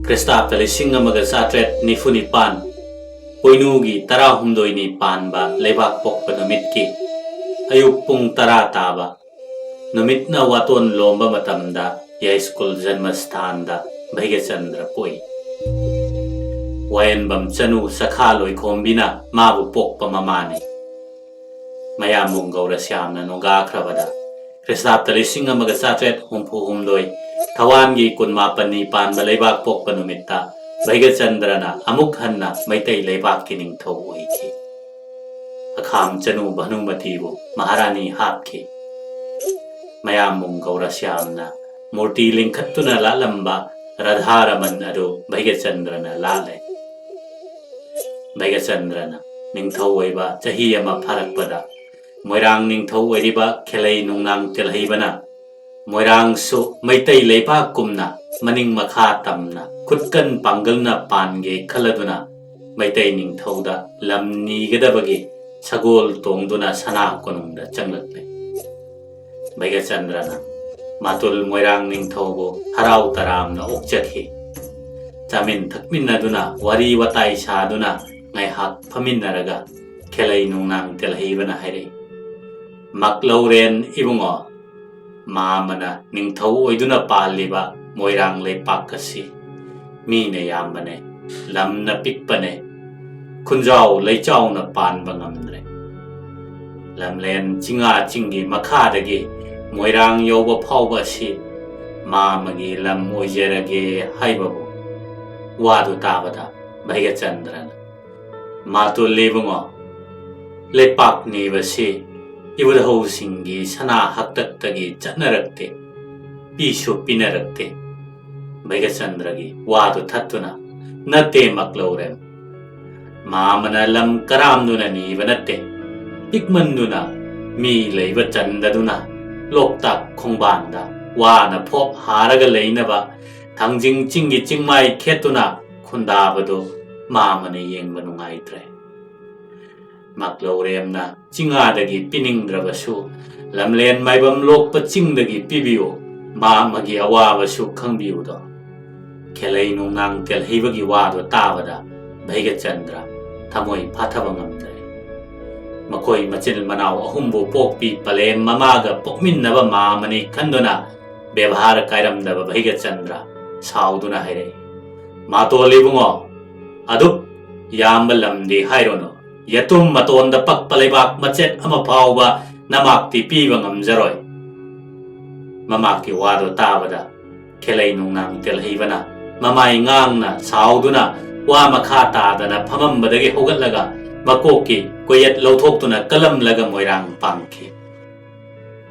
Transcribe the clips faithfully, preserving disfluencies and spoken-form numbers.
ꯈ꯭ꯔꯤꯁꯇꯥꯕꯇ ꯂꯤꯁꯤꯡ ꯑꯃꯒ ꯆꯥꯇ꯭ꯔꯦꯠ ꯅꯤꯐꯨ ꯅꯤꯄꯥꯟ, ꯄꯣꯏꯅꯨꯒꯤ ꯇꯔꯥꯍꯨꯝꯗꯣꯏꯅꯤ ꯄꯥꯟꯕ ꯂꯩꯕꯥꯛ ꯄꯣꯛꯄ ꯅꯨꯃꯤꯠꯀꯤ ꯑꯌꯨꯛ ꯄꯨꯡ ꯇꯔꯥ ꯇꯥꯕ ꯅꯨꯃꯤꯠꯅ ꯋꯥꯇꯣꯟ ꯂꯣꯝꯕ ꯃꯇꯝꯗ ꯌꯥꯏꯁ꯭ꯀꯨꯜ ꯖꯟꯃꯁꯊꯥꯟꯗ ꯚꯩꯒꯆꯟꯗ꯭ꯔ ꯄꯣꯛꯏ꯫ ꯋꯥꯌꯦꯟꯕꯝ ꯆꯅꯨ ꯁꯈꯥ ꯂꯣꯏꯈꯣꯝꯕꯤꯅ ꯃꯥꯕꯨ ꯄꯣꯛꯄ ꯃꯃꯥꯅꯤ꯫ ꯃꯌꯥꯝꯕꯨꯡ ꯒꯧꯔꯁ꯭ꯌꯥꯝꯅ ꯅꯣꯡꯒꯥꯈ꯭ꯔꯕꯗ ꯈ꯭ꯔꯤꯁꯇꯥꯕꯇ ꯂꯤꯁꯤꯡ ꯑꯃꯒ ꯆꯥꯇ꯭ꯔꯦꯠ ꯍꯨꯝꯐꯨ ꯍꯨꯝꯗꯣꯏ ꯊꯋꯥꯟꯒꯤ ꯀꯨꯟꯃꯥꯄꯟꯅꯤ ꯄꯥꯟꯕ ꯂꯩꯕꯥꯛ ꯄꯣꯛꯄ ꯅꯨꯃꯤꯠꯇ ꯚꯩꯒꯆꯟꯗ꯭ꯔꯅ ꯑꯃꯨꯛ ꯍꯟꯅ ꯃꯩꯇꯩ ꯂꯩꯕꯥꯛꯀꯤ ꯅꯤꯡꯊꯧ ꯑꯣꯏꯈꯤ꯫ ꯑꯈꯥꯝ ꯆꯅꯨ ꯚꯥꯅꯨꯃꯇꯤꯕꯨ ꯃꯍꯥꯔꯥꯅꯤ ꯍꯥꯞꯈꯤ꯫ ꯃꯌꯥꯝꯕꯨꯡ ꯒꯧꯔꯁ꯭ꯌꯥꯝꯅ ꯃꯨꯔꯇꯤ ꯂꯤꯡꯈꯠꯇꯨꯅ ꯂꯥꯠꯂꯝꯕ ꯔꯥꯙꯥꯔꯃꯟ ꯑꯗꯨ ꯚꯩꯒꯆꯟꯗ꯭ꯔꯅ ꯂꯥꯠꯂꯦ꯫ ꯚꯩꯒꯆꯟꯗ꯭ꯔꯅ ꯅꯤꯡꯊꯧ ꯑꯣꯏꯕ ꯆꯍꯤ ꯑꯃ ꯐꯥꯔꯛꯄꯗ ꯃꯣꯏꯔꯥꯡ ꯅꯤꯡꯊꯧ ꯑꯣꯏꯔꯤꯕ ꯈꯦꯂꯩ ꯅꯨꯡꯅꯥꯡ ꯇꯦꯜꯍꯩꯕꯅ ꯃꯣꯏꯔꯥꯡꯁꯨ ꯃꯩꯇꯩ ꯂꯩꯕꯥꯛꯀꯨꯝꯅ ꯃꯅꯤꯡ ꯃꯈꯥ ꯇꯝꯅ ꯈꯨꯠꯀꯟ ꯄꯥꯡꯒꯜꯅ ꯄꯥꯟꯒꯦ ꯈꯜꯂꯗꯨꯅ ꯃꯩꯇꯩ ꯅꯤꯡꯊꯧꯗ ꯂꯝ ꯅꯤꯒꯗꯕꯒꯤ ꯁꯒꯣꯜ ꯇꯣꯡꯗꯨꯅ ꯁꯅꯥ ꯀꯣꯅꯨꯡꯗ ꯆꯪꯂꯛꯂꯦ꯫ ꯚꯩꯒꯆꯟꯗ꯭ꯔꯅ ꯃꯥꯇꯨꯜ ꯃꯣꯏꯔꯥꯡ ꯅꯤꯡꯊꯧꯕꯨ ꯍꯔꯥꯎ ꯇꯔꯥꯝꯅ ꯑꯣꯛꯆꯈꯤ꯫ ꯆꯥꯃꯤꯟ ꯊꯛꯃꯤꯟꯅꯗꯨꯅ ꯋꯥꯔꯤ ꯋꯥꯇꯥꯏ ꯁꯥꯗꯨꯅ ꯉꯥꯏꯍꯥꯛ ꯐꯝꯃꯤꯟꯅꯔꯒ ꯈꯦꯂꯩ ꯅꯨꯡꯅꯥꯡ ꯇꯦꯜꯍꯩꯕꯅ ꯍꯥꯏꯔꯛꯏ, "ꯃꯥꯛꯂꯧꯔꯦꯟ ꯏꯕꯨꯡꯉꯣ, ꯃꯥꯃꯅ ꯅꯤꯡꯊꯧ ꯑꯣꯏꯗꯨꯅ ꯄꯥꯜꯂꯤꯕ ꯃꯣꯏꯔꯥꯡ ꯂꯩꯄꯥꯛ ꯑꯁꯤ ꯃꯤꯅ ꯌꯥꯝꯕꯅꯦ, ꯂꯝꯅ ꯄꯤꯛꯄꯅꯦ, ꯈꯨꯟꯖꯥꯎ ꯂꯩꯆꯥꯎꯅ ꯄꯥꯟꯕ ꯉꯝꯗ꯭ꯔꯦ꯫ ꯂꯝꯂꯦꯟ ꯆꯤꯡꯉꯥ ꯆꯤꯡꯒꯤ ꯃꯈꯥꯗꯒꯤ ꯃꯣꯏꯔꯥꯡ ꯌꯧꯕ ꯐꯥꯎꯕ ꯑꯁꯤ ꯃꯥꯃꯒꯤ ꯂꯝ ꯑꯣꯏꯖꯔꯒꯦ" ꯍꯥꯏꯕꯕꯨ ꯋꯥꯗꯨ ꯇꯥꯕꯗ ꯚꯩꯒꯆꯟꯗ꯭ꯔꯅ, "ꯃꯥꯇꯨꯜ ꯏꯕꯨꯡꯉꯣ, ꯂꯩꯄꯥꯛ ꯅꯤꯕꯁꯤ ꯏꯕꯨꯙꯧꯁꯤꯡꯒꯤ ꯁꯅꯥ ꯍꯥꯛꯇꯛꯇꯒꯤ ꯆꯠꯅꯔꯛꯇꯦ, ꯄꯤꯁꯨ ꯄꯤꯅꯔꯛꯇꯦ꯫" ꯚꯩꯒꯆꯟꯗ꯭ꯔꯒꯤ ꯋꯥꯗꯨ ꯊꯠꯇꯨꯅ, "ꯅꯠꯇꯦ ꯃꯥꯛꯂꯧꯔꯦꯟ, ꯃꯥꯃꯅ ꯂꯝ ꯀꯔꯥꯝꯗꯨꯅ ꯅꯤꯕ ꯅꯠꯇꯦ, ꯄꯤꯛꯃꯟꯗꯨꯅ ꯃꯤ ꯂꯩꯕ ꯆꯟꯗꯗꯨꯅ ꯂꯣꯛꯇꯥꯛ ꯈꯣꯡꯕꯥꯟꯗ ꯋꯥꯅ ꯐꯣꯞ ꯍꯥꯔꯒ ꯂꯩꯅꯕ ꯊꯥꯡꯖꯤꯡ ꯆꯤꯡꯒꯤ ꯆꯤꯡꯃꯥꯏ ꯈꯦꯠꯇꯨꯅ ꯈꯨꯟꯗꯥꯕꯗꯨ ꯃꯥꯃꯅ ꯌꯦꯡꯕ ꯅꯨꯡꯉꯥꯏꯇ꯭ꯔꯦ꯫ ꯃꯥꯛꯂꯧꯔꯦꯝꯅ ꯆꯤꯡꯉꯥꯗꯒꯤ ꯄꯤꯅꯤꯡꯗ꯭ꯔꯕꯁꯨ ꯂꯝꯂꯦꯟ ꯃꯥꯏꯕꯝ ꯂꯣꯛꯄ ꯆꯤꯡꯗꯒꯤ ꯄꯤꯕꯤꯌꯨ, ꯃꯥꯃꯒꯤ ꯑꯋꯥꯕꯁꯨ ꯈꯪꯕꯤꯌꯨꯗꯣ꯫ ꯈꯦꯂꯩ ꯅꯨꯡꯅꯥꯡ ꯇꯦꯜꯍꯩꯕꯒꯤ ꯋꯥꯗꯣ ꯇꯥꯕꯗ ꯚꯩꯒꯆꯟꯗ꯭ꯔ ꯊꯃꯣꯏ ꯐꯥꯊꯕ ꯉꯝꯗ꯭ꯔꯦ꯫ ꯃꯈꯣꯏ ꯃꯆꯤꯟ ꯃꯅꯥꯎ ꯑꯍꯨꯝꯕꯨ ꯄꯣꯛꯄꯤ ꯄꯂꯦꯝ ꯃꯃꯥꯒ ꯄꯣꯛꯃꯤꯟꯅꯕ ꯃꯥꯝꯃꯅꯤ ꯈꯟꯗꯨꯅ ꯕꯦꯕꯥꯔ ꯀꯥꯏꯔꯝꯗꯕ ꯚꯩꯒꯆꯟꯗ꯭ꯔ ꯁꯥꯎꯗꯨꯅ ꯍꯥꯏꯔꯛꯏ, "ꯃꯥꯇꯣꯜ ꯏꯕꯨꯡꯉꯣ, ꯑꯗꯨꯛ ꯌꯥꯝꯕ ꯂꯝꯗꯤ ꯍꯥꯏꯔꯨꯅꯨ, ꯌꯦꯇꯨꯝ ꯃꯇꯣꯟꯗ ꯄꯛꯄ ꯂꯩꯕꯥꯛ ꯃꯆꯦꯠ ꯑꯃ ꯐꯥꯎꯕ ꯅꯃꯥꯛꯇꯤ ꯄꯤꯕ ꯉꯝꯖꯔꯣꯏ꯫" ꯃꯃꯥꯛꯀꯤ ꯋꯥꯗꯣ ꯇꯥꯕꯗ ꯈꯦꯂꯩ ꯅꯨꯡꯅꯥꯡ ꯇꯦꯜꯍꯩꯕꯅ ꯃꯃꯥꯏ ꯉꯥꯡꯅ ꯁꯥꯎꯗꯨꯅ ꯋꯥ ꯃꯈꯥ ꯇꯥꯗꯅ ꯐꯝꯃꯝꯕꯗꯒꯤ ꯍꯧꯒꯠꯂꯒ ꯃꯀꯣꯛꯀꯤ ꯀꯣꯌꯦꯠ ꯂꯧꯊꯣꯛꯇꯨꯅ ꯀꯜꯂꯝꯂꯒ ꯃꯣꯏꯔꯥꯡ ꯄꯥꯡꯈꯤ꯫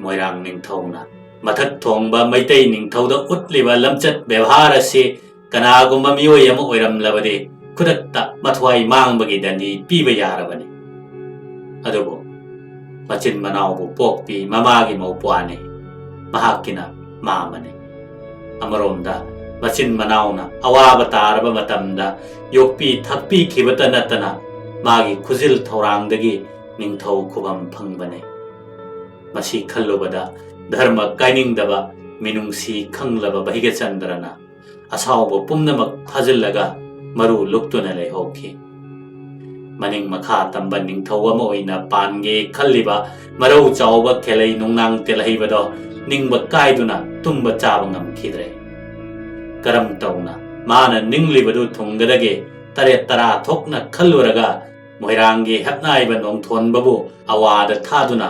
ꯃꯣꯏꯔꯥꯡ ꯅꯤꯡꯊꯧꯅ ꯃꯊꯛ ꯊꯣꯡꯕ ꯃꯩꯇꯩ ꯅꯤꯡꯊꯧꯗ ꯎꯠꯂꯤꯕ ꯂꯝꯆꯠ ꯕꯦꯕꯥꯔ ꯑꯁꯤ ꯀꯅꯥꯒꯨꯝꯕ ꯃꯤꯑꯣꯏ ꯑꯃ ꯑꯣꯏꯔꯝꯂꯕꯗꯤ ꯈꯨꯗꯛꯇ ꯃꯊ꯭ꯋꯥꯏ ꯃꯥꯡꯕꯒꯤ ꯗꯟꯗꯤ ꯄꯤꯕ ꯌꯥꯔꯕꯅꯤ꯫ ꯑꯗꯨꯕꯨ ꯃꯆꯤꯟ ꯃꯅꯥꯎꯕꯨ ꯄꯣꯛꯄꯤ ꯃꯃꯥꯒꯤ ꯃꯧꯄ꯭ꯋꯥꯅꯤ, ꯃꯍꯥꯛꯀꯤꯅ ꯃꯥꯝꯃꯅꯤ꯫ ꯑꯃꯔꯣꯝꯗ ꯃꯆꯤꯟ ꯃꯅꯥꯎꯅ ꯑꯋꯥꯕ ꯇꯥꯔꯕ ꯃꯇꯝꯗ ꯌꯣꯛꯄꯤ ꯊꯥꯛꯄꯤꯈꯤꯕꯇ ꯅꯠꯇꯅ ꯃꯥꯒꯤ ꯈꯨꯖꯤꯜ ꯊꯧꯔꯥꯡꯗꯒꯤ ꯅꯤꯡꯊꯧ ꯈꯨꯕꯝ ꯐꯪꯕꯅꯤ꯫ ꯃꯁꯤ ꯈꯜꯂꯨꯕꯗ ꯙꯔꯃ ꯀꯥꯏꯅꯤꯡꯗꯕ ꯃꯤꯅꯨꯡꯁꯤ ꯈꯪꯂꯕ ꯚꯩꯒꯆꯟꯗ꯭ꯔꯅ ꯑꯁꯥꯎꯕ ꯄꯨꯝꯅꯃꯛ ꯐꯥꯖꯤꯜꯂꯒ ꯃꯔꯨ ꯂꯨꯛꯇꯨꯅ ꯂꯩꯍꯧꯈꯤ꯫ ꯃꯅꯤꯡ ꯃꯈꯥ ꯇꯝꯕ ꯅꯤꯡꯊꯧ ꯑꯃ ꯑꯣꯏꯅ ꯄꯥꯟꯒꯦ ꯈꯜꯂꯤꯕ ꯃꯔꯧ ꯆꯥꯎꯕ ꯈꯦꯂꯩ ꯅꯨꯡꯅꯥꯡ ꯇꯦꯜꯍꯩꯕꯗꯣ ꯅꯤꯡꯕ ꯀꯥꯏꯗꯨꯅ ꯇꯨꯝꯕ ꯆꯥꯕ ꯉꯝꯈꯤꯗ꯭ꯔꯦ꯫ ꯀꯔꯝ ꯇꯧꯅ ꯃꯥꯅ ꯅꯤꯡꯂꯤꯕꯗꯨ ꯊꯨꯡꯒꯗꯒꯦ? ꯇꯔꯦꯠ ꯇꯔꯥ ꯊꯣꯛꯅ ꯈꯜꯂꯨꯔꯒ ꯃꯣꯏꯔꯥꯡꯒꯤ ꯍꯦꯞꯅꯥꯏꯕ ꯅꯣꯡꯊꯣꯟꯕꯕꯨ ꯑꯋꯥꯗ ꯊꯥꯗꯨꯅ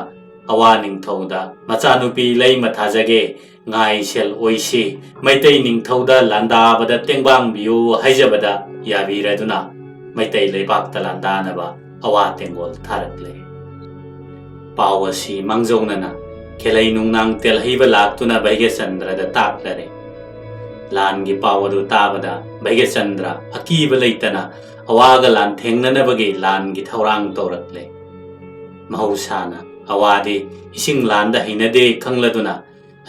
ꯑꯋꯥ ꯅꯤꯡꯊꯧꯗ ꯃꯆꯥꯅꯨꯄꯤ ꯂꯩꯃ ꯊꯥꯖꯒꯦ, ꯉꯥꯏꯁꯦꯜ ꯑꯣꯏꯁꯤ, ꯃꯩꯇꯩ ꯅꯤꯡꯊꯧꯗ ꯂꯥꯟꯗꯥꯕꯗ ꯇꯦꯡꯕꯥꯡꯕꯤꯌꯨ ꯍꯥꯏꯖꯕꯗ ꯌꯥꯕꯤꯔꯗꯨꯅ ꯃꯩꯇꯩ ꯂꯩꯕꯥꯛꯇ ꯂꯥꯟꯗꯥꯅꯕ ꯑꯋꯥ ꯇꯦꯡꯒꯣꯜ ꯊꯥꯔꯛꯂꯦ꯫ ꯄꯥꯎ ꯑꯁꯤ ꯃꯥꯡꯖꯧꯅꯅ ꯈꯦꯂꯩ ꯅꯨꯡꯅꯥꯡ ꯇꯦꯜꯍꯩꯕ ꯂꯥꯛꯇꯨꯅ ꯚꯩꯒ꯭ꯌꯆꯟꯗ꯭ꯔꯗ ꯇꯥꯛꯂꯔꯦ꯫ ꯂꯥꯟꯒꯤ ꯄꯥꯎ ꯑꯗꯨ ꯇꯥꯕꯗ ꯚꯩꯒ꯭ꯌꯆꯟꯗ꯭ꯔ ꯑꯀꯤꯕ ꯂꯩꯇꯅ ꯑꯋꯥꯒ ꯂꯥꯟꯊꯦꯡꯅꯅꯕꯒꯤ ꯂꯥꯟꯒꯤ ꯊꯧꯔꯥꯡ ꯇꯧꯔꯛꯂꯦ꯫ ꯃꯍꯧꯁꯥꯅ ꯑꯋꯥꯗꯤ ꯏꯁꯤꯡ ꯂꯥꯟꯗ ꯍꯩꯅꯗꯦ ꯈꯪꯂꯗꯨꯅ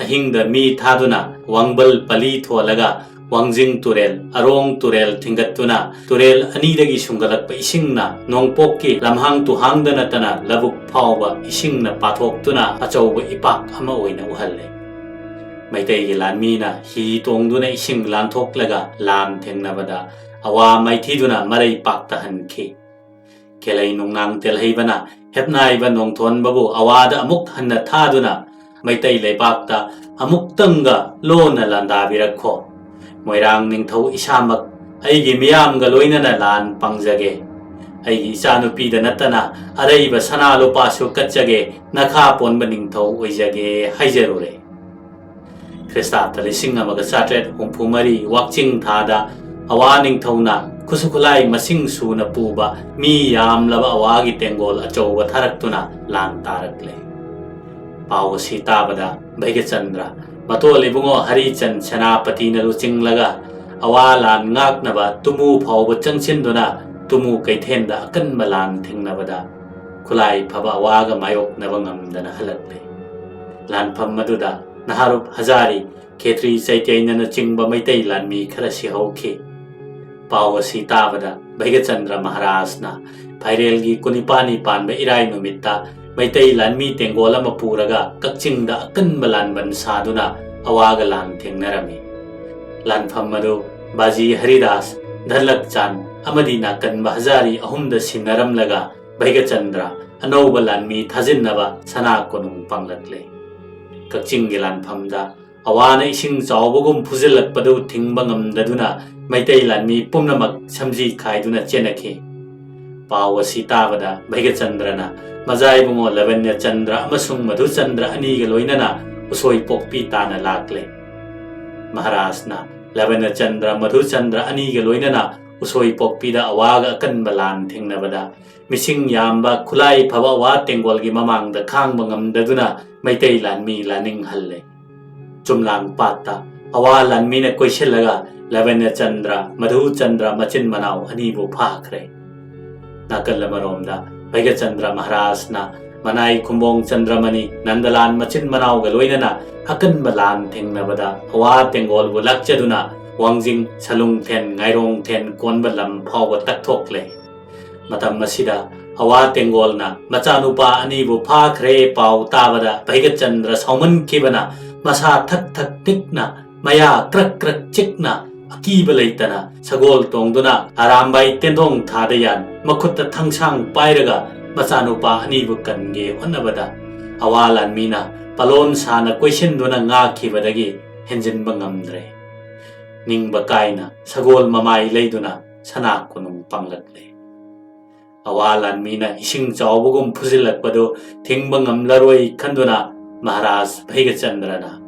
ꯑꯍꯤꯡꯗ ꯃꯤ ꯊꯥꯗꯨꯅ ꯋꯥꯡꯕꯜ ꯄꯂꯤ ꯊꯣꯜꯂꯒ ꯋꯥꯡꯖꯤꯡ ꯇꯨꯔꯦꯜ, ꯑꯔꯣꯡ ꯇꯨꯔꯦꯜ ꯊꯤꯡꯒꯠꯇꯨꯅ ꯇꯨꯔꯦꯜ ꯑꯅꯤꯗꯒꯤ ꯁꯨꯡꯒꯠꯂꯛꯄ ꯏꯁꯤꯡꯅ ꯅꯣꯡꯄꯣꯛꯀꯤ ꯂꯝꯍꯥꯡ ꯇꯨꯍꯥꯡꯗ ꯅꯠꯇꯅ ꯂꯧꯕꯨꯛ ꯐꯥꯎꯕ ꯏꯁꯤꯡꯅ ꯄꯥꯊꯣꯛꯇꯨꯅ ꯑꯆꯧꯕ ꯏꯄꯥꯛ ꯑꯃ ꯑꯣꯏꯅ ꯎꯍꯜꯂꯦ꯫ ꯃꯩꯇꯩꯒꯤ ꯂꯥꯟꯃꯤꯅ ꯍꯤ ꯇꯣꯡꯗꯨꯅ ꯏꯁꯤꯡ ꯂꯥꯟꯊꯣꯛꯂꯒ ꯂꯥꯟ ꯊꯦꯡꯅꯕꯗ ꯑꯋꯥ ꯃꯥꯏꯊꯤꯗꯨꯅ ꯃꯔꯩ ꯄꯥꯛꯇ ꯍꯟꯈꯤ꯫ ꯈꯦꯂꯩ ꯅꯨꯡꯅꯥꯡ ꯇꯦꯜꯍꯩꯕꯅ ꯍꯦꯞꯅꯥꯏꯕ ꯅꯣꯡꯊꯣꯟꯕꯕꯨ ꯑꯋꯥꯗ ꯑꯃꯨꯛ ꯍꯟꯅ ꯊꯥꯗꯨꯅ ꯃꯩꯇꯩ ꯂꯩꯕꯥꯛꯇ ꯑꯃꯨꯛꯇꯪꯒ ꯂꯣꯟꯅ ꯂꯥꯟꯗꯥꯕꯤꯔꯛꯈꯣ꯫ ꯃꯣꯏꯔꯥꯡ ꯅꯤꯡꯊꯧ ꯏꯁꯥꯃꯛ ꯑꯩꯒꯤ ꯃꯤꯌꯥꯝꯒ ꯂꯣꯏꯅꯅ ꯂꯥꯟ ꯄꯥꯡꯖꯒꯦ꯫ ꯑꯩꯒꯤ ꯏꯆꯥꯅꯨꯄꯤꯗ ꯅꯠꯇꯅ ꯑꯔꯩꯕ ꯁꯅꯥ ꯂꯨꯄꯥꯁꯨ ꯀꯠꯆꯒꯦ, ꯅꯈꯥ ꯄꯣꯟꯕ ꯅꯤꯡꯊꯧ ꯑꯣꯏꯖꯒꯦ ꯍꯥꯏꯖꯔꯨꯔꯦ꯫ ꯈ꯭ꯔꯤꯁꯇꯥꯕꯇ ꯂꯤꯁꯤꯡ ꯑꯃꯒ ꯆꯥꯇ꯭ꯔꯦꯠ ꯍꯨꯝꯐꯨ ꯃꯔꯤ ꯋꯥꯛꯆꯤꯡ ꯊꯥꯗ ꯑꯋꯥ ꯅꯤꯡꯊꯧꯅ ꯈꯨꯠꯁꯨ ꯈꯨꯠꯂꯥꯏ ꯃꯁꯤꯡ ꯁꯨꯅ ꯄꯨꯕ ꯃꯤ ꯌꯥꯝꯂꯕ ꯑꯋꯥꯒꯤ ꯇꯦꯡꯒꯣꯜ ꯑꯆꯧꯕ ꯊꯥꯔꯛꯇꯨꯅ ꯂꯥꯟ ꯇꯥꯔꯛꯂꯦ꯫ ꯄꯥꯎ ꯑꯁꯤ ꯇꯥꯕꯗ ꯚꯩꯒꯆꯟꯗ꯭ꯔ, ꯃꯇꯣꯜ ꯏꯕꯨꯡꯉꯣ ꯍꯔꯤꯆꯟ ꯁꯦꯅꯥꯄꯇꯤꯅ ꯂꯨꯆꯤꯡꯂꯒ ꯑꯋꯥ ꯂꯥꯟ ꯉꯥꯛꯅꯕ ꯇꯨꯃꯨ ꯐꯥꯎꯕ ꯆꯪꯁꯤꯟꯗꯨꯅ ꯇꯨꯃꯨ ꯀꯩꯊꯦꯟꯗ ꯑꯀꯟꯕ ꯂꯥꯟ ꯊꯦꯡꯅꯕꯗ ꯈꯨꯠꯂꯥꯏ ꯐꯕ ꯑꯋꯥꯒ ꯃꯥꯌꯣꯛꯅꯕ ꯉꯝꯗꯅ ꯍꯜꯂꯛꯂꯦ꯫ ꯂꯥꯟꯐꯝ ꯑꯗꯨꯗ ꯅꯍꯥꯔꯨꯞ ꯍꯖꯥꯔꯤ, ꯈꯦꯇ꯭ꯔꯤ ꯆꯩꯇ꯭ꯌꯅꯅꯆꯤꯡꯕ ꯃꯩꯇꯩ ꯂꯥꯟꯃꯤ ꯈꯔ ꯁꯤꯍꯧꯈꯤ꯫ ꯄꯥꯎ ꯑꯁꯤ ꯇꯥꯕꯗ ꯚꯩꯒꯆꯟꯗ꯭ꯔ ꯃꯍꯥꯔꯥꯖꯅ ꯐꯥꯏꯔꯦꯜꯒꯤ ꯀꯨꯟꯅꯤꯄꯥꯟꯅꯤ ꯄꯥꯟꯕ ꯏꯔꯥꯏ ꯅꯨꯃꯤꯠꯇ ꯃꯩꯇꯩ ꯂꯥꯟꯃꯤ ꯇꯦꯡꯒꯣꯜ ꯑꯃ ꯄꯨꯔꯒ ꯀꯛꯆꯤꯡꯗ ꯑꯀꯟꯕ ꯂꯥꯟꯕꯟ ꯁꯥꯗꯨꯅ ꯑꯋꯥꯒ ꯂꯥꯟ ꯊꯦꯡꯅꯔꯝꯃꯤ꯫ ꯂꯥꯟꯐꯝ ꯑꯗꯨ ꯕꯥꯖꯤ ꯍꯔꯤꯗꯥꯁ, ꯙꯟꯂꯛꯆꯥꯟ ꯑꯃꯗꯤ ꯅꯥꯀꯟꯕ ꯍꯖꯥꯔꯤ ꯑꯍꯨꯝꯗ ꯁꯤꯟꯅꯔꯝꯂꯒ ꯚꯩꯒꯆꯟꯗ꯭ꯔ ꯑꯅꯧꯕ ꯂꯥꯟꯃꯤ ꯊꯥꯖꯤꯟꯅꯕ ꯁꯅꯥ ꯀꯣꯅꯨꯡ ꯄꯥꯡꯂꯛꯂꯦ꯫ ꯀꯛꯆꯤꯡꯒꯤ ꯂꯥꯟꯐꯝꯗ ꯑꯋꯥꯅ ꯏꯁꯤꯡ ꯆꯥꯎꯕꯒꯨꯝ ꯐꯨꯖꯤꯜꯂꯛꯄꯗꯨ ꯊꯤꯡꯕ ꯉꯝꯗꯗꯨꯅ ꯃꯩꯇꯩ ꯂꯥꯟꯃꯤ ꯄꯨꯝꯅꯃꯛ ꯁꯝꯖꯤ ꯈꯥꯏꯗꯨꯅ ꯆꯦꯟꯅꯈꯤ꯫ ꯄꯥꯎ ꯑꯁꯤ ꯇꯥꯕꯗ ꯚꯩꯒꯆꯟꯗ꯭ꯔꯅ ꯃꯖꯥꯏꯕꯨꯡꯉꯣ ꯂꯕꯟꯌꯆꯟꯗ꯭ꯔ ꯑꯃꯁꯨꯡ ꯃꯙꯨꯆꯟꯗ꯭ꯔ ꯑꯅꯤꯒ ꯂꯣꯏꯅꯅ ꯎꯁꯣꯏ ꯄꯣꯛꯄꯤ ꯇꯥꯅ ꯂꯥꯛꯂꯦ꯫ ꯃꯍꯥꯔꯥꯖꯅ ꯂꯕꯟꯌꯆꯟꯗ꯭ꯔ ꯃꯙꯨꯆꯟꯗ꯭ꯔ ꯑꯅꯤꯒ ꯂꯣꯏꯅꯅ ꯎꯁꯣꯏ ꯄꯣꯛꯄꯤꯗ ꯑꯋꯥꯒ ꯑꯀꯟꯕ ꯂꯥꯟ ꯊꯦꯡꯅꯕꯗ ꯃꯤꯁꯤꯡ ꯌꯥꯝꯕ ꯈꯨꯠꯂꯥꯏ ꯐꯕ ꯑꯋꯥ ꯇꯦꯡꯒꯣꯜꯒꯤ ꯃꯃꯥꯡꯗ ꯈꯥꯡꯕ ꯉꯝꯗꯗꯨꯅ ꯃꯩꯇꯩ ꯂꯥꯟꯃꯤ ꯂꯥꯟꯅꯤꯡꯍꯜꯂꯦ꯫ ꯆꯨꯝꯂꯥꯡ ꯄꯥꯠꯇ ꯑꯋꯥ ꯂꯥꯟꯃꯤꯅ ꯀꯣꯏꯁꯤꯜꯂꯒ ꯂꯕꯟꯌꯆꯟꯗ꯭ꯔ, ꯃꯙꯨꯆꯟꯗ꯭ꯔ ꯃꯆꯤꯟ ꯃꯅꯥꯎ ꯑꯅꯤꯕꯨ ꯐꯥꯈ꯭ꯔꯦ꯫ ꯅꯥꯀꯜ ꯑꯃꯔꯣꯝꯗ ꯚꯩꯒꯆꯟꯗ꯭ꯔ ꯃꯍꯥꯔꯥꯖꯅ ꯃꯅꯥꯏ ꯈꯨꯝꯕꯣꯡ ꯆꯟꯗ꯭ꯔꯃꯅꯤ ꯅꯟꯗꯂꯥꯟ ꯃꯆꯤꯟ ꯃꯅꯥꯎꯒ ꯂꯣꯏꯅꯅ ꯑꯀꯟꯕ ꯂꯥꯟ ꯊꯦꯡꯅꯕꯗ ꯑꯋꯥ ꯇꯦꯡꯒꯣꯜꯕꯨ ꯂꯥꯛꯆꯗꯨꯅ ꯋꯥꯡꯖꯤꯡ, ꯁꯂꯨꯡꯊꯦꯟ, ꯉꯥꯏꯔꯣꯡꯊꯦꯟ ꯀꯣꯟꯕ ꯂꯝ ꯐꯥꯎꯕ ꯇꯛꯊꯣꯛꯂꯦ꯫ ꯃꯇꯝ ꯑꯁꯤꯗ ꯑꯋꯥ ꯇꯦꯡꯒꯣꯜꯅ ꯃꯆꯥꯅꯨꯄꯥ ꯑꯅꯤꯕꯨ ꯐꯥꯈ꯭ꯔꯦ ꯄꯥꯎ ꯇꯥꯕꯗ ꯚꯩꯒꯆꯟꯗ꯭ꯔ ꯁꯥꯎꯃꯟꯈꯤꯕꯅ ꯃꯁꯥ ꯊꯛ ꯊꯛ ꯅꯤꯛꯅ, ꯃꯌꯥ ꯀ꯭ꯔꯛ ꯀ꯭ꯔꯛ ꯆꯤꯛꯅ, ꯑꯀꯤꯕ ꯂꯩꯇꯅ ꯁꯒꯣꯜ ꯇꯣꯡꯗꯨꯅ ꯑꯔꯥꯝꯕꯥꯏ ꯇꯦꯟꯗꯣꯡ ꯊꯥꯗ ꯌꯥꯟ ꯃꯈꯨꯠꯇ ꯊꯥꯡꯁꯥꯡ ꯄꯥꯏꯔꯒ ꯃꯆꯥꯅꯨꯄꯥ ꯑꯅꯤꯕꯨ ꯀꯟꯒꯦ ꯍꯣꯠꯅꯕꯗ ꯑꯋꯥ ꯂꯥꯟꯃꯤꯅ ꯄꯂꯣꯟ ꯁꯥꯅ ꯀꯣꯏꯁꯤꯟꯗꯨꯅ ꯉꯥꯛꯈꯤꯕꯗꯒꯤ ꯍꯦꯟꯖꯤꯟꯕ ꯉꯝꯗ꯭ꯔꯦ꯫ ꯅꯤꯡꯕ ꯀꯥꯏꯅ ꯁꯒꯣꯜ ꯃꯃꯥꯏ ꯂꯩꯗꯨꯅ ꯁꯅꯥ ꯀꯣꯅꯨꯡ ꯄꯥꯡꯂꯛꯂꯦ꯫ ꯑꯋꯥ ꯂꯥꯟꯃꯤꯅ ꯏꯁꯤꯡ ꯆꯥꯎꯕꯒꯨꯝ ꯐꯨꯖꯤꯜꯂꯛꯄꯗꯨ ꯊꯤꯡꯕ ꯉꯝꯂꯔꯣꯏ ꯈꯟꯗꯨꯅ ꯃꯍꯥꯔꯥꯖ ꯚꯩꯒꯆꯟꯗ꯭ꯔꯅ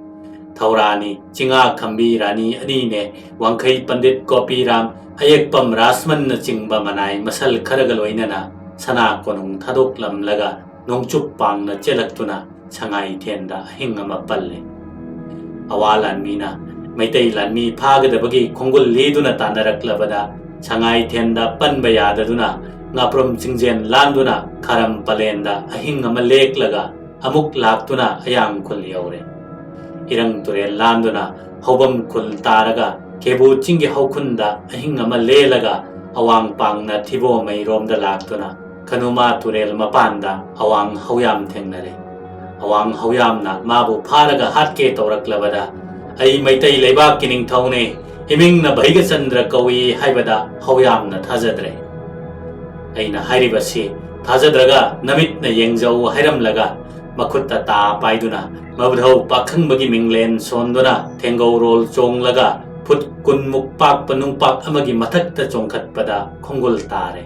ꯊꯧꯔꯥꯅꯤ, ꯆꯤꯉꯥ ꯈꯝꯕꯤ ꯔꯥꯅꯤ ꯑꯅꯤꯅꯦ, ꯋꯥꯡꯈꯩ ꯄꯟꯗꯤꯠ ꯒꯣꯄꯤꯔꯥꯝ, ꯑꯌꯦꯛꯄꯝ ꯔꯥꯖꯃꯟꯅꯆꯤꯡꯕ ꯃꯅꯥꯏ ꯃꯁꯜ ꯈꯔꯒ ꯂꯣꯏꯅꯅ ꯁꯅꯥ ꯀꯣꯅꯨꯡ ꯊꯥꯗꯣꯛꯂꯝꯂꯒ ꯅꯣꯡꯆꯨꯞ ꯄꯥꯡꯅ ꯆꯦꯜꯂꯛꯇꯨꯅ ꯁꯉꯥꯏꯊꯦꯟꯗ ꯑꯍꯤꯡ ꯑꯃ ꯄꯜꯂꯦ꯫ ꯑꯋꯥ ꯂꯥꯟꯃꯤꯅ ꯃꯩꯇꯩ ꯂꯥꯟꯃꯤ ꯐꯥꯒꯗꯕꯒꯤ ꯈꯣꯡꯒꯨꯜ ꯂꯤꯗꯨꯅ ꯇꯥꯟꯅꯔꯛꯂꯕꯗ ꯁꯉꯥꯏꯊꯦꯟꯗ ꯄꯟꯕ ꯌꯥꯗꯗꯨꯅ ꯉꯥꯄ꯭ꯔꯨꯝ ꯆꯤꯡꯖꯦꯟ ꯂꯥꯟꯗꯨꯅ ꯈꯥꯔꯝ ꯄꯂꯦꯟꯗ ꯑꯍꯤꯡ ꯑꯃ ꯂꯦꯛꯂꯒ ꯑꯃꯨꯛ ꯂꯥꯛꯇꯨꯅ ꯑꯌꯥꯡꯈꯨꯜ ꯌꯧꯔꯦ꯫ ꯏꯔꯪ ꯇꯨꯔꯦꯜ ꯂꯥꯟꯗꯨꯅ ꯍꯧꯕꯝ ꯈꯨꯜ ꯇꯥꯔꯒ ꯀꯦꯕꯨ ꯆꯤꯡꯒꯤ ꯍꯧꯈꯨꯟꯗ ꯑꯍꯤꯡ ꯑꯃ ꯂꯦꯜꯂꯒ ꯑꯋꯥꯡ ꯄꯥꯡꯅ ꯊꯤꯕꯣꯃꯩꯔꯣꯝꯗ ꯂꯥꯛꯇꯨꯅ ꯈꯅꯨꯃꯥ ꯇꯨꯔꯦꯜ ꯃꯄꯥꯟꯗ ꯑꯋꯥꯡ ꯍꯧꯌꯥꯝ ꯊꯦꯡꯅꯔꯦ꯫ ꯑꯋꯥꯡ ꯍꯧꯌꯥꯝꯅ ꯃꯥꯕꯨ ꯐꯥꯔꯒ ꯍꯥꯠꯀꯦ ꯇꯧꯔꯛꯂꯕꯗ, "ꯑꯩ ꯃꯩꯇꯩ ꯂꯩꯕꯥꯛꯀꯤ ꯅꯤꯡꯊꯧꯅꯦ, ꯏꯃꯤꯡꯅ ꯚꯩꯒꯆꯟꯗ꯭ꯔ ꯀꯧꯏ" ꯍꯥꯏꯕꯗ ꯍꯧꯌꯥꯝꯅ ꯊꯥꯖꯗ꯭ꯔꯦ꯫ "ꯑꯩꯅ ꯍꯥꯏꯔꯤꯕꯁꯤ ꯊꯥꯖꯗ꯭ꯔꯒ ꯅꯃꯤꯠꯅ ꯌꯦꯡꯖꯧ" ꯍꯥꯏꯔꯝꯂꯒ ꯃꯈꯨꯠꯇ ꯇꯥ ꯄꯥꯏꯗꯨꯅ ꯃꯕꯨꯙꯧ ꯄꯥꯈꯪꯕꯒꯤ ꯃꯤꯡꯂꯦꯟ ꯁꯣꯟꯗꯨꯅ ꯊꯦꯡꯒꯧꯔꯣꯜ ꯆꯣꯡꯂꯒ ꯐꯨꯠ ꯀꯨꯟꯃꯨꯛ ꯄꯥꯛꯄ ꯅꯨꯡꯄꯥꯛ ꯑꯃꯒꯤ ꯃꯊꯛꯇ ꯆꯣꯡꯈꯠꯄꯗ ꯈꯣꯡꯒꯨꯜ ꯇꯥꯔꯦ꯫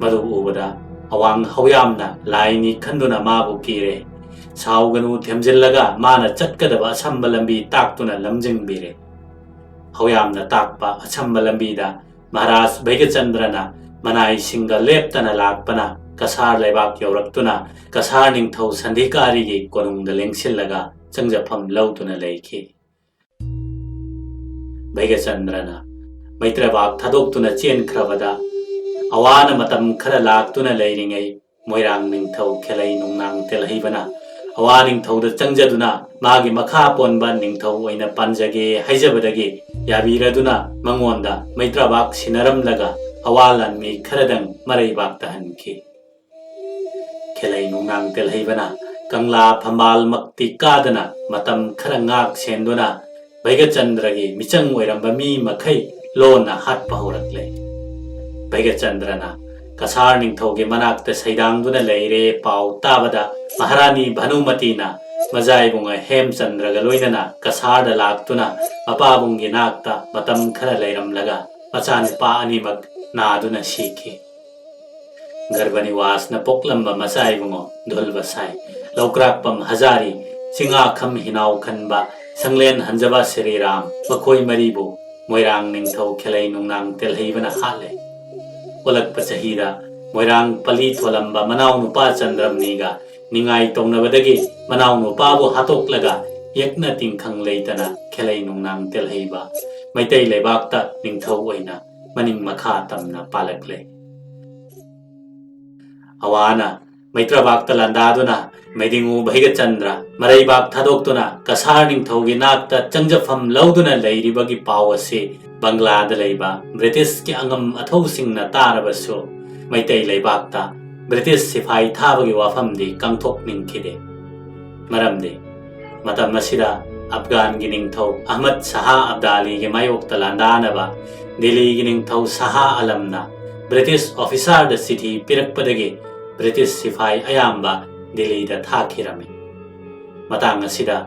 ꯃꯗꯨ ꯎꯕꯗ ꯑꯋꯥꯡ ꯍꯧꯌꯥꯝꯅ ꯂꯥꯏꯅꯤ ꯈꯟꯗꯨꯅ ꯃꯥꯕꯨ ꯀꯤꯔꯦ꯫ "ꯁꯥꯎꯒꯅꯨ" ꯊꯦꯝꯖꯤꯜꯂꯒ ꯃꯥꯅ ꯆꯠꯀꯗꯕ ꯑꯁꯝꯕ ꯂꯝꯕꯤ ꯇꯥꯛꯇꯨꯅ ꯂꯝꯖꯤꯡꯕꯤꯔꯦ꯫ ꯍꯧꯌꯥꯝꯅ ꯇꯥꯛꯄ ꯑꯁꯝꯕ ꯂꯝꯕꯤꯗ ꯃꯍꯥꯔꯥꯖ ꯚꯩꯒꯆꯟꯗ꯭ꯔꯅ ꯃꯅꯥꯏꯁꯤꯡꯒ ꯂꯦꯞꯇꯅ ꯂꯥꯛꯄꯅ ꯀꯁꯥꯔ ꯂꯩꯕꯥꯛ ꯌꯧꯔꯛꯇꯨꯅ ꯀꯁꯥꯔ ꯅꯤꯡꯊꯧ ꯁꯟꯙꯤꯀꯥꯔꯤꯒꯤ ꯀꯣꯅꯨꯡꯗ ꯂꯦꯡꯁꯤꯜꯂꯒ ꯆꯪꯖꯐꯝ ꯂꯧꯗꯨꯅ ꯂꯩꯈꯤ꯫ ꯚꯩꯒꯆꯟꯗ꯭ꯔꯅ ꯃꯩꯇ꯭ꯔꯕꯥꯛ ꯊꯥꯗꯣꯛꯇꯨꯅ ꯆꯦꯟꯈ꯭ꯔꯕꯗ, ꯑꯋꯥꯅ ꯃꯇꯝ ꯈꯔ ꯂꯥꯛꯇꯨꯅ ꯂꯩꯔꯤꯉꯩ, ꯃꯣꯏꯔꯥꯡ ꯅꯤꯡꯊꯧ ꯈꯦꯂꯩ ꯅꯨꯡꯅꯥꯡ ꯇꯦꯜꯍꯩꯕꯅ ꯑꯋꯥ ꯅꯤꯡꯊꯧꯗ ꯆꯪꯖꯗꯨꯅ ꯃꯥꯒꯤ ꯃꯈꯥ ꯄꯣꯟꯕ ꯅꯤꯡꯊꯧ ꯑꯣꯏꯅ ꯄꯥꯟꯖꯒꯦ ꯍꯥꯏꯖꯕꯗꯒꯤ ꯌꯥꯕꯤꯔꯗꯨꯅ ꯃꯉꯣꯟꯗ ꯃꯩꯇ꯭ꯔꯕꯥꯛ ꯁꯤꯟꯅꯔꯝꯂꯒ ꯑꯋꯥ ꯂꯥꯟꯃꯤ ꯈꯔꯗꯪ ꯃꯔꯩꯕꯥꯛ ꯇꯥꯍꯟꯈꯤ꯫ ꯈꯦꯂꯩ ꯅꯨꯡꯅꯥꯡ ꯇꯦꯜꯍꯩꯕꯅ ꯀꯪꯂꯥ ꯐꯝꯕꯥꯜꯃꯛꯇꯤ ꯀꯥꯗꯅ ꯃꯇꯝ ꯈꯔ ꯉꯥꯛ ꯁꯦꯟꯗꯨꯅ ꯚꯩꯒꯆꯟꯗ꯭ꯔꯒꯤ ꯃꯤꯆꯪ ꯑꯣꯏꯔꯝꯕ ꯃꯤ ꯃꯈꯩ ꯂꯣꯟꯅ ꯍꯥꯠꯄ ꯍꯧꯔꯛꯂꯦ꯫ ꯚꯩꯒꯆꯟꯗ꯭ꯔꯅ ꯀꯁꯥꯔ ꯅꯤꯡꯊꯧꯒꯤ ꯃꯅꯥꯛꯇ ꯁꯩꯗꯥꯡꯗꯨꯅ ꯂꯩꯔꯦ ꯄꯥꯎ ꯇꯥꯕꯗ ꯃꯍꯥꯔꯥꯅꯤ ꯚꯥꯅꯨꯃꯇꯤꯅ ꯃꯖꯥꯏꯕꯨꯡꯉ ꯍꯦꯝꯆꯟꯗ꯭ꯔꯒ ꯂꯣꯏꯅꯅ ꯀꯁꯥꯔꯗ ꯂꯥꯛꯇꯨꯅ ꯃꯄꯥꯕꯨꯡꯒꯤ ꯅꯥꯛꯇ ꯃꯇꯝ ꯈꯔ ꯂꯩꯔꯝꯂꯒ ꯃꯆꯥꯅꯨꯄꯥ ꯑꯅꯤꯃꯛ ꯅꯥꯗꯨꯅ ꯁꯤꯈꯤ꯫ ꯒꯔꯚꯅꯤꯋꯥꯁꯅ ꯄꯣꯛꯂꯝꯕ ꯃꯆꯥ ꯏꯕꯨꯡꯉꯣ ꯙꯨꯜꯕꯁꯥꯏ, ꯂꯧꯀ꯭ꯔꯥꯛꯄꯝ ꯍꯖꯥꯔꯤ, ꯆꯤꯡꯉꯥꯈꯝ ꯍꯤꯅꯥꯎ ꯈꯟꯕ, ꯁꯪꯂꯦꯟ ꯍꯟꯖꯕ ꯁ꯭ꯔꯤꯔꯥꯝ, ꯃꯈꯣꯏ ꯃꯔꯤꯕꯨ ꯃꯣꯏꯔꯥꯡ ꯅꯤꯡꯊꯧ ꯈꯦꯂꯩ ꯅꯨꯡꯅꯥꯡ ꯇꯦꯜꯍꯩꯕꯅ ꯍꯥꯠꯂꯦ꯫ ꯑꯣꯜꯂꯛꯄ ꯆꯍꯤꯗ ꯃꯣꯏꯔꯥꯡ ꯄꯂꯤ ꯊꯣꯂꯝꯕ ꯃꯅꯥꯎꯅꯨꯄꯥ ꯆꯟꯗ꯭ꯔꯝꯅꯤꯒ ꯅꯤꯡꯉꯥꯏ ꯇꯧꯅꯕꯗꯒꯤ ꯃꯅꯥꯎꯅꯨꯄꯥꯕꯨ ꯍꯥꯠꯇꯣꯛꯂꯒ ꯌꯦꯛꯅ ꯇꯤꯡꯈꯪ ꯂꯩꯇꯅ ꯈꯦꯂꯩ ꯅꯨꯡꯅꯥꯡ ꯇꯦꯜꯍꯩꯕ ꯃꯩꯇꯩ ꯂꯩꯕꯥꯛꯇ ꯅꯤꯡꯊꯧ ꯑꯣꯏꯅ ꯃꯅꯤꯡ ꯃꯈꯥ ꯇꯝꯅ ꯄꯥꯜꯂꯛꯂꯦ꯫ ꯑꯋꯥꯅ ꯃꯩꯇ꯭ꯔꯕꯥꯛꯇ ꯂꯥꯟꯗꯥꯗꯨꯅ ꯃꯩꯗꯤꯡꯉꯨ ꯚꯩꯒꯆꯟꯗ꯭ꯔ ꯃꯔꯩꯕꯥꯛ ꯊꯥꯗꯣꯛꯇꯨꯅ ꯀꯁꯥꯔ ꯅꯤꯡꯊꯧꯒꯤ ꯅꯥꯛꯇ ꯆꯪꯖꯐꯝ ꯂꯧꯗꯨꯅ ꯂꯩꯔꯤꯕꯒꯤ ꯄꯥꯎ ꯑꯁꯤ ꯕꯪꯒ꯭ꯂꯥꯗ ꯂꯩꯕ ꯕ꯭ꯔꯤꯇꯤꯁꯀꯤ ꯑꯉꯝ ꯑꯊꯧꯁꯤꯡꯅ ꯇꯥꯔꯕꯁꯨ ꯃꯩꯇꯩ ꯂꯩꯕꯥꯛꯇ ꯕ꯭ꯔꯤꯇꯤꯁ ꯁꯤꯐꯥꯏ ꯊꯥꯕꯒꯤ ꯋꯥꯐꯝꯗꯤ ꯀꯥꯡꯊꯣꯛꯅꯤꯡꯈꯤꯗꯦ꯫ ꯃꯔꯝꯗꯤ ꯃꯇꯝ ꯑꯁꯤꯗ ꯑꯐꯒꯥꯟꯒꯤ ꯅꯤꯡꯊꯧ ꯑꯍꯃꯗ ꯁꯍꯥ ꯑꯕꯗꯥꯂꯤꯒꯤ ꯃꯥꯌꯣꯛꯇ ꯂꯥꯟꯗꯥꯅꯕ ꯗꯤꯜꯂꯤꯒꯤ ꯅꯤꯡꯊꯧ ꯁꯍꯥ ꯑꯂꯝꯅ ꯕ꯭ꯔꯤꯇꯤꯁ ꯑꯣꯐꯤꯁꯥꯔꯗ ꯆꯤꯊꯤ ꯄꯤꯔꯛꯄꯗꯒꯤ ꯕ꯭ꯔꯤꯇꯤꯁ ꯁꯤꯐꯥꯏ ꯑꯌꯥꯝꯕ ꯗꯤꯜꯂꯤꯗ ꯊꯥꯈꯤꯔꯝꯃꯤ꯫ ꯃꯇꯥꯡ ꯑꯁꯤꯗ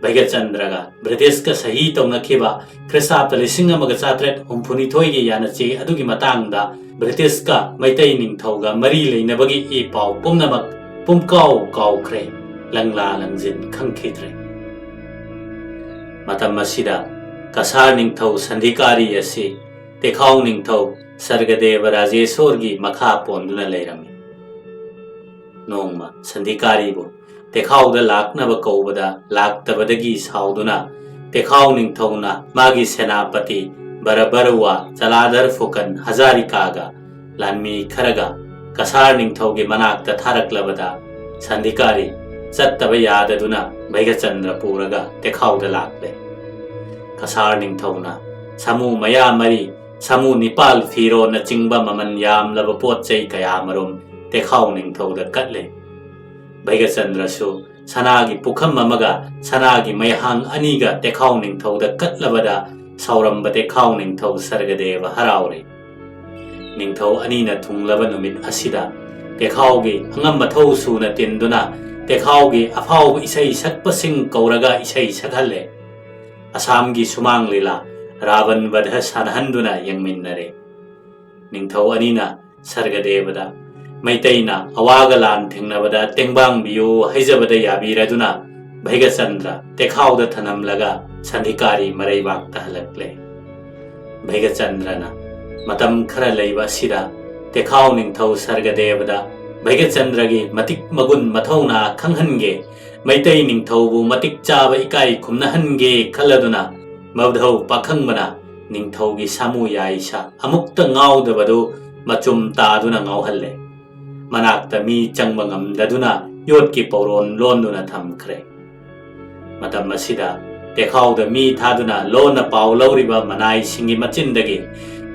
ꯚꯩꯒꯆꯟꯗ꯭ꯔꯒ ꯕ꯭ꯔꯤꯇꯤꯁꯀ ꯁꯍꯤ ꯇꯧꯅꯈꯤꯕ ꯈ꯭ꯔꯤꯁꯇꯥꯕꯗ ꯂꯤꯁꯤꯡ ꯑꯃꯒ ꯆꯥꯇ꯭ꯔꯦꯠ ꯍꯨꯝꯐꯨꯅꯤꯊꯣꯏꯒꯤ ꯌꯥꯅꯆꯦ ꯑꯗꯨꯒꯤ ꯃꯇꯥꯡꯗ ꯕ꯭ꯔꯤꯇꯤꯁꯀ ꯃꯩꯇꯩ ꯅꯤꯡꯊꯧꯒ ꯃꯔꯤ ꯂꯩꯅꯕꯒꯤ ꯏ ꯄꯥꯎ ꯄꯨꯝꯅꯃꯛ ꯄꯨꯝꯀꯥꯎ ꯀꯥꯎꯈ꯭ꯔꯦ, ꯂꯪꯂꯥ ꯂꯪꯖꯤꯟ ꯈꯪꯈꯤꯗ꯭ꯔꯦ꯫ ꯃꯇꯝ ꯑꯁꯤꯗ ꯀꯁꯥꯔ ꯅꯤꯡꯊꯧ ꯁꯟꯙꯤꯀꯥꯔꯤ ꯑꯁꯤ ꯇꯦꯈꯥꯎ ꯅꯤꯡꯊꯧ ꯁꯔꯒꯗꯦꯕ ꯔꯥꯖꯦꯁꯣꯔꯒꯤ ꯃꯈꯥ ꯄꯣꯟꯗꯨꯅ ꯂꯩꯔꯝꯃꯤ꯫ ꯅꯣꯡꯃ ꯁꯟꯙꯤꯀꯥꯔꯤꯕꯨ ꯇꯦꯈꯥꯎꯗ ꯂꯥꯛꯅꯕ ꯀꯧꯕꯗ ꯂꯥꯛꯇꯕꯗꯒꯤ ꯁꯥꯎꯗꯨꯅ ꯇꯦꯈꯥꯎ ꯅꯤꯡꯊꯧꯅ ꯃꯥꯒꯤ ꯁꯦꯅꯥꯄꯇꯤ ꯕꯔꯕꯔꯋꯥ ꯆꯂꯥꯗꯔ ꯐꯨꯀꯟ ꯍꯖꯥꯔꯤꯀꯥꯒ ꯂꯥꯟꯃꯤ ꯈꯔꯒ ꯀꯁꯥꯔ ꯅꯤꯡꯊꯧꯒꯤ ꯃꯅꯥꯛꯇ ꯊꯥꯔꯛꯂꯕꯗ ꯁꯟꯙꯤꯀꯥꯔꯤ ꯆꯠꯇꯕ ꯌꯥꯗꯗꯨꯅ ꯚꯩꯒꯆꯟꯗ꯭ꯔ ꯄꯨꯔꯒ ꯇꯦꯈꯥꯎꯗ ꯂꯥꯛꯂꯦ꯫ ꯀꯁꯥꯔ ꯅꯤꯡꯊꯧꯅ ꯁꯥꯃꯨ ꯃꯌꯥ ꯃꯔꯤ, ꯁꯥꯃꯨ ꯅꯤꯄꯥꯜ, ꯐꯤꯔꯣꯅꯆꯤꯡꯕ ꯃꯃꯜ ꯌꯥꯝꯂꯕ ꯄꯣꯠ ꯆꯩ ꯀꯌꯥꯃꯔꯨꯝ ꯇꯦꯈꯥꯎ ꯅꯤꯡꯊꯧꯗ ꯀꯠꯂꯦ꯫ ꯚꯩꯒꯆꯟꯗ꯭ꯔꯁꯨ ꯁꯅꯥꯒꯤ ꯄꯨꯈꯝ ꯑꯃꯒ ꯁꯅꯥꯒꯤ ꯃꯩꯍꯥꯡ ꯑꯅꯤꯒ ꯇꯦꯈꯥꯎ ꯅꯤꯡꯊꯧꯗ ꯀꯠꯂꯕꯗ ꯁꯥꯎꯔꯝꯕ ꯇꯦꯈꯥꯎ ꯅꯤꯡꯊꯧ ꯁꯔꯒꯗꯦꯕ ꯍꯔꯥꯎꯔꯦ꯫ ꯅꯤꯡꯊꯧ ꯑꯅꯤꯅ ꯊꯨꯡꯂꯕ ꯅꯨꯃꯤꯠ ꯑꯁꯤꯗ ꯇꯦꯈꯥꯎꯒꯤ ꯑꯉꯝ ꯑꯊꯧ ꯁꯨꯅ ꯇꯤꯟꯗꯨꯅ ꯇꯦꯈꯥꯎꯒꯤ ꯑꯐꯥꯎꯕ ꯏꯁꯩ ꯁꯛꯄꯁꯤꯡ ꯀꯧꯔꯒ ꯏꯁꯩ ꯁꯛꯍꯜꯂꯦ꯫ ꯑꯁꯥꯝꯒꯤ ꯁꯨꯃꯥꯡ ꯂꯤꯂꯥ ꯔꯥꯕꯟ ꯕꯙ ꯁꯥꯟꯅꯍꯟꯗꯨꯅ ꯌꯦꯡꯃꯤꯟꯅꯔꯦ꯫ ꯅꯤꯡꯊꯧ ꯑꯅꯤꯅ ꯁꯔꯒꯗꯦꯕꯗ ꯃꯩꯇꯩꯅ ꯑꯋꯥꯒ ꯂꯥꯟ ꯊꯦꯡꯅꯕꯗ ꯇꯦꯡꯕꯥꯡꯕꯤꯌꯨ ꯍꯥꯏꯖꯕꯗ ꯌꯥꯕꯤꯔꯗꯨꯅ ꯚꯩꯒꯆꯟꯗ꯭ꯔ ꯇꯦꯈꯥꯎꯗ ꯊꯅꯝꯂꯒ ꯁꯟꯙꯤꯀꯥꯔꯤ ꯃꯔꯩꯕꯥꯛꯇ ꯍꯜꯂꯛꯂꯦ꯫ ꯚꯩꯒꯆꯟꯗ꯭ꯔꯅ ꯃꯇꯝ ꯈꯔ ꯂꯩꯕ ꯑꯁꯤꯗ ꯇꯦꯈꯥꯎ ꯅꯤꯡꯊꯧ ꯁꯔꯒꯗꯦꯕꯗ ꯚꯩꯒꯆꯟꯗ꯭ꯔꯒꯤ ꯃꯇꯤꯛ ꯃꯒꯨꯟ ꯃꯊꯧꯅꯥ ꯈꯪꯍꯟꯒꯦ, ꯃꯩꯇꯩ ꯅꯤꯡꯊꯧꯕꯨ ꯃꯇꯤꯛ ꯆꯥꯕ ꯏꯀꯥꯏ ꯈꯨꯝꯅꯍꯟꯒꯦ ꯈꯜꯂꯗꯨꯅ ꯃꯙꯧ ꯄꯥꯈꯪꯕꯅ ꯅꯤꯡꯊꯧꯒꯤ ꯁꯥꯃꯨ ꯌꯥꯏꯁꯥ ꯑꯃꯨꯛꯇ ꯉꯥꯎꯗꯕꯗꯨ ꯃꯆꯨꯝ ꯇꯥꯗꯨꯅ ꯉꯥꯎꯍꯜꯂꯦ꯫ ꯃꯅꯥꯛꯇ ꯃꯤ ꯆꯪꯕ ꯉꯝꯗꯗꯨꯅ ꯌꯣꯠꯀꯤ ꯄꯧꯔꯣꯟ ꯂꯣꯟꯗꯨꯅ ꯊꯝꯈ꯭ꯔꯦ꯫ ꯃꯇꯝ ꯑꯁꯤꯗ ꯇꯦꯈꯥꯎꯗ ꯃꯤ ꯊꯥꯗꯨꯅ ꯂꯣꯟꯅ ꯄꯥꯎ ꯂꯧꯔꯤꯕ ꯃꯅꯥꯏꯁꯤꯡꯒꯤ ꯃꯆꯤꯟꯗꯒꯤ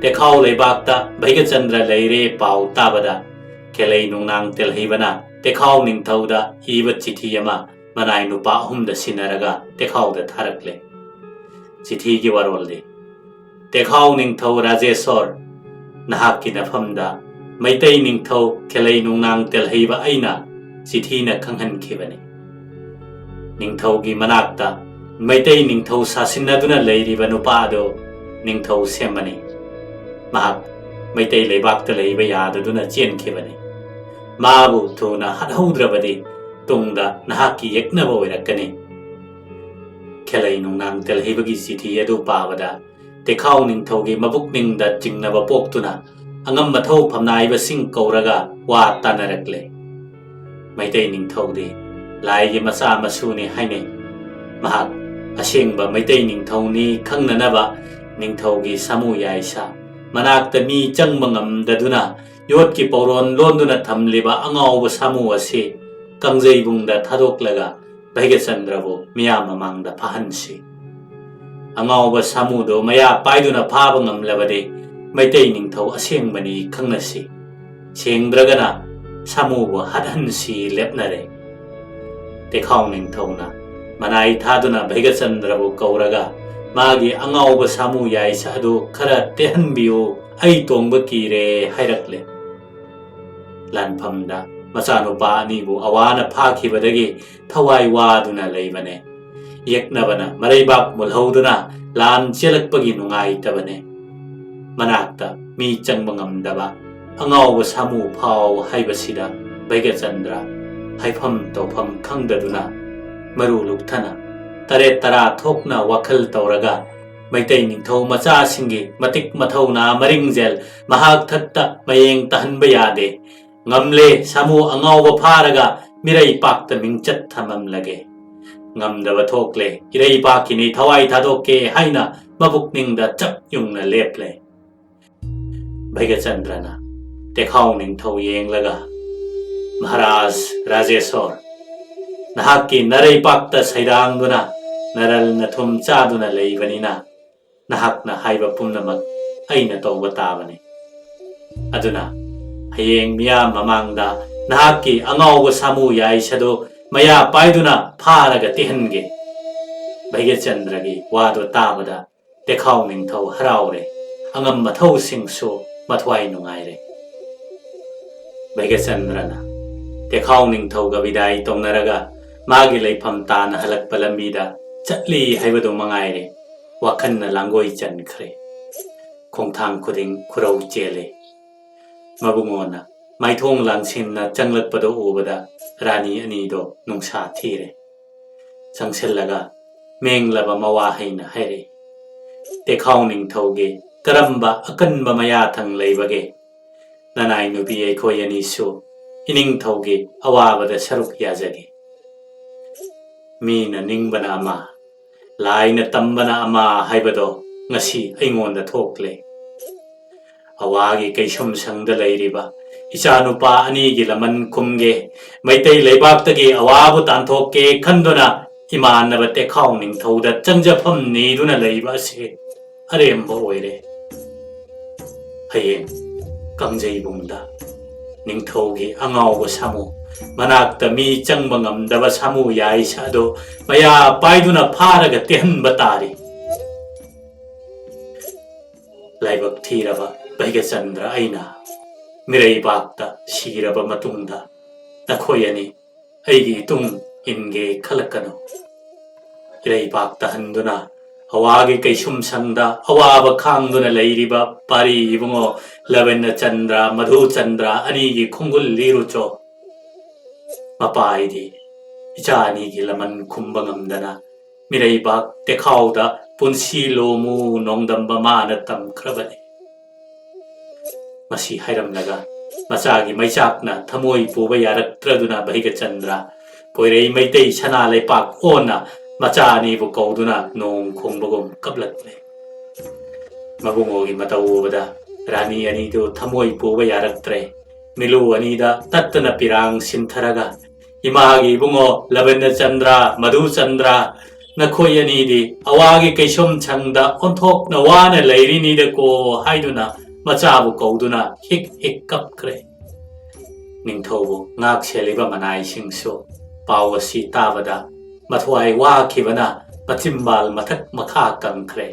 ꯇꯦꯈꯥꯎ ꯂꯩꯕꯥꯛꯇ ꯚꯩꯒꯆꯟꯗ꯭ꯔ ꯂꯩꯔꯦ ꯄꯥꯎ ꯇꯥꯕꯗ ꯈꯦꯂꯩ ꯅꯨꯡꯅꯥꯡ ꯇꯦꯜꯍꯩꯕꯅ ꯇꯦꯈꯥꯎ ꯅꯤꯡꯊꯧꯗ ꯏꯕ ꯆꯤꯊꯤ ꯑꯃ ꯃꯅꯥꯏ ꯅꯨꯄꯥ ꯑꯍꯨꯝꯗ ꯁꯤꯟꯅꯔꯒ ꯇꯦꯈꯥꯎꯗ ꯊꯥꯔꯛꯂꯦ꯫ ꯆꯤꯊꯤꯒꯤ ꯋꯥꯔꯣꯜꯗꯤ, ꯇꯦꯈꯥꯎ ꯅꯤꯡꯊꯧ ꯔꯥꯖꯦꯁꯣꯔ, ꯅꯍꯥꯛꯀꯤ ꯅꯐꯝꯗ ꯃꯩꯇꯩ ꯅꯤꯡꯊꯧ ꯈꯦꯂꯩ ꯅꯨꯡꯅꯥꯡ ꯇꯦꯜꯍꯩꯕ ꯑꯩꯅ ꯆꯤꯊꯤꯅ ꯈꯪꯍꯟꯈꯤꯕꯅꯤ꯫ ꯅꯤꯡꯊꯧꯒꯤ ꯃꯅꯥꯛꯇ ꯃꯩꯇꯩ ꯅꯤꯡꯊꯧ ꯁꯥꯁꯤꯟꯅꯗꯨꯅ ꯂꯩꯔꯤꯕ ꯅꯨꯄꯥ ꯑꯗꯨ ꯅꯤꯡꯊꯧ ꯁꯦꯝꯕꯅꯤ꯫ ꯃꯍꯥꯛ ꯃꯩꯇꯩ ꯂꯩꯕꯥꯛꯇ ꯂꯩꯕ ꯌꯥꯗꯗꯨꯅ ꯆꯦꯟꯈꯤꯕꯅꯤ꯫ ꯃꯥꯕꯨ ꯊꯨꯅ ꯍꯥꯠꯍꯧꯗ꯭ꯔꯕꯗꯤ ꯇꯨꯡꯗ ꯅꯍꯥꯛꯀꯤ ꯌꯦꯛꯅꯕ ꯑꯣꯏꯔꯛꯀꯅꯤ꯫ ꯈꯦꯂꯩ ꯅꯨꯡꯅꯥꯡ ꯇꯦꯜꯍꯩꯕꯒꯤ ꯆꯤꯊꯤ ꯑꯗꯨ ꯄꯥꯕꯗ ꯇꯦꯈꯥꯎ ꯅꯤꯡꯊꯧꯒꯤ ꯃꯕꯨꯛꯅꯤꯡꯗ ꯆꯤꯡꯅꯕ ꯄꯣꯛꯇꯨꯅ ꯑꯉꯝ ꯑꯊꯧ ꯐꯝꯅꯥꯏꯕꯁꯤꯡ ꯀꯧꯔꯒ ꯋꯥ ꯇꯥꯅꯔꯛꯂꯦ꯫ ꯃꯩꯇꯩ ꯅꯤꯡꯊꯧꯗꯤ ꯂꯥꯏꯒꯤ ꯃꯆꯥ ꯃꯁꯨꯅꯤ ꯍꯥꯏꯅꯩ꯫ ꯃꯍꯥꯛ ꯑꯁꯦꯡꯕ ꯃꯩꯇꯩ ꯅꯤꯡꯊꯧꯅꯤ ꯈꯪꯅꯅꯕ ꯅꯤꯡꯊꯧꯒꯤ ꯁꯥꯃꯨ ꯌꯥꯏꯁꯥ ꯃꯅꯥꯛꯇ ꯃꯤ ꯆꯪꯕ ꯉꯝꯗꯗꯨꯅ ꯌꯣꯠꯀꯤ ꯄꯧꯔꯣꯟ ꯂꯣꯟꯗꯨꯅ ꯊꯝꯂꯤꯕ ꯑꯉꯥꯎꯕ ꯁꯥꯃꯨ ꯑꯁꯤ ꯀꯪꯖꯩꯕꯨꯡꯗ ꯊꯥꯗꯣꯛꯂꯒ ꯚꯩꯒꯆꯟꯗ꯭ꯔꯕꯨ ꯃꯤꯌꯥꯝ ꯃꯃꯥꯡꯗ ꯐꯥꯍꯟꯁꯤ꯫ ꯑꯉꯥꯎꯕ ꯁꯥꯃꯨꯗꯨ ꯃꯌꯥ ꯄꯥꯏꯗꯨꯅ ꯐꯥꯕ ꯉꯝꯂꯕꯗꯤ ꯃꯩꯇꯩ ꯅꯤꯡꯊꯧ ꯑꯁꯦꯡꯕꯅꯤ ꯈꯪꯅꯁꯤ꯫ ꯁꯦꯡꯗ꯭ꯔꯒꯅ ꯁꯥꯃꯨꯕꯨ ꯍꯥꯠꯍꯟꯁꯤ ꯂꯦꯞꯅꯔꯦ꯫ ꯇꯦꯈꯥꯎ ꯅꯤꯡꯊꯧꯅ ꯃꯅꯥꯏ ꯊꯥꯗꯨꯅ ꯚꯩꯒꯆꯟꯗ꯭ꯔꯕꯨ ꯀꯧꯔꯒ, "ꯃꯥꯒꯤ ꯑꯉꯥꯎꯕ ꯁꯥꯃꯨ ꯌꯥꯏꯁ ꯑꯗꯨ ꯈꯔ ꯇꯦꯍꯟꯕꯤꯌꯨ, ꯑꯩ ꯇꯣꯡꯕ ꯀꯤꯔꯦ" ꯍꯥꯏꯔꯛꯂꯦ꯫ ꯂꯥꯟꯐꯝꯗ ꯃꯆꯥꯅꯨꯄꯥ ꯑꯅꯤꯕꯨ ꯑꯋꯥꯅ ꯐꯥꯈꯤꯕꯗꯒꯤ ꯊꯋꯥꯏ ꯋꯥꯗꯨꯅ ꯂꯩꯕꯅꯦ꯫ ꯌꯦꯛꯅꯕꯅ ꯃꯔꯩꯕꯥꯛ ꯃꯨꯜꯍꯧꯗꯨꯅ ꯂꯥꯟ ꯆꯦꯜꯂꯛꯄꯒꯤ ꯅꯨꯡꯉꯥꯏꯇꯕꯅꯦ꯫ ꯃꯅꯥꯛꯇ ꯃꯤ ꯆꯪꯕ ꯉꯝꯗꯕ ꯑꯉꯥꯎꯕ ꯁꯥꯃꯨ ꯐꯥꯎ ꯍꯥꯏꯕꯁꯤꯗ ꯚꯩꯒꯆꯟꯗ꯭ꯔ ꯍꯥꯏꯐꯝ ꯇꯧꯐꯝ ꯈꯪꯗꯗꯨꯅ, ꯃꯔꯨ ꯂꯨꯛꯊꯅ ꯇꯔꯦꯠ ꯇꯔꯥ ꯊꯣꯛꯅ ꯋꯥꯈꯜ ꯇꯧꯔꯒ, ꯃꯩꯇꯩ ꯅꯤꯡꯊꯧ ꯃꯆꯥꯁꯤꯡꯒꯤ ꯃꯇꯤꯛ ꯃꯊꯧꯅꯥ ꯃꯔꯤꯡꯖꯦꯜ ꯃꯍꯥꯛ ꯊꯛꯇ ꯃꯌꯦꯡ ꯇꯥꯍꯟꯕ ꯌꯥꯗꯦ꯫ ꯉꯝꯂꯦ, ꯁꯥꯃꯨ ꯑꯉꯥꯎꯕ ꯐꯥꯔꯒ ꯃꯤꯔꯩꯄꯥꯛꯇ ꯃꯤꯡꯆꯠ ꯊꯝꯃꯝꯂꯒꯦ꯫ ꯉꯝꯗꯕ ꯊꯣꯛꯂꯦ, ꯏꯔꯩꯄꯥꯛꯀꯤꯅꯤ, ꯊꯋꯥꯏ ꯊꯥꯗꯣꯛꯀꯦ ꯍꯥꯏꯅ ꯃꯕꯨꯛꯅꯤꯡꯗ ꯆꯞ ꯌꯨꯡꯅ ꯂꯦꯞꯂꯦ꯫ ꯚꯩꯒꯆꯟꯗ꯭ꯔꯅ ꯇꯦꯈꯥꯎ ꯅꯤꯡꯊꯧ ꯌꯦꯡꯂꯒ, "ꯃꯍꯥꯔꯥꯖ ꯔꯥꯖꯦꯁꯣꯔ, ꯅꯍꯥꯛꯀꯤ ꯅꯔꯩꯄꯥꯛꯇ ꯁꯩꯗꯥꯡꯗꯨꯅ ꯅꯔꯜ ꯅꯊꯨꯝ ꯆꯥꯗꯨꯅ ꯂꯩꯕꯅꯤꯅ, ꯅꯍꯥꯛꯅ ꯍꯥꯏꯕ ꯄꯨꯝꯅꯃꯛ ꯑꯩꯅ ꯇꯧꯕ ꯇꯥꯕꯅꯤ꯫ ꯑꯗꯨꯅ ꯍꯌꯦꯡ ꯃꯤꯌꯥꯝ ꯃꯃꯥꯡꯗ ꯅꯍꯥꯛꯀꯤ ꯑꯉꯥꯎꯕ ꯁꯥꯃꯨ ꯌꯥꯏꯁ ꯑꯗꯨ ꯃꯌꯥ ꯄꯥꯏꯗꯨꯅ ꯐꯥꯔꯒ ꯇꯤꯍꯟꯒꯦ꯫" ꯚꯩꯒꯆꯟꯗ꯭ꯔꯒꯤ ꯋꯥꯗꯨ ꯇꯥꯕꯗ ꯇꯦꯈꯥꯎ ꯅꯤꯡꯊꯧ ꯍꯔꯥꯎꯔꯦ, ꯑꯉꯝ ꯃꯊꯧꯁꯤꯡꯁꯨ ꯃꯊ꯭ꯋꯥꯏ ꯅꯨꯡꯉꯥꯏꯔꯦ꯫ ꯚꯩꯒꯆꯟꯗ꯭ꯔꯅ ꯇꯦꯈꯥꯎ ꯅꯤꯡꯊꯧꯒ ꯕꯤꯗꯥꯏ ꯇꯧꯅꯔꯒ ꯃꯥꯒꯤ ꯂꯩꯐꯝ ꯇꯥꯅ ꯍꯜꯂꯛꯄ ꯂꯝꯕꯤꯗ ꯆꯠꯂꯤ ꯍꯥꯏꯕꯗꯨ ꯃꯉꯥꯏꯔꯦ, ꯋꯥꯈꯜꯅ ꯂꯥꯡꯒꯣꯏ ꯆꯟꯈ꯭ꯔꯦ꯫ ꯈꯣꯡꯊꯥꯡ ꯈꯨꯗꯤꯡ ꯈꯨꯔꯧ ꯆꯦꯜꯂꯦ꯫ ꯃꯕꯨꯡꯉꯣꯅ ꯃꯥꯏꯊꯣꯡ ꯂꯥꯡꯁꯤꯟꯅ ꯆꯪꯂꯛꯄꯗꯨ ꯎꯕꯗ ꯔꯥꯅꯤ ꯑꯅꯤꯗꯣ ꯅꯨꯡꯁꯥ ꯊꯤꯔꯦ꯫ ꯆꯪꯁꯤꯜꯂꯒ ꯃꯦꯡꯂꯕ ꯃꯋꯥ ꯍꯩꯅ ꯍꯥꯏꯔꯛꯏ, "ꯇꯦꯈꯥꯎ ꯅꯤꯡꯊꯧꯒꯤ ꯀꯔꯝꯕ ꯑꯀꯟꯕ ꯃꯌꯥꯊꯪ ꯂꯩꯕꯒꯦ? ꯅꯅꯥꯏ ꯅꯨꯄꯤ ꯑꯩꯈꯣꯏ ꯑꯅꯤꯁꯨ ꯏꯅꯤꯡꯊꯧꯒꯤ ꯑꯋꯥꯕꯗ ꯁꯔꯨꯛ ꯌꯥꯖꯒꯦ꯫ ꯃꯤꯅ ꯅꯤꯡꯕꯅ ꯑꯃ, ꯂꯥꯏꯅ ꯇꯝꯕꯅ ꯑꯃ ꯍꯥꯏꯕꯗꯣ ꯉꯁꯤ ꯑꯩꯉꯣꯟꯗ ꯊꯣꯛꯂꯦ꯫ ꯑꯋꯥꯒꯤ ꯀꯩꯁꯨꯝꯁꯪꯗ ꯂꯩꯔꯤꯕ ꯏꯆꯥꯅꯨꯄꯥ ꯑꯅꯤꯒꯤ ꯂꯃꯟ ꯈꯨꯝꯒꯦ, ꯃꯩꯇꯩ ꯂꯩꯕꯥꯛꯇꯒꯤ ꯑꯋꯥꯕꯨ ꯇꯥꯟꯊꯣꯛꯀꯦ ꯈꯟꯗꯨꯅ ꯏꯃꯥꯟꯅꯕ ꯇꯦꯈꯥꯎ ꯅꯤꯡꯊꯧꯗ ꯆꯪꯖꯐꯝ ꯅꯤꯗꯨꯅ ꯂꯩꯕ ꯑꯁꯤ ꯑꯔꯦꯝꯕ ꯑꯣꯏꯔꯦ꯫ ꯍꯌꯦꯡ ꯀꯥꯡꯖꯩꯕꯨꯡꯗ ꯅꯤꯡꯊꯧꯒꯤ ꯑꯉꯥꯎꯕ ꯁꯥꯃꯨ ꯃꯅꯥꯛꯇ ꯃꯤ ꯆꯪꯕ ꯉꯝꯗꯕ ꯁꯥꯃꯨ ꯌꯥꯏꯁ ꯑꯗꯨ ꯃꯌꯥ ꯄꯥꯏꯗꯨꯅ ꯐꯥꯔꯒ ꯇꯦꯍꯟꯕ ꯇꯥꯔꯤ꯫ ꯂꯥꯏꯕꯛ ꯊꯤꯔꯕ ꯚꯩꯒꯆꯟꯗ꯭ꯔ ꯑꯩꯅ ꯃꯤꯔꯩꯕꯥꯛꯇ ꯁꯤꯔꯕ ꯃꯇꯨꯡꯗ ꯅꯈꯣꯏ ꯑꯅꯤ ꯑꯩꯒꯤ ꯏꯇꯨꯡ ꯏꯟꯒꯦ ꯈꯜꯂꯛꯀꯅꯨ꯫ ꯏꯔꯩꯕꯥꯛꯇ ꯍꯟꯗꯨꯅ ꯍꯋꯥꯒꯤ ꯀꯩꯁꯨꯝ ꯁꯪꯗ ꯑꯋꯥꯕ ꯈꯥꯡꯗꯨꯅ ꯂꯩꯔꯤꯕ ꯄꯥꯔꯤ ꯏꯕꯨꯡꯉꯣ ꯂꯕꯦꯟꯗ꯭ꯔ ꯆꯟꯗ꯭ꯔ, ꯃꯙꯨ ꯆꯟꯗ꯭ꯔ ꯑꯅꯤꯒꯤ ꯈꯣꯡꯒꯨꯜ ꯂꯤꯔꯨꯆꯣ꯫ ꯃꯄꯥ ꯑꯩꯗꯤ ꯏꯆꯥ ꯑꯅꯤꯒꯤ ꯂꯃꯟ ꯈꯨꯝꯕ ꯉꯝꯗꯅ ꯃꯤꯔꯩꯕꯥꯛ ꯇꯦꯈꯥꯎꯗ ꯄꯨꯟꯁꯤ ꯂꯣꯃꯨ ꯅꯣꯡꯗꯝꯕ ꯃꯥꯅ ꯇꯝꯈ꯭ꯔꯕꯅꯤ꯫ ꯃꯁꯤ ꯍꯥꯏꯔꯝꯂꯒ ꯃꯆꯥꯒꯤ ꯃꯩꯆꯥꯛꯅ ꯊꯃꯣꯏ ꯄꯨꯕ ꯌꯥꯔꯛꯇ꯭ꯔꯗꯨꯅ ꯚꯩꯒꯆꯟꯗ꯭ꯔ ꯄꯣꯏꯔꯩ ꯃꯩꯇꯩ ꯁꯅꯥ ꯂꯩꯄꯥꯛ ꯑꯣꯟꯅ ꯃꯆꯥ ꯑꯅꯤꯕꯨ ꯀꯧꯗꯨꯅ ꯅꯣꯡ ꯈꯣꯡꯕꯒꯨꯝ ꯀꯞꯂꯛꯂꯦ꯫ ꯃꯕꯨꯡꯉꯣꯒꯤ ꯃꯇꯧ ꯎꯕꯗ ꯔꯥꯅꯤ ꯑꯅꯤꯗꯨ ꯊꯃꯣꯏ ꯄꯨꯕ ꯌꯥꯔꯛꯇ꯭ꯔꯦ꯫ ꯃꯤꯂꯨ ꯑꯅꯤꯗ ꯇꯠꯇꯅ ꯄꯤꯔꯥꯡ ꯁꯤꯟꯊꯔꯒ, "ꯏꯃꯥꯒꯤ ꯏꯕꯨꯡꯉꯣ ꯂꯕꯦꯟꯗ꯭ꯔ ꯆꯟꯗ꯭ꯔ, ꯃꯙꯨ ꯆꯟꯗ꯭ꯔ, ꯅꯈꯣꯏ ꯑꯅꯤꯗꯤ ꯑꯋꯥꯒꯤ ꯀꯩꯁꯨꯝ ꯁꯪꯗ ꯑꯣꯟꯊꯣꯛꯅ ꯋꯥꯅ ꯂꯩꯔꯤꯅꯤꯗꯀꯣ" ꯍꯥꯏꯗꯨꯅ ꯃꯆꯥꯕꯨ ꯀꯧꯗꯨꯅ ꯍꯤꯛ ꯍꯤꯛ ꯀꯞꯈ꯭ꯔꯦ꯫ ꯅꯤꯡꯊꯧꯕꯨ ꯉꯥꯛ ꯁꯦꯜꯂꯤꯕ ꯃꯅꯥꯏꯁꯤꯡꯁꯨ ꯄꯥꯎ ꯑꯁꯤ ꯇꯥꯕꯗ ꯃꯊ꯭ꯋꯥꯏ ꯋꯥꯈꯤꯕꯅ ꯃꯆꯤꯝꯕꯥꯜ ꯃꯊꯛ ꯃꯈꯥ ꯀꯪꯈ꯭ꯔꯦ꯫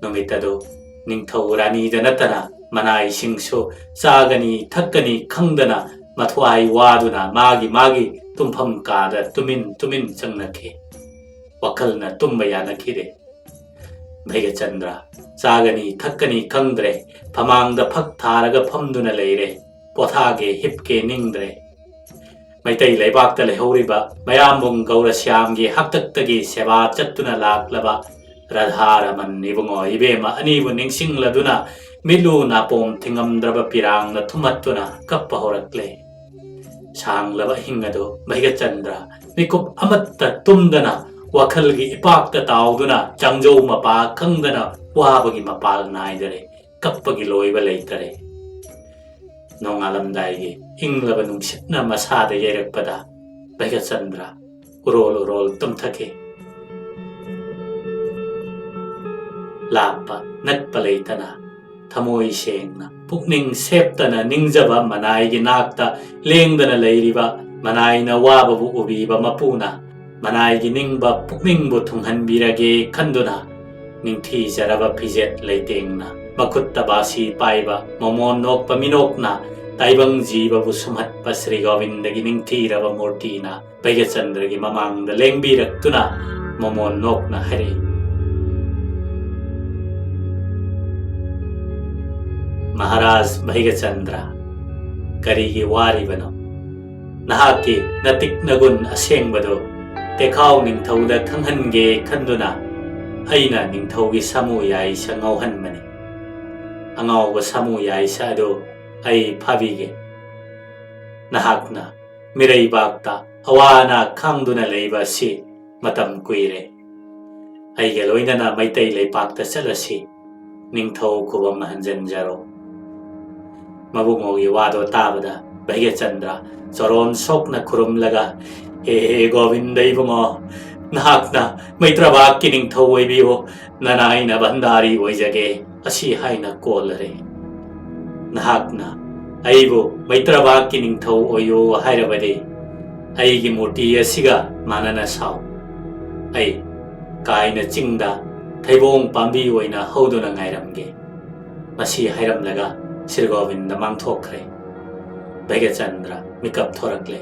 ꯅꯨꯃꯤꯠ ꯑꯗꯨ ꯅꯤꯡꯊꯧ ꯔꯥꯅꯤꯗ ꯅꯠꯇꯅ ꯃꯅꯥꯏꯁꯤꯡꯁꯨ ꯆꯥꯒꯅꯤ ꯊꯛꯀꯅꯤ ꯈꯪꯗꯅ ꯃꯊ꯭ꯋꯥꯏ ꯋꯥꯗꯨꯅ ꯃꯥꯒꯤ ꯃꯥꯒꯤ ꯇꯨꯝꯐꯝ ꯀꯥꯗ ꯇꯨꯃꯤꯟ ꯇꯨꯃꯤꯟ ꯆꯪꯅꯈꯤ꯫ ꯋꯥꯈꯜꯅ ꯇꯨꯝꯕ ꯌꯥꯅꯈꯤꯗꯦ꯫ ꯚꯩꯒꯆꯟꯗ꯭ꯔ ꯆꯥꯒꯅꯤ ꯊꯛꯀꯅꯤ ꯈꯪꯗ꯭ꯔꯦ꯫ ꯐꯃꯥꯡꯗ ꯐꯛ ꯊꯥꯔꯒ ꯐꯝꯗꯨꯅ ꯂꯩꯔꯦ꯫ ꯄꯣꯊꯥꯒꯦ ꯍꯤꯞꯀꯦ ꯅꯤꯡꯗ꯭ꯔꯦ꯫ ꯃꯩꯇꯩ ꯂꯩꯕꯥꯛꯇ ꯂꯩꯍꯧꯔꯤꯕ ꯃꯌꯥꯝꯕꯨꯡ ꯒꯧꯔꯁ꯭ꯌꯥꯝꯒꯤ ꯍꯥꯛꯇꯛꯇꯒꯤ ꯁꯦꯕꯥ ꯆꯠꯇꯨꯅ ꯂꯥꯛꯂꯕ ꯔꯥꯙꯥ ꯔꯃꯟ ꯏꯕꯨꯡꯉꯣ ꯏꯕꯦꯝꯃ ꯑꯅꯤꯕꯨ ꯅꯤꯡꯁꯤꯡꯂꯗꯨꯅ ꯃꯤꯠꯂꯨ ꯅꯥꯄꯣꯝ ꯊꯤꯡꯉꯝꯗ꯭ꯔꯕ ꯄꯤꯔꯥꯡꯅ ꯊꯨꯝꯍꯠꯇꯨꯅ ꯀꯞꯄ ꯍꯧꯔꯛꯂꯦ꯫ ꯁꯥꯡꯂꯕ ꯑꯍꯤꯡ ꯑꯗꯨ ꯚꯩꯒꯆꯟꯗ꯭ꯔ ꯃꯤꯀꯨꯞ ꯑꯃꯠꯇ ꯇꯨꯝꯗꯅ ꯋꯥꯈꯜꯒꯤ ꯏꯄꯥꯛꯇ ꯇꯥꯎꯗꯨꯅ ꯆꯥꯡꯖꯧ ꯃꯄꯥ ꯈꯪꯗꯅ ꯋꯥꯕꯒꯤ ꯃꯄꯥꯜ ꯅꯥꯏꯗꯔꯦ, ꯀꯞꯄꯒꯤ ꯂꯣꯏꯕ ꯂꯩꯇꯔꯦ꯫ ꯅꯣꯡꯉꯥꯜꯂꯝꯗꯥꯏꯒꯤ ꯏꯪꯂꯕ ꯅꯨꯡꯁꯤꯠꯅ ꯃꯁꯥꯗ ꯌꯩꯔꯛꯄꯗ ꯚꯩꯒꯆꯟꯗ꯭ꯔ ꯎꯔꯣꯜ ꯎꯔꯣꯜ ꯇꯨꯝꯊꯈꯤ꯫ ꯂꯥꯞꯄ ꯅꯛꯄ ꯂꯩꯇꯅ ꯊꯃꯣꯏ ꯁꯦꯡꯅ ꯄꯨꯛꯅꯤꯡ ꯁꯦꯞꯇꯅ ꯅꯤꯡꯖꯕ ꯃꯅꯥꯏꯒꯤ ꯅꯥꯛꯇ ꯂꯦꯡꯗꯅ ꯂꯩꯔꯤꯕ ꯃꯅꯥꯏꯅ ꯋꯥꯕꯕꯨ ꯎꯕꯤꯕ ꯃꯄꯨꯅ ꯃꯅꯥꯏꯒꯤ ꯅꯤꯡꯕ ꯄꯨꯛꯅꯤꯡꯕꯨ ꯊꯨꯡꯍꯟꯕꯤꯔꯒꯦ ꯈꯟꯗꯨꯅ ꯅꯤꯡꯊꯤꯖꯔꯕ ꯐꯤꯖꯦꯠ ꯂꯩꯇꯦꯡꯅ ꯃꯈꯨꯠꯇ ꯕꯥꯁꯤ ꯄꯥꯏꯕ ꯃꯃꯣꯟ ꯅꯣꯛꯄ ꯃꯤꯅꯣꯛꯅ ꯇꯥꯏꯕꯪ ꯖꯤꯕꯕꯨ ꯁꯨꯝꯍꯠꯄ ꯁ꯭ꯔꯤ ꯒꯣꯕꯤꯟꯗꯒꯤ ꯅꯤꯡꯊꯤꯔꯕ ꯃꯨꯔꯇꯤꯅ ꯚꯩꯒꯆꯟꯗ꯭ꯔꯒꯤ ꯃꯃꯥꯡꯗ ꯂꯦꯡꯕꯤꯔꯛꯇꯨꯅ ꯃꯃꯣꯟ ꯅꯣꯛꯅ ꯍꯥꯏꯔꯛꯏ, "ꯃꯍꯥꯔꯥꯖ ꯚꯩꯒꯆꯟꯗ꯭ꯔ, ꯀꯔꯤꯒꯤ ꯋꯥꯔꯤꯕꯅꯣ? ꯅꯍꯥꯛꯀꯤ ꯅꯇꯤꯛ ꯅꯒꯨꯟ ꯑꯁꯦꯡꯕꯗꯨ ꯇꯦꯈꯥꯎ ꯅꯤꯡꯊꯧꯗ ꯈꯪꯍꯟꯒꯦ ꯈꯟꯗꯨꯅ ꯑꯩꯅ ꯅꯤꯡꯊꯧꯒꯤ ꯁꯥꯃꯨ ꯌꯥꯏꯁ ꯉꯥꯎꯍꯟꯕꯅꯤ꯫ ꯑꯉꯥꯎꯕ ꯁꯥꯃꯨ ꯌꯥꯏꯁ ꯑꯗꯨ ꯑꯩ ꯐꯥꯕꯤꯒꯦ꯫ ꯅꯍꯥꯛꯅ ꯃꯤꯔꯩꯕꯥꯛꯇ ꯑꯋꯥ ꯑꯅꯥ ꯈꯥꯡꯗꯨꯅ ꯂꯩꯕ ꯑꯁꯤ ꯃꯇꯝ ꯀꯨꯏꯔꯦ꯫ ꯑꯩꯒ ꯂꯣꯏꯅꯅ ꯃꯩꯇꯩ ꯂꯩꯄꯥꯛꯇ ꯆꯠꯂꯁꯤ꯫ ꯅꯤꯡꯊꯧ ꯈꯨꯕꯝ ꯍꯟꯖꯟꯖꯔꯣ꯫" ꯃꯕꯨꯡꯉꯣꯒꯤ ꯋꯥꯗꯣ ꯇꯥꯕꯗ ꯚꯩꯒꯆꯟꯗ꯭ꯔ ꯆꯣꯔꯣꯟ ꯁꯣꯛꯅ ꯈꯨꯔꯨꯝꯂꯒ, "ꯍꯦ ꯍꯦ ꯒꯣꯕꯤꯟꯗ ꯏꯕꯨꯡꯉꯣ, ꯅꯍꯥꯛꯅ ꯃꯩꯇ꯭ꯔꯕꯥꯛꯀꯤ ꯅꯤꯡꯊꯧ ꯑꯣꯏꯕꯤꯌꯨ, ꯅꯅꯥꯏꯅ ꯚꯟꯗꯥꯔꯤ ꯑꯣꯏꯖꯒꯦ" ꯑꯁꯤ ꯍꯥꯏꯅ ꯀꯣꯜꯂꯔꯦ꯫ "ꯅꯍꯥꯛꯅ ꯑꯩꯕꯨ ꯃꯩꯇ꯭ꯔꯕꯥꯛꯀꯤ ꯅꯤꯡꯊꯧ ꯑꯣꯏꯌꯨ ꯍꯥꯏꯔꯕꯗꯤ ꯑꯩꯒꯤ ꯃꯨꯔꯇꯤ ꯑꯁꯤꯒ ꯃꯥꯟꯅꯅ ꯁꯥꯎ꯫ ꯑꯩ ꯀꯥꯏꯅ ꯆꯤꯡꯗ ꯊꯩꯕꯣꯡ ꯄꯥꯝꯕꯤ ꯑꯣꯏꯅ ꯍꯧꯗꯨꯅ ꯉꯥꯏꯔꯝꯒꯦ꯫" ꯃꯁꯤ ꯍꯥꯏꯔꯝꯂꯒ ꯁ꯭ꯔꯤ ꯒꯣꯕꯤꯟꯗ ꯃꯥꯡꯊꯣꯛꯈ꯭ꯔꯦ꯫ ꯚꯩꯒꯆꯟꯗ꯭ꯔ ꯃꯤꯀꯞ ꯊꯣꯔꯛꯂꯦ꯫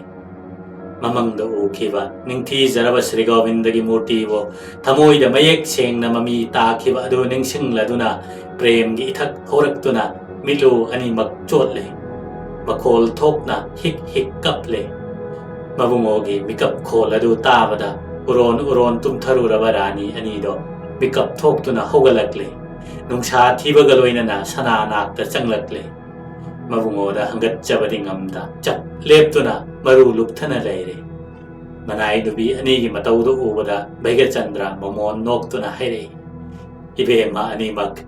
ꯃꯃꯪꯗ ꯎꯈꯤꯕ ꯅꯤꯡꯊꯤꯖꯔꯕ ꯁ꯭ꯔꯤ ꯒꯣꯕꯤꯟꯗꯒꯤ ꯃꯨꯔꯇꯤꯕꯨ ꯊꯃꯣꯏꯗ ꯃꯌꯦꯛ ꯁꯦꯡꯅ ꯃꯃꯤ ꯇꯥꯈꯤꯕ ꯑꯗꯨ ꯅꯤꯡꯁꯤꯡꯂꯗꯨꯅ ꯄ꯭ꯔꯦꯝꯒꯤ ꯏꯊꯛ ꯍꯧꯔꯛꯇꯨꯅ ꯃꯤꯠꯂꯨ ꯑꯅꯤꯃꯛ ꯆꯣꯠꯂꯦ꯫ ꯃꯈꯣꯜ ꯊꯣꯛꯅ ꯍꯤꯛ ꯍꯤꯛ ꯀꯞꯂꯦ꯫ ꯃꯕꯨꯡꯉꯣꯒꯤ ꯃꯤꯀꯞ ꯈꯣꯜ ꯑꯗꯨ ꯇꯥꯕꯗ ꯎꯔꯣꯟ ꯎꯔꯣꯟ ꯇꯨꯝꯊꯔꯨꯔꯕ ꯔꯥꯅꯤ ꯑꯅꯤꯗꯣ ꯃꯤꯀꯞ ꯊꯣꯛꯇꯨꯅ ꯍꯧꯒꯠꯂꯛꯂꯦ꯫ ꯅꯨꯡꯁꯥ ꯊꯤꯕꯒ ꯂꯣꯏꯅꯅ ꯁꯅꯥ ꯅꯥꯛꯇ ꯆꯪꯂꯛꯂꯦ꯫ ꯃꯕꯨꯡꯉꯣꯗ ꯍꯪꯒꯠꯆꯕꯗꯤ ꯉꯝꯗ ꯆꯞ ꯂꯦꯞꯇꯨꯅ ꯃꯔꯨ ꯂꯨꯞꯊꯅ ꯂꯩꯔꯦ꯫ ꯃꯅꯥꯏ ꯅꯨꯄꯤ ꯑꯅꯤꯒꯤ ꯃꯇꯧꯗꯨ ꯎꯕꯗ ꯚꯩꯒꯆꯟꯗ꯭ꯔ ꯃꯃꯣꯟ ꯅꯣꯛꯇꯨꯅ ꯍꯥꯏꯔꯛꯏ, "ꯏꯕꯦꯝꯃ ꯑꯅꯤꯃꯛ,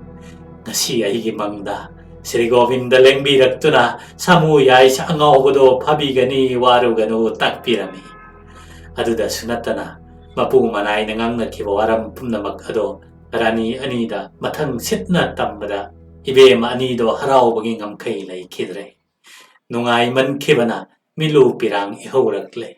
ꯉꯁꯤ ꯑꯩꯒꯤ ꯃꯪꯗ ꯁ꯭ꯔꯤ ꯒꯣꯕꯤꯟꯗ ꯂꯦꯡꯕꯤꯔꯛꯇꯨꯅ ꯁꯥꯃꯨ ꯌꯥꯏꯁ ꯑꯉꯥꯎꯕꯗꯣ ꯐꯥꯕꯤꯒꯅꯤ, ꯋꯥꯔꯨꯒꯅꯨ, ꯇꯥꯛꯄꯤꯔꯝꯃꯤ꯫ ꯑꯗꯨꯗꯁꯨ ꯅꯠꯇꯅ ꯃꯄꯨ ꯃꯅꯥꯏꯅ ꯉꯥꯡꯅꯈꯤꯕ ꯋꯥꯔꯝ ꯄꯨꯝꯅꯃꯛ ꯑꯗꯣ ꯔꯥꯅꯤ ꯑꯅꯤꯗ ꯃꯊꯪ ꯁꯤꯠꯅ ꯇꯝꯕꯗ ꯏꯕꯦꯝꯃ ꯑꯅꯤꯗꯣ ꯍꯔꯥꯎꯕꯒꯤ ꯉꯝꯈꯩ ꯂꯩꯈꯤꯗ꯭ꯔꯦ꯫ ꯅꯨꯡꯉꯥꯏꯃꯟꯈꯤꯕꯅ ꯃꯤꯠꯂꯨ ꯄꯤꯔꯥꯡ ꯏꯍꯧꯔꯛꯂꯦ꯫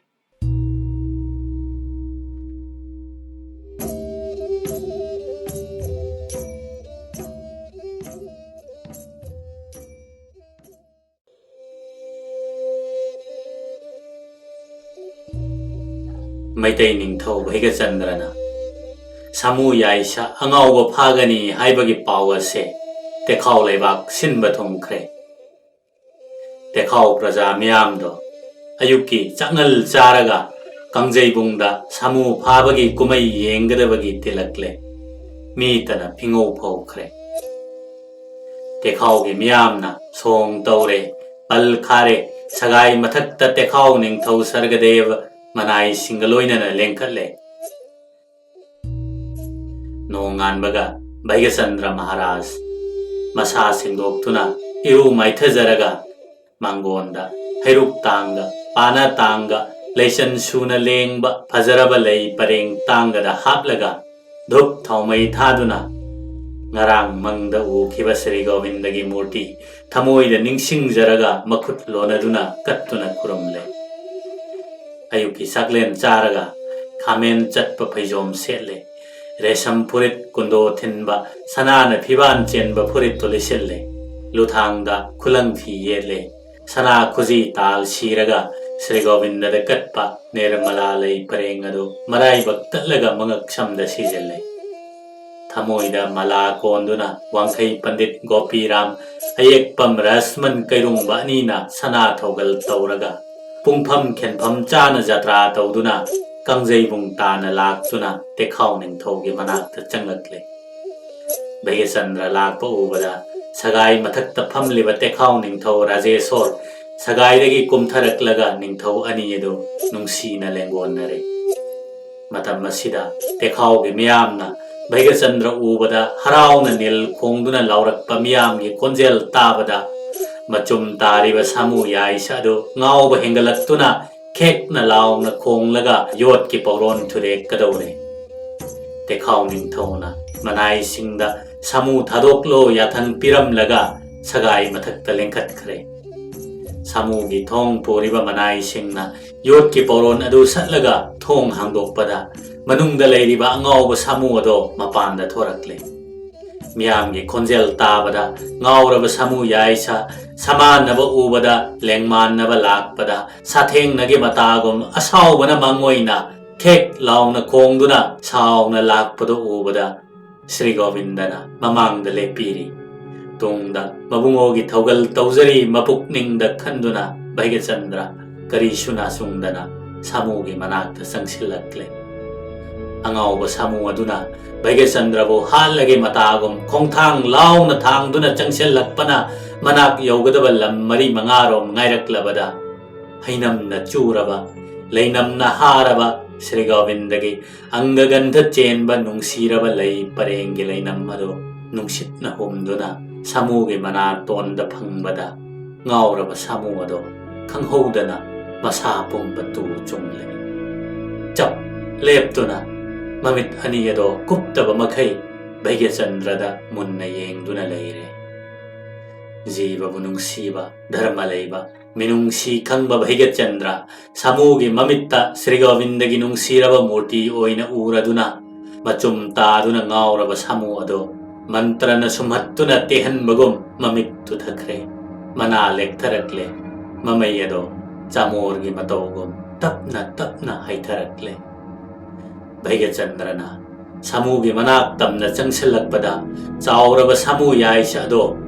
ꯃꯩꯇꯩ ꯅꯤꯡꯊꯧ ꯚꯩꯒꯆꯟꯗ꯭ꯔꯅ ꯁꯥꯃꯨ ꯌꯥꯏꯁ ꯑꯉꯥꯎꯕ ꯐꯥꯒꯅꯤ ꯍꯥꯏꯕꯒꯤ ꯄꯥꯎ ꯑꯁꯦ ꯇꯦꯈꯥꯎ ꯂꯩꯕꯥꯛ ꯁꯤꯟꯕ ꯊꯨꯡꯈ꯭ꯔꯦ꯫ ꯇꯦꯈꯥꯎ ꯄ꯭ꯔꯖꯥ ꯃꯤꯌꯥꯝꯗꯣ ꯑꯌꯨꯛꯀꯤ ꯆꯥꯛꯉꯜ ꯆꯥꯔꯒ ꯀꯥꯡꯖꯩꯕꯨꯡꯗ ꯁꯥꯃꯨ ꯐꯥꯕꯒꯤ ꯀꯨꯝꯍꯩ ꯌꯦꯡꯒꯗꯕꯒꯤ ꯇꯤꯂꯛꯂꯦ꯫ ꯃꯤꯇꯅ ꯐꯤꯉꯧ ꯐꯧꯈ꯭ꯔꯦ꯫ ꯇꯦꯈꯥꯎꯒꯤ ꯃꯤꯌꯥꯝꯅ ꯁꯣꯡ ꯇꯧꯔꯦ, ꯄꯜ ꯈꯥꯔꯦ, ꯁꯒꯥꯏ ꯃꯊꯛꯇ ꯇꯦꯈꯥꯎ ꯅꯤꯡꯊꯧ ꯁꯔꯒꯗꯦꯕ ꯃꯅꯥꯏꯁꯤꯡꯒ ꯂꯣꯏꯅꯅ ꯂꯦꯡꯈꯠꯂꯦ꯫ ꯅꯣꯡꯉꯥꯟꯕꯒ ꯚꯩꯒꯆꯟꯗ꯭ꯔ ꯃꯍꯥꯔꯥꯖ ꯃꯁꯥ ꯁꯦꯡꯗꯣꯛꯇꯨꯅ ꯏꯔꯨ ꯃꯥꯏꯊꯖꯔꯒ ꯃꯥꯡꯒꯣꯟꯗ ꯍꯩꯔꯨꯛ ꯇꯥꯡꯒ, ꯄꯥꯅ ꯇꯥꯡꯒ, ꯂꯩꯆꯟ ꯁꯨꯅ ꯂꯦꯡꯕ ꯐꯖꯔꯕ ꯂꯩ ꯄꯔꯦꯡ ꯇꯥꯡꯒꯗ ꯍꯥꯞꯂꯒ ꯙꯨꯞ ꯊꯥꯎꯃꯩ ꯊꯥꯗꯨꯅ ꯉꯔꯥꯡ ꯃꯪꯗ ꯎꯈꯤꯕ ꯁ꯭ꯔꯤ ꯒꯣꯕꯤꯟꯗꯒꯤ ꯃꯨꯔꯇꯤ ꯊꯃꯣꯏꯗ ꯅꯤꯡꯁꯤꯡꯖꯔꯒ ꯃꯈꯨꯠ ꯂꯣꯟꯅꯗꯨꯅ ꯀꯠꯇꯨꯅ ꯈꯨꯔꯨꯝꯂꯦ꯫ ꯑꯌꯨꯛꯀꯤ ꯆꯥꯛꯂꯦꯟ ꯆꯥꯔꯒ ꯈꯥꯃꯦꯟ ꯆꯠꯄ ꯐꯩꯖꯣꯝ ꯁꯦꯠꯂꯦ꯫ ꯔꯦꯁꯝ ꯐꯨꯔꯤꯠ ꯀꯨꯟꯗꯣ ꯊꯤꯟꯕ ꯁꯅꯥꯅ ꯐꯤꯕꯥꯟ ꯆꯦꯟꯕ ꯐꯨꯔꯤꯠꯇꯨ ꯂꯤꯠꯁꯤꯜꯂꯦ꯫ ꯂꯨꯊꯥꯡꯗ ꯈꯨꯂꯪ ꯐꯤ ꯌꯦꯠꯂꯦ꯫ ꯁꯅꯥ ꯈꯨꯖꯤ ꯇꯥꯜ ꯁꯤꯔꯒ ꯁ꯭ꯔꯤ ꯒꯣꯕꯤꯟꯗꯗ ꯀꯠꯄ ꯅꯤꯔꯃꯂꯥ ꯂꯩ ꯄꯔꯦꯡ ꯑꯗꯨ ꯃꯔꯥꯏꯕꯛ ꯇꯠꯂꯒ ꯃꯉꯛ ꯁꯝꯗ ꯁꯤꯖꯤꯜꯂꯦ꯫ ꯊꯃꯣꯏꯗ ꯃꯂꯥ ꯀꯣꯟꯗꯨꯅ ꯋꯥꯡꯈꯩ ꯄꯟꯗꯤꯠ ꯒꯣꯄꯤꯔꯥꯝ, ꯑꯌꯦꯛꯄꯝ ꯔꯁꯃꯟ ꯀꯩꯔꯨꯡꯕ ꯑꯅꯤꯅ ꯁꯅꯥ ꯊꯧꯒꯜ ꯇꯧꯔꯒ ꯄꯨꯡꯐꯝ ꯈꯦꯟꯐꯝ ꯆꯥꯅ ꯖꯇ꯭ꯔꯥ ꯇꯧꯗꯨꯅ ꯀꯥꯡꯖꯩꯕꯨꯡ ꯇꯥꯅ ꯂꯥꯛꯇꯨꯅ ꯇꯦꯈꯥꯎ ꯅꯤꯡꯊꯧꯒꯤ ꯃꯅꯥꯛꯇ ꯆꯪꯂꯛꯂꯦ꯫ ꯚꯩꯒꯆꯟꯗ꯭ꯔ ꯂꯥꯛꯄ ꯎꯕꯗ ꯁꯒꯥꯏ ꯃꯊꯛꯇ ꯐꯝꯂꯤꯕ ꯇꯦꯈꯥꯎ ꯅꯤꯡꯊꯧ ꯔꯥꯖꯦꯁꯣꯔ ꯁꯒꯥꯏꯗꯒꯤ ꯀꯨꯝꯊꯔꯛꯂꯒ ꯅꯤꯡꯊꯧ ꯑꯅꯤ ꯑꯗꯨ ꯅꯨꯡꯁꯤꯅ ꯂꯦꯡꯒꯣꯟꯅꯔꯦ꯫ ꯃꯇꯝ ꯑꯁꯤꯗ ꯇꯦꯈꯥꯎꯒꯤ ꯃꯤꯌꯥꯝꯅ ꯚꯩꯒꯆꯟꯗ꯭ꯔ ꯎꯕꯗ ꯍꯔꯥꯎꯅ ꯅꯤꯜ ꯈꯣꯡꯗꯨꯅ ꯂꯥꯎꯔꯛꯄ ꯃꯤꯌꯥꯝꯒꯤ ꯈꯣꯟꯖꯦꯜ ꯇꯥꯕꯗ ꯃꯆꯨꯝ ꯇꯥꯔꯤꯕ ꯁꯥꯃꯨ ꯌꯥꯏꯁ ꯑꯗꯨ ꯉꯥꯎꯕ ꯍꯦꯟꯒꯠꯂꯛꯇꯨꯅ ꯈꯦꯛꯅ ꯂꯥꯎꯅ ꯈꯣꯡꯂꯒ ꯌꯣꯠꯀꯤ ꯄꯧꯔꯣꯟ ꯊꯨꯗꯦꯛꯀꯗꯧꯔꯦ꯫ ꯇꯦꯈꯥꯎ ꯅꯤꯡꯊꯧꯅ ꯃꯅꯥꯏꯁꯤꯡꯗ ꯁꯥꯃꯨ ꯊꯥꯗꯣꯛꯂꯣ ꯌꯥꯊꯪ ꯄꯤꯔꯝꯂꯒ ꯁꯒꯥꯏ ꯃꯊꯛꯇ ꯂꯦꯡꯈꯠꯈ꯭ꯔꯦ꯫ ꯁꯥꯃꯨꯒꯤ ꯊꯣꯡ ꯄꯨꯔꯤꯕ ꯃꯅꯥꯏꯁꯤꯡꯅ ꯌꯣꯠꯀꯤ ꯄꯧꯔꯣꯟ ꯑꯗꯨ ꯁꯠꯂꯒ ꯊꯣꯡ ꯍꯥꯡꯗꯣꯛꯄꯗ ꯃꯅꯨꯡꯗ ꯂꯩꯔꯤꯕ ꯑꯉꯥꯎꯕ ꯁꯥꯃꯨ ꯑꯗꯣ ꯃꯄꯥꯟꯗ ꯊꯣꯔꯛꯂꯦ꯫ ꯃꯤꯌꯥꯝꯒꯤ ꯈꯣꯟꯖꯦꯜ ꯇꯥꯕꯗ ꯉꯥꯎꯔꯕ ꯁꯥꯃꯨ ꯌꯥꯏꯁ ꯁꯃꯥꯟꯅꯕ ꯎꯕꯗ ꯂꯦꯡꯃꯥꯟꯅꯕ ꯂꯥꯛꯄꯗ ꯁꯥꯊꯦꯡꯅꯒꯤ ꯃꯇꯥꯒꯨꯝ ꯑꯁꯥꯎꯕꯅ ꯃꯪꯑꯣꯏꯅ ꯈꯦꯛ ꯂꯥꯎꯅ ꯈꯣꯡꯗꯨꯅ ꯁꯥꯎꯅ ꯂꯥꯛꯄꯗꯨ ꯎꯕꯗ ꯁ꯭ꯔꯤ ꯒꯣꯕꯤꯟꯗꯅ ꯃꯃꯥꯡꯗ ꯂꯦꯞꯄꯤꯔꯤ꯫ ꯇꯨꯡꯗ ꯃꯕꯨꯡꯉꯣꯒꯤ ꯊꯧꯒꯜ ꯇꯧꯖꯔꯤ ꯃꯄꯨꯛꯅꯤꯡꯗ ꯈꯟꯗꯨꯅ ꯚꯩꯒꯆꯟꯗ꯭ꯔ ꯀꯔꯤꯁꯨ ꯅꯥꯆꯨꯡꯗꯅ ꯁꯥꯃꯨꯒꯤ ꯃꯅꯥꯛꯇ ꯆꯪꯁꯤꯜꯂꯛꯂꯦ꯫ ꯑꯉꯥꯎꯕ ꯁꯥꯃꯨ ꯑꯗꯨꯅ ꯚꯩꯒꯆꯟꯗ꯭ꯔꯕꯨ ꯍꯥꯠꯂꯒꯦ ꯃꯇꯥꯒꯨꯝ ꯈꯣꯡꯊꯥꯡ ꯂꯥꯎꯅ ꯊꯥꯡꯗꯨꯅ ꯆꯪꯁꯤꯜꯂꯛꯄꯅ ꯃꯅꯥꯛ ꯌꯧꯒꯗꯕ ꯂꯝ ꯃꯔꯤ ꯃꯉꯥꯔꯣꯝ ꯉꯥꯏꯔꯛꯂꯕꯗ ꯍꯩꯅꯝꯅ ꯆꯨꯔꯕ, ꯂꯩꯅꯝꯅ ꯍꯥꯔꯕ ꯁ꯭ꯔꯤ ꯒꯣꯕꯤꯟꯗꯒꯤ ꯑꯪꯒꯒꯟꯙ ꯆꯦꯟꯕ ꯅꯨꯡꯁꯤꯔꯕ ꯂꯩ ꯄꯔꯦꯡꯒꯤ ꯂꯩꯅꯝ ꯑꯗꯨ ꯅꯨꯡꯁꯤꯠꯅ ꯍꯨꯝꯗꯨꯅ ꯁꯥꯃꯨꯒꯤ ꯃꯅꯥꯇꯣꯟꯗ ꯐꯪꯕꯗ ꯉꯥꯎꯔꯕ ꯁꯥꯃꯨ ꯑꯗꯣ ꯈꯪꯍꯧꯗꯅ ꯃꯁꯥ ꯄꯨꯝꯕ ꯇꯨ ꯆꯨꯡꯂꯦ꯫ ꯆꯞ ꯂꯦꯞꯇꯨꯅ ꯃꯃꯤꯠ ꯑꯅꯤ ꯑꯗꯣ ꯀꯨꯞꯇꯕ ꯃꯈꯩ ꯚꯩꯒ꯭ꯌꯆꯟꯗ꯭ꯔꯗ ꯃꯨꯟꯅ ꯌꯦꯡꯗꯨꯅ ꯂꯩꯔꯦ꯫ ꯖꯤꯕꯕꯨ ꯅꯨꯡꯁꯤꯕ, ꯙꯔꯃ ꯂꯩꯕ, ꯃꯤꯅꯨꯡꯁꯤ ꯈꯪꯕ ꯚꯩꯒ꯭ꯌꯆꯟꯗ꯭ꯔ ꯁꯥꯃꯨꯒꯤ ꯃꯃꯤꯠꯇ ꯁ꯭ꯔꯤ ꯒꯣꯕꯤꯟꯗꯒꯤ ꯅꯨꯡꯁꯤꯔꯕ ꯃꯨꯔꯇꯤ ꯑꯣꯏꯅ ꯎꯔꯗꯨꯅ ꯃꯆꯨꯝ ꯇꯥꯗꯨꯅ ꯉꯥꯎꯔꯕ ꯁꯥꯃꯨ ꯑꯗꯣ ꯃꯟꯇ꯭ꯔꯅ ꯁꯨꯝꯍꯠꯇꯨꯅ ꯇꯦꯍꯟꯕꯒꯨꯝ ꯃꯃꯤꯠ ꯇꯨꯊꯈ꯭ꯔꯦ꯫ ꯃꯅꯥ ꯂꯦꯛꯊꯔꯛꯂꯦ꯫ ꯃꯃꯩ ꯑꯗꯣ ꯆꯥꯃꯣꯔꯒꯤ ꯃꯇꯧꯒꯨꯝ ꯇꯞꯅ ꯇꯞꯅ ꯍꯩꯊꯔꯛꯂꯦ꯫ ꯚꯩꯒ꯭ꯌꯆꯟꯗ꯭ꯔꯅ ꯁꯥꯃꯨꯒꯤ ꯃꯅꯥꯛ ꯇꯝꯅ ꯆꯪꯁꯤꯜꯂꯛꯄꯗ ꯆꯥꯎꯔꯕ ꯁꯥꯃꯨ ꯌꯥꯏꯁ ꯑꯗꯣ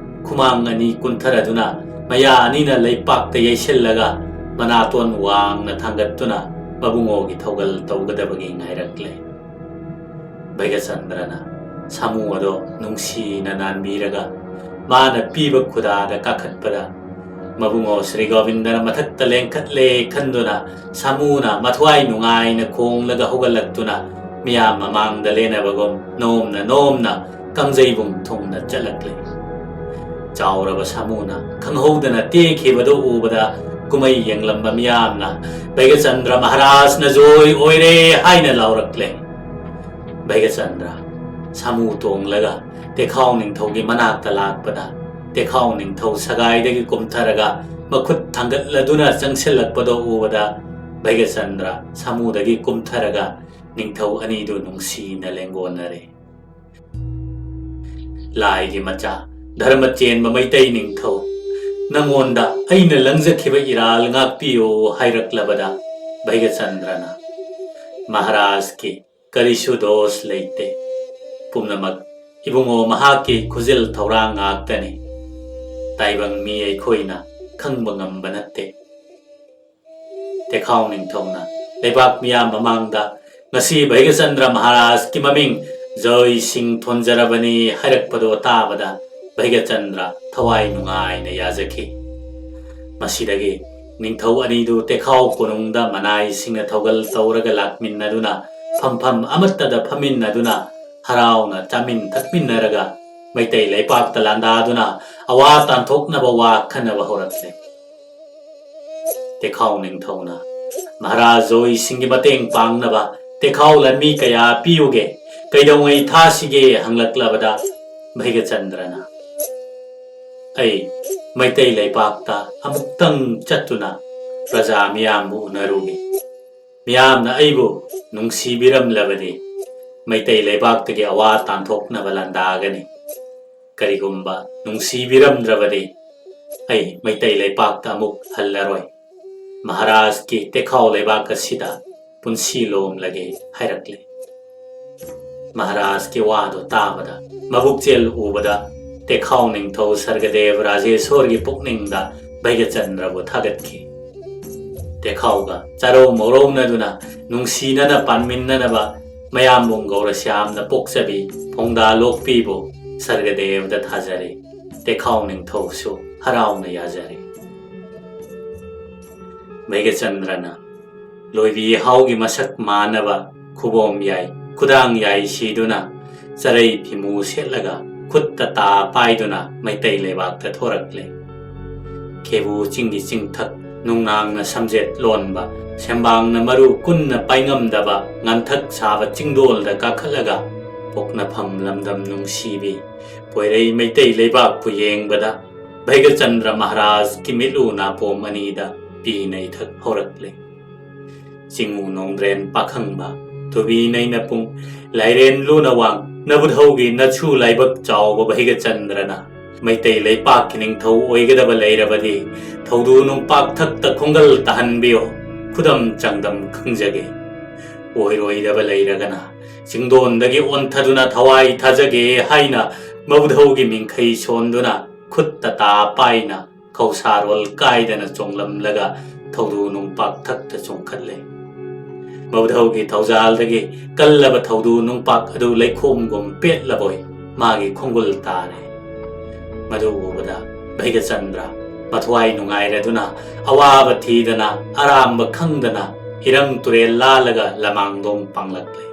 ꯈꯨꯃꯥꯡ ꯑꯅꯤ ꯀꯨꯟꯊꯔꯗꯨꯅ ꯃꯌꯥ ꯑꯅꯤꯅ ꯂꯩꯄꯥꯛꯇ ꯌꯩꯁꯤꯜꯂꯒ ꯃꯅꯥꯇꯣꯟ ꯋꯥꯡꯅ ꯊꯥꯡꯒꯠꯇꯨꯅ ꯃꯕꯨꯡꯉꯣꯒꯤ ꯊꯧꯒꯜ ꯇꯧꯒꯗꯕꯒꯤ ꯉꯥꯏꯔꯛꯂꯦ꯫ ꯚꯩꯒ꯭ꯌꯆꯟꯗ꯭ꯔꯅ ꯁꯥꯃꯨ ꯑꯗꯣ ꯅꯨꯡꯁꯤꯅ ꯅꯥꯟꯕꯤꯔꯒ ꯃꯥꯅ ꯄꯤꯕ ꯈꯨꯗꯥꯗ ꯀꯥꯈꯠꯄꯗ ꯃꯕꯨꯡꯉꯣ ꯁ꯭ꯔꯤ ꯒꯣꯕꯤꯟꯗꯅ ꯃꯊꯛꯇ ꯂꯦꯡꯈꯠꯂꯦ ꯈꯟꯗꯨꯅ ꯁꯥꯃꯨꯅ ꯃꯊ꯭ꯋꯥꯏ ꯅꯨꯡꯉꯥꯏꯅ ꯈꯣꯡꯂꯒ ꯍꯧꯒꯠꯂꯛꯇꯨꯅ ꯃꯤꯌꯥꯝ ꯃꯃꯥꯡꯗ ꯂꯦꯟꯅꯕꯒꯨꯝ ꯅꯣꯝꯅ ꯅꯣꯝꯅ ꯀꯥꯡꯖꯩꯕꯨꯡ ꯊꯨꯡꯅ ꯆꯠꯂꯛꯂꯦ꯫ ꯆꯥꯎꯔꯕ ꯁꯥꯃꯨꯅ ꯈꯪꯍꯧꯗꯅ ꯇꯦꯛꯈꯤꯕꯗꯨ ꯎꯕꯗ ꯀꯨꯝꯍꯩ ꯌꯦꯡꯂꯝꯕ ꯃꯤꯌꯥꯝꯅ "ꯚꯩꯒ꯭ꯌꯆꯟꯗ꯭ꯔ ꯃꯍꯥꯔꯥꯖꯅ ꯖꯣꯏ ꯑꯣꯏꯔꯦ" ꯍꯥꯏꯅ ꯂꯥꯎꯔꯛꯂꯦ꯫ ꯚꯩꯒ꯭ꯌꯆꯟꯗ꯭ꯔ ꯁꯥꯃꯨ ꯇꯣꯡꯂꯒ ꯇꯦꯈꯥꯎ ꯅꯤꯡꯊꯧꯒꯤ ꯃꯅꯥꯛꯇ ꯂꯥꯛꯄꯗ, ꯇꯦꯈꯥꯎ ꯅꯤꯡꯊꯧ ꯁꯒꯥꯏꯗꯒꯤ ꯀꯨꯝꯊꯔꯒ ꯃꯈꯨꯠ ꯊꯥꯡꯒꯠꯂꯗꯨꯅ ꯆꯪꯁꯤꯜꯂꯛꯄꯗꯣ ꯎꯕꯗ, ꯚꯩꯒꯆꯟꯗ꯭ꯔ ꯁꯥꯃꯨꯗꯒꯤ ꯀꯨꯝꯊꯔꯒ ꯅꯤꯡꯊꯧ ꯑꯅꯤꯗꯨ ꯅꯨꯡꯁꯤꯅ ꯂꯦꯡꯒꯣꯟꯅꯔꯦ꯫ "ꯂꯥꯏꯒꯤ ꯃꯆꯥ, ꯙꯔꯃ ꯆꯦꯟꯕ ꯃꯩꯇꯩ ꯅꯤꯡꯊꯧ, ꯅꯪꯉꯣꯟꯗ ꯑꯩꯅ ꯂꯪꯖꯈꯤꯕ ꯏꯔꯥꯜ ꯉꯥꯛꯄꯤꯌꯨ" ꯍꯥꯏꯔꯛꯂꯕꯗ, ꯚꯩꯒꯆꯟꯗ꯭ꯔꯅ, "ꯃꯍꯥꯔꯥꯖꯀꯤ ꯀꯔꯤꯁꯨ ꯗꯣꯁ ꯂꯩꯇꯦ꯫ ꯄꯨꯝꯅꯃꯛ ꯏꯕꯨꯡꯉꯣ ꯃꯍꯥꯛꯀꯤ ꯈꯨꯖꯤꯜ ꯊꯧꯔꯥꯡ ꯉꯥꯛꯇꯅꯤ꯫ ꯇꯥꯏꯕꯪ ꯃꯤ ꯑꯩꯈꯣꯏꯅ ꯈꯪꯕ ꯉꯝꯕ ꯅꯠꯇꯦ"꯫ ꯇꯦꯈꯥꯎ ꯅꯤꯡꯊꯧꯅ ꯂꯩꯕꯥꯛ ꯃꯤꯌꯥꯝ ꯃꯃꯥꯡꯗ ꯉꯁꯤ ꯚꯩꯒꯆꯟꯗ꯭ꯔ ꯃꯍꯥꯔꯥꯖꯀꯤ ꯃꯃꯤꯡ ꯖꯣꯏ ꯁꯤꯡ ꯊꯣꯟꯖꯔꯕꯅꯤ ꯍꯥꯏꯔꯛꯄꯗꯣ ꯇꯥꯕꯗ, ꯚꯩꯒꯆꯟꯗ꯭ꯔ ꯊꯋꯥꯏ ꯅꯨꯡꯉꯥꯏꯅ ꯌꯥꯖꯈꯤ꯫ ꯃꯁꯤꯗꯒꯤ ꯅꯤꯡꯊꯧ ꯑꯅꯤꯗꯨ ꯇꯦꯈꯥꯎ ꯀꯣꯅꯨꯡꯗ ꯃꯅꯥꯏꯁꯤꯡꯅ ꯊꯧꯒꯜ ꯇꯧꯔꯒ ꯂꯥꯛꯃꯤꯟꯅꯗꯨꯅ, ꯐꯝꯐꯝ ꯑꯃꯠꯇꯗ ꯐꯝꯃꯤꯟꯅꯗꯨꯅ, ꯍꯔꯥꯎꯅ ꯆꯥꯃꯤꯟ ꯊꯛꯃꯤꯟꯅꯔꯒ ꯃꯩꯇꯩ ꯂꯩꯄꯥꯛꯇ ꯂꯥꯟꯗꯥꯗꯨꯅ ꯑꯋꯥ ꯇꯥꯟꯊꯣꯛꯅꯕ ꯋꯥ ꯈꯟꯅꯕ ꯍꯧꯔꯛꯂꯦ꯫ ꯇꯦꯈꯥꯎ ꯅꯤꯡꯊꯧꯅ, "ꯃꯍꯥꯔꯥꯖ ꯖꯣꯏꯁꯤꯡꯒꯤ ꯃꯇꯦꯡ ꯄꯥꯡꯅꯕ ꯇꯦꯈꯥꯎ ꯂꯥꯟꯃꯤ ꯀꯌꯥ ꯄꯤꯌꯨꯒꯦ? ꯀꯩꯗꯧꯉꯩ ꯊꯥꯁꯤꯒꯦ?" ꯍꯪꯂꯛꯂꯕꯗ, ꯚꯩꯒꯆꯟꯗ꯭ꯔꯅ, "ꯑꯩ ꯃꯩꯇꯩ ꯂꯩꯄꯥꯛꯇ ꯑꯃꯨꯛꯇꯪ ꯆꯠꯇꯨꯅ ꯄ꯭ꯔꯖꯥ ꯃꯤꯌꯥꯝꯕꯨ ꯎꯅꯔꯨꯒꯦ꯫ ꯃꯤꯌꯥꯝꯅ ꯑꯩꯕꯨ ꯅꯨꯡꯁꯤꯕꯤꯔꯝꯂꯕꯗꯤ ꯃꯩꯇꯩ ꯂꯩꯕꯥꯛꯇꯒꯤ ꯑꯋꯥ ꯇꯥꯟꯊꯣꯛꯅꯕ ꯂꯥꯟꯗꯥꯒꯅꯤ꯫ ꯀꯔꯤꯒꯨꯝꯕ ꯅꯨꯡꯁꯤꯕꯤꯔꯝꯗ꯭ꯔꯕꯗꯤ ꯑꯩ ꯃꯩꯇꯩ ꯂꯩꯄꯥꯛꯇ ꯑꯃꯨꯛ ꯍꯜꯂꯔꯣꯏ꯫ ꯃꯍꯥꯔꯥꯖꯀꯤ ꯇꯦꯈꯥꯎ ꯂꯩꯕꯥꯛ ꯑꯁꯤꯗ ꯄꯨꯟꯁꯤ ꯂꯣꯝꯂꯒꯦ" ꯍꯥꯏꯔꯛꯂꯦ꯫ ꯃꯍꯥꯔꯥꯖꯀꯤ ꯋꯥꯗꯨ ꯇꯥꯕꯗ, ꯃꯕꯨꯛꯆꯦꯜ ꯎꯕꯗ, ꯇꯦꯈꯥꯎ ꯅꯤꯡꯊꯧ ꯁꯔꯒꯗꯦꯕ ꯔꯥꯖꯦꯁꯣꯔꯒꯤ ꯄꯨꯛꯅꯤꯡꯗ ꯚꯩꯒꯆꯟꯗ꯭ꯔꯕꯨ ꯊꯥꯒꯠꯈꯤ꯫ ꯇꯦꯈꯥꯎꯒ ꯆꯥꯔꯧ ꯃꯧꯔꯧꯅꯗꯨꯅ ꯅꯨꯡꯁꯤꯅꯅ ꯄꯥꯟꯃꯤꯟꯅꯅꯕ ꯃꯌꯥꯝꯕꯨꯡ ꯒꯧꯔꯁ꯭ꯌꯥꯝꯅ ꯄꯣꯛꯆꯕꯤ ꯐꯣꯡꯗꯥ ꯂꯣꯛꯄꯤꯕꯨ ꯁꯔꯒꯗꯦꯕꯗ ꯊꯥꯖꯔꯦ꯫ ꯇꯦꯈꯥꯎ ꯅꯤꯡꯊꯧꯁꯨ ꯍꯔꯥꯎꯅ ꯌꯥꯖꯔꯦ꯫ ꯚꯩꯒꯆꯟꯗ꯭ꯔꯅ ꯂꯣꯏꯕꯤ ꯍꯥꯎꯒꯤ ꯃꯁꯛ ꯃꯥꯟꯅꯕ ꯈꯨꯕꯣꯝ ꯌꯥꯏ, ꯈꯨꯗꯥꯡ ꯌꯥꯏ ꯁꯤꯗꯨꯅ, ꯆꯔꯩ ꯐꯤꯃꯨ ꯁꯦꯠꯂꯒ, ꯈꯨꯠꯇ ꯇꯥ ꯄꯥꯏꯗꯨꯅ ꯃꯩꯇꯩ ꯂꯩꯕꯥꯛꯇ ꯊꯣꯔꯛꯂꯦ꯫ ꯈꯦꯕꯨ ꯆꯤꯡꯒꯤ ꯆꯤꯡꯊꯛ, ꯅꯨꯡꯅꯥꯡꯅ ꯁꯝꯖꯦꯠ ꯂꯣꯟꯕ, ꯁꯦꯝꯕꯥꯡꯅ ꯃꯔꯨ ꯀꯨꯟꯅ ꯄꯥꯏꯉꯝꯗꯕ ꯉꯟꯊꯛ ꯁꯥꯕ ꯆꯤꯡꯗꯣꯜꯗ ꯀꯥꯈꯠꯂꯒ, ꯄꯣꯛꯅꯐꯝ ꯂꯝꯗꯝ ꯅꯨꯡꯁꯤꯕꯤ ꯄꯣꯏꯔꯩ ꯃꯩꯇꯩ ꯂꯩꯕꯥꯛꯄꯨ ꯌꯦꯡꯕꯗ ꯚꯩꯒꯆꯟꯗ꯭ꯔ ꯃꯍꯥꯔꯥꯖꯀꯤ ꯃꯤꯠꯂꯨ ꯅꯥꯄꯣꯝ ꯑꯅꯤꯗ ꯄꯤ ꯅꯩꯊꯛ ꯍꯧꯔꯛꯂꯦ꯫ ꯆꯤꯡꯉꯨ ꯅꯣꯡꯗ꯭ꯔꯦꯟ ꯄꯥꯈꯪꯕ, ꯊꯨꯕꯤ ꯅꯩꯅꯄꯨꯡ, ꯂꯥꯏꯔꯦꯟ ꯂꯨꯅ ꯋꯥꯡ, ꯅꯕꯨꯙꯧꯒꯤ ꯅꯁꯨ ꯂꯥꯏꯕꯛ ꯆꯥꯎꯕ ꯚꯩꯒꯆꯟꯗ꯭ꯔꯅ ꯃꯩꯇꯩ ꯂꯩꯄꯥꯛꯀꯤ ꯅꯤꯡꯊꯧ ꯑꯣꯏꯒꯗꯕ ꯂꯩꯔꯕꯗꯤ ꯊꯧꯗꯨ ꯅꯨꯡꯄꯥꯛ ꯊꯛꯇ ꯈꯣꯡꯒꯜ ꯇꯥꯍꯟꯕꯤꯌꯣ, ꯈꯨꯗꯝ ꯆꯥꯡꯗꯝ ꯈꯪꯖꯒꯦ꯫ ꯑꯣꯏꯔꯣꯏꯗꯕ ꯂꯩꯔꯒꯅ ꯆꯤꯡꯗꯣꯟꯗꯒꯤ ꯑꯣꯟꯊꯗꯨꯅ ꯊꯋꯥꯏ ꯊꯥꯖꯒꯦ ꯍꯥꯏꯅ ꯃꯕꯨꯙꯧꯒꯤ ꯃꯤꯡꯈꯩ ꯁꯣꯟꯗꯨꯅ ꯈꯨꯠꯇ ꯇꯥ ꯄꯥꯏꯅ ꯈꯧꯁꯥꯔꯣꯜ ꯀꯥꯏꯗꯅ ꯆꯣꯡꯂꯝꯂꯒ ꯊꯧꯗꯨ ꯅꯨꯡꯄꯥꯛ ꯊꯛꯇ ꯆꯣꯡꯈꯠꯂꯦ꯫ ꯃꯕꯨꯙꯧꯒꯤ ꯊꯧꯖꯥꯜꯗꯒꯤ ꯀꯜꯂꯕ ꯊꯧꯗꯨ ꯅꯨꯡꯄꯥꯛ ꯑꯗꯨ ꯂꯩꯈꯣꯝꯒꯨꯝ ꯄꯦꯠꯂꯕꯣꯏ ꯃꯥꯒꯤ ꯈꯣꯡꯒꯨꯜ ꯇꯥꯔꯦ꯫ ꯃꯗꯨ ꯎꯕꯗ ꯚꯩꯒꯆꯟꯗ꯭ꯔ ꯃꯊ꯭ꯋꯥꯏ ꯅꯨꯡꯉꯥꯏꯔꯗꯨꯅ ꯑꯋꯥꯕ ꯊꯤꯗꯅ ꯑꯔꯥꯝꯕ ꯈꯪꯗꯅ ꯏꯔꯪ ꯇꯨꯔꯦꯜ ꯂꯥꯜꯂꯒ ꯂꯃꯥꯡꯗꯣꯡ ꯄꯥꯡꯂꯛꯂꯦ꯫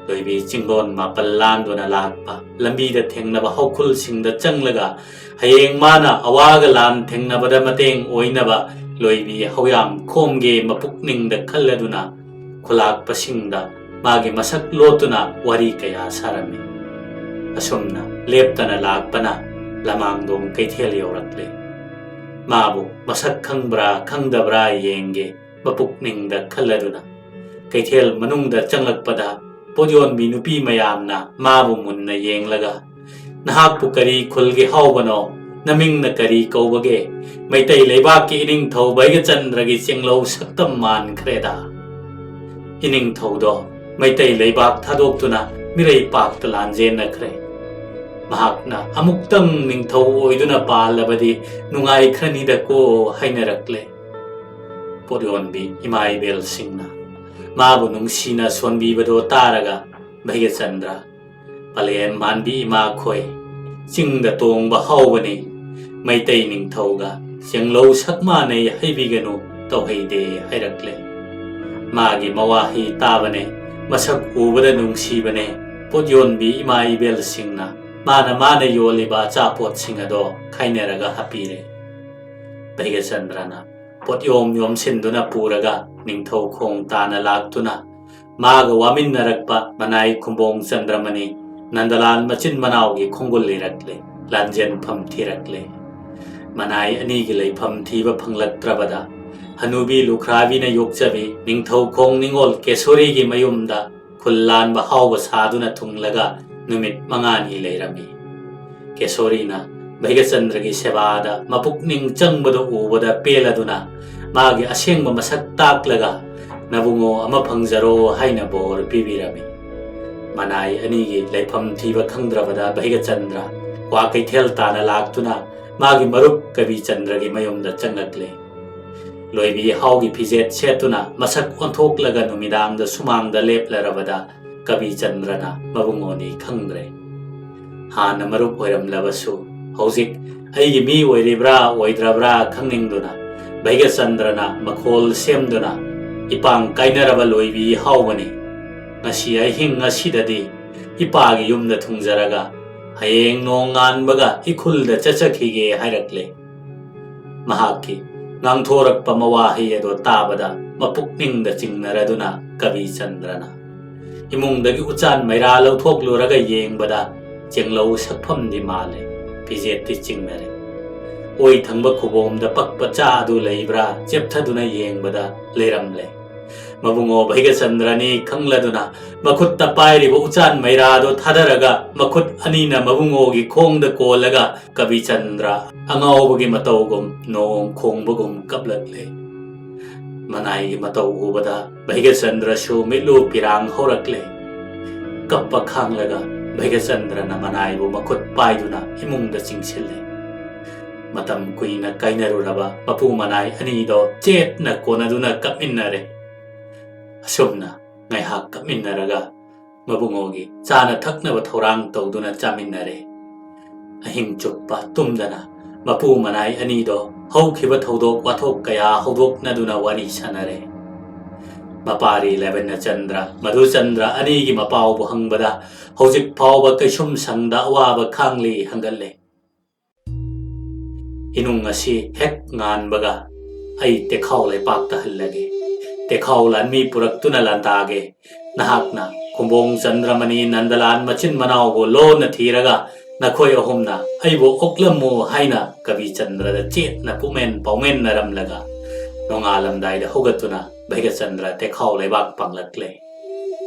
ꯂꯣꯏꯕꯤ ꯆꯤꯡꯂꯣꯟ ꯃꯥꯄꯜ ꯂꯥꯟꯗꯨꯅ ꯂꯥꯛꯄ ꯂꯝꯕꯤꯗ ꯊꯦꯡꯅꯕ ꯍꯧꯈꯨꯜꯁꯤꯡꯗ ꯆꯪꯂꯒ ꯍꯌꯦꯡ ꯃꯥꯅ ꯑꯋꯥꯒ ꯂꯥꯟ ꯊꯦꯡꯅꯕꯗ ꯃꯇꯦꯡ ꯑꯣꯏꯅꯕ ꯂꯣꯏꯕꯤ ꯍꯧꯌꯥꯝ ꯈꯣꯝꯒꯦ ꯃꯄꯨꯛꯅꯤꯡꯗ ꯈꯜꯂꯗꯨꯅ ꯈꯨꯂꯥꯛꯄꯁꯤꯡꯗ ꯃꯥꯒꯤ ꯃꯁꯛ ꯂꯣꯠꯇꯨꯅ ꯋꯥꯔꯤ ꯀꯌꯥ ꯁꯥꯔꯝꯃꯤ꯫ ꯑꯁꯨꯝꯅ ꯂꯦꯞꯇꯅ ꯂꯥꯛꯄꯅ ꯂꯃꯥꯡꯗꯣꯡ ꯀꯩꯊꯦꯜ ꯌꯧꯔꯛꯂꯦ꯫ ꯃꯥꯕꯨ ꯃꯁꯛ ꯈꯪꯕ꯭ꯔꯥ ꯈꯪꯗꯕ꯭ꯔꯥ ꯌꯦꯡꯒꯦ ꯃꯄꯨꯛꯅꯤꯡꯗ ꯈꯜꯂꯗꯨꯅ ꯀꯩꯊꯦꯜ ꯃꯅꯨꯡꯗ ꯆꯪꯂꯛꯄꯗ ꯄꯣꯠ ꯌꯣꯟꯕꯤ ꯅꯨꯄꯤ ꯃꯌꯥꯝꯅ ꯃꯥꯕꯨ ꯃꯨꯟꯅ ꯌꯦꯡꯂꯒ, "ꯅꯍꯥꯛꯄꯨ ꯀꯔꯤ ꯈꯨꯜꯒꯤ ꯍꯥꯎꯕꯅꯣ? ꯅꯃꯤꯡꯅ ꯀꯔꯤ ꯀꯧꯕꯒꯦ? ꯃꯩꯇꯩ ꯂꯩꯕꯥꯛꯀꯤ ꯏꯅꯤꯡꯊꯧ ꯚꯩꯒꯆꯟꯗ꯭ꯔꯒꯤ ꯆꯦꯡꯂꯧ ꯁꯛꯇꯝ ꯃꯥꯟꯈ꯭ꯔꯦꯗ꯫ ꯏꯅꯤꯡꯊꯧꯗꯣ ꯃꯩꯇꯩ ꯂꯩꯕꯥꯛ ꯊꯥꯗꯣꯛꯇꯨꯅ ꯃꯤꯔꯩ ꯄꯥꯛꯇ ꯂꯥꯟꯖꯦꯟꯅꯈ꯭ꯔꯦ꯫ ꯃꯍꯥꯛꯅ ꯑꯃꯨꯛꯇꯪ ꯅꯤꯡꯊꯧ ꯑꯣꯏꯗꯨꯅ ꯄꯥꯜꯂꯕꯗꯤ ꯅꯨꯡꯉꯥꯏꯈ꯭ꯔꯅꯤꯗꯀꯣ" ꯍꯥꯏꯅꯔꯛꯂꯦ꯫ ꯄꯣꯠ ꯌꯣꯟꯕꯤ ꯏꯃꯥ ꯏꯕꯦꯜꯁꯤꯡꯅ ꯃꯥꯕꯨ ꯅꯨꯡꯁꯤꯅ ꯁꯣꯟꯕꯤꯕꯗꯣ ꯇꯥꯔꯒ ꯚꯩꯒꯆꯟꯗ꯭ꯔ, "ꯄꯂꯦꯝ ꯃꯥꯟꯕꯤ ꯏꯃꯥꯈꯣꯏ, ꯆꯤꯡꯗ ꯇꯣꯡꯕ ꯍꯥꯎꯕꯅꯤ, ꯃꯩꯇꯩ ꯅꯤꯡꯊꯧꯒ ꯆꯦꯡꯂꯧ ꯁꯛ ꯃꯥꯟꯅꯩ ꯍꯥꯏꯕꯤꯒꯅꯨ, ꯇꯧꯍꯩꯗꯦ" ꯍꯥꯏꯔꯛꯂꯦ꯫ ꯃꯥꯒꯤ ꯃꯋꯥꯍꯩ ꯇꯥꯕꯅꯦ, ꯃꯁꯛ ꯎꯕꯗ ꯅꯨꯡꯁꯤꯕꯅꯦ, ꯄꯣꯠ ꯌꯣꯟꯕꯤ ꯏꯃꯥ ꯏꯕꯦꯜꯁꯤꯡꯅ ꯃꯥꯅ ꯃꯥꯅ ꯌꯣꯜꯂꯤꯕ ꯑꯆꯥꯄꯣꯠꯁꯤꯡ ꯑꯗꯣ ꯈꯥꯏꯅꯔꯒ ꯍꯥꯞꯄꯤꯔꯦ꯫ ꯚꯩꯒꯆꯟꯗ꯭ꯔꯅ ꯄꯣꯠ ꯌꯣꯝ ꯌꯣꯝꯁꯤꯟꯗꯨꯅ ꯄꯨꯔꯒ ꯅꯤꯡꯊꯧ ꯈꯣꯡ ꯇꯥꯅ ꯂꯥꯛꯇꯨꯅ ꯃꯥꯒ ꯋꯥꯃꯤꯟꯅꯔꯛꯄ ꯃꯅꯥꯏ ꯈꯨꯝꯕꯣꯡ ꯆꯟꯗ꯭ꯔꯃꯅꯤ ꯅꯟꯗꯂꯥꯜ ꯃꯆꯤꯟ ꯃꯅꯥꯎꯒꯤ ꯈꯣꯡꯒꯨꯜ ꯂꯤꯔꯛꯂꯦ, ꯂꯥꯟꯖꯦꯟꯐꯝ ꯊꯤꯔꯛꯂꯦ꯫ ꯃꯅꯥꯏ ꯑꯅꯤꯒꯤ ꯂꯩꯐꯝ ꯊꯤꯕ ꯐꯪꯂꯛꯇ꯭ꯔꯕꯗ, ꯍꯅꯨꯕꯤ ꯂꯨꯈ꯭ꯔꯥꯕꯤꯅ ꯌꯣꯛꯆꯕꯤ ꯅꯤꯡꯊꯧꯈꯣꯡ ꯅꯤꯉꯣꯜ ꯀꯦꯁꯣꯔꯤꯒꯤ ꯃꯌꯨꯝꯗ ꯈꯨꯜ ꯂꯥꯟꯕ ꯍꯥꯎꯕ ꯁꯥꯗꯨꯅ ꯊꯨꯡꯂꯒ ꯅꯨꯃꯤꯠ ꯃꯉꯥꯅꯤ ꯂꯩꯔꯝꯃꯤ꯫ ꯀꯦꯁꯣꯔꯤꯅ ꯚꯩꯒꯆꯟꯗ꯭ꯔꯒꯤ ꯁꯦꯕꯥꯗ ꯃꯄꯨꯛꯅꯤꯡ ꯆꯪꯕꯗꯨ ꯎꯕꯗ ꯄꯦꯜꯂꯗꯨꯅ ꯃꯥꯒꯤ ꯑꯁꯦꯡꯕ ꯃꯁꯛ ꯇꯥꯛꯂꯒ "ꯅꯕꯨꯡꯉꯣ ꯑꯃ ꯐꯪꯖꯔꯣ" ꯍꯥꯏꯅ ꯕꯣꯔ ꯄꯤꯕꯤꯔꯝꯃꯤ꯫ ꯃꯅꯥꯏ ꯑꯅꯤꯒꯤ ꯂꯩꯐꯝ ꯊꯤꯕ ꯈꯪꯗ꯭ꯔꯕꯗ ꯚꯩꯒꯆꯟꯗ꯭ꯔ ꯋꯥ ꯀꯩꯊꯦꯜ ꯇꯥꯅ ꯂꯥꯛꯇꯨꯅ ꯃꯥꯒꯤ ꯃꯔꯨꯞ ꯀꯕꯤꯆꯟꯗ꯭ꯔꯒꯤ ꯃꯌꯨꯝꯗ ꯆꯪꯂꯛꯂꯦ꯫ ꯂꯣꯏꯕꯤ ꯍꯥꯎꯒꯤ ꯐꯤꯖꯦꯠ ꯁꯦꯠꯇꯨꯅ ꯃꯁꯛ ꯑꯣꯟꯊꯣꯛꯂꯒ ꯅꯨꯃꯤꯗꯥꯡꯗ ꯁꯨꯃꯥꯡꯗ ꯂꯦꯞꯂꯔꯕꯗ ꯀꯕꯤꯆꯟꯗ꯭ꯔꯅ ꯃꯕꯨꯡꯉꯣꯅꯤ ꯈꯪꯗ꯭ꯔꯦ꯫ ꯍꯥꯟꯅ ꯃꯔꯨꯞ ꯑꯣꯏꯔꯝꯂꯕꯁꯨ ꯍꯧꯖꯤꯛ ꯑꯩꯒꯤ ꯃꯤ ꯑꯣꯏꯔꯤꯕ꯭ꯔꯥ ꯑꯣꯏꯗ꯭ꯔꯕ꯭ꯔꯥ ꯈꯪꯅꯤꯡꯗꯨꯅ ꯚꯩꯒꯆꯟꯗ꯭ꯔꯅ ꯃꯈꯣꯜ ꯁꯦꯝꯗꯨꯅ "ꯏꯄꯥꯡ ꯀꯥꯏꯅꯔꯕ ꯂꯣꯏꯕꯤ ꯍꯥꯎꯕꯅꯤ꯫ ꯉꯁꯤ ꯑꯍꯤꯡ ꯑꯁꯤꯗꯗꯤ ꯏꯄꯥꯒꯤ ꯌꯨꯝꯗ ꯊꯨꯡꯖꯔꯒ ꯍꯌꯦꯡ ꯅꯣꯡ ꯉꯥꯟꯕꯒ ꯏꯈꯨꯜꯗ ꯆꯠꯆꯈꯤꯒꯦ" ꯍꯥꯏꯔꯛꯂꯦ꯫ ꯃꯍꯥꯛꯀꯤ ꯉꯥꯡꯊꯣꯔꯛꯄ ꯃꯋꯥꯍꯩ ꯑꯗꯣ ꯇꯥꯕꯗ ꯃꯄꯨꯛꯅꯤꯡꯗ ꯆꯤꯡꯅꯔꯗꯨꯅ ꯀꯕꯤꯆꯟꯗ꯭ꯔꯅ ꯏꯃꯨꯡꯗꯒꯤ ꯎꯆꯥꯟ ꯃꯩꯔꯥ ꯂꯧꯊꯣꯛꯂꯨꯔꯒ ꯌꯦꯡꯕꯗ ꯆꯦꯡꯂꯧ ꯁꯛꯐꯝꯗꯤ ꯃꯥꯜꯂꯦ, ꯐꯤꯖꯦꯠꯇꯤ ꯆꯤꯡꯅꯔꯦ꯫ ꯑꯣꯏ ꯊꯪꯕ ꯈꯨꯕꯣꯝꯗ ꯄꯛꯄ ꯆꯥ ꯑꯗꯨ ꯂꯩꯕ꯭ꯔꯥ ꯆꯦꯞꯊꯗꯨꯅ ꯌꯦꯡꯕꯗ ꯂꯩꯔꯝꯂꯦ꯫ ꯃꯕꯨꯡꯉꯣ ꯚꯩꯒꯆꯟꯗ꯭ꯔꯅꯤ ꯈꯪꯂꯗꯨꯅ ꯃꯈꯨꯠꯇ ꯄꯥꯏꯔꯤꯕ ꯎꯆꯥꯟ ꯃꯩꯔꯥꯗꯨ ꯊꯥꯗꯔꯒ ꯃꯈꯨꯠ ꯑꯅꯤꯅ ꯃꯕꯨꯡꯉꯣꯒꯤ ꯈꯣꯡꯗ ꯀꯣꯜꯂꯒ ꯀꯕꯤꯆꯟꯗ꯭ꯔ ꯑꯉꯥꯎꯕꯒꯤ ꯃꯇꯧꯒꯨꯝ ꯅꯣꯡ ꯈꯣꯡꯕꯒꯨꯝ ꯀꯞꯂꯛꯂꯦ꯫ ꯃꯅꯥꯏꯒꯤ ꯃꯇꯧ ꯎꯕꯗ ꯚꯩꯒꯆꯟꯗ꯭ꯔꯁꯨ ꯃꯤꯠꯂꯨ ꯄꯤꯔꯥꯡ ꯍꯧꯔꯛꯂꯦ꯫ ꯀꯞꯄ ꯈꯥꯡꯂꯒ ꯚꯩꯒꯆꯟꯗ꯭ꯔꯅ ꯃꯅꯥꯏꯕꯨ ꯃꯈꯨꯠ ꯄꯥꯏꯗꯨꯅ ꯏꯃꯨꯡꯗ ꯆꯤꯡꯁꯤꯜꯂꯦ꯫ ꯃꯇꯝ ꯀꯨꯏꯅ ꯀꯥꯏꯅꯔꯨꯔꯕ ꯃꯄꯨ ꯃꯅꯥꯏ ꯑꯅꯤꯗꯣ ꯆꯦꯠꯅ ꯀꯣꯟꯅꯗꯨꯅ ꯀꯞꯃꯤꯟꯅꯔꯦ꯫ ꯑꯁꯨꯝꯅ ꯉꯥꯏꯍꯥꯛ ꯀꯞꯃꯤꯟꯅꯔꯒ ꯃꯕꯨꯡꯉꯣꯒꯤ ꯆꯥꯅ ꯊꯛꯅꯕ ꯊꯧꯔꯥꯡ ꯇꯧꯗꯨꯅ ꯆꯥꯃꯤꯟꯅꯔꯦ꯫ ꯑꯍꯤꯡ ꯆꯨꯞꯄ ꯇꯨꯝꯗꯅ ꯃꯄꯨ ꯃꯅꯥꯏ ꯑꯅꯤꯗꯣ ꯍꯧꯈꯤꯕ ꯊꯧꯗꯣꯛ ꯋꯥꯊꯣꯛ ꯀꯌꯥ ꯍꯧꯗꯣꯛꯅꯗꯨꯅ ꯋꯥꯔꯤ ꯁꯥꯟꯅꯔꯦ꯫ ꯃꯄꯥꯔꯤ ꯂꯦꯕꯦꯟꯅꯆꯟꯗ꯭ꯔ, ꯃꯙꯨꯆꯟꯗ꯭ꯔ ꯑꯅꯤꯒꯤ ꯃꯄꯥꯎꯕꯨ ꯍꯪꯕꯗ ꯍꯧꯖꯤꯛ ꯐꯥꯎꯕ ꯀꯩꯁꯨꯝ ꯁꯪꯗ ꯑꯋꯥꯕ ꯈꯥꯡꯂꯤ ꯍꯪꯒꯠꯂꯦ꯫ ꯏꯅꯨꯡ ꯑꯁꯤ ꯍꯦꯛ ꯉꯥꯟꯕꯒ ꯑꯩ ꯇꯦꯈꯥꯎ ꯂꯩꯄꯥꯛꯇ ꯍꯜꯂꯒꯦ꯫ ꯇꯦꯈꯥꯎ ꯂꯥꯟꯃꯤ ꯄꯨꯔꯛꯇꯨꯅ ꯂꯥꯟꯗꯥꯒꯦ꯫ ꯅꯍꯥꯛꯅ ꯈꯨꯝꯕꯣꯡ ꯆꯟꯗ꯭ꯔꯃꯅꯤ ꯅꯟꯗꯂꯥꯟ ꯃꯆꯤꯟ ꯃꯅꯥꯎꯕꯨ ꯂꯣꯟꯅ ꯊꯤꯔꯒ ꯅꯈꯣꯏ ꯑꯍꯨꯝꯅ ꯑꯩꯕꯨ ꯑꯣꯛꯂꯝꯃꯨ ꯍꯥꯏꯅ ꯀꯕꯤ ꯆꯟꯗ꯭ꯔꯗ ꯆꯦꯠꯅ ꯄꯨꯛꯃꯦꯟ ꯄꯥꯎꯃꯦꯟꯅꯔꯝꯂꯒ ꯅꯣꯡꯉꯥꯜꯂꯝꯗꯥꯏꯗ ꯍꯧꯒꯠꯇꯨꯅ ꯚꯩꯒꯆꯟꯗ꯭ꯔ ꯇꯦꯈꯥꯎ ꯂꯩꯕꯥꯛ ꯄꯥꯡꯂꯛꯂꯦ꯫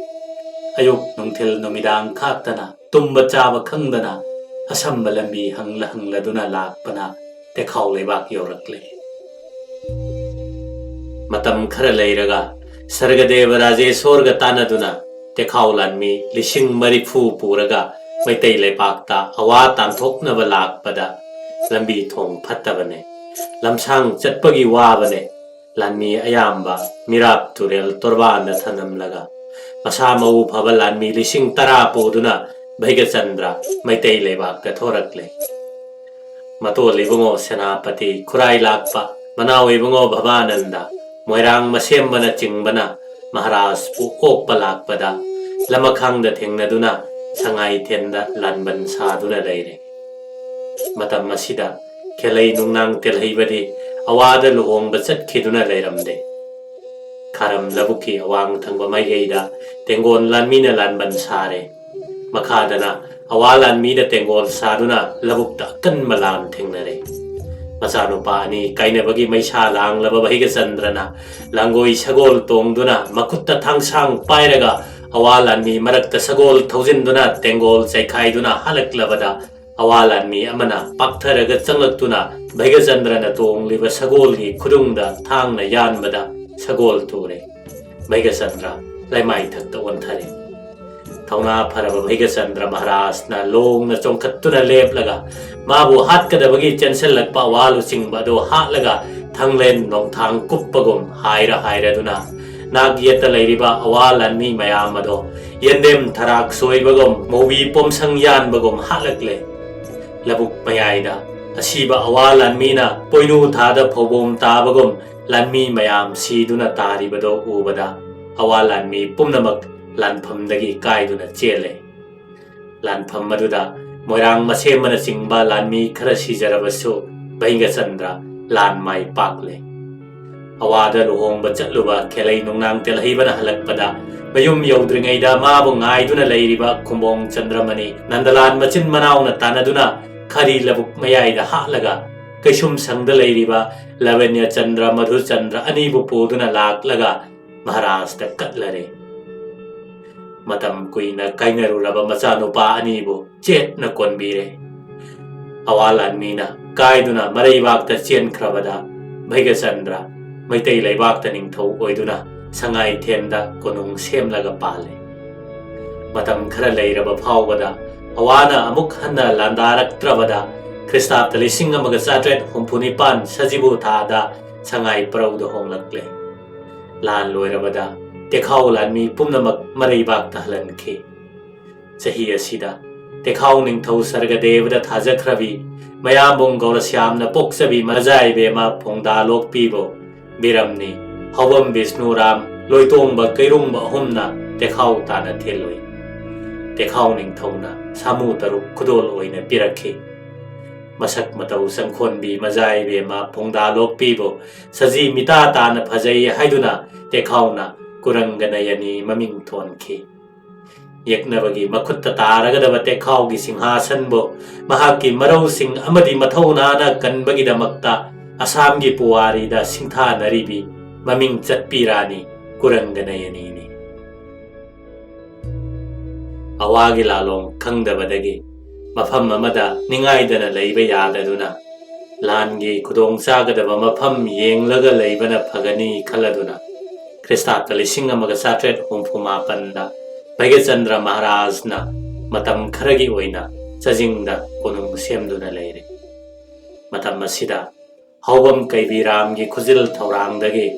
ꯑꯌꯨꯛ ꯅꯨꯡꯊꯤꯜ ꯅꯨꯃꯤꯗꯥꯡ ꯈꯥꯛꯇꯅ ꯇꯨꯝꯕ ꯆꯥꯕ ꯈꯪꯗꯅ ꯑꯁꯝꯕ ꯂꯝꯕꯤ ꯍꯪꯂ ꯍꯪꯂꯗꯨꯅ ꯂꯥꯛꯄꯅ ꯇꯦꯈꯥꯎ ꯂꯩꯕꯥꯛ ꯌꯧꯔꯛꯂꯦ꯫ ꯃꯇꯝ ꯈꯔ ꯂꯩꯔꯒ ꯁꯔꯒꯗꯦꯕ ꯔꯥꯖꯦꯁꯣꯔꯒ ꯇꯥꯟꯅꯗꯨꯅ ꯇꯦꯈꯥꯎ ꯂꯥꯟꯃꯤ ꯂꯤꯁꯤꯡ ꯃꯔꯤꯐꯨ ꯄꯨꯔꯒ ꯃꯩꯇꯩ ꯂꯩꯄꯥꯛꯇ ꯑꯋꯥ ꯇꯥꯟꯊꯣꯛꯅꯕ ꯂꯥꯛꯄꯗ ꯂꯝꯕꯤ ꯊꯣꯡ ꯐꯠꯇꯕꯅꯦ꯫ ꯂꯝꯁꯥꯡ ꯆꯠꯄꯒꯤ ꯋꯥꯕꯅꯦ꯫ ꯂꯥꯟꯃꯤ ꯑꯌꯥꯝꯕ ꯃꯤꯔꯥꯞ ꯇꯨꯔꯦꯜ ꯇꯣꯔꯕꯥꯟꯗ ꯊꯅꯝꯂꯒ ꯃꯁꯥ ꯃꯎ ꯐꯕ ꯂꯥꯟꯃꯤ ꯂꯤꯁꯤꯡ ꯇꯔꯥ ꯄꯨꯗꯨꯅ ꯚꯩꯒꯆꯟꯗ꯭ꯔ ꯃꯩꯇꯩ ꯂꯩꯕꯥꯛꯇ ꯊꯣꯔꯛꯂꯦ꯫ ꯃꯇꯣꯜ ꯏꯕꯨꯡꯉꯣ ꯁꯦꯅꯥꯄꯇꯤ, ꯈꯨꯔꯥꯏ ꯂꯥꯛꯄ ꯃꯅꯥꯎ ꯏꯕꯨꯡꯉꯣ ꯚꯕꯥꯅꯟꯗ, ꯃꯣꯏꯔꯥꯡ ꯃꯁꯦꯝꯕꯅꯆꯤꯡꯕꯅ ꯃꯍꯥꯔꯥꯖꯄꯨ ꯑꯣꯛꯄ ꯂꯥꯛꯄꯗ ꯂꯃꯈꯥꯡꯗ ꯊꯦꯡꯅꯗꯨꯅ ꯁꯉꯥꯏꯊꯦꯟꯗ ꯂꯥꯟꯕꯟ ꯁꯥꯗꯨꯅ ꯂꯩꯔꯦ꯫ ꯃꯇꯝ ꯑꯁꯤꯗ ꯈꯦꯂꯩ ꯅꯨꯡꯅꯥꯡ ꯇꯦꯜꯍꯩꯕꯗꯤ ꯑꯋꯥꯗ ꯂꯨꯍꯣꯡꯕ ꯆꯠꯈꯤꯗꯨꯅ ꯂꯩꯔꯝꯗꯦ꯫ ꯈꯥꯔꯝ ꯂꯧꯕꯨꯛꯀꯤ ꯑꯋꯥꯡ ꯊꯪꯕ ꯃꯥꯏꯀꯩꯗ ꯇꯦꯡꯒꯣꯜ ꯂꯥꯟꯃꯤꯅ ꯂꯥꯟꯕꯟ ꯁꯥꯔꯦ꯫ ꯃꯈꯥꯗꯅ ꯑꯋꯥ ꯂꯥꯟꯃꯤꯅ ꯇꯦꯡꯒꯣꯜ ꯁꯥꯗꯨꯅ ꯂꯧꯕꯨꯛꯇ ꯑꯀꯟꯕ ꯂꯥꯟ ꯊꯦꯡꯅꯔꯦ꯫ ꯃꯆꯥꯅꯨꯄꯥ ꯑꯅꯤ ꯀꯥꯏꯅꯕꯒꯤ ꯃꯩꯁꯥ ꯂꯥꯡꯂꯕ ꯚꯩꯒꯆꯟꯗ꯭ꯔꯅ ꯂꯥꯡꯒꯣꯏ ꯁꯒꯣꯜ ꯇꯣꯡꯗꯨꯅ ꯃꯈꯨꯠꯇ ꯊꯥꯡꯁꯥꯡ ꯄꯥꯏꯔꯒ ꯑꯋꯥ ꯂꯥꯟꯃꯤ ꯃꯔꯛꯇ ꯁꯒꯣꯜ ꯊꯧꯖꯤꯟꯗꯨꯅ ꯇꯦꯡꯒꯣꯜ ꯆꯩꯈꯥꯏꯗꯨꯅ ꯍꯜꯂꯛꯂꯕꯗ ꯑꯋꯥ ꯂꯥꯟꯃꯤ ꯑꯃꯅ ꯄꯥꯛꯊꯔꯒ ꯆꯪꯂꯛꯇꯨꯅ ꯚꯩꯒꯆꯟꯗ꯭ꯔꯅ ꯇꯣꯡꯂꯤꯕ ꯁꯒꯣꯜꯒꯤ ꯈꯨꯗꯨꯡꯗ ꯊꯥꯡꯅ ꯌꯥꯟꯕꯗ ꯁꯒꯣꯜ ꯇꯨꯔꯦ꯫ ꯚꯩꯒꯆꯟꯗ꯭ꯔ ꯂꯩꯃꯥꯏꯊꯛꯇ ꯑꯣꯟꯊꯔꯦ꯫ ꯊꯧꯅꯥ ꯐꯔꯕ ꯚꯩꯒꯆꯟꯗ꯭ꯔ ꯃꯍꯥꯔꯥꯖꯅ ꯂꯣꯡꯅ ꯆꯣꯡꯈꯠꯇꯨꯅ ꯂꯦꯞꯂꯒ ꯃꯥꯕꯨ ꯍꯥꯠꯀꯗꯕꯒꯤ ꯆꯦꯟꯁꯤꯜꯂꯛꯄ ꯑꯋꯥ ꯂꯨꯆꯤꯡꯕ ꯑꯗꯨ ꯍꯥꯠꯂꯒ ꯊꯥꯡꯂꯦꯟ ꯅꯣꯡꯊꯥꯡ ꯀꯨꯞꯄꯒꯨꯝ ꯍꯥꯏꯔ ꯍꯥꯏꯔꯗꯨꯅ ꯅꯥꯛ ꯌꯦꯠꯇ ꯂꯩꯔꯤꯕ ꯑꯋꯥ ꯂꯥꯟꯃꯤ ꯃꯌꯥꯝ ꯑꯗꯣ ꯌꯦꯟꯗꯦꯝ ꯊꯔꯥꯛ ꯁꯣꯏꯕꯒꯨꯝ ꯃꯧꯕꯤ ꯄꯣꯝꯁꯪ ꯌꯥꯟꯕꯒꯨꯝ ꯍꯥꯠꯂꯛꯂꯦ꯫ ꯂꯧꯕꯨꯛ ꯃꯌꯥꯏꯗ ꯑꯁꯤꯕ ꯑꯋꯥ ꯂꯥꯟꯃꯤꯅ ꯄꯣꯏꯅꯨ ꯊꯥꯗ ꯐꯧꯕꯣꯝ ꯇꯥꯕꯒꯨꯝ ꯂꯥꯟꯃꯤ ꯃꯌꯥꯝ ꯁꯤꯗꯨꯅ ꯇꯥꯔꯤꯕꯗꯣ ꯎꯕꯗ ꯑꯋꯥ ꯂꯥꯟꯃꯤ ꯄꯨꯝꯅꯃꯛ ꯂꯥꯟꯐꯝꯗꯒꯤ ꯀꯥꯏꯗꯨꯅ ꯆꯦꯜꯂꯦ꯫ ꯂꯥꯟꯐꯝ ꯑꯗꯨꯗ ꯃꯣꯏꯔꯥꯡ ꯃꯁꯦꯝꯕꯅꯆꯤꯡꯕ ꯂꯥꯟꯃꯤ ꯈꯔ ꯁꯤꯖꯔꯕꯁꯨ ꯚꯩꯒꯆꯟꯗ꯭ꯔ ꯂꯥꯟ ꯃꯥꯏ ꯄꯥꯛꯂꯦ꯫ ꯑꯋꯥꯗ ꯂꯨꯍꯣꯡꯕ ꯆꯠꯂꯨꯕ ꯈꯦꯂꯩ ꯅꯨꯡꯅꯥꯡ ꯇꯦꯜꯍꯩꯕꯅ ꯍꯜꯂꯛꯄꯗ, ꯃꯌꯨꯝ ꯌꯧꯗ꯭ꯔꯤꯉꯩꯗ ꯃꯥꯕꯨ ꯉꯥꯏꯗꯨꯅ ꯂꯩꯔꯤꯕ ꯈꯨꯝꯕꯣꯡ ꯆꯟꯗ꯭ꯔꯃꯅꯤ ꯅꯟꯗꯂꯥꯟ ꯃꯆꯤꯟ ꯃꯅꯥꯎꯅ ꯇꯥꯟꯅꯗꯨꯅ ꯈꯔꯤ ꯂꯧꯕꯨꯛ ꯃꯌꯥꯏꯗ ꯍꯥꯠꯂꯒ, ꯀꯩꯁꯨꯝ ꯁꯪꯗ ꯂꯩꯔꯤꯕ ꯂꯕꯅ꯭ꯌ ꯆꯟꯗ꯭ꯔ, ꯃꯙꯨ ꯆꯟꯗ꯭ꯔ ꯑꯅꯤꯕꯨ ꯄꯨꯗꯨꯅ ꯂꯥꯛꯂꯒ ꯃꯍꯥꯔꯥꯖꯇ ꯀꯠꯂꯔꯦ꯫ ꯃꯇꯝ ꯀꯨꯏꯅ ꯀꯥꯏꯅꯔꯨꯔꯕ ꯃꯆꯥꯅꯨꯄꯥ ꯑꯅꯤꯕꯨ ꯆꯦꯠꯅ ꯀꯣꯟꯕꯤꯔꯦ꯫ ꯑꯋꯥ ꯂꯥꯟꯃꯤꯅ ꯀꯥꯏꯗꯨꯅ ꯃꯔꯩꯕꯥꯛꯇ ꯆꯦꯟꯈ꯭ꯔꯕꯗ, ꯚꯩꯒꯆꯟꯗ꯭ꯔ ꯃꯩꯇꯩ ꯂꯩꯕꯥꯛꯇ ꯅꯤꯡꯊꯧ ꯑꯣꯏꯗꯨꯅ ꯁꯉꯥꯏꯊꯦꯟꯗ ꯀꯣꯅꯨꯡ ꯁꯦꯝꯂꯒ ꯄꯥꯜꯂꯦ꯫ ꯃꯇꯝ ꯈꯔ ꯂꯩꯔꯕ ꯐꯥꯎꯕꯗ, ꯑꯋꯥꯅ ꯑꯃꯨꯛ ꯍꯟꯅ ꯂꯥꯟꯗꯥꯔꯛꯇ꯭ꯔꯕꯗ, ꯈ꯭ꯔꯤꯁꯇꯥꯕꯇ ꯂꯤꯁꯤꯡ ꯑꯃꯒ ꯆꯥꯇ꯭ꯔꯦꯠ ꯍꯨꯝꯐꯨ ꯅꯤꯄꯥꯟ ꯁꯖꯤꯕꯨ ꯊꯥꯗ ꯁꯉꯥꯏ ꯄ꯭ꯔꯧꯗ ꯍꯣꯡꯂꯛꯂꯦ꯫ ꯂꯥꯟ ꯂꯣꯏꯔꯕꯗ ꯇꯦꯈꯥꯎ ꯂꯥꯟꯃꯤ ꯄꯨꯝꯅꯃꯛ ꯃꯔꯩꯕꯥꯛꯇ ꯍꯜꯍꯟꯈꯤ꯫ ꯆꯍꯤ ꯑꯁꯤꯗ ꯇꯦꯈꯥꯎ ꯅꯤꯡꯊꯧ ꯁꯔꯒꯗꯦꯕꯗ ꯊꯥꯖꯈ꯭ꯔꯕꯤ ꯃꯌꯥꯝꯕꯨꯡ ꯒꯧꯔꯁ꯭ꯌꯥꯝꯅ ꯄꯣꯛꯆꯕꯤ ꯃꯖꯥ ꯏꯕꯦꯝꯃ ꯐꯣꯡꯗꯥ ꯂꯣꯛꯄꯤꯕꯨ ꯕꯤꯔꯝꯅꯤ, ꯍꯧꯕꯝ ꯕꯤꯁꯅꯨꯔꯥꯝ, ꯂꯣꯏꯇꯣꯡꯕ ꯀꯩꯔꯨꯡꯕ ꯑꯍꯨꯝꯅ ꯇꯦꯈꯥꯎ ꯇꯥꯅ ꯊꯤꯜꯂꯨꯏ꯫ ꯇꯦꯈꯥꯎ ꯅꯤꯡꯊꯧꯅ ꯁꯥꯃꯨ ꯇꯔꯨꯛ ꯈꯨꯗꯣꯜ ꯑꯣꯏꯅ ꯄꯤꯔꯛꯈꯤ꯫ ꯃꯁꯛ ꯃꯇꯧ ꯆꯪꯈꯣꯟꯕꯤ ꯃꯖꯥ ꯏꯕꯦꯝꯃ ꯐꯣꯡꯗꯥ ꯂꯣꯛꯄꯤꯕꯨ ꯁꯖꯤ ꯃꯤꯇꯥ ꯇꯥꯅ ꯐꯖꯩ ꯍꯥꯏꯗꯨꯅ ꯇꯦꯈꯥꯎꯅ ꯀꯨꯔꯪꯒ ꯅꯌꯅꯤ ꯃꯃꯤꯡ ꯊꯣꯟꯈꯤ꯫ ꯌꯦꯛꯅꯕꯒꯤ ꯃꯈꯨꯠꯇ ꯇꯥꯔꯒꯗꯕ ꯇꯦꯈꯥꯎꯒꯤ ꯁꯤꯡꯍꯥꯁꯟꯕꯨ ꯃꯍꯥꯛꯀꯤ ꯃꯔꯧꯁꯤꯡ ꯑꯃꯗꯤ ꯃꯊꯧꯅꯥꯅ ꯀꯟꯕꯒꯤꯗꯃꯛꯇ ꯑꯁꯥꯝꯒꯤ ꯄꯨꯋꯥꯔꯤꯗ ꯁꯤꯡꯊꯥꯅꯔꯤꯕꯤ ꯃꯃꯤꯡ ꯆꯠꯄꯤ ꯔꯥꯅꯤ ꯀꯨꯔꯪꯒ ꯅꯌꯅꯤꯅꯤ꯫ ꯑꯋꯥꯒꯤ ꯂꯥꯂꯣꯡ ꯈꯪꯗꯕꯗꯒꯤ ꯃꯐꯝ ꯑꯃꯗ ꯅꯤꯡꯉꯥꯏꯗꯅ ꯂꯩꯕ ꯌꯥꯗꯗꯨꯅ, ꯂꯥꯟꯒꯤ ꯈꯨꯗꯣꯡ ꯆꯥꯒꯗꯕ ꯃꯐꯝ ꯌꯦꯡꯂꯒ ꯂꯩꯕꯅ ꯐꯒꯅꯤ ꯈꯜꯂꯗꯨꯅ, ꯈ꯭ꯔꯤꯁꯇꯥꯕꯇ ꯂꯤꯁꯤꯡ ꯑꯃꯒ ꯆꯥꯇ꯭ꯔꯦꯠ ꯍꯨꯝꯐꯨ ꯃꯥꯄꯟꯗ ꯚꯩꯒꯆꯟꯗ꯭ꯔ ꯃꯍꯥꯔꯥꯖꯅ ꯃꯇꯝ ꯈꯔꯒꯤ ꯑꯣꯏꯅ ꯆꯖꯤꯡꯗ ꯀꯣꯅꯨꯡ ꯁꯦꯝꯗꯨꯅ ꯂꯩꯔꯦ꯫ ꯃꯇꯝ ꯑꯁꯤꯗ ꯍꯧꯕꯝ ꯀꯩꯕꯤꯔꯥꯝꯒꯤ ꯈꯨꯖꯤꯜ ꯊꯧꯔꯥꯡꯗꯒꯤ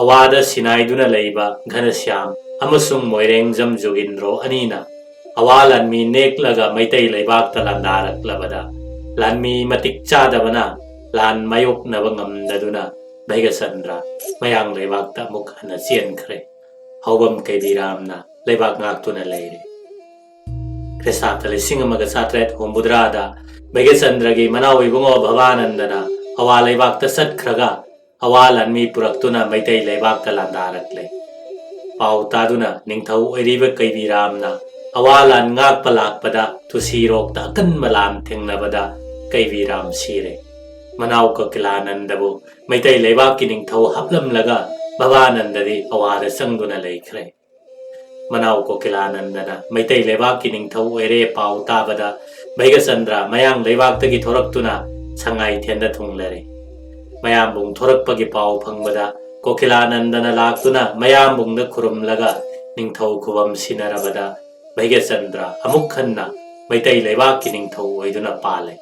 ꯑꯋꯥꯗ ꯁꯤꯟꯅꯥꯏꯗꯨꯅ ꯂꯩꯕ ꯘꯅꯁ꯭ꯌꯥꯝ ꯑꯃꯁꯨꯡ ꯃꯣꯏꯔꯦꯡꯖꯝ ꯖꯣꯒꯤꯟꯗ꯭ꯔꯣ ꯑꯅꯤꯅ ꯑꯋꯥ ꯂꯥꯟꯃꯤ ꯅꯦꯛꯂꯒ ꯃꯩꯇꯩ ꯂꯩꯕꯥꯛꯇ ꯂꯥꯟꯗꯥꯔꯛꯂꯕꯗ, ꯂꯥꯟꯃꯤ ꯃꯇꯤꯛ ꯆꯥꯗꯕꯅ ꯂꯥꯟ ꯃꯥꯌꯣꯛꯅꯕ ꯉꯝꯗꯗꯨꯅ ꯚꯩꯒꯆꯟꯗ꯭ꯔ ꯃꯌꯥꯡ ꯂꯩꯕꯥꯛꯇ ꯑꯃꯨꯛ ꯍꯟꯅ ꯆꯦꯟꯈ꯭ꯔꯦ꯫ ꯍꯧꯕꯝ ꯀꯩꯕꯤꯔꯥꯝꯅ ꯂꯩꯕꯥꯛ ꯉꯥꯛꯇꯨꯅ ꯂꯩꯔꯦ꯫ ꯈ꯭ꯔꯤꯁꯇꯥꯕꯇ ꯂꯤꯁꯤꯡ ꯑꯃꯒ ꯆꯥꯇ꯭ꯔꯦꯠ ꯍꯨꯝꯐꯨꯇꯔꯥꯗ ꯚꯩꯒꯆꯟꯗ꯭ꯔꯒꯤ ꯃꯅꯥꯎ ꯏꯕꯨꯡꯉꯣ ꯚꯕꯥꯅꯟꯗꯅ ꯑꯋꯥ ꯂꯩꯕꯥꯛꯇ ꯆꯠꯈ꯭ꯔꯒ, ꯑꯋꯥ ꯂꯥꯟꯃꯤ ꯄꯨꯔꯛꯇꯨꯅ ꯃꯩꯇꯩ ꯂꯩꯕꯥꯛꯇ ꯂꯥꯟꯗꯥꯔꯛꯂꯦ꯫ ꯄꯥꯎ ꯇꯥꯗꯨꯅ ꯅꯤꯡꯊꯧ ꯑꯣꯏꯔꯤꯕ ꯀꯩꯕꯤꯔꯥꯝꯅ ꯑꯋꯥ ꯂꯥꯟ ꯉꯥꯛꯄ ꯂꯥꯛꯄꯗ ꯇꯨꯁꯤꯔꯣꯛꯇ ꯑꯀꯟꯕ ꯂꯥꯟ ꯊꯦꯡꯅꯕꯗ ꯀꯩꯕꯤꯔꯥꯝ ꯁꯤꯔꯦ꯫ ꯃꯅꯥꯎ ꯀꯣꯀꯤꯂꯥꯅꯟꯗꯕꯨ ꯃꯩꯇꯩ ꯂꯩꯕꯥꯛꯀꯤ ꯅꯤꯡꯊꯧ ꯍꯥꯞꯂꯝꯂꯒ ꯚꯕꯥꯅꯟꯗꯗꯤ ꯑꯋꯥꯗ ꯆꯪꯗꯨꯅ ꯂꯩꯈ꯭ꯔꯦ꯫ ꯃꯅꯥꯎ ꯀꯣꯀꯤꯂꯥꯅꯟꯗꯅ ꯃꯩꯇꯩ ꯂꯩꯕꯥꯛꯀꯤ ꯅꯤꯡꯊꯧ ꯑꯣꯏꯔꯦ ꯄꯥꯎ ꯇꯥꯕꯗ ꯚꯩꯒꯆꯟꯗ꯭ꯔ ꯃꯌꯥꯡ ꯂꯩꯕꯥꯛꯇꯒꯤ ꯊꯣꯔꯛꯇꯨꯅ ꯁꯉꯥꯏꯊꯦꯟꯗ ꯊꯨꯡꯂꯔꯦ꯫ ꯃꯌꯥꯝꯕꯨꯡ ꯊꯣꯔꯛꯄꯒꯤ ꯄꯥꯎ ꯐꯪꯕꯗ ꯀꯣꯀꯤꯂꯥꯅꯟꯗꯅ ꯂꯥꯛꯇꯨꯅ ꯃꯌꯥꯝꯕꯨꯡꯗ ꯈꯨꯔꯨꯝꯂꯒ ꯅꯤꯡꯊꯧ ꯈꯨꯕꯝ ꯁꯤꯟꯅꯔꯕꯗ ꯚꯩꯒꯆꯟꯗ꯭ꯔ ꯑꯃꯨꯛ ꯍꯟꯅ ꯃꯩꯇꯩ ꯂꯩꯕꯥꯛꯀꯤ ꯅꯤꯡꯊꯧ ꯑꯣꯏꯗꯨꯅ ꯄꯥꯜꯂꯦ꯫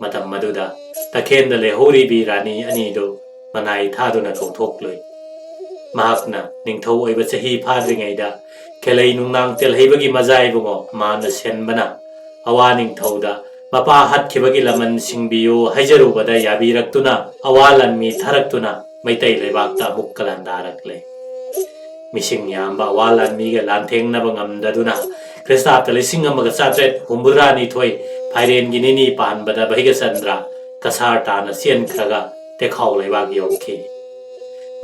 ꯃꯇꯝ ꯑꯗꯨꯗ ꯇꯈꯦꯟꯗ ꯂꯩꯍꯧꯔꯤꯕꯤ ꯔꯥꯅꯤ ꯑꯅꯤꯗꯨ ꯃꯅꯥꯏ ꯊꯥꯗꯨꯅ ꯀꯧꯊꯣꯛꯂꯨꯏ꯫ ꯃꯍꯥꯛꯅ ꯅꯤꯡꯊꯧ ꯑꯣꯏꯕ ꯆꯍꯤ ꯐꯥꯗ꯭ꯔꯤꯉꯩꯗ ꯈꯦꯂꯩ ꯅꯨꯡꯅꯥꯡ ꯇꯦꯜꯍꯩꯕꯒꯤ ꯃꯖꯥꯏꯕꯨꯡꯉꯣ ꯃꯥꯅ ꯁꯦꯟꯕꯅ ꯑꯋꯥ ꯅꯤꯡꯊꯧꯗ ꯃꯄꯥ ꯍꯥꯠꯈꯤꯕꯒꯤ ꯂꯃꯟ ꯁꯤꯡꯕꯤꯌꯨ ꯍꯥꯏꯖꯔꯨꯕꯗ ꯌꯥꯕꯤꯔꯛꯇꯨꯅ ꯑꯋꯥ ꯂꯥꯟꯃꯤ ꯊꯥꯔꯛꯇꯨꯅ ꯃꯩꯇꯩ ꯂꯩꯕꯥꯛꯇ ꯑꯃꯨꯛꯀ ꯂꯥꯟꯗꯥꯔꯛꯂꯦ꯫ ꯃꯤꯁꯤꯡ ꯌꯥꯝꯕ ꯑꯋꯥ ꯂꯥꯟꯃꯤꯒ ꯂꯥꯟꯊꯦꯡꯅꯕ ꯉꯝꯗꯗꯨꯅ ꯈ꯭ꯔꯤꯁꯇꯥꯕꯇ ꯂꯤꯁꯤꯡ ꯑꯃꯒ ꯆꯥꯇ꯭ꯔꯦꯠ ꯍꯨꯝꯐꯨꯇꯔꯥ ꯅꯤꯊꯣꯏ ꯐꯥꯏꯔꯦꯟꯒꯤ ꯅꯤꯅꯤ ꯄꯥꯟꯕꯗ ꯚꯩꯒꯆꯟꯗ꯭ꯔ ꯀꯁꯥꯔ ꯇꯥꯅ ꯆꯦꯟꯈ꯭ꯔꯒ ꯇꯦꯈꯥꯎ ꯂꯩꯕꯥꯛ ꯌꯧꯈꯤ꯫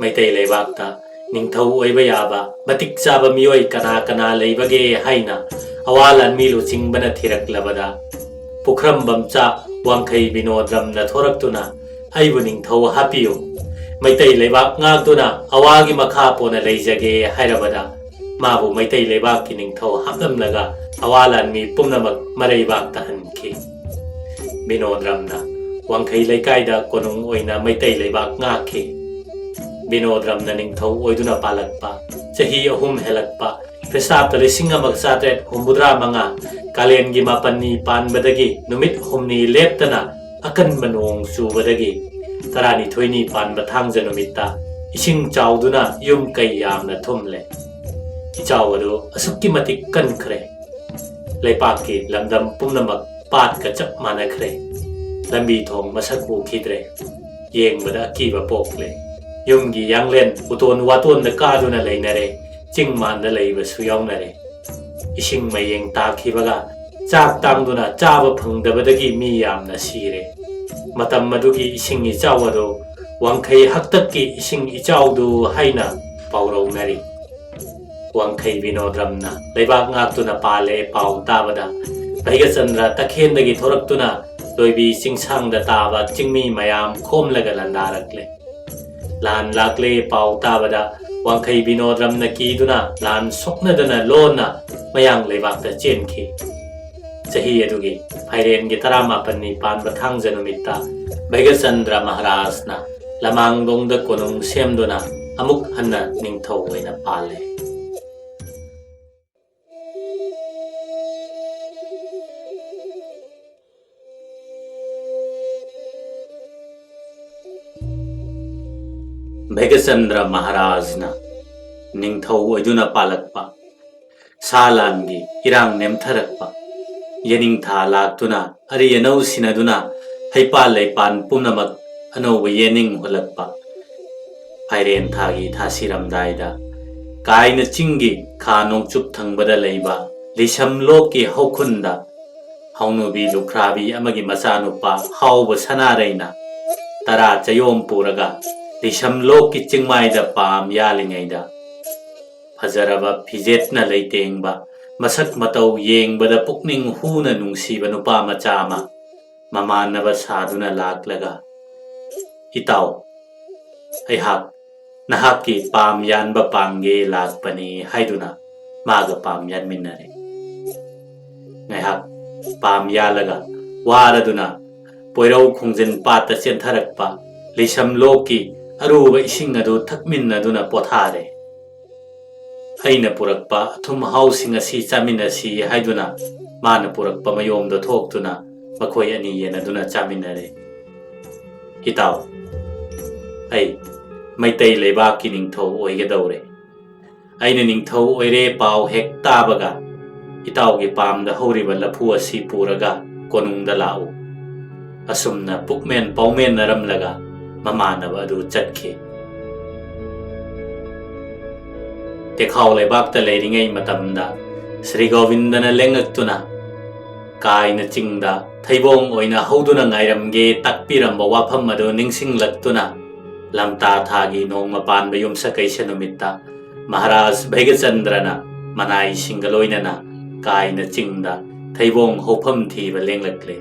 ꯃꯩꯇꯩ ꯂꯩꯕꯥꯛꯇ ꯅꯤꯡꯊꯧ ꯑꯣꯏꯕ ꯌꯥꯕ ꯃꯇꯤꯛ ꯆꯥꯕ ꯃꯤꯑꯣꯏ ꯀꯅꯥ ꯀꯅꯥ ꯂꯩꯕꯒꯦ ꯍꯥꯏꯅ ꯑꯋꯥ ꯂꯥꯟꯃꯤ ꯂꯨꯆꯤꯡꯕꯅ ꯊꯤꯔꯛꯂꯕꯗ ꯄꯨꯈ꯭ꯔꯝꯕꯝꯆꯥ ꯋꯥꯡꯈꯩ ꯕꯤꯅꯣꯗ꯭ꯔꯝꯅ ꯊꯣꯔꯛꯇꯨꯅ ꯑꯩꯕꯨ ꯅꯤꯡꯊꯧ ꯍꯥꯞꯄꯤꯌꯨ, ꯃꯩꯇꯩ ꯂꯩꯕꯥꯛ ꯉꯥꯛꯇꯨꯅ ꯑꯋꯥꯒꯤ ꯃꯈꯥ ꯄꯣꯟꯅ ꯂꯩꯖꯒꯦ ꯍꯥꯏꯔꯕꯗ ꯃꯥꯕꯨ ꯃꯩꯇꯩ ꯂꯩꯕꯥꯛꯀꯤ ꯅꯤꯡꯊꯧ ꯍꯥꯞꯂꯝꯂꯒ ꯑꯋꯥ ꯂꯥꯟꯃꯤ ꯄꯨꯝꯅꯃꯛ ꯃꯔꯩꯕꯥꯛꯇ ꯍꯟꯈꯤ꯫ ꯕꯤꯅꯣꯗ꯭ꯔꯝꯅ ꯋꯥꯡꯈꯩ ꯂꯩꯀꯥꯏꯗ ꯀꯣꯅꯨꯡ ꯑꯣꯏꯅ ꯃꯩꯇꯩ ꯂꯩꯕꯥꯛ ꯉꯥꯛꯈꯤ꯫ ꯕꯤꯅꯣꯗ꯭ꯔꯝꯅ ꯅꯤꯡꯊꯧ ꯑꯣꯏꯗꯨꯅ ꯄꯥꯜꯂꯛꯄ ꯆꯍꯤ ꯑꯍꯨꯝ ꯍꯦꯜꯂꯛꯄ ꯈ꯭ꯔꯤꯁꯇꯥꯕꯇ ꯂꯤꯁꯤꯡ ꯑꯃꯒ ꯆꯥꯇ꯭ꯔꯦꯠ ꯍꯨꯝꯐꯨꯇꯔꯥ ꯃꯉꯥ ꯀꯥꯂꯦꯟꯒꯤ ꯃꯥꯄꯟꯅꯤ ꯄꯥꯟꯕꯗꯒꯤ ꯅꯨꯃꯤꯠ ꯍꯨꯝꯅꯤ ꯂꯦꯞꯇꯅ ꯑꯀꯟꯕ ꯅꯣꯡ ꯆꯨꯕꯗꯒꯤ ꯇꯔꯥꯅꯤꯊꯣꯏꯅꯤ ꯄꯥꯟꯕ ꯊꯥꯡꯖ ꯅꯨꯃꯤꯠꯇ ꯏꯁꯤꯡ ꯆꯥꯎꯗꯨꯅ ꯌꯨꯝ ꯀꯩ ꯌꯥꯝꯅ ꯊꯨꯝꯂꯦ꯫ ꯏꯆꯥꯎ ꯑꯗꯨ ꯑꯁꯨꯛꯀꯤ ꯃꯇꯤꯛ ꯀꯟꯈ꯭ꯔꯦ꯫ ꯂꯩꯄꯥꯛꯀꯤ ꯂꯝꯗꯝ ꯄꯨꯝꯅꯃꯛ ꯄꯥꯠꯀ ꯆꯞ ꯃꯥꯟꯅꯈ꯭ꯔꯦ꯫ ꯂꯝꯕꯤ ꯊꯣꯡ ꯃꯁꯛ ꯎꯈꯤꯗ꯭ꯔꯦ꯫ ꯌꯦꯡꯕꯗ ꯑꯀꯤꯕ ꯄꯣꯛꯂꯦ꯫ ꯌꯨꯝꯒꯤ ꯌꯥꯡꯂꯦꯟ ꯎꯇꯣꯟ ꯋꯥꯇꯣꯟꯗ ꯀꯥꯗꯨꯅ ꯂꯩꯅꯔꯦ꯫ ꯆꯤꯡ ꯃꯥꯟꯗ ꯂꯩꯕꯁꯨ ꯌꯥꯎꯅꯔꯦ꯫ ꯏꯁꯤꯡ ꯃꯌꯦꯡ ꯇꯥꯈꯤꯕꯒ ꯆꯥꯛ ꯇꯥꯡꯗꯨꯅ ꯆꯥꯕ ꯐꯪꯗꯕꯗꯒꯤ ꯃꯤ ꯌꯥꯝꯅ ꯁꯤꯔꯦ꯫ ꯃꯇꯝ ꯑꯗꯨꯒꯤ ꯏꯁꯤꯡ ꯏꯆꯥꯎ ꯑꯗꯨ ꯋꯥꯡꯈꯩ ꯍꯥꯛꯇꯛꯀꯤ ꯏꯁꯤꯡ ꯏꯆꯥꯎꯗꯨ ꯍꯥꯏꯅ ꯄꯥꯎꯔꯧꯅꯔꯤ꯫ ꯋꯥꯡꯈꯩ ꯕꯤꯅꯣꯗ꯭ꯔꯝꯅ ꯂꯩꯕꯥꯛ ꯉꯥꯛꯇꯨꯅ ꯄꯥꯜꯂꯦ ꯄꯥꯎ ꯇꯥꯕꯗ ꯚꯩꯒꯆꯟꯗ꯭ꯔ ꯇꯈꯦꯟꯗꯒꯤ ꯊꯣꯔꯛꯇꯨꯅ ꯂꯣꯏꯕꯤ ꯆꯤꯡꯁꯥꯡꯗ ꯇꯥꯕ ꯆꯤꯡꯃꯤ ꯃꯌꯥꯝ ꯈꯣꯝꯂꯒ ꯂꯥꯟꯗꯥꯔꯛꯂꯦ꯫ ꯂꯥꯟ ꯂꯥꯛꯂꯦ ꯄꯥꯎ ꯇꯥꯕꯗ ꯋꯥꯡꯈꯩ ꯕꯤꯅꯣꯗ꯭ꯔꯝꯅ ꯀꯤꯗꯨꯅ ꯂꯥꯟ ꯁꯣꯛꯅꯗꯅ ꯂꯣꯟꯅ ꯃꯌꯥꯡ ꯂꯩꯕꯥꯛꯇ ꯆꯦꯟꯈꯤ꯫ ꯆꯍꯤ ꯑꯗꯨꯒꯤ ꯐꯥꯏꯔꯦꯟꯒꯤ ꯇꯔꯥꯃꯥꯄꯟꯅꯤ ꯄꯥꯟꯕ ꯊꯥꯡꯖ ꯅꯨꯃꯤꯠꯇ ꯚꯩꯒꯆꯟꯗ꯭ꯔ ꯃꯍꯥꯔꯥꯖꯅ ꯂꯃꯥꯡꯗꯣꯡꯗ ꯀꯣꯅꯨꯡ ꯁꯦꯝꯗꯨꯅ ꯑꯃꯨꯛ ꯍꯟꯅ ꯅꯤꯡꯊꯧ ꯑꯣꯏꯅ ꯄꯥꯜꯂꯦ꯫ ꯚꯩꯒꯆꯟꯗ꯭ꯔ ꯃꯍꯥꯔꯥꯖꯅ ꯅꯤꯡꯊꯧ ꯑꯣꯏꯗꯨꯅ ꯄꯥꯜꯂꯛꯄ, ꯁꯥ ꯂꯥꯟꯒꯤ ꯏꯔꯥꯡ ꯅꯦꯝꯊꯔꯛꯄ, ꯌꯦꯅꯤꯡꯊꯥ ꯂꯥꯛꯇꯨꯅ ꯑꯔꯤ ꯑꯅꯧ ꯁꯤꯟꯅꯗꯨꯅ ꯍꯩꯄꯥꯜ ꯂꯩꯄꯥꯟ ꯄꯨꯝꯅꯃꯛ ꯑꯅꯧꯕ ꯌꯦꯅꯤꯡ ꯍꯨꯜꯂꯛꯄ, ꯐꯥꯏꯔꯦꯟ ꯊꯥꯒꯤ ꯊꯥꯁꯤꯔꯝꯗꯥꯏꯗ ꯀꯥꯏꯅ ꯆꯤꯡꯒꯤ ꯈꯥ ꯅꯣꯡꯆꯨꯞ ꯊꯪꯕꯗ ꯂꯩꯕ ꯂꯤꯁꯝ ꯂꯣꯛꯀꯤ ꯍꯧꯈꯨꯟꯗ ꯍꯧꯅꯨꯕꯤ ꯂꯨꯈ꯭ꯔꯥꯕꯤ ꯑꯃꯒꯤ ꯃꯆꯥꯅꯨꯄꯥ ꯍꯥꯎꯕ ꯁꯅꯥꯔꯩꯅ ꯇꯔꯥ ꯆꯌꯣꯝ ꯄꯨꯔꯒ ꯂꯤꯁꯝ ꯂꯣꯛꯀꯤ ꯆꯤꯡꯃꯥꯏꯗ ꯄꯥꯝ ꯌꯥꯜꯂꯤꯉꯩꯗ, ꯐꯖꯔꯕ ꯐꯤꯖꯦꯠꯅ ꯂꯩꯇꯦꯡꯕ, ꯃꯁꯛ ꯃꯇꯧ ꯌꯦꯡꯕꯗ ꯄꯨꯛꯅꯤꯡ ꯍꯨꯅ ꯅꯨꯡꯁꯤꯕ ꯅꯨꯄꯥ ꯃꯆꯥ ꯑꯃ ꯃꯃꯥꯟꯅꯕ ꯁꯥꯗꯨꯅ ꯂꯥꯛꯂꯒ, "ꯏꯇꯥꯎ, ꯑꯩꯍꯥꯛ ꯅꯍꯥꯛꯀꯤ ꯄꯥꯝ ꯌꯥꯟꯕ ꯄꯥꯡꯒꯦ ꯂꯥꯛꯄꯅꯤ" ꯍꯥꯏꯗꯨꯅ ꯃꯥꯒ ꯄꯥꯝ ꯌꯥꯟꯃꯤꯟꯅꯔꯦ꯫ ꯉꯥꯏꯍꯥꯛ ꯄꯥꯝ ꯌꯥꯜꯂꯒ ꯋꯥꯔꯗꯨꯅ ꯄꯣꯏꯔꯧ ꯈꯣꯡꯖꯤꯟ ꯄꯥꯠꯇ ꯆꯦꯟꯊꯔꯛꯄ ꯂꯤꯁꯝ ꯂꯣꯛꯀꯤ ꯑꯔꯨꯕ ꯏꯁꯤꯡ ꯑꯗꯨ ꯊꯛꯃꯤꯟꯅꯗꯨꯅ ꯄꯣꯊꯥꯔꯦ꯫ ꯑꯩꯅ ꯄꯨꯔꯛꯄ ꯑꯊꯨꯝ ꯑꯍꯥꯎꯁꯤꯡ ꯑꯁꯤ ꯆꯥꯃꯤꯟꯅꯁꯤ ꯍꯥꯏꯗꯨꯅ ꯃꯥꯅ ꯄꯨꯔꯛꯄ ꯃꯌꯣꯝꯗꯣ ꯊꯣꯛꯇꯨꯅ ꯃꯈꯣꯏ ꯑꯅꯤ ꯌꯦꯟꯅꯗꯨꯅ ꯆꯥꯃꯤꯟꯅꯔꯦ꯫ "ꯏꯇꯥꯎ, ꯑꯩ ꯃꯩꯇꯩ ꯂꯩꯕꯥꯛꯀꯤ ꯅꯤꯡꯊꯧ ꯑꯣꯏꯒꯗꯧꯔꯦ꯫ ꯑꯩꯅ ꯅꯤꯡꯊꯧ ꯑꯣꯏꯔꯦ ꯄꯥꯎ ꯍꯦꯛ ꯇꯥꯕꯒ ꯏꯇꯥꯎꯒꯤ ꯄꯥꯝꯗ ꯍꯧꯔꯤꯕ ꯂꯐꯨ ꯑꯁꯤ ꯄꯨꯔꯒ ꯀꯣꯅꯨꯡꯗ ꯂꯥꯛꯎ"꯫ ꯑꯁꯨꯝꯅ ꯄꯨꯛꯃꯦꯟ ꯄꯥꯎꯃꯦꯟꯅꯔꯝꯂꯒ ꯃꯃꯥꯟꯅꯕ ꯑꯗꯨ ꯆꯠꯈꯤ꯫ ꯇꯦꯈꯥꯎ ꯂꯩꯕꯥꯛꯇ ꯂꯩꯔꯤꯉꯩ ꯃꯇꯝꯗ ꯁ꯭ꯔꯤ ꯒꯣꯕꯤꯟꯗꯅ ꯂꯦꯡꯉꯛꯇꯨꯅ ꯀꯥꯏꯅ ꯆꯤꯡꯗ ꯊꯩꯕꯣꯡ ꯑꯣꯏꯅ ꯍꯧꯗꯨꯅ ꯉꯥꯏꯔꯝꯒꯦ ꯇꯥꯛꯄꯤꯔꯝꯕ ꯋꯥꯐꯝ ꯑꯗꯨ ꯅꯤꯡꯁꯤꯡꯂꯛꯇꯨꯅ ꯂꯝꯇꯥ ꯊꯥꯒꯤ ꯅꯣꯡꯃ ꯄꯥꯟꯕ ꯌꯨꯝꯁꯀꯩꯁ ꯅꯨꯃꯤꯠꯇ ꯃꯍꯥꯔꯥꯖ ꯚꯩꯒꯆꯟꯗ꯭ꯔꯅ ꯃꯅꯥꯏꯁꯤꯡꯒ ꯂꯣꯏꯅꯅ ꯀꯥꯏꯅ ꯆꯤꯡꯗ ꯊꯩꯕꯣꯡ ꯍꯧꯐꯝ ꯊꯤꯕ ꯂꯦꯡꯂꯛꯂꯦ꯫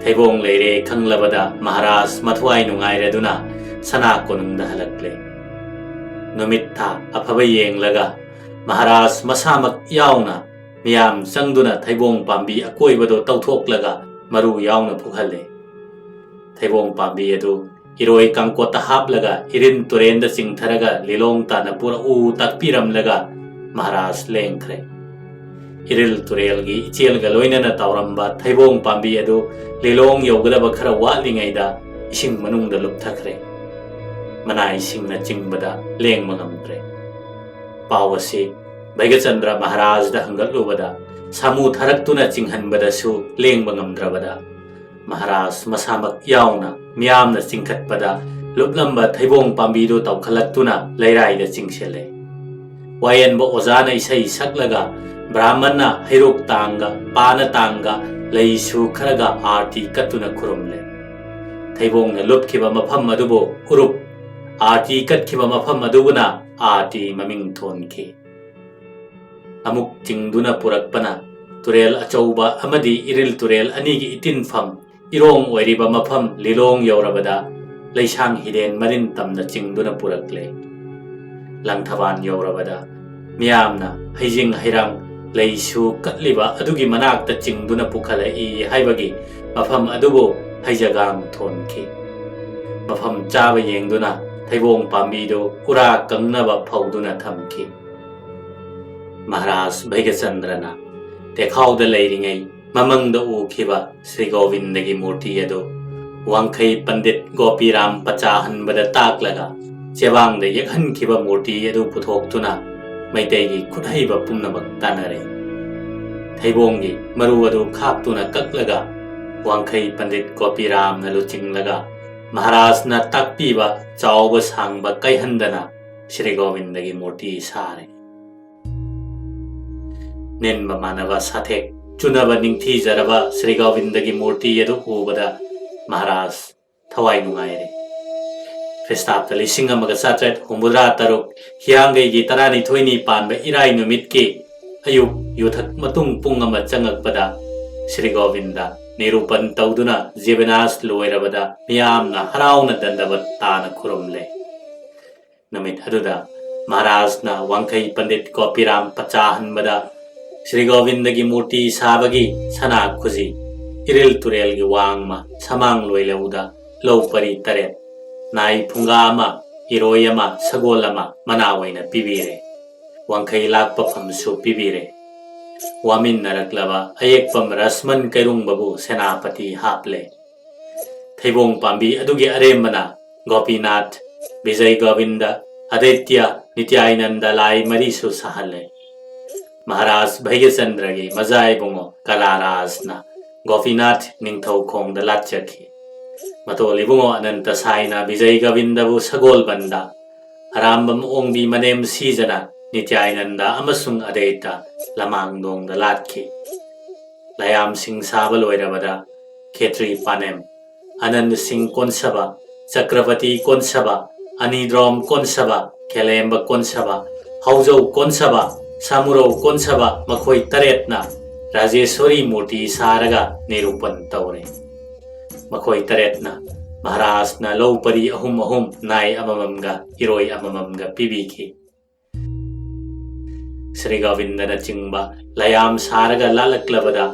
ꯊꯩꯕꯣꯡ ꯂꯩꯔꯦ ꯈꯪꯂꯕꯗ ꯃꯍꯥꯔꯥꯖ ꯃꯊ꯭ꯋꯥꯏ ꯅꯨꯡꯉꯥꯏꯔꯗꯨꯅ ꯁꯅꯥ ꯀꯣꯅꯨꯡꯗ ꯍꯜꯂꯛꯂꯦ꯫ ꯅꯨꯃꯤꯠ ꯊꯥ ꯑꯐꯕ ꯌꯦꯡꯂꯒ ꯃꯍꯥꯔꯥꯖ ꯃꯁꯥꯃꯛ ꯌꯥꯎꯅ ꯃꯤꯌꯥꯝ ꯆꯪꯗꯨꯅ ꯊꯩꯕꯣꯡ ꯄꯥꯝꯕꯤ ꯑꯀꯣꯏꯕꯗꯨ ꯇꯧꯊꯣꯛꯂꯒ ꯃꯔꯨ ꯌꯥꯎꯅ ꯐꯨꯛꯍꯜꯂꯦ꯫ ꯊꯩꯕꯣꯡ ꯄꯥꯝꯕꯤ ꯑꯗꯨ ꯏꯔꯣꯏ ꯀꯥꯡꯀꯣꯠꯇ ꯍꯥꯞꯂꯒ ꯏꯔꯤꯜ ꯇꯨꯔꯦꯜꯗ ꯆꯤꯡꯊꯔꯒ ꯂꯤꯂꯣꯡ ꯇꯥꯟꯅ ꯄꯨꯔꯛꯎ ꯇꯥꯛꯄꯤꯔꯝꯂꯒ ꯃꯍꯥꯔꯥꯖ ꯂꯦꯡꯈ꯭ꯔꯦ꯫ ꯏꯔꯤꯜ ꯇꯨꯔꯦꯜꯒꯤ ꯏꯆꯦꯜꯒ ꯂꯣꯏꯅꯅ ꯇꯥꯎꯔꯝꯕ ꯊꯩꯕꯣꯡ ꯄꯥꯝꯕꯤ ꯑꯗꯨ ꯂꯤꯂꯣꯡ ꯌꯧꯒꯗꯕ ꯈꯔ ꯋꯥꯠꯂꯤꯉꯩꯗ ꯏꯁꯤꯡ ꯃꯅꯨꯡꯗ ꯂꯨꯞꯊꯈ꯭ꯔꯦ꯫ ꯃꯅꯥꯏꯁꯤꯡꯅ ꯆꯤꯡꯕꯗ ꯂꯦꯡꯕ ꯉꯝꯗ꯭ꯔꯦ꯫ ꯄꯥꯎ ꯑꯁꯤ ꯚꯩꯒꯆꯟꯗ꯭ꯔ ꯃꯍꯥꯔꯥꯖꯗ ꯍꯪꯒꯠꯂꯨꯕꯗ ꯁꯥꯃꯨ ꯊꯥꯔꯛꯇꯨꯅ ꯆꯤꯡꯍꯟꯕꯗꯁꯨ ꯂꯦꯡꯕ ꯉꯝꯗ꯭ꯔꯕꯗ ꯃꯍꯥꯔꯥꯖ ꯃꯁꯥꯃꯛ ꯌꯥꯎꯅ ꯃꯤꯌꯥꯝꯅ ꯆꯤꯡꯈꯠꯄꯗ ꯂꯨꯞꯂꯝꯕ ꯊꯩꯕꯣꯡ ꯄꯥꯝꯕꯤꯗꯨ ꯇꯧꯈꯠꯂꯛꯇꯨꯅ ꯂꯩꯔꯥꯏꯗ ꯆꯤꯡꯁꯤꯜꯂꯦ꯫ ꯋꯥꯌꯦꯟꯕ ꯑꯣꯖꯥꯅ ꯏꯁꯩ ꯁꯛꯂꯒ ꯕ꯭ꯔꯥꯍꯃꯟꯅ ꯍꯩꯔꯣꯛ ꯇꯥꯡꯒ ꯄꯥꯅ ꯇꯥꯡꯒ ꯂꯩꯁꯨ ꯈꯔꯒ ꯑꯥꯔꯇꯤ ꯀꯠꯇꯨꯅ ꯈꯨꯔꯨꯝꯂꯦ꯫ ꯊꯩꯕꯣꯡꯅ ꯂꯨꯞꯈꯤꯕ ꯃꯐꯝ ꯑꯗꯨꯕꯨ ꯎꯔꯨꯞ, ꯑꯥꯔꯇꯤ ꯀꯠꯈꯤꯕ ꯃꯐꯝ ꯑꯗꯨꯕꯨꯅ ꯑꯥꯔꯇꯤ ꯃꯃꯤꯡ ꯊꯣꯟꯈꯤ꯫ ꯑꯃꯨꯛ ꯆꯤꯡꯗꯨꯅ ꯄꯨꯔꯛꯄꯅ ꯇꯨꯔꯦꯜ ꯑꯆꯧꯕ ꯑꯃꯗꯤ ꯏꯔꯤꯜ ꯇꯨꯔꯦꯜ ꯑꯅꯤꯒꯤ ꯏꯇꯤꯟꯐꯝ ꯏꯔꯣꯡ ꯑꯣꯏꯔꯤꯕ ꯃꯐꯝ ꯂꯤꯂꯣꯡ ꯌꯧꯔꯕꯗ ꯂꯩꯁꯥꯡ ꯍꯤꯔꯦꯟ ꯃꯔꯤꯟ ꯇꯝꯅ ꯆꯤꯡꯗꯨꯅ ꯄꯨꯔꯛꯂꯦ꯫ ꯂꯪꯊꯕꯥꯜ ꯌꯧꯔꯕꯗ ꯃꯤꯌꯥꯝꯅ ꯍꯩꯖꯤꯡ ꯍꯩꯔꯥꯡ ꯂꯩꯁꯨ ꯀꯠꯂꯤꯕ ꯑꯗꯨꯒꯤ ꯃꯅꯥꯛꯇ ꯆꯤꯡꯗꯨꯅ ꯄꯨꯈꯠꯂꯛꯏ ꯍꯥꯏꯕꯒꯤ ꯃꯐꯝ ꯑꯗꯨꯕꯨ ꯍꯩꯖꯒꯥꯡ ꯊꯣꯟꯈꯤ꯫ ꯃꯐꯝ ꯆꯥꯕ ꯌꯦꯡꯗꯨꯅ ꯊꯩꯕꯣꯡ ꯄꯥꯝꯕꯤꯗꯨ ꯎꯔꯥ ꯀꯪꯅꯕ ꯐꯧꯗꯨꯅ ꯊꯝꯈꯤ꯫ ꯃꯍꯥꯔꯥꯖ ꯚꯩꯒꯆꯟꯗ꯭ꯔꯅ ꯇꯦꯈꯥꯎꯗ ꯂꯩꯔꯤꯉꯩ ꯃꯃꯪꯗ ꯎꯈꯤꯕ ꯁ꯭ꯔꯤ ꯒꯣꯕꯤꯟꯗꯒꯤ ꯃꯨꯔꯇꯤ ꯑꯗꯨ ꯋꯥꯡꯈꯩ ꯄꯟꯗꯤꯠ ꯒꯣꯄꯤꯔꯥꯝ ꯄꯆꯥꯍꯟꯕꯗ ꯇꯥꯛꯂꯒ ꯆꯦꯕꯥꯡꯗ ꯌꯦꯛꯍꯟꯈꯤꯕ ꯃꯨꯔꯇꯤ ꯑꯗꯨ ꯄꯨꯊꯣꯛꯇꯨꯅ ꯃꯩꯇꯩꯒꯤ ꯈꯨꯠꯍꯩꯕ ꯄꯨꯝꯅꯃꯛ ꯇꯥꯟꯅꯔꯦ꯫ ꯊꯩꯕꯣꯡꯒꯤ ꯃꯔꯨ ꯑꯗꯨ ꯈꯥꯛꯇꯨꯅ ꯀꯛꯂꯒ ꯋꯥꯡꯈꯩ ꯄꯟꯗꯤꯠ ꯒꯣꯄꯤꯔꯥꯝꯅ ꯂꯨꯆꯤꯡꯂꯒ ꯃꯍꯥꯔꯥꯖꯅ ꯇꯥꯛꯄꯤꯕ ꯆꯥꯎꯕ ꯁꯥꯡꯕ ꯀꯥꯏꯍꯟꯗꯅ ꯁ꯭ꯔꯤ ꯒꯣꯕꯤꯟꯗꯒꯤ ꯃꯨꯔꯇꯤ ꯁꯥꯔꯦ꯫ ꯅꯤꯟꯕ ꯃꯥꯟꯅꯕ ꯁꯥꯊꯦꯛ ꯆꯨꯅꯕ ꯅꯤꯡꯊꯤꯖꯔꯕ ꯁ꯭ꯔꯤ ꯒꯣꯕꯤꯟꯗꯒꯤ ꯃꯨꯔꯇꯤ ꯑꯗꯨ ꯎꯕꯗ ꯃꯍꯥꯔꯥꯖ ꯊꯋꯥꯏ ꯅꯨꯡꯉꯥꯏꯔꯦ꯫ ꯈ꯭ꯔꯤꯁꯇꯥꯕꯇ ꯂꯤꯁꯤꯡ ꯑꯃꯒ ꯆꯥꯇ꯭ꯔꯦꯠ ꯍꯨꯝꯐꯨꯇꯔꯥ ꯇꯔꯨꯛ ꯍꯤꯌꯥꯡꯒꯩꯒꯤ ꯇꯔꯥꯅꯤꯊꯣꯏꯅꯤ ꯄꯥꯟꯕ ꯏꯔꯥꯏ ꯅꯨꯃꯤꯠꯀꯤ ꯑꯌꯨꯛ ꯌꯨꯊꯛ ꯃꯇꯨꯡ ꯄꯨꯡ ꯑꯃ ꯆꯪꯉꯛꯄꯗ ꯁ꯭ꯔꯤ ꯒꯣꯕꯤꯟꯗ ꯅꯤꯔꯨꯄꯟ ꯇꯧꯗꯨꯅ ꯖꯤꯕꯅꯥꯁ ꯂꯣꯏꯔꯕꯗ ꯃꯤꯌꯥꯝꯅ ꯍꯔꯥꯎꯅ ꯗꯟꯗꯕꯠ ꯇꯥꯅ ꯈꯨꯔꯨꯝꯂꯦ꯫ ꯅꯨꯃꯤꯠ ꯑꯗꯨꯗ ꯃꯍꯥꯔꯥꯖꯅ ꯋꯥꯡꯈꯩ ꯄꯟꯗꯤꯠ ꯒꯣꯄꯤꯔꯥꯝ ꯄꯆꯥꯍꯟꯕꯗ ꯁ꯭ꯔꯤ ꯒꯣꯕꯤꯟꯗꯒꯤ ꯃꯨꯔꯇꯤ ꯁꯥꯕꯒꯤ ꯁꯅꯥ ꯈꯨꯖꯤ, ꯏꯔꯤꯜ ꯇꯨꯔꯦꯜꯒꯤ ꯋꯥꯡꯃ, ꯁꯃꯥꯡ ꯂꯣꯏꯂꯧꯗ ꯂꯧ ꯄꯔꯤ ꯇꯔꯦꯠ, ꯅꯥꯏ ꯐꯨꯡꯒꯥ ꯑꯃ, ꯏꯔꯣꯏ ꯑꯃ, ꯁꯒꯣꯜ ꯑꯃ ꯃꯅꯥ ꯑꯣꯏꯅ ꯄꯤꯕꯤꯔꯦ꯫ ꯋꯥꯡꯈꯩ ꯂꯥꯛꯄꯐꯝꯁꯨ ꯄꯤꯕꯤꯔꯦ꯫ ꯋꯥꯃꯤꯟꯅꯔꯛꯂꯕ ꯑꯌꯦꯛꯄꯝ ꯔꯁꯃꯟ ꯀꯩꯔꯨꯡꯕꯕꯨ ꯁꯦꯅꯥꯄꯇꯤ ꯍꯥꯞꯂꯦ꯫ ꯊꯩꯕꯣꯡ ꯄꯥꯝꯕꯤ ꯑꯗꯨꯒꯤ ꯑꯔꯦꯝꯕꯅ ꯒꯣꯄꯤꯅꯥꯊ, ꯕꯤꯖꯩ ꯒꯣꯕꯤꯟꯗ, ꯑꯗꯤꯇ꯭ꯌ, ꯅꯤꯇ꯭ꯌꯥꯅꯟꯗ ꯂꯥꯏ ꯃꯔꯤꯁꯨ ꯁꯥꯍꯜꯂꯦ꯫ ꯃꯍꯥꯔꯥꯖ ꯚꯩꯒ꯭ꯌꯆꯟꯗ꯭ꯔꯒꯤ ꯃꯖꯥ ꯏꯕꯨꯡꯉꯣ ꯀꯂꯥꯔꯥꯖꯅ ꯒꯣꯄꯤꯅꯥꯊ ꯅꯤꯡꯊꯧꯈꯣꯡꯗ ꯂꯥꯠꯆꯈꯤ꯫ ꯃꯇꯣꯜ ꯏꯕꯨꯡꯉꯣ ꯑꯅꯟꯇ ꯁꯥꯏꯅ ꯕꯤꯖꯩ ꯒꯣꯕꯤꯟꯗꯕꯨ ꯁꯒꯣꯜꯕꯟꯗ, ꯑꯔꯥꯝꯕꯝ ꯑꯣꯡꯕꯤ ꯃꯅꯦꯝ ꯁꯤꯖꯅ ꯅꯤꯇ꯭ꯌꯥꯅꯟꯗ ꯑꯃꯁꯨꯡ ꯑꯗꯩꯇ ꯂꯃꯥꯡꯗꯣꯡꯗ ꯂꯥꯠꯈꯤ꯫ ꯂꯌꯥꯝꯁꯤꯡ ꯁꯥꯕ ꯂꯣꯏꯔꯕꯗ ꯈꯦꯇ꯭ꯔꯤ ꯄꯥꯅꯦꯝ, ꯑꯅꯟꯗ ꯁꯤꯡ ꯀꯣꯟꯁꯕ, ꯆꯀ꯭ꯔꯕꯇꯤ ꯀꯣꯟꯁꯕ, ꯑꯅꯤꯗ꯭ꯔꯣꯝ ꯀꯣꯟꯁꯕ, ꯈꯦꯂꯦꯝꯕ ꯀꯣꯟꯁꯕ, ꯍꯧꯖꯧ ꯀꯣꯟꯁꯕ, ꯁꯥꯃꯨꯔꯧ ꯀꯣꯟꯁꯕ ꯃꯈꯣꯏ ꯇꯔꯦꯠꯅ ꯔꯥꯖꯦꯁ꯭ꯋꯔꯤ ꯃꯨꯔꯇꯤ ꯁꯥꯔꯒ ꯅꯤꯔꯨꯄꯟ ꯇꯧꯔꯦ꯫ ꯃꯈꯣꯏ ꯇꯔꯦꯠꯅ ꯃꯍꯥꯔꯥꯖꯅ ꯂꯧ ꯄꯔꯤ ꯑꯍꯨꯝ ꯑꯍꯨꯝ, ꯅꯥꯏ ꯑꯃꯃꯝꯒ ꯏꯔꯣꯏ ꯑꯃꯃꯝꯒ ꯄꯤꯕꯤꯈꯤ꯫ ꯁ꯭ꯔꯤ ꯒꯣꯕꯤꯟꯗꯅꯆꯤꯡꯕ ꯂꯌꯥꯝ ꯁꯥꯔꯒ ꯂꯥꯠꯂꯛꯂꯕꯗ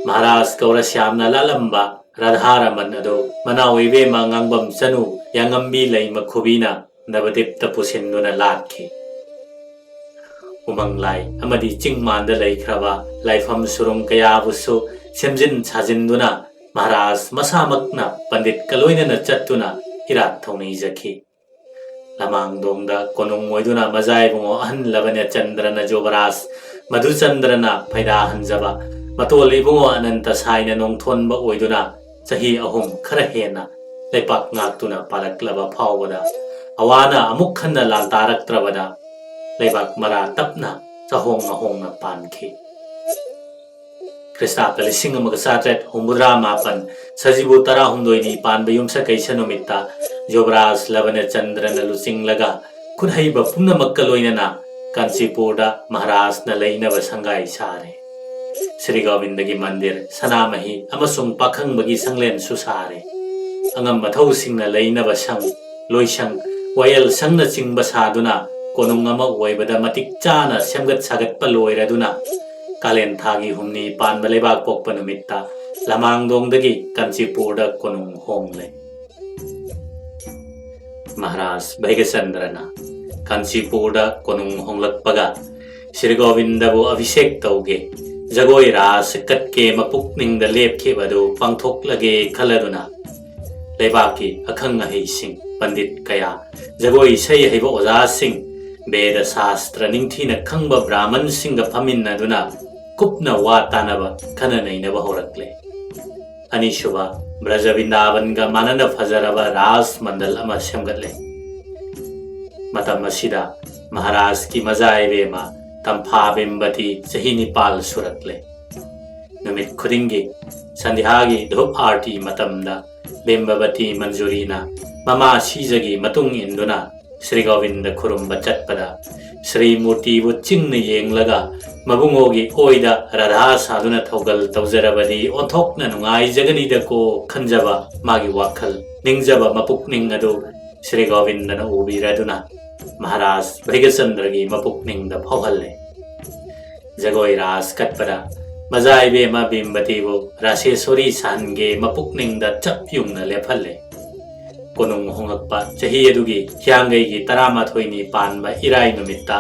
ꯃꯍꯥꯔꯥꯖ ꯒꯧꯔꯁ꯭ꯌꯥꯝꯅ ꯂꯥꯠꯂꯝꯕ ꯔꯥꯙꯥꯔꯃꯟ ꯑꯗꯨ ꯃꯅꯥꯎ ꯏꯕꯦꯝꯃ ꯉꯥꯡꯕꯝ ꯆꯅꯨ ꯌꯥꯉꯝꯕꯤ ꯂꯩꯃ ꯈꯨꯕꯤꯅ ꯅꯕꯗꯤꯞꯇ ꯄꯨꯁꯤꯟꯗꯨꯅ ꯂꯥꯠꯈꯤ꯫ ꯎꯃꯪ ꯂꯥꯏ ꯑꯃꯗꯤ ꯆꯤꯡ ꯃꯥꯟꯗ ꯂꯩꯈ꯭ꯔꯕ ꯂꯥꯏꯐꯝ ꯁꯨꯔꯨꯡ ꯀꯌꯥꯕꯨꯁꯨ ꯁꯦꯝꯖꯤꯟ ꯁꯥꯖꯤꯟꯗꯨꯅ ꯃꯍꯥꯔꯥꯖ ꯃꯁꯥꯃꯛꯅ ꯄꯟꯗꯤꯠꯀ ꯂꯣꯏꯅꯅ ꯆꯠꯇꯨꯅ ꯏꯔꯥꯠ ꯊꯧꯅꯤꯖꯈꯤ꯫ ꯂꯃꯥꯡꯗꯣꯡꯗ ꯀꯣꯅꯨꯡ ꯑꯣꯏꯗꯨꯅ ꯃꯖꯥ ꯏꯕꯨꯡꯉꯣ ꯑꯍꯟ ꯂꯕꯅꯆꯟꯗ꯭ꯔꯅ ꯖꯨꯕꯔꯥꯖ ꯃꯙꯨꯆꯟꯗ꯭ꯔꯅ ꯐꯩꯗꯥ ꯍꯟꯖꯕ, ꯃꯇꯣꯜ ꯏꯕꯨꯡꯉꯣ ꯑꯅꯟꯇ ꯁꯥꯏꯅ ꯅꯣꯡꯊꯣꯟꯕ ꯑꯣꯏꯗꯨꯅ ꯆꯍꯤ ꯑꯍꯨꯝ ꯈꯔ ꯍꯦꯟꯅ ꯂꯩꯄꯥꯛ ꯉꯥꯛꯇꯨꯅ ꯄꯥꯜꯂꯛꯂꯕ ꯐꯥꯎꯕꯗ, ꯑꯋꯥꯅ ꯑꯃꯨꯛ ꯍꯟꯅ ꯂꯥꯟꯗꯥꯔꯛꯇ꯭ꯔꯕꯗ ꯂꯩꯕꯥꯛ ꯃꯔꯥ ꯇꯞꯅ ꯆꯍꯣꯡ ꯉꯍꯣꯡꯅ ꯄꯥꯟꯈꯤ꯫ ꯈ꯭ꯔꯤꯁꯇꯥꯕꯗ ꯂꯤꯁꯤꯡ ꯑꯃꯒ ꯆꯥꯇ꯭ꯔꯦꯠ ꯍꯨꯝꯐꯨꯇꯔꯥ ꯃꯥꯄꯟ ꯁꯖꯤꯕꯨ ꯇꯔꯥꯍꯨꯝꯗꯣꯏꯅꯤ ꯄꯥꯟꯕ ꯌꯨꯝꯁꯀꯩꯁ ꯅꯨꯃꯤꯠꯇ ꯌꯨꯕꯔꯥꯖ ꯂꯕꯅꯆꯟꯗ꯭ꯔꯅ ꯂꯨꯆꯤꯡꯂꯒ ꯈꯨꯠꯍꯩꯕ ꯄꯨꯝꯅꯃꯛꯀ ꯂꯣꯏꯅꯅ ꯀꯥꯟꯆꯤꯄꯨꯔꯗ ꯃꯍꯥꯔꯥꯖꯅ ꯂꯩꯅꯕ ꯁꯪꯒꯥꯏ ꯁꯥꯔꯦ꯫ ꯁ꯭ꯔꯤ ꯒꯣꯕꯤꯟꯗꯒꯤ ꯃꯟꯗꯤꯔ, ꯁꯅꯥꯃꯍꯤ ꯑꯃꯁꯨꯡ ꯄꯥꯈꯪꯕꯒꯤ ꯁꯪꯂꯦꯟꯁꯨ ꯁꯥꯔꯦ꯫ ꯑꯉꯝ ꯑꯊꯧꯁꯤꯡꯅ ꯂꯩꯅꯕ ꯁꯪ, ꯂꯣꯏꯁꯪ, ꯋꯥꯌꯦꯜ ꯁꯪꯅꯆꯤꯡꯕ ꯁꯥꯗꯨꯅ ꯀꯣꯅꯨꯡ ꯑꯃ ꯑꯣꯏꯕꯗ ꯃꯇꯤꯛ ꯆꯥꯅ ꯁꯦꯝꯒꯠ ꯁꯥꯒꯠꯄ ꯂꯣꯏꯔꯗꯨꯅ ꯀꯥꯂꯦꯟ ꯊꯥꯒꯤ ꯍꯨꯝꯅꯤ ꯄꯥꯟꯕ ꯂꯩꯕꯥꯛ ꯄꯣꯛꯄ ꯅꯨꯃꯤꯠꯇ ꯂꯃꯥꯡꯗꯣꯡꯗꯒꯤ ꯀꯥꯟꯆꯤꯄꯨꯔꯗ ꯀꯣꯅꯨꯡ ꯍꯣꯡꯂꯦ꯫ ꯃꯍꯥꯔꯥꯖ ꯚꯩꯒꯆꯟꯗ꯭ꯔꯅ ꯀꯥꯟꯆꯤꯄꯨꯔꯗ ꯀꯣꯅꯨꯡ ꯍꯣꯡꯂꯛꯄꯒ ꯁ꯭ꯔꯤ ꯒꯣꯕꯤꯟꯗꯕꯨ ꯑꯚꯤꯁꯦꯛ ꯇꯧꯒꯦ, ꯖꯒꯣꯏ ꯔꯥꯁ ꯀꯠꯀꯦ ꯃꯄꯨꯛꯅꯤꯡꯗ ꯂꯦꯞꯈꯤꯕ ꯑꯗꯨ ꯄꯥꯡꯊꯣꯛꯂꯒꯦ ꯈꯜꯂꯗꯨꯅ ꯂꯩꯕꯥꯛꯀꯤ ꯑꯈꯪ ꯑꯍꯩꯁꯤꯡ, ꯄꯟꯗꯤꯠ ꯀꯌꯥ, ꯖꯒꯣꯏ ꯏꯁꯩ ꯍꯩꯕ ꯑꯣꯖꯥꯁꯤꯡ, ꯕꯦꯗ ꯁꯥꯁꯇ꯭ꯔ ꯅꯤꯡꯊꯤꯅ ꯈꯪꯕ ꯕ꯭ꯔꯥꯍꯃꯟꯁꯤꯡꯒ ꯐꯝꯃꯤꯟꯅꯗꯨꯅ ꯀꯨꯞꯅ ꯋꯥ ꯇꯥꯅꯕ, ꯈꯟꯅ ꯅꯩꯅꯕ ꯍꯧꯔꯛꯂꯦ꯫ ꯑꯅꯤꯁꯨꯕ, ꯕ꯭ꯔꯖ ꯕ꯭ꯔꯤꯟꯗꯥꯕꯟꯒ ꯃꯥꯟꯅꯅ ꯐꯖꯔꯕ ꯔꯥꯖ ꯃꯟꯗꯜ ꯑꯃ ꯁꯦꯝꯒꯠꯂꯦ꯫ ꯃꯇꯝ ꯑꯁꯤꯗ ꯃꯍꯥꯔꯥꯖꯀꯤ ꯃꯖꯥ ꯏꯕꯦꯝꯃ ꯇꯝꯐꯥ ꯕꯤꯝꯕꯇꯤ ꯆꯍꯤ ꯅꯤꯄꯥꯜ ꯁꯨꯔꯛꯂꯦ꯫ ꯅꯨꯃꯤꯠ ꯈꯨꯗꯤꯡꯒꯤ ꯁꯟꯙ꯭ꯌꯥꯒꯤ ꯙꯨꯞ ꯑꯥꯔꯇꯤ ꯃꯇꯝꯗ ꯕꯤꯝꯕꯕꯇꯤ ꯃꯟꯖꯨꯔꯤꯅ ꯃꯃꯥ ꯁꯤꯖꯒꯤ ꯃꯇꯨꯡ ꯏꯟꯗꯨꯅ ꯁ꯭ꯔꯤ ꯒꯣꯕꯤꯟꯗ ꯈꯨꯔꯨꯝꯕ ꯆꯠꯄꯗ ꯁ꯭ꯔꯤ ꯃꯨꯔꯇꯤꯕꯨ ꯆꯤꯡꯅ ꯌꯦꯡꯂꯒ ꯃꯕꯨꯡꯉꯣꯒꯤ ꯑꯣꯏꯗ ꯔꯥꯙꯥ ꯁꯥꯗꯨꯅ ꯊꯧꯒꯜ ꯇꯧꯖꯔꯕꯗꯤ ꯑꯣꯟꯊꯣꯛꯅ ꯅꯨꯡꯉꯥꯏꯖꯒꯅꯤꯗꯀꯣ ꯈꯟꯖꯕ ꯃꯥꯒꯤ ꯋꯥꯈꯜ ꯅꯤꯡꯖꯕ ꯃꯄꯨꯛꯅꯤꯡ ꯑꯗꯨ ꯁ꯭ꯔꯤ ꯒꯣꯕꯤꯟꯗꯅ ꯎꯕꯤꯔꯗꯨꯅ ꯃꯍꯥꯔꯥꯖ ꯚꯩꯒꯆꯟꯗ꯭ꯔꯒꯤ ꯃꯄꯨꯛꯅꯤꯡꯗ ꯐꯥꯎꯍꯜꯂꯦ꯫ ꯖꯒꯣꯏ ꯔꯥꯁ ꯀꯠꯄꯗ ꯃꯖꯥ ꯏꯕꯦꯝꯃ ꯕꯤꯝꯕꯇꯤꯕꯨ ꯔꯥꯁꯦꯁꯣꯔꯤ ꯁꯥꯍꯟꯒꯦ ꯃꯄꯨꯛꯅꯤꯡꯗ ꯆꯞ ꯌꯨꯡꯅ ꯂꯦꯞꯍꯜꯂꯦ꯫ ꯀꯣꯅꯨꯡ ꯍꯣꯡꯂꯛꯄ ꯆꯍꯤ ꯑꯗꯨꯒꯤ ꯍꯤꯌꯥꯡꯒꯩꯒꯤ ꯇꯔꯥꯃꯥꯊꯣꯏꯅꯤ ꯄꯥꯟꯕ ꯏꯔꯥꯏ ꯅꯨꯃꯤꯠꯇ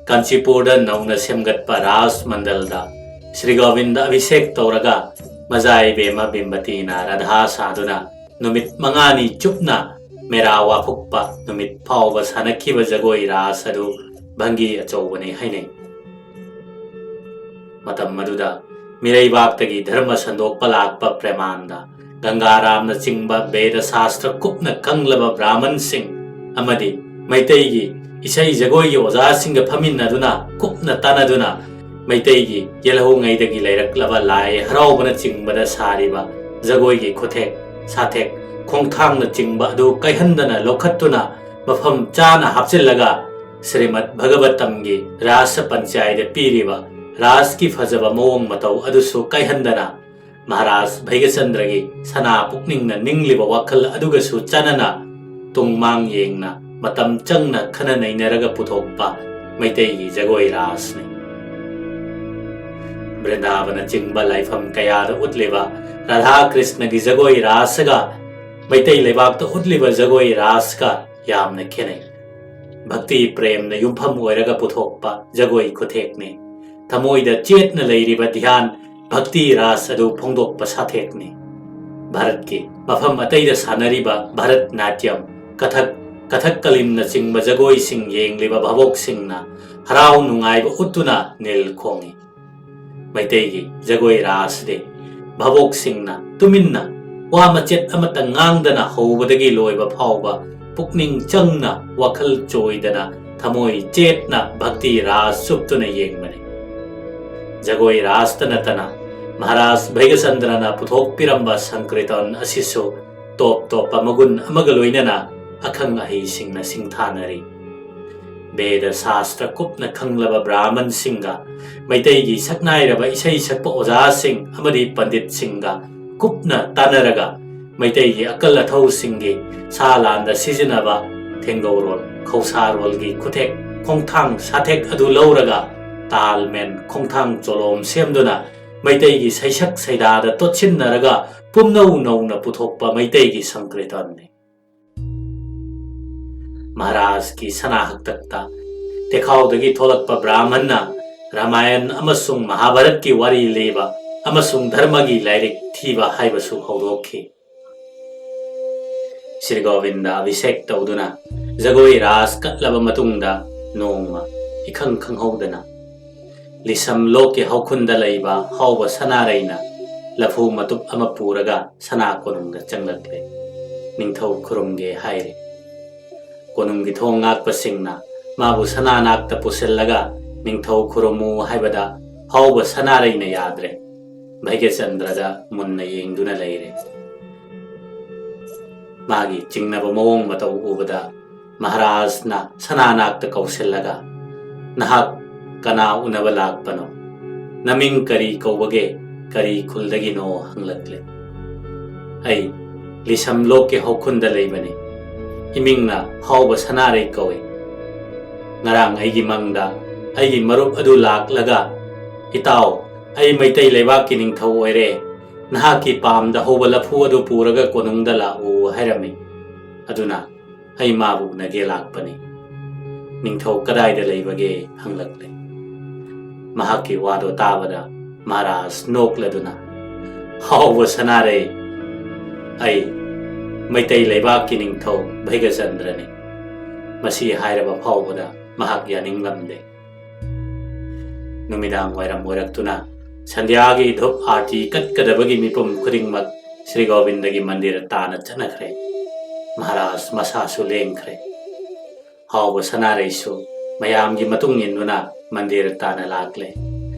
ꯀꯥꯟꯆꯤꯄꯨꯔꯗ ꯅꯧꯅ ꯁꯦꯝꯒꯠꯄ ꯔꯥꯖ ꯃꯟꯗꯜꯗ ꯁ꯭ꯔꯤ ꯒꯣꯕꯤꯟꯗ ꯑꯚꯤꯁꯦꯛ ꯇꯧꯔꯒ ꯃꯖꯥ ꯏꯕꯦꯝꯃ ꯕꯤꯝꯕꯇꯤꯅ ꯔꯥꯙꯥ ꯁꯥꯗꯨꯅ ꯅꯨꯃꯤꯠ ꯃꯉꯥꯅꯤ ꯆꯨꯞꯅ ꯃꯦꯔꯥ ꯋꯥꯐꯨꯛꯄ ꯅꯨꯃꯤꯠ ꯐꯥꯎꯕ ꯁꯥꯟꯅꯈꯤꯕ ꯖꯒꯣꯏ ꯔꯥꯁ ꯑꯗꯨ ꯚꯪꯒꯤ ꯑꯆꯧꯕꯅꯤ ꯍꯥꯏꯅꯩ꯫ ꯃꯇꯝ ꯑꯗꯨꯗ ꯃꯤꯔꯩꯕꯥꯛꯇꯒꯤ ꯙꯔꯃ ꯁꯟꯗꯣꯛꯄ ꯂꯥꯛꯄ ꯄ꯭ꯔꯦꯃꯥꯟꯗ, ꯒꯪꯒꯥꯔꯥꯝꯅꯆꯤꯡꯕ ꯕꯦꯗ ꯁꯥꯁꯇ꯭ꯔ ꯀꯨꯞꯅ ꯈꯪꯂꯕ ꯕ꯭ꯔꯥꯍꯃꯟꯁꯤꯡ ꯑꯃꯗꯤ ꯃꯩꯇꯩꯒꯤ ꯏꯁꯩ ꯖꯒꯣꯏꯒꯤ ꯑꯣꯖꯥꯁꯤꯡꯒ ꯐꯝꯃꯤꯟꯅꯗꯨꯅ ꯀꯨꯞꯅ ꯇꯥꯟꯅꯗꯨꯅ ꯃꯩꯇꯩꯒꯤ ꯌꯦꯜꯍꯧꯉꯩꯗꯒꯤ ꯂꯩꯔꯛꯂꯕ ꯂꯥꯏ ꯍꯔꯥꯎꯕꯅꯆꯤꯡꯕꯗ ꯁꯥꯔꯤꯕ ꯖꯒꯣꯏꯒꯤ ꯈꯨꯊꯦꯛ, ꯁꯥꯊꯦꯛ, ꯈꯣꯡꯊꯥꯡꯅꯆꯤꯡꯕ ꯑꯗꯨ ꯀꯥꯏꯍꯟꯗꯅ ꯂꯧꯈꯠꯇꯨꯅ ꯃꯐꯝ ꯆꯥꯅ ꯍꯥꯞꯆꯤꯜꯂꯒ ꯁ꯭ꯔꯤꯃꯗ ꯚꯒꯕꯇꯝꯒꯤ ꯔꯥꯁ ꯄꯟꯆꯥꯏꯗ ꯄꯤꯔꯤꯕ ꯔꯥꯁꯀꯤ ꯐꯖꯕ ꯃꯑꯣꯡ ꯃꯇꯧ ꯑꯗꯨꯁꯨ ꯀꯥꯏꯍꯟꯗꯅ ꯃꯍꯥꯔꯥꯖ ꯚꯩꯒꯆꯟꯗ꯭ꯔꯒꯤ ꯁꯅꯥ ꯄꯨꯛꯅꯤꯡꯅ ꯅꯤꯡꯂꯤꯕ ꯋꯥꯈꯜ ꯑꯗꯨꯒꯁꯨ ꯆꯥꯟꯅꯅ ꯇꯨꯡ ꯃꯥꯡ ꯌꯦꯡꯅ ꯃꯇꯝ ꯆꯪꯅ ꯈꯟꯅ ꯅꯩꯅꯔꯒ ꯄꯨꯊꯣꯛꯄ ꯃꯩꯇꯩꯒꯤ ꯖꯒꯣꯏ ꯔꯥꯁꯅꯤ꯫ ꯕ꯭ꯔꯤꯟꯗꯥꯕꯅꯆꯤꯡꯕ ꯂꯥꯏꯐꯝ ꯀꯌꯥꯗ ꯎꯠꯂꯤꯕ ꯔꯥꯙꯥ ꯀ꯭ꯔꯤꯁꯅꯒꯤ ꯖꯒꯣꯏ ꯔꯥꯁꯒ ꯃꯩꯇꯩ ꯂꯩꯕꯥꯛꯇ ꯎꯠꯂꯤꯕ ꯖꯒꯣꯏ ꯔꯥꯁꯒ ꯌꯥꯝꯅ ꯈꯦꯠꯅꯩ꯫ ꯚꯛꯇꯤ ꯄ꯭ꯔꯦꯝꯅ ꯌꯨꯝꯐꯝ ꯑꯣꯏꯔꯒ ꯄꯨꯊꯣꯛꯄ ꯖꯒꯣꯏ ꯈꯨꯊꯦꯛꯅꯤ꯫ ꯊꯃꯣꯏꯗ ꯆꯦꯠꯅ ꯂꯩꯔꯤꯕ ꯙ꯭ꯌꯥꯟ ꯚꯛꯇꯤ ꯔꯥꯁ ꯑꯗꯨ ꯐꯣꯡꯗꯣꯛꯄ ꯁꯥꯊꯦꯛꯅꯤ꯫ ꯚꯥꯔꯠꯀꯤ ꯃꯐꯝ ꯑꯇꯩꯗ ꯁꯥꯟꯅꯔꯤꯕ ꯚꯥꯔꯠ ꯅꯥꯇ꯭ꯌꯝ, ꯀꯊꯛ, ꯀꯊꯛ ꯀꯂꯤꯝꯅꯆꯤꯡꯕ ꯖꯒꯣꯏꯁꯤꯡ ꯌꯦꯡꯂꯤꯕ ꯚꯥꯕꯣꯛꯁꯤꯡꯅ ꯍꯔꯥꯎ ꯅꯨꯡꯉꯥꯏꯕ ꯎꯠꯇꯨꯅ ꯅꯤꯜ ꯈꯣꯡꯏ꯫ ꯃꯩꯇꯩꯒꯤ ꯖꯒꯣꯏ ꯔꯥꯁꯗꯤ ꯚꯥꯕꯣꯛꯁꯤꯡꯅ ꯇꯨꯃꯤꯟꯅ ꯋꯥ ꯃꯆꯦꯠ ꯑꯃꯠꯇ ꯉꯥꯡꯗꯅ ꯍꯧꯕꯗꯒꯤ ꯂꯣꯏꯕ ꯐꯥꯎꯕ ꯄꯨꯛꯅꯤꯡ ꯆꯪꯅ ꯋꯥꯈꯜ ꯆꯣꯏꯗꯅ ꯊꯃꯣꯏ ꯆꯦꯠꯅ ꯚꯛꯇꯤ ꯔꯥꯁ ꯆꯨꯞꯇꯨꯅ ꯌꯦꯡꯕꯅꯤ꯫ ꯖꯒꯣꯏ ꯔꯥꯁꯇ ꯅꯠꯇꯅ ꯃꯍꯥꯔꯥꯖ ꯚꯩꯒꯆꯟꯗ꯭ꯔꯅ ꯄꯨꯊꯣꯛꯄꯤꯔꯝꯕ ꯁꯪꯀ꯭ꯔꯤꯇꯟ ꯑꯁꯤꯁꯨ ꯇꯣꯞ ꯇꯣꯞꯄ ꯃꯒꯨꯟ ꯑꯃꯒ ꯂꯣꯏꯅꯅ ꯑꯈꯪ ꯑꯍꯩꯁꯤꯡꯅ ꯁꯤꯡꯊꯥꯅꯔꯤ꯫ ꯕꯦꯗ ꯁꯥꯁꯇ꯭ꯔ ꯀꯨꯞꯅ ꯈꯪꯂꯕ ꯕ꯭ꯔꯥꯍꯃꯟꯁꯤꯡꯒ ꯃꯩꯇꯩꯒꯤ ꯁꯛꯅꯥꯏꯔꯕ ꯏꯁꯩ ꯁꯛꯄ ꯑꯣꯖꯥꯁꯤꯡ ꯑꯃꯗꯤ ꯄꯟꯗꯤꯠꯁꯤꯡꯒ ꯀꯨꯞꯅ ꯇꯥꯟꯅꯔꯒ ꯃꯩꯇꯩꯒꯤ ꯑꯀꯜ ꯑꯊꯧꯁꯤꯡꯒꯤ ꯁꯥ ꯂꯥꯟꯗ ꯁꯤꯖꯤꯟꯅꯕ ꯊꯦꯡꯒꯧꯔꯣꯜ, ꯈꯧꯁꯥꯔꯣꯜꯒꯤ ꯈꯨꯊꯦꯛ ꯈꯣꯡꯊꯥꯡ ꯁꯥꯊꯦꯛ ꯑꯗꯨ ꯂꯧꯔꯒ ꯇꯥꯜ ꯃꯦꯟ ꯈꯣꯡꯊꯥꯡ ꯆꯣꯂꯣꯝ ꯁꯦꯝꯗꯨꯅ ꯃꯩꯇꯩꯒꯤ ꯁꯩꯁꯛ ꯁꯩꯗꯥꯗ ꯇꯣꯠꯁꯤꯟꯅꯔꯒ ꯄꯨꯝꯅꯧ ꯅꯧꯅ ꯄꯨꯊꯣꯛꯄ ꯃꯩꯇꯩꯒꯤ ꯁꯪꯀ꯭ꯔꯤꯇꯟꯅꯤ꯫ ꯃꯍꯥꯔꯥꯖꯀꯤ ꯁꯅꯥ ꯍꯛꯇꯛꯇ ꯇꯦꯈꯥꯎꯗꯒꯤ ꯊꯣꯛꯂꯛꯄ ꯕ꯭ꯔꯥꯍꯃꯟꯅ ꯔꯥꯃꯥꯌꯟ ꯑꯃꯁꯨꯡ ꯃꯍꯥꯚꯥꯔꯠꯀꯤ ꯋꯥꯔꯤ ꯂꯤꯕ ꯑꯃꯁꯨꯡ ꯙꯔꯃꯒꯤ ꯂꯥꯏꯔꯤꯛ ꯊꯤꯕ ꯍꯥꯏꯕꯁꯨ ꯍꯧꯗꯣꯛꯈꯤ꯫ ꯁ꯭ꯔꯤ ꯒꯣꯕꯤꯟꯗ ꯑꯚꯤꯁꯦꯛ ꯇꯧꯗꯨꯅ ꯖꯒꯣꯏ ꯔꯥꯁ ꯀꯠꯂꯕ ꯃꯇꯨꯡꯗ ꯅꯣꯡꯃ ꯏꯈꯪ ꯈꯪꯍꯧꯗꯅ ꯂꯤꯁꯝ ꯂꯣꯛꯀꯤ ꯍꯧꯈꯨꯟꯗ ꯂꯩꯕ ꯍꯥꯎꯕ ꯁꯅꯥꯔꯩꯅ ꯂꯐꯨ ꯃꯇꯨꯞ ꯑꯃ ꯄꯨꯔꯒ ꯁꯅꯥ ꯀꯣꯅꯨꯡꯗ ꯆꯪꯂꯛꯂꯦ꯫ ꯅꯤꯡꯊꯧ ꯈꯨꯔꯨꯝꯒꯦ ꯍꯥꯏꯔꯦ꯫ ꯀꯣꯅꯨꯡꯒꯤ ꯊꯣꯡ ꯉꯥꯛꯄꯁꯤꯡꯅ ꯃꯥꯕꯨ ꯁꯅꯥ ꯅꯥꯛꯇ ꯄꯨꯁꯤꯜꯂꯒ ꯅꯤꯡꯊꯧ ꯈꯨꯔꯨꯝꯃꯨ ꯍꯥꯏꯕꯗ ꯍꯥꯎꯕ ꯁꯅꯥꯔꯩꯅ ꯌꯥꯗ꯭ꯔꯦ꯫ ꯚꯩꯒ꯭ꯌꯆꯟꯗ꯭ꯔꯗ ꯃꯨꯟꯅ ꯌꯦꯡꯗꯨꯅ ꯂꯩꯔꯦ꯫ ꯃꯥꯒꯤ ꯆꯤꯡꯅꯕ ꯃꯑꯣꯡ ꯃꯇꯧ ꯎꯕꯗ ꯃꯍꯥꯔꯥꯖꯅ ꯁꯅꯥꯅꯥꯛꯇ ꯀꯧꯁꯤꯜꯂꯒ, "ꯅꯍꯥꯛ ꯀꯅꯥ ꯎꯅꯕ ꯂꯥꯛꯄꯅꯣ? ꯅꯃꯤꯡ ꯀꯔꯤ ꯀꯧꯕꯒꯦ? ꯀꯔꯤ ꯈꯨꯜꯗꯒꯤꯅꯣ?" ꯍꯪꯂꯛꯂꯦ꯫ "ꯑꯩ ꯂꯤꯁꯝ ꯂꯣꯛꯀꯤ ꯍꯧꯈꯨꯟꯗ ꯂꯩꯕꯅꯤ꯫ ꯏꯃꯤꯡꯅ ꯍꯥꯎꯕ ꯁꯅꯥꯔꯩ ꯀꯧꯏ꯫ ꯉꯔꯥꯡ ꯑꯩꯒꯤ ꯃꯪꯗ ꯑꯩꯒꯤ ꯃꯔꯨꯞ ꯑꯗꯨ ꯂꯥꯛꯂꯒ, 'ꯏꯇꯥꯎ, ꯑꯩ ꯃꯩꯇꯩ ꯂꯩꯕꯥꯛꯀꯤ ꯅꯤꯡꯊꯧ ꯑꯣꯏꯔꯦ꯫ ꯅꯍꯥꯛꯀꯤ ꯄꯥꯝꯗ ꯍꯧꯕ ꯂꯐꯨ ꯑꯗꯨ ꯄꯨꯔꯒ ꯀꯣꯅꯨꯡꯗ ꯂꯥꯛꯎ' ꯍꯥꯏꯔꯝꯃꯤ꯫ ꯑꯗꯨꯅ ꯑꯩ ꯃꯥꯕꯨ ꯎꯅꯒꯦ ꯂꯥꯛꯄꯅꯤ꯫ ꯅꯤꯡꯊꯧ ꯀꯗꯥꯏꯗ ꯂꯩꯕꯒꯦ?" ꯍꯪꯂꯛꯂꯦ꯫ ꯃꯍꯥꯛꯀꯤ ꯋꯥꯗꯣ ꯇꯥꯕꯗ ꯃꯍꯥꯔꯥꯖ ꯅꯣꯛꯂꯗꯨꯅ, "ꯍꯥꯎꯕ ꯁꯅꯥꯔꯩ, ꯑꯩ ꯃꯩꯇꯩ ꯂꯩꯕꯥꯛꯀꯤ ꯅꯤꯡꯊꯧ ꯚꯩꯒ꯭ꯌꯆꯟꯗ꯭ꯔꯅꯤ꯫" ꯃꯁꯤ ꯍꯥꯏꯔꯕ ꯐꯥꯎꯕꯗ ꯃꯍꯥꯛ ꯌꯥꯅꯤꯡꯂꯝꯗꯦ꯫ ꯅꯨꯃꯤꯗꯥꯡ ꯋꯥꯏꯔꯝ ꯑꯣꯏꯔꯛꯇꯨꯅ ꯁꯟꯙ꯭ꯌꯥꯒꯤ ꯙꯨꯞ ꯑꯥꯔꯇꯤ ꯀꯠꯀꯗꯕꯒꯤ ꯃꯤꯄꯨꯝ ꯈꯨꯗꯤꯡꯃꯛ ꯁ꯭ꯔꯤ ꯒꯣꯕꯤꯟꯗꯒꯤ ꯃꯟꯗꯤꯔ ꯇꯥꯅ ꯆꯠꯅꯈ꯭ꯔꯦ꯫ ꯃꯍꯥꯔꯥꯖ ꯃꯁꯥꯁꯨ ꯂꯦꯡꯈ꯭ꯔꯦ꯫ ꯍꯥꯎꯕ ꯁꯅꯥꯔꯩꯁꯨ ꯃꯌꯥꯝꯒꯤ ꯃꯇꯨꯡ ꯏꯟꯗꯨꯅ ꯃꯟꯗꯤꯔ ꯇꯥꯅ ꯂꯥꯛꯂꯦ꯫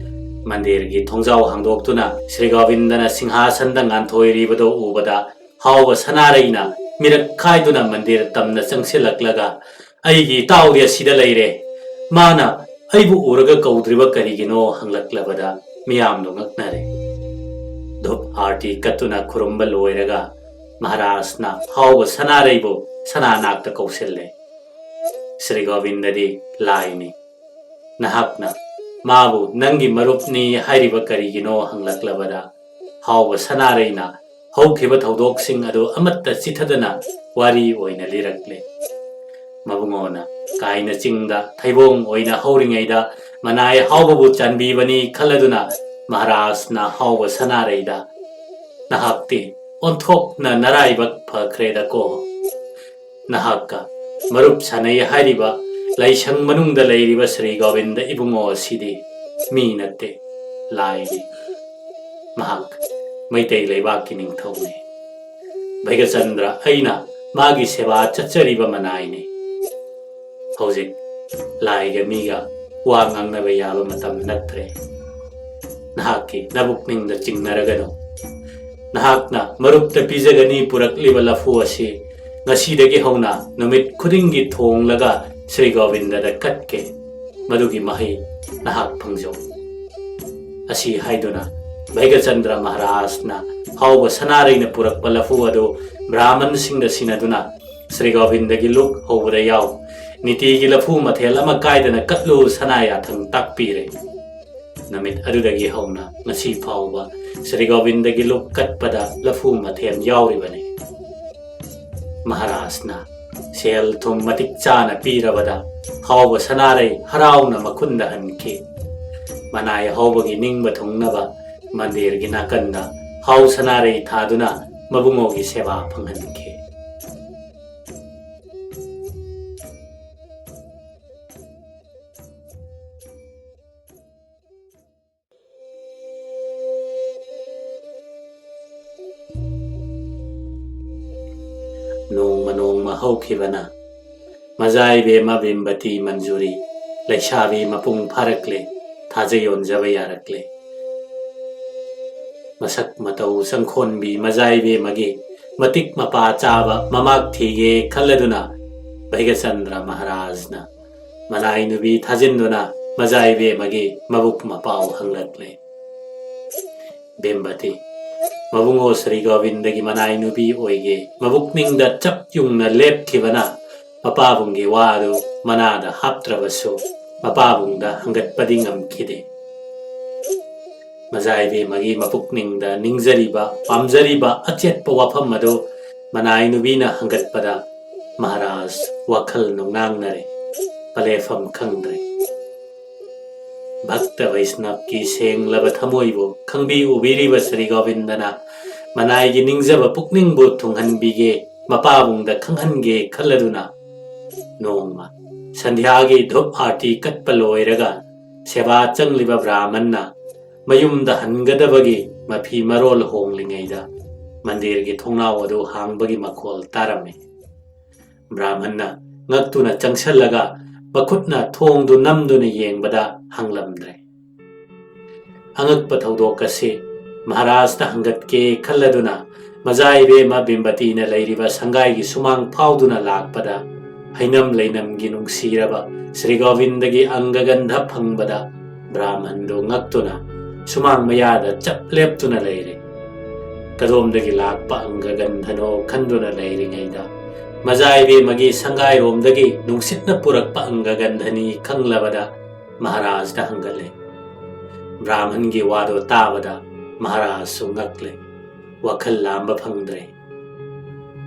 ꯃꯟꯗꯤꯔꯒꯤ ꯊꯣꯡꯖꯥꯎ ꯍꯥꯡꯗꯣꯛꯇꯨꯅ ꯁ꯭ꯔꯤ ꯒꯣꯕꯤꯟꯗꯅ ꯁꯤꯡꯍꯥꯁꯟꯗ ꯉꯥꯟꯊꯣꯏꯔꯤꯕꯗꯨ ꯎꯕꯗ ꯍꯥꯎꯕ ꯁꯅꯥꯔꯩꯅ ꯃꯤꯔꯛ ꯈꯥꯏꯗꯨꯅ ꯃꯟꯗꯤꯔ ꯇꯝꯅ ꯆꯪꯁꯤꯜꯂꯛꯂꯒ, "ꯑꯩꯒꯤ ꯏꯇꯥꯎꯗꯤ ꯑꯁꯤꯗ ꯂꯩꯔꯦ꯫ ꯃꯥꯅ ꯑꯩꯕꯨ ꯎꯔꯒ ꯀꯧꯗ꯭ꯔꯤꯕ ꯀꯔꯤꯒꯤꯅꯣ?" ꯍꯪꯂꯛꯂꯕꯗ ꯃꯤꯌꯥꯝꯗꯨ ꯉꯛꯅꯔꯦ꯫ ꯙꯨꯞ ꯑꯥꯔꯇꯤ ꯀꯠꯇꯨꯅ ꯈꯨꯔꯨꯝꯕ ꯂꯣꯏꯔꯒ ꯃꯍꯥꯔꯥꯖꯅ ꯍꯥꯎꯕ ꯁꯅꯥꯔꯩꯕꯨ ꯁꯅꯥꯅꯥꯛꯇ ꯀꯧꯁꯤꯜꯂꯦ꯫ ꯁ꯭ꯔꯤ ꯒꯣꯕꯤꯟꯗꯗꯤ ꯂꯥꯏꯅꯤ꯫ ꯅꯍꯥꯛꯅ ꯃꯥꯕꯨ ꯅꯪꯒꯤ ꯃꯔꯨꯞꯅꯤ ꯍꯥꯏꯔꯤꯕ ꯀꯔꯤꯒꯤꯅꯣ ꯍꯪꯂꯛꯂꯕꯗ ꯍꯥꯎꯕ ꯁꯅꯥꯔꯩꯅ ꯍꯧꯈꯤꯕ ꯊꯧꯗꯣꯛꯁꯤꯡ ꯑꯗꯨ ꯑꯃꯠꯇ ꯆꯤꯊꯗꯅ ꯋꯥꯔꯤ ꯑꯣꯏꯅ ꯂꯤꯔꯛꯂꯦ꯫ ꯃꯕꯨꯡꯉꯣꯅ ꯀꯥꯏꯅ ꯆꯤꯡꯗ ꯊꯩꯕꯣꯡ ꯑꯣꯏꯅ ꯍꯧꯔꯤꯉꯩꯗ ꯃꯅꯥꯏ ꯍꯥꯎꯕꯕꯨ ꯆꯥꯟꯕꯤꯕꯅꯤ ꯈꯜꯂꯗꯨꯅ ꯃꯍꯥꯔꯥꯖꯅ ꯍꯥꯎꯕ ꯁꯅꯥꯔꯩꯗ, "ꯅꯍꯥꯛꯇꯤ ꯑꯣꯟꯊꯣꯛꯅ ꯅꯔꯥꯏꯕꯛ ꯐꯈ꯭ꯔꯦꯗꯀꯣ꯫ ꯅꯍꯥꯛꯀ ꯃꯔꯨꯞ ꯁꯥꯟꯅꯩ ꯍꯥꯏꯔꯤꯕ ꯂꯥꯏꯁꯪ ꯃꯅꯨꯡꯗ ꯂꯩꯔꯤꯕ ꯁ꯭ꯔꯤ ꯒꯣꯕꯤꯟꯗ ꯏꯕꯨꯡꯉꯣ ꯑꯁꯤꯗꯤ ꯃꯤ ꯅꯠꯇꯦ, ꯂꯥꯏꯅꯤ꯫ ꯃꯍꯥꯛ ꯃꯩꯇꯩ ꯂꯩꯕꯥꯛꯀꯤ ꯅꯤꯡꯊꯧꯅꯤ꯫ ꯚꯩꯒ꯭ꯌꯆꯟꯗ꯭ꯔ ꯑꯩꯅ ꯃꯥꯒꯤ ꯁꯦꯕꯥ ꯆꯠꯆꯔꯤꯕ ꯃꯅꯥꯏꯅꯤ꯫ ꯍꯧꯖꯤꯛ ꯂꯥꯏꯒ ꯃꯤꯒ ꯋꯥ ꯉꯥꯡꯅꯕ ꯌꯥꯕ ꯃꯇꯝ ꯅꯠꯇ꯭ꯔꯦ꯫ ꯅꯍꯥꯛꯀꯤ ꯅꯕꯨꯛꯅꯤꯡꯗ ꯆꯤꯡꯅꯔꯒꯅꯨ꯫ ꯅꯍꯥꯛꯅ ꯃꯔꯨꯞꯇ ꯄꯤꯖꯒꯅꯤ ꯄꯨꯔꯛꯂꯤꯕ ꯂꯐꯨ ꯑꯁꯤ ꯉꯁꯤꯗꯒꯤ ꯍꯧꯅ ꯅꯨꯃꯤꯠ ꯈꯨꯗꯤꯡꯒꯤ ꯊꯣꯡꯂꯒ ꯁ꯭ꯔꯤ ꯒꯣꯕꯤꯟꯗꯗ ꯀꯠꯀꯦ꯫ ꯃꯗꯨꯒꯤ ꯃꯍꯩ ꯅꯍꯥꯛ ꯐꯪꯖꯧ꯫ ꯑꯁꯤ ꯍꯥꯏꯗꯨꯅ ꯚꯩꯒꯆꯟꯗ꯭ꯔ ꯃꯍꯥꯔꯥꯖꯅ ꯍꯥꯎꯕ ꯁꯅꯥꯔꯩꯅ ꯄꯨꯔꯛꯄ ꯂꯐꯨ ꯑꯗꯨ ꯕ꯭ꯔꯥꯍꯃꯟꯁꯤꯡꯗ ꯁꯤꯟꯅꯗꯨꯅ ꯁ꯭ꯔꯤ ꯒꯣꯕꯤꯟꯗꯒꯤ ꯂꯨꯛ ꯍꯧꯕꯗ ꯌꯥꯎ꯫ ꯅꯤꯇꯤꯒꯤ ꯂꯐꯨ ꯃꯊꯦꯜ ꯑꯃ ꯀꯥꯏꯗꯅ ꯀꯠꯂꯨ ꯁꯅꯥ ꯌꯥꯊꯪ ꯇꯥꯛꯄꯤꯔꯦ꯫ ꯅꯨꯃꯤꯠ ꯑꯗꯨꯗꯒꯤ ꯍꯧꯅ ꯉꯁꯤ ꯐꯥꯎꯕ ꯁ꯭ꯔꯤ ꯒꯣꯕꯤꯟꯗꯒꯤ ꯂꯨꯛ ꯀꯠꯄꯗ ꯂꯐꯨ ꯃꯊꯦꯜ ꯌꯥꯎꯔꯤꯕꯅꯤ꯫ ꯃꯍꯥꯔꯥꯖꯅ ꯁꯦꯜ ꯊꯨꯝ ꯃꯇꯤꯛ ꯆꯥꯅ ꯄꯤꯔꯕꯗ ꯍꯥꯎꯕ ꯁꯅꯥꯔꯩ ꯍꯔꯥꯎꯅ ꯃꯈꯨꯟꯗ ꯍꯟꯈꯤ꯫ ꯃꯅꯥꯏ ꯍꯧꯕꯒꯤ ꯅꯤꯡꯕ ꯊꯨꯡꯅꯕ ꯃꯟꯗꯤꯔꯒꯤ ꯅꯥꯀꯟꯗ ꯍꯥꯎ ꯁꯅꯥꯔꯩ ꯊꯥꯗꯨꯅ ꯃꯕꯨꯡꯉꯣꯒꯤ ꯁꯦꯕꯥ ꯐꯪꯍꯟꯈꯤ꯫ ꯅꯣꯡꯃ ꯅꯣꯡꯃ ꯍꯧꯈꯤꯕꯅ ꯃꯖꯥꯏꯕꯦꯝꯃ ꯕꯤꯝꯕꯇꯤ ꯃꯟꯖꯨꯔꯤ ꯂꯩꯁꯥꯕꯤ ꯃꯄꯨꯡ ꯐꯥꯔꯛꯂꯦ, ꯊꯥꯖ ꯌꯣꯟꯖꯕ ꯌꯥꯔꯛꯂꯦ꯫ ꯃꯁꯛ ꯃꯇꯧ ꯆꯪꯈꯣꯟꯕꯤ ꯃꯖꯥꯏꯕꯦꯝꯃꯒꯤ ꯃꯇꯤꯛ ꯃꯄꯥ ꯆꯥꯕ ꯃꯃꯥꯛ ꯊꯤꯒꯦ ꯈꯜꯂꯗꯨꯅ ꯚꯩꯒꯆꯟꯗ꯭ꯔ ꯃꯍꯥꯔꯥꯖꯅ ꯃꯅꯥꯏ ꯅꯨꯄꯤ ꯊꯥꯖꯤꯟꯗꯨꯅ ꯃꯖꯥꯏꯕꯦꯝꯃꯒꯤ ꯃꯕꯨꯛ ꯃꯄꯥꯎ ꯍꯪꯂꯛꯂꯦ꯫ ꯕꯦꯝꯕꯇꯤ, ꯃꯕꯨꯡꯉꯣ ꯁ꯭ꯔꯤ ꯒꯣꯕꯤꯟꯗꯒꯤ ꯃꯅꯥꯏ ꯅꯨꯄꯤ ꯑꯣꯏꯒꯦ ꯃꯕꯨꯛꯅꯤꯡꯗ ꯆꯞ ꯌꯨꯡꯅ ꯂꯦꯞꯈꯤꯕꯅ ꯃꯄꯥꯕꯨꯡꯒꯤ ꯋꯥ ꯑꯗꯨ ꯃꯅꯥꯗ ꯍꯥꯞꯇ꯭ꯔꯕꯁꯨ ꯃꯄꯥꯕꯨꯡꯗ ꯍꯪꯒꯠꯄꯗꯤ ꯉꯝꯈꯤꯗꯦ꯫ ꯃꯖꯥꯏꯕꯦꯝꯃꯒꯤ ꯃꯄꯨꯛꯅꯤꯡꯗ ꯅꯤꯡꯖꯔꯤꯕ, ꯄꯥꯝꯖꯔꯤꯕ ꯑꯆꯦꯠꯄ ꯋꯥꯐꯝ ꯑꯗꯨ ꯃꯅꯥꯏ ꯅꯨꯄꯤꯅ ꯍꯪꯒꯠꯄꯗ ꯃꯍꯥꯔꯥꯖ ꯋꯥꯈꯜ ꯅꯨꯡꯅꯥꯡꯅꯔꯦ, ꯄꯂꯦꯐꯝ ꯈꯪꯗ꯭ꯔꯦ꯫ ꯚꯛꯇ ꯚꯩꯁꯅꯕꯀꯤ ꯁꯦꯡꯂꯕ ꯊꯃꯣꯏꯕꯨ ꯈꯪꯕꯤ ꯎꯕꯤꯔꯤꯕ ꯁ꯭ꯔꯤ ꯒꯣꯕꯤꯟꯗꯅ ꯃꯅꯥꯏꯒꯤ ꯅꯤꯡꯖꯕ ꯄꯨꯛꯅꯤꯡꯕꯨ ꯊꯨꯡꯍꯟꯕꯤꯒꯦ, ꯃꯄꯥꯕꯨꯡꯗ ꯈꯪꯍꯟꯒꯦ ꯈꯜꯂꯗꯨꯅ ꯅꯣꯡꯃ ꯁꯟꯙ꯭ꯌꯥꯒꯤ ꯙꯨꯞ ꯑꯥꯔꯇꯤ ꯀꯠꯄ ꯂꯣꯏꯔꯒ ꯁꯦꯕꯥ ꯆꯪꯂꯤꯕ ꯕ꯭ꯔꯥꯍꯃꯟꯅ ꯃꯌꯨꯝꯗ ꯍꯟꯒꯗꯕꯒꯤ ꯃꯐꯤ ꯃꯔꯣꯜ ꯍꯣꯡꯂꯤꯉꯩꯗ ꯃꯟꯗꯤꯔꯒꯤ ꯊꯣꯡꯅꯥꯎ ꯑꯗꯨ ꯍꯥꯡꯕꯒꯤ ꯃꯈꯣꯜ ꯇꯥꯔꯝꯃꯤ꯫ ꯕ꯭ꯔꯥꯍꯃꯟꯅ ꯉꯛꯇꯨꯅ ꯆꯪꯁꯜꯂꯒ ꯃꯈꯨꯠꯅ ꯊꯣꯡꯗꯨ ꯅꯝꯗꯨꯅ ꯌꯦꯡꯕꯗ ꯍꯥꯡꯂꯝꯗ꯭ꯔꯦ꯫ ꯑꯉꯛꯄ ꯊꯧꯗꯣꯛ ꯑꯁꯤ ꯃꯍꯥꯔꯥꯖꯇ ꯍꯪꯒꯠꯀꯦ ꯈꯜꯂꯗꯨꯅ ꯃꯖꯥ ꯏꯕꯦꯝꯃ ꯕꯤꯝꯕꯇꯤꯅ ꯂꯩꯔꯤꯕ ꯁꯪꯒꯥꯏꯒꯤ ꯁꯨꯃꯥꯡ ꯐꯥꯎꯗꯨꯅ ꯂꯥꯛꯄꯗ, ꯍꯩꯅꯝ ꯂꯩꯅꯝꯒꯤ ꯅꯨꯡꯁꯤꯔꯕ ꯁ꯭ꯔꯤ ꯒꯣꯕꯤꯟꯗꯒꯤ ꯑꯪꯒꯒꯟꯙ ꯐꯪꯕꯗ ꯕ꯭ꯔꯥꯍꯃꯟꯗꯨ ꯉꯛꯇꯨꯅ ꯁꯨꯃꯥꯡ ꯃꯌꯥꯗ ꯆꯞ ꯂꯦꯞꯇꯨꯅ ꯂꯩꯔꯦ꯫ ꯀꯗꯣꯝꯗꯒꯤ ꯂꯥꯛꯄ ꯑꯪꯒꯒꯟꯙꯅꯣ ꯈꯟꯗꯨꯅ ꯂꯩꯔꯤꯉꯩꯗ, ꯃꯖꯥ ꯏꯕꯦꯝꯃꯒꯤ ꯁꯪꯒꯥꯏꯔꯣꯝꯗꯒꯤ ꯅꯨꯡꯁꯤꯠꯅ ꯄꯨꯔꯛꯄ ꯑꯪꯒꯒꯟꯙꯅꯤ ꯈꯪꯂꯕꯗ ꯃꯍꯥꯔꯥꯖꯇ ꯍꯪꯒꯠꯂꯦ꯫ ꯕ꯭ꯔꯥꯍꯃꯟꯒꯤ ꯋꯥꯗꯣ ꯇꯥꯕꯗ ꯃꯍꯥꯔꯥꯖꯁꯨ ꯉꯛꯂꯦ꯫ ꯋꯥꯈꯜ ꯂꯥꯝꯕ ꯐꯪꯗ꯭ꯔꯦ꯫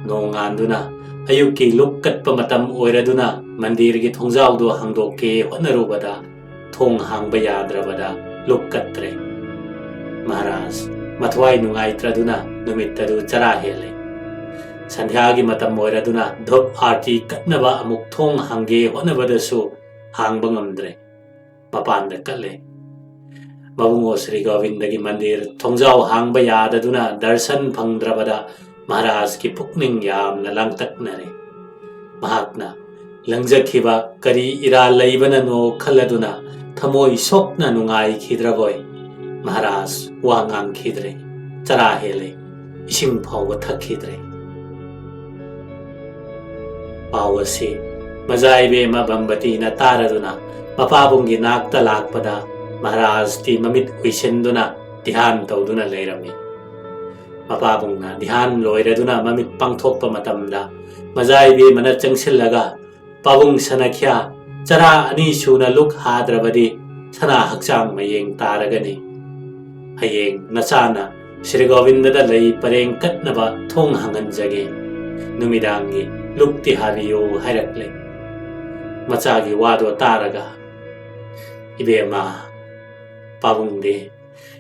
ꯅꯣꯡꯉꯥꯟꯗꯨꯅ ꯑꯌꯨꯛꯀꯤ ꯂꯨꯛ ꯀꯠꯄ ꯃꯇꯝ ꯑꯣꯏꯔꯗꯨꯅ ꯃꯟꯗꯤꯔꯒꯤ ꯊꯣꯡꯖꯥꯎꯗꯨ ꯍꯥꯡꯗꯣꯛꯀꯦ ꯍꯣꯠꯅꯔꯨꯕꯗ ꯊꯣꯡ ꯍꯥꯡꯕ ꯌꯥꯗ꯭ꯔꯕꯗ ꯂꯨꯛ ꯀꯠꯇ꯭ꯔꯦ꯫ ꯃꯍꯥꯔꯥꯖ ꯃꯊ꯭ꯋꯥꯏ ꯅꯨꯡꯉꯥꯏꯇ꯭ꯔꯗꯨꯅ ꯅꯨꯃꯤꯠꯇꯗꯨ ꯆꯔꯥ ꯍꯦꯜꯂꯦ꯫ ꯁꯟꯙ꯭ꯌꯥꯒꯤ ꯃꯇꯝ ꯑꯣꯏꯔꯗꯨꯅ ꯙꯨꯞ ꯑꯥꯔꯇꯤ ꯀꯠꯅꯕ ꯑꯃꯨꯛ ꯊꯣꯡ ꯍꯥꯡꯒꯦ ꯍꯣꯠꯅꯕꯗꯁꯨ ꯍꯥꯡꯕ ꯉꯝꯗ꯭ꯔꯦ꯫ ꯃꯄꯥꯟꯗ ꯀꯠꯂꯦ꯫ ꯃꯕꯨꯡꯉꯣ ꯁ꯭ꯔꯤ ꯒꯣꯕꯤꯟꯗꯒꯤ ꯃꯟꯗꯤꯔ ꯊꯣꯡꯖꯥꯎ ꯍꯥꯡꯕ ꯌꯥꯗꯗꯨꯅ ꯗꯔꯁꯟ ꯐꯪꯗ꯭ꯔꯕꯗ ꯃꯍꯥꯔꯥꯖꯀꯤ ꯄꯨꯛꯅꯤꯡ ꯌꯥꯝꯅ ꯂꯥꯡꯇꯛꯅꯔꯦ꯫ ꯃꯍꯥꯛꯅ ꯂꯪꯖꯈꯤꯕ ꯀꯔꯤ ꯏꯔꯥꯜ ꯂꯩꯕꯅꯅꯣ ꯈꯜꯂꯗꯨꯅ ꯊꯃꯣꯏ ꯁꯣꯛꯅ ꯅꯨꯡꯉꯥꯏꯈꯤꯗ꯭ꯔꯕꯣꯏ꯫ ꯃꯍꯥꯔꯥꯖ ꯋꯥ ꯉꯥꯡꯈꯤꯗ꯭ꯔꯦ꯫ ꯆꯔꯥ ꯍꯦꯜꯂꯦ꯫ ꯏꯁꯤꯡ ꯐꯥꯎꯕ ꯊꯛꯈꯤꯗ꯭ꯔꯦ꯫ ꯄꯥꯎ ꯑꯁꯤ ꯃꯖꯥ ꯏꯕꯦꯝꯃ ꯕꯝꯕꯇꯤꯅ ꯇꯥꯔꯗꯨꯅ ꯃꯄꯥꯕꯨꯡꯒꯤ ꯅꯥꯛꯇ ꯂꯥꯛꯄꯗ ꯃꯍꯥꯔꯥꯖꯇꯤ ꯃꯃꯤꯠ ꯎꯏꯁꯤꯟꯗꯨꯅ ꯙ꯭ꯌꯥꯟ ꯇꯧꯗꯨꯅ ꯂꯩꯔꯝꯃꯤ꯫ ꯃꯄꯥꯕꯨꯡꯅ ꯙ꯭ꯌꯥꯟ ꯂꯣꯏꯔꯗꯨꯅ ꯃꯃꯤꯠ ꯄꯥꯡꯊꯣꯛꯄ ꯃꯇꯝꯗ ꯃꯖꯥ ꯏꯕꯦꯝꯃꯅ ꯆꯪꯁꯤꯜꯂꯒ, "ꯄꯥꯕꯨꯡ ꯁꯅꯈ꯭ꯌꯥ, ꯆꯔꯥ ꯑꯅꯤ ꯁꯨꯅ ꯂꯨꯛ ꯍꯥꯗ꯭ꯔꯕꯗꯤ ꯁꯅꯥ ꯍꯛꯆꯥꯡ ꯃꯌꯦꯡ ꯇꯥꯔꯒꯅꯤ꯫ ꯍꯌꯦꯡ ꯅꯆꯥꯅ ꯁ꯭ꯔꯤ ꯒꯣꯕꯤꯟꯗꯗ ꯂꯩ ꯄꯔꯦꯡ ꯀꯠꯅꯕ ꯊꯣꯡ ꯍꯥꯡꯍꯟꯖꯒꯦ꯫ ꯅꯨꯃꯤꯗꯥꯡꯒꯤ ꯂꯨꯛꯇꯤ ꯍꯥꯕꯤꯌꯨ" ꯍꯥꯏꯔꯛꯂꯦ꯫ ꯃꯆꯥꯒꯤ ꯋꯥꯗꯣ ꯇꯥꯔꯒ, "ꯏꯕꯦꯝꯃ, ꯄꯥꯕꯨꯡꯗꯤ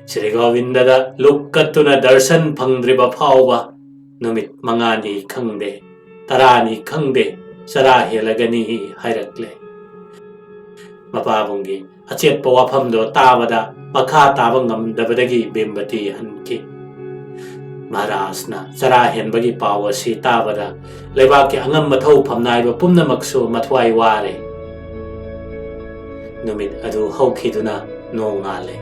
ꯁ꯭ꯔꯤ ꯒꯣꯕꯤꯟꯗꯗ ꯂꯨꯛ ꯀꯠꯇꯨꯅ ꯗꯔꯁꯟ ꯐꯪꯗ꯭ꯔꯤꯕ ꯐꯥꯎꯕ ꯅꯨꯃꯤꯠ ꯃꯉꯥꯅꯤ ꯈꯪꯗꯦ, ꯇꯔꯥꯅꯤ ꯈꯪꯗꯦ, ꯆꯔꯥ ꯍꯦꯜꯂꯒꯅꯤ" ꯍꯥꯏꯔꯛꯂꯦ꯫ ꯃꯄꯥꯕꯨꯡꯒꯤ ꯑꯆꯦꯠꯄ ꯋꯥꯐꯝꯗꯣ ꯇꯥꯕꯗ ꯃꯈꯥ ꯇꯥꯕ ꯉꯝꯗꯕꯗꯒꯤ ꯕꯤꯝꯕꯇꯤ ꯍꯟꯈꯤ꯫ ꯃꯍꯥꯔꯥꯖꯅ ꯆꯔꯥ ꯍꯦꯟꯕꯒꯤ ꯄꯥꯎ ꯑꯁꯤ ꯇꯥꯕꯗ ꯂꯩꯕꯥꯛꯀꯤ ꯑꯉꯝꯕ ꯊꯧ ꯐꯝꯅꯥꯏꯕ ꯄꯨꯝꯅꯃꯛꯁꯨ ꯃꯊ꯭ꯋꯥꯏ ꯋꯥꯔꯦ꯫ ꯅꯨꯃꯤꯠ ꯑꯗꯨ ꯍꯧꯈꯤꯗꯨꯅ ꯅꯣꯡꯉꯥꯜꯂꯦ꯫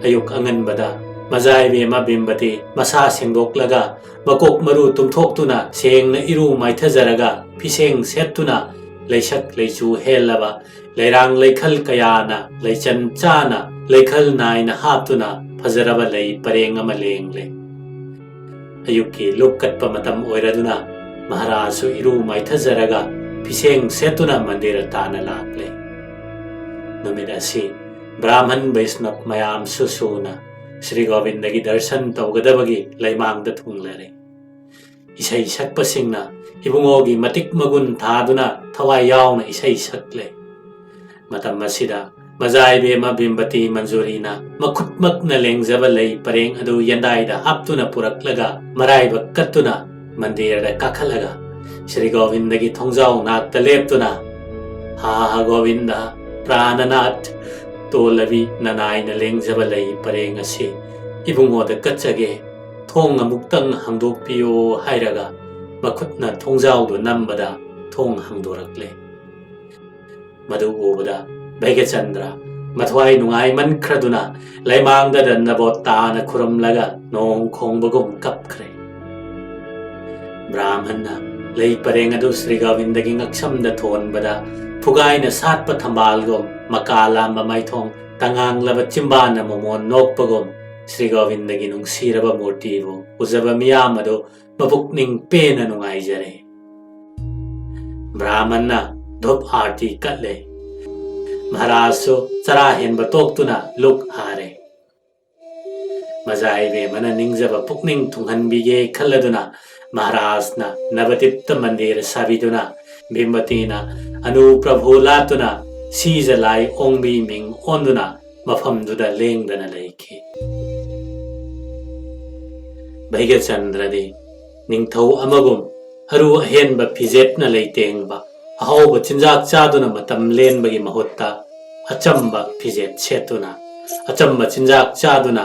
ꯑꯌꯨꯛ ꯑꯉꯟꯕꯗ ꯃꯖꯥꯏꯕꯦꯝꯃ ꯕꯤꯝꯕꯇꯤ ꯃꯁꯥ ꯁꯦꯡꯗꯣꯛꯂꯒ ꯃꯀꯣꯛ ꯃꯔꯨ ꯇꯨꯝꯊꯣꯛꯇꯨꯅ ꯁꯦꯡꯅ ꯏꯔꯨ ꯃꯥꯏꯊꯖꯔꯒ ꯐꯤꯁꯦꯡ ꯁꯦꯠꯇꯨꯅ ꯂꯩꯁꯛ ꯂꯩꯆꯨ ꯍꯦꯜꯂꯕ ꯂꯩꯔꯥꯡ ꯂꯩꯈꯜ ꯀꯌꯥꯅ ꯂꯩꯆꯟ ꯆꯥꯅ ꯂꯩꯈꯜ ꯅꯥꯏꯅ ꯍꯥꯞꯇꯨꯅ ꯐꯖꯔꯕ ꯂꯩ ꯄꯔꯦꯡ ꯑꯃ ꯂꯦꯡꯂꯦ꯫ ꯑꯌꯨꯛꯀꯤ ꯂꯨꯛ ꯀꯠꯄ ꯃꯇꯝ ꯑꯣꯏꯔꯗꯨꯅ ꯃꯍꯥꯔꯥꯖꯁꯨ ꯏꯔꯨ ꯃꯥꯏꯊꯖꯔꯒ ꯐꯤꯁꯦꯡ ꯁꯦꯠꯇꯨꯅ ꯃꯟꯗꯤꯔ ꯇꯥꯅ ꯂꯥꯛꯂꯦ꯫ ꯅꯨꯃꯤꯠ ꯑꯁꯤ ꯕ꯭ꯔꯥꯍꯃꯟ ꯕꯩꯁꯅꯕ ꯃꯌꯥꯝꯁꯨ ꯁꯨꯅ ꯁ꯭ꯔꯤ ꯒꯣꯕꯤꯟꯗꯒꯤ ꯗꯔꯁꯟ ꯇꯧꯒꯗꯕꯒꯤ ꯂꯩꯃꯥꯡꯗ ꯊꯨꯡꯂꯔꯦ꯫ ꯏꯁꯩ ꯁꯛꯄꯁꯤꯡꯅ ꯏꯕꯨꯡꯉꯣꯒꯤ ꯃꯇꯤꯛ ꯃꯒꯨꯟ ꯊꯥꯗꯨꯅ ꯊꯋꯥꯏ ꯌꯥꯎꯅ ꯏꯁꯩ ꯁꯛꯂꯦ꯫ ꯃꯇꯝ ꯑꯁꯤꯗ ꯃꯖꯥꯏꯕꯦꯝꯃ ꯕꯤꯝꯕꯇꯤ ꯃꯟꯖꯨꯔꯤꯅ ꯃꯈꯨꯠꯃꯛꯅ ꯂꯦꯡꯖꯕ ꯂꯩ ꯄꯔꯦꯡ ꯑꯗꯨ ꯌꯦꯟꯗꯥꯏꯗ ꯍꯥꯞꯇꯨꯅ ꯄꯨꯔꯛꯂꯒ ꯃꯔꯥꯏꯕꯛ ꯀꯠꯇꯨꯅ ꯃꯟꯗꯤꯔꯗ ꯀꯥꯈꯠꯂꯒ ꯁ꯭ꯔꯤ ꯒꯣꯕꯤꯟꯗꯒꯤ ꯊꯣꯡꯖꯥꯎ ꯅꯥꯛꯇ ꯂꯦꯞꯇꯨꯅ, "ꯍꯥ ꯍꯥ ꯒꯣꯕꯤꯟꯗ, ꯄ꯭ꯔꯥꯅꯅꯥꯊ, ꯇꯣꯜꯂꯕꯤ ꯅꯅꯥꯏꯅ ꯂꯦꯡꯖꯕ ꯂꯩ ꯄꯔꯦꯡ ꯑꯁꯤ ꯏꯕꯨꯡꯉꯣꯗ ꯀꯠꯆꯒꯦ, ꯊꯣꯡ ꯑꯃꯨꯛꯇꯪ ꯍꯥꯡꯗꯣꯛꯄꯤꯌꯨ" ꯍꯥꯏꯔꯒ ꯃꯈꯨꯠꯅ ꯊꯣꯡꯖꯥꯎꯗꯨ ꯅꯝꯕꯗ ꯊꯣꯡ ꯍꯥꯡꯗꯣꯔꯛꯂꯦ꯫ ꯃꯗꯨ ꯎꯕꯗ ꯚꯩꯒꯆꯟꯗ꯭ꯔ ꯃꯊ꯭ꯋꯥꯏ ꯅꯨꯡꯉꯥꯏꯃꯟꯈ꯭ꯔꯗꯨꯅ ꯂꯩꯃꯥꯡꯗ ꯗꯟꯗꯕꯣꯠ ꯇꯥꯅ ꯈꯨꯔꯨꯝꯂꯒ ꯅꯣꯡ ꯈꯣꯡꯕꯒꯨꯝ ꯀꯞꯈ꯭ꯔꯦ꯫ ꯕ꯭ꯔꯥꯍꯃꯟꯅ ꯂꯩ ꯄꯔꯦꯡ ꯑꯗꯨ ꯁ꯭ꯔꯤ ꯒꯣꯕꯤꯟꯗꯒꯤ ꯉꯛꯁꯝꯗ ꯊꯣꯟꯕꯗ ꯐꯨꯒꯥꯏꯅ ꯁꯥꯠꯄ ꯊꯝꯕꯥꯜꯒꯨꯝ ꯃꯀꯥ ꯂꯥꯝꯕ ꯃꯥꯏꯊꯣꯡ ꯇꯉꯥꯡꯂꯕ ꯆꯤꯝꯕꯥꯟꯅ ꯃꯣꯃꯣꯟ ꯅꯣꯛꯄꯒꯨꯝ ꯁ꯭ꯔꯤ ꯒꯣꯕꯤꯟꯗꯒꯤ ꯅꯨꯡꯁꯤꯔꯕ ꯃꯨꯔꯇꯤꯕꯨ ꯎꯖꯕ ꯃꯤꯌꯥꯝ ꯑꯗꯨ ꯃꯄꯨꯛꯅꯤꯡ ꯄꯦꯟꯅ ꯅꯨꯡꯉꯥꯏꯖꯔꯦ꯫ ꯕ꯭ꯔꯥꯍꯃꯟꯅ ꯙꯨꯞ ꯑꯥꯔꯇꯤ ꯀꯠꯂꯦ꯫ ꯃꯍꯥꯔꯥꯖꯁꯨ ꯆꯔꯥ ꯍꯦꯟꯕ ꯇꯣꯛꯇꯨꯅ ꯂꯨꯛ ꯍꯥꯔꯦ꯫ ꯃꯖꯥ ꯏꯕꯦꯝꯃꯅ ꯅꯤꯡꯖꯕ ꯄꯨꯛꯅꯤꯡ ꯊꯨꯡꯍꯟꯕꯤꯒꯦ ꯈꯜꯂꯗꯨꯅ ꯃꯍꯥꯔꯥꯖꯅ ꯅꯕꯗꯤꯞꯇ ꯃꯟꯗꯤꯔ ꯁꯥꯕꯤꯗꯨꯅ ꯕꯤꯝꯕꯇꯤꯅ ꯑꯅꯨ ꯄ꯭ꯔꯚꯨ ꯂꯥꯠꯇꯨꯅ ꯁꯤꯖ ꯂꯥꯏ ꯑꯣꯡꯕꯤ ꯃꯤꯡ ꯑꯣꯟꯗꯨꯅ ꯃꯐꯝꯗꯨꯗ ꯂꯦꯡꯗꯅ ꯂꯩꯈꯤ꯫ ꯚꯩꯒꯆꯟꯗ꯭ꯔꯗꯤ ꯅꯤꯡꯊꯧ ꯑꯃꯒꯨꯝ ꯑꯔꯨ ꯑꯍꯦꯟꯕ ꯐꯤꯖꯦꯠꯅ ꯂꯩꯇꯦꯡꯕ, ꯑꯍꯥꯎꯕ ꯆꯤꯟꯖꯥꯛ ꯆꯥꯗꯨꯅ ꯃꯇꯝ ꯂꯦꯟꯕꯒꯤ ꯃꯍꯨꯠꯇ ꯑꯆꯝꯕ ꯐꯤꯖꯦꯠ ꯁꯦꯠꯇꯨꯅ, ꯑꯆꯝꯕ ꯆꯤꯟꯖꯥꯛ ꯆꯥꯗꯨꯅ,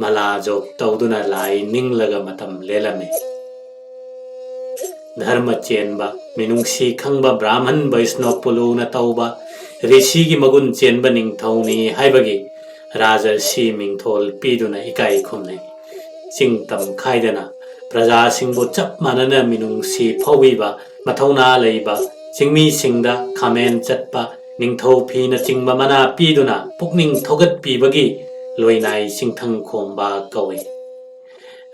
ꯃꯂꯥ ꯖꯣꯛ ꯇꯧꯗꯨꯅ ꯂꯥꯏ ꯅꯤꯡꯂꯒ ꯃꯇꯝ ꯂꯦꯜꯂꯝꯃꯤ꯫ ꯙꯔꯃ ꯆꯦꯟꯕ, ꯃꯤꯅꯨꯡꯁꯤ ꯈꯪꯕ ꯕ꯭ꯔꯥꯍꯃꯟ ꯕꯩꯁꯅꯣꯞꯄꯨ ꯂꯨꯅ ꯇꯧꯕ ꯔꯤꯁꯤꯒꯤ ꯃꯒꯨꯟ ꯆꯦꯟꯕ ꯅꯤꯡꯊꯧꯅꯤ ꯍꯥꯏꯕꯒꯤ ꯔꯥꯖꯔꯁꯤ ꯃꯤꯡꯊꯣꯜ ꯄꯤꯗꯨꯅ ꯏꯀꯥꯏ ꯈꯨꯝꯅꯩ꯫ ꯆꯤꯡ ꯇꯝ ꯈꯥꯏꯗꯅ ꯄ꯭ꯔꯖꯥꯁꯤꯡꯕꯨ ꯆꯞ ꯃꯥꯟꯅꯅ ꯃꯤꯅꯨꯡꯁꯤ ꯐꯥꯎꯕꯤꯕ, ꯃꯊꯧꯅꯥ ꯂꯩꯕ ꯆꯤꯡꯃꯤꯁꯤꯡꯗ ꯈꯥꯃꯦꯟ ꯆꯠꯄ, ꯅꯤꯡꯊꯧ ꯐꯤꯅꯆꯤꯡꯕ ꯃꯅꯥ ꯄꯤꯗꯨꯅ ꯄꯨꯛꯅꯤꯡ ꯊꯧꯒꯠꯄꯤꯕꯒꯤ ꯂꯣꯏꯅꯥꯏ ꯆꯤꯡꯊꯪ ꯈꯣꯝꯕ ꯀꯧꯏ꯫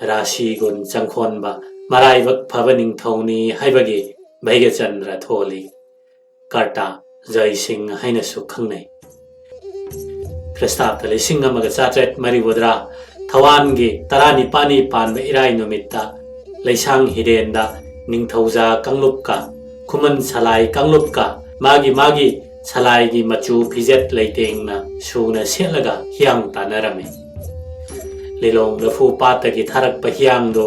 ꯔꯥꯁꯤ ꯒꯨꯟ ꯆꯪꯈꯣꯟꯕ, ꯃꯔꯥꯏꯕꯛ ꯐꯕ ꯅꯤꯡꯊꯧꯅꯤ ꯍꯥꯏꯕꯒꯤ ꯚꯩꯒꯆꯟꯗ꯭ꯔ ꯊꯣꯜꯂꯤ꯫ ꯀꯔꯇꯥ ꯖꯩ ꯁꯤꯡ ꯍꯥꯏꯅꯁꯨ ꯈꯪꯅꯩ꯫ ꯈ꯭ꯔꯤꯁꯇꯥꯕꯗ ꯂꯤꯁꯤꯡ ꯑꯃꯒ ꯆꯥꯇ꯭ꯔꯦꯠ ꯃꯔꯤꯐꯨꯇꯔꯥ ꯊꯋꯥꯟꯒꯤ ꯇꯔꯥꯅꯤꯄꯥꯜꯅꯤ ꯄꯥꯟꯕ ꯏꯔꯥꯏ ꯅꯨꯃꯤꯠꯇ ꯂꯩꯁꯥꯡ ꯍꯤꯔꯦꯟꯗ ꯅꯤꯡꯊꯧꯖꯥ ꯀꯥꯡꯂꯨꯞꯀ ꯈꯨꯃꯟ ꯁꯂꯥꯏ ꯀꯥꯡꯂꯨꯞꯀ ꯃꯥꯒꯤ ꯃꯥꯒꯤ ꯁꯂꯥꯏꯒꯤ ꯃꯆꯨ ꯐꯤꯖꯦꯠ ꯂꯩꯇꯦꯡꯅ ꯁꯨꯅ ꯁꯦꯠꯂꯒ ꯍꯤꯌꯥꯡ ꯇꯥꯟꯅꯔꯝꯃꯤ꯫ ꯂꯤꯂꯣꯡ ꯂꯐꯨ ꯄꯥꯠꯇꯒꯤ ꯊꯥꯔꯛꯄ ꯍꯤꯌꯥꯡꯗꯨ,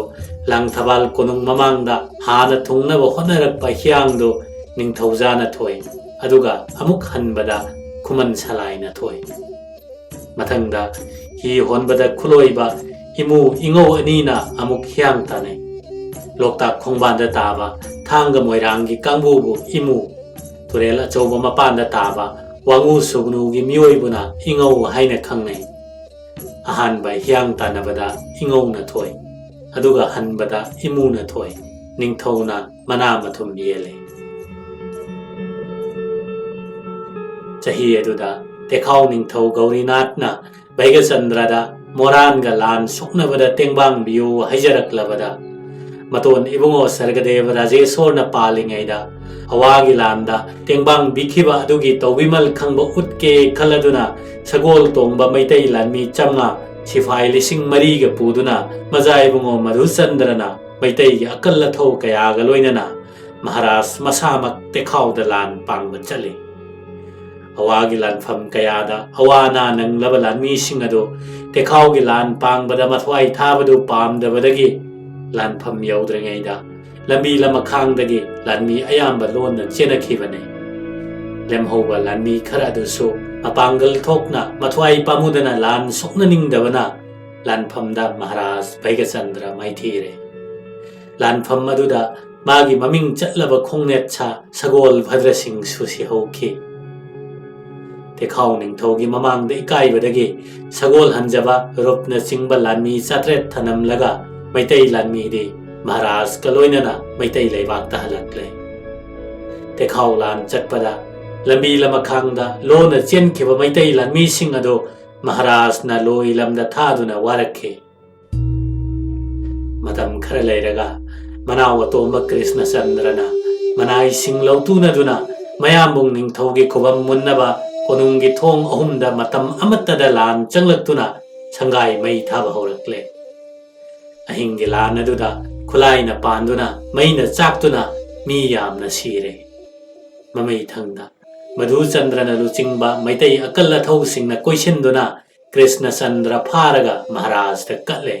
ꯂꯥꯡꯊꯕꯥꯜ ꯀꯣꯅꯨꯡ ꯃꯃꯥꯡꯗ ꯍꯥꯟꯅ ꯊꯨꯡꯅꯕ ꯍꯣꯠꯅꯔꯛꯄ ꯍꯤꯌꯥꯡꯗꯨ ꯅꯤꯡꯊꯧꯖꯥꯅ ꯊꯣꯏ, ꯑꯗꯨꯒ ꯑꯃꯨꯛ ꯍꯟꯕꯗ ꯈꯨꯃꯟ ꯁꯂꯥꯏꯅ ꯊꯣꯏ꯫ ꯃꯊꯪꯗ ꯍꯤ ꯍꯣꯟꯕꯗ ꯈꯨꯂꯣꯏꯕ ꯏꯃꯨ ꯏꯉꯧ ꯑꯅꯤꯅ ꯑꯃꯨꯛ ꯍꯤꯌꯥꯡ ꯇꯥꯟꯅꯩ꯫ ꯂꯣꯛꯇꯥꯛ ꯈꯣꯡꯕꯥꯟꯗ ꯇꯥꯕ ꯊꯥꯡꯒ ꯃꯣꯏꯔꯥꯡꯒꯤ ꯀꯥꯡꯕꯨꯕꯨ ꯏꯃꯨ, ꯇꯨꯔꯦꯜ ꯑꯆꯧꯕ ꯃꯄꯥꯟꯗ ꯇꯥꯕ ꯋꯥꯉꯨ ꯁꯨꯒꯅꯨꯒꯤ ꯃꯤꯑꯣꯏꯕꯨꯅ ꯏꯉꯧ ꯍꯥꯏꯅ ꯈꯪꯅꯩ꯫ ꯑꯍꯥꯟꯕ ꯍꯤꯌꯥꯡ ꯇꯥꯟꯅꯕꯗ ꯏꯉꯧꯅ ꯊꯣꯏ, ꯑꯗꯨꯒ ꯍꯟꯕꯗ ꯏꯃꯨꯅ ꯊꯣꯏ꯫ ꯅꯤꯡꯊꯧꯅ ꯃꯅꯥ ꯃꯊꯨꯝ ꯌꯦꯜꯂꯤ꯫ ꯆꯍꯤ ꯑꯗꯨꯗ ꯇꯦꯈꯥꯎ ꯅꯤꯡꯊꯧ ꯒꯧꯔꯤꯅꯥꯊꯅ ꯚꯩꯒꯆꯟꯗ꯭ꯔꯗ ꯃꯣꯔꯥꯟꯒ ꯂꯥꯟ ꯁꯣꯛꯅꯕꯗ ꯇꯦꯡꯕꯥꯡꯕꯤꯌꯨ ꯍꯥꯏꯖꯔꯛꯂꯕꯗ, ꯃꯇꯣꯟ ꯏꯕꯨꯡꯉꯣ ꯁꯔꯒꯗꯦꯕ ꯔꯥꯖꯦꯁꯣꯔꯅ ꯄꯥꯜꯂꯤꯉꯩꯗ ꯑꯋꯥꯒꯤ ꯂꯥꯟꯗ ꯇꯦꯡꯕꯥꯡꯕꯤꯈꯤꯕ ꯑꯗꯨꯒꯤ ꯇꯧꯕꯤꯃꯜ ꯈꯪꯕ ꯎꯠꯀꯦ ꯈꯜꯂꯗꯨꯅ ꯁꯒꯣꯜ ꯇꯣꯡꯕ ꯃꯩꯇꯩ ꯂꯥꯟꯃꯤ ꯆꯥꯝꯃꯉꯥ, ꯁꯤꯐꯥꯏ ꯂꯤꯁꯤꯡ ꯃꯔꯤꯒ ꯄꯨꯗꯨꯅ ꯃꯖꯥ ꯏꯕꯨꯡꯉꯣ ꯃꯙꯨꯆꯟꯗ꯭ꯔꯅ ꯃꯩꯇꯩꯒꯤ ꯑꯀꯜ ꯑꯊꯧ ꯀꯌꯥꯒ ꯂꯣꯏꯅꯅ ꯃꯍꯥꯔꯥꯖ ꯃꯁꯥꯃꯛ ꯇꯦꯈꯥꯎꯗ ꯂꯥꯟ ꯄꯥꯡꯕ ꯆꯠꯂꯤ꯫ ꯑꯋꯥꯒꯤ ꯂꯥꯟꯐꯝ ꯀꯌꯥꯗ ꯑꯋꯥ ꯑꯅꯥ ꯅꯪꯂꯕ ꯂꯥꯟꯃꯤꯁꯤꯡ ꯑꯗꯨ ꯇꯦꯈꯥꯎꯒꯤ ꯂꯥꯟ ꯄꯥꯡꯕꯗ ꯃꯊ꯭ꯋꯥꯏ ꯊꯥꯕꯗꯨ ꯄꯥꯝꯗꯕꯗꯒꯤ ꯂꯥꯟꯐꯝ ꯌꯧꯗ꯭ꯔꯤꯉꯩꯗ ꯂꯝꯕꯤ ꯂꯃꯈꯥꯡꯗꯒꯤ ꯂꯥꯟꯃꯤ ꯑꯌꯥꯝꯕ ꯂꯣꯟꯅ ꯆꯦꯟꯅꯈꯤꯕꯅꯤ꯫ ꯂꯦꯝꯍꯧꯕ ꯂꯥꯟꯃꯤ ꯈꯔ ꯑꯗꯨꯁꯨ ꯃꯄꯥꯡꯒꯜ ꯊꯣꯛꯅ ꯃꯊ꯭ꯋꯥꯏ ꯄꯥꯝꯃꯨꯗꯅ ꯂꯥꯟ ꯁꯣꯛꯅꯅꯤꯡꯗꯕꯅ ꯂꯥꯟꯐꯝꯗ ꯃꯍꯥꯔꯥꯖ ꯚꯩꯒꯆꯟꯗ꯭ꯔ ꯃꯥꯏꯊꯤꯔꯦ꯫ ꯂꯥꯟꯐꯝ ꯑꯗꯨꯗ ꯃꯥꯒꯤ ꯃꯃꯤꯡ ꯆꯠꯂꯕ ꯈꯣꯡꯅꯦꯠ ꯁꯥ ꯁꯒꯣꯜ ꯚꯗ꯭ꯔ ꯁꯤꯡꯁꯨ ꯁꯤꯍꯧꯈꯤ꯫ ꯇꯦꯈꯥꯎ ꯅꯤꯡꯊꯧꯒꯤ ꯃꯃꯥꯡꯗ ꯏꯀꯥꯏꯕꯗꯒꯤ ꯁꯒꯣꯜ ꯍꯟꯖꯕ ꯔꯨꯞꯅꯆꯤꯡꯕ ꯂꯥꯟꯃꯤ ꯆꯥꯇ꯭ꯔꯦꯠ ꯊꯅꯝꯂꯒ ꯃꯩꯇꯩ ꯂꯥꯟꯃꯤꯗꯤ ꯃꯍꯥꯔꯥꯖꯀ ꯂꯣꯏꯅꯅ ꯃꯩꯇꯩ ꯂꯩꯕꯥꯛꯇ ꯍꯜꯂꯛꯂꯦ꯫ ꯇꯦꯈꯥꯎ ꯂꯥꯟ ꯆꯠꯄꯗ ꯂꯝꯕꯤ ꯂꯃꯈꯥꯡꯗ ꯂꯣꯟꯅ ꯆꯦꯟꯈꯤꯕ ꯃꯩꯇꯩ ꯂꯥꯟꯃꯤꯁꯤꯡ ꯑꯗꯨ ꯃꯍꯥꯔꯥꯖꯅ ꯂꯣꯏ ꯂꯝꯗ ꯊꯥꯗꯨꯅ ꯋꯥꯔꯛꯈꯤ꯫ ꯃꯇꯝ ꯈꯔ ꯂꯩꯔꯒ ꯃꯅꯥꯎ ꯑꯇꯣꯝꯕ ꯀ꯭ꯔꯤꯁꯅꯆꯟꯗ꯭ꯔꯅ ꯃꯅꯥꯏꯁꯤꯡ ꯂꯧꯇꯨꯅꯗꯨꯅ ꯃꯌꯥꯝꯕꯨꯡ ꯅꯤꯡꯊꯧꯒꯤ ꯈꯨꯕꯝ ꯃꯨꯟꯅꯕ ꯀꯣꯅꯨꯡꯒꯤ ꯊꯣꯡ ꯑꯍꯨꯝꯗ ꯃꯇꯝ ꯑꯃꯠꯇꯗ ꯂꯥꯟ ꯆꯪꯂꯛꯇꯨꯅ ꯁꯪꯒꯥꯏ ꯃꯩ ꯊꯥꯕ ꯍꯧꯔꯛꯂꯦ꯫ ꯑꯍꯤꯡꯒꯤ ꯂꯥꯟ ꯑꯗꯨꯗ ꯈꯨꯠꯂꯥꯏꯅ ꯄꯥꯟꯗꯨꯅ ꯃꯩꯅ ꯆꯥꯛꯇꯨꯅ ꯃꯤ ꯌꯥꯝꯅ ꯁꯤꯔꯦ꯫ ꯃꯃꯩ ꯊꯪꯗ ꯃꯙꯨꯆꯟꯗ꯭ꯔꯅ ꯂꯨꯆꯤꯡꯕ ꯃꯩꯇꯩ ꯑꯀꯜ ꯑꯊꯧꯁꯤꯡꯅ ꯀꯣꯏꯁꯤꯟꯗꯨꯅ ꯀ꯭ꯔꯤꯁꯅꯆꯟꯗ꯭ꯔ ꯐꯥꯔꯒ ꯃꯍꯥꯔꯥꯖꯇ ꯀꯠꯂꯦ꯫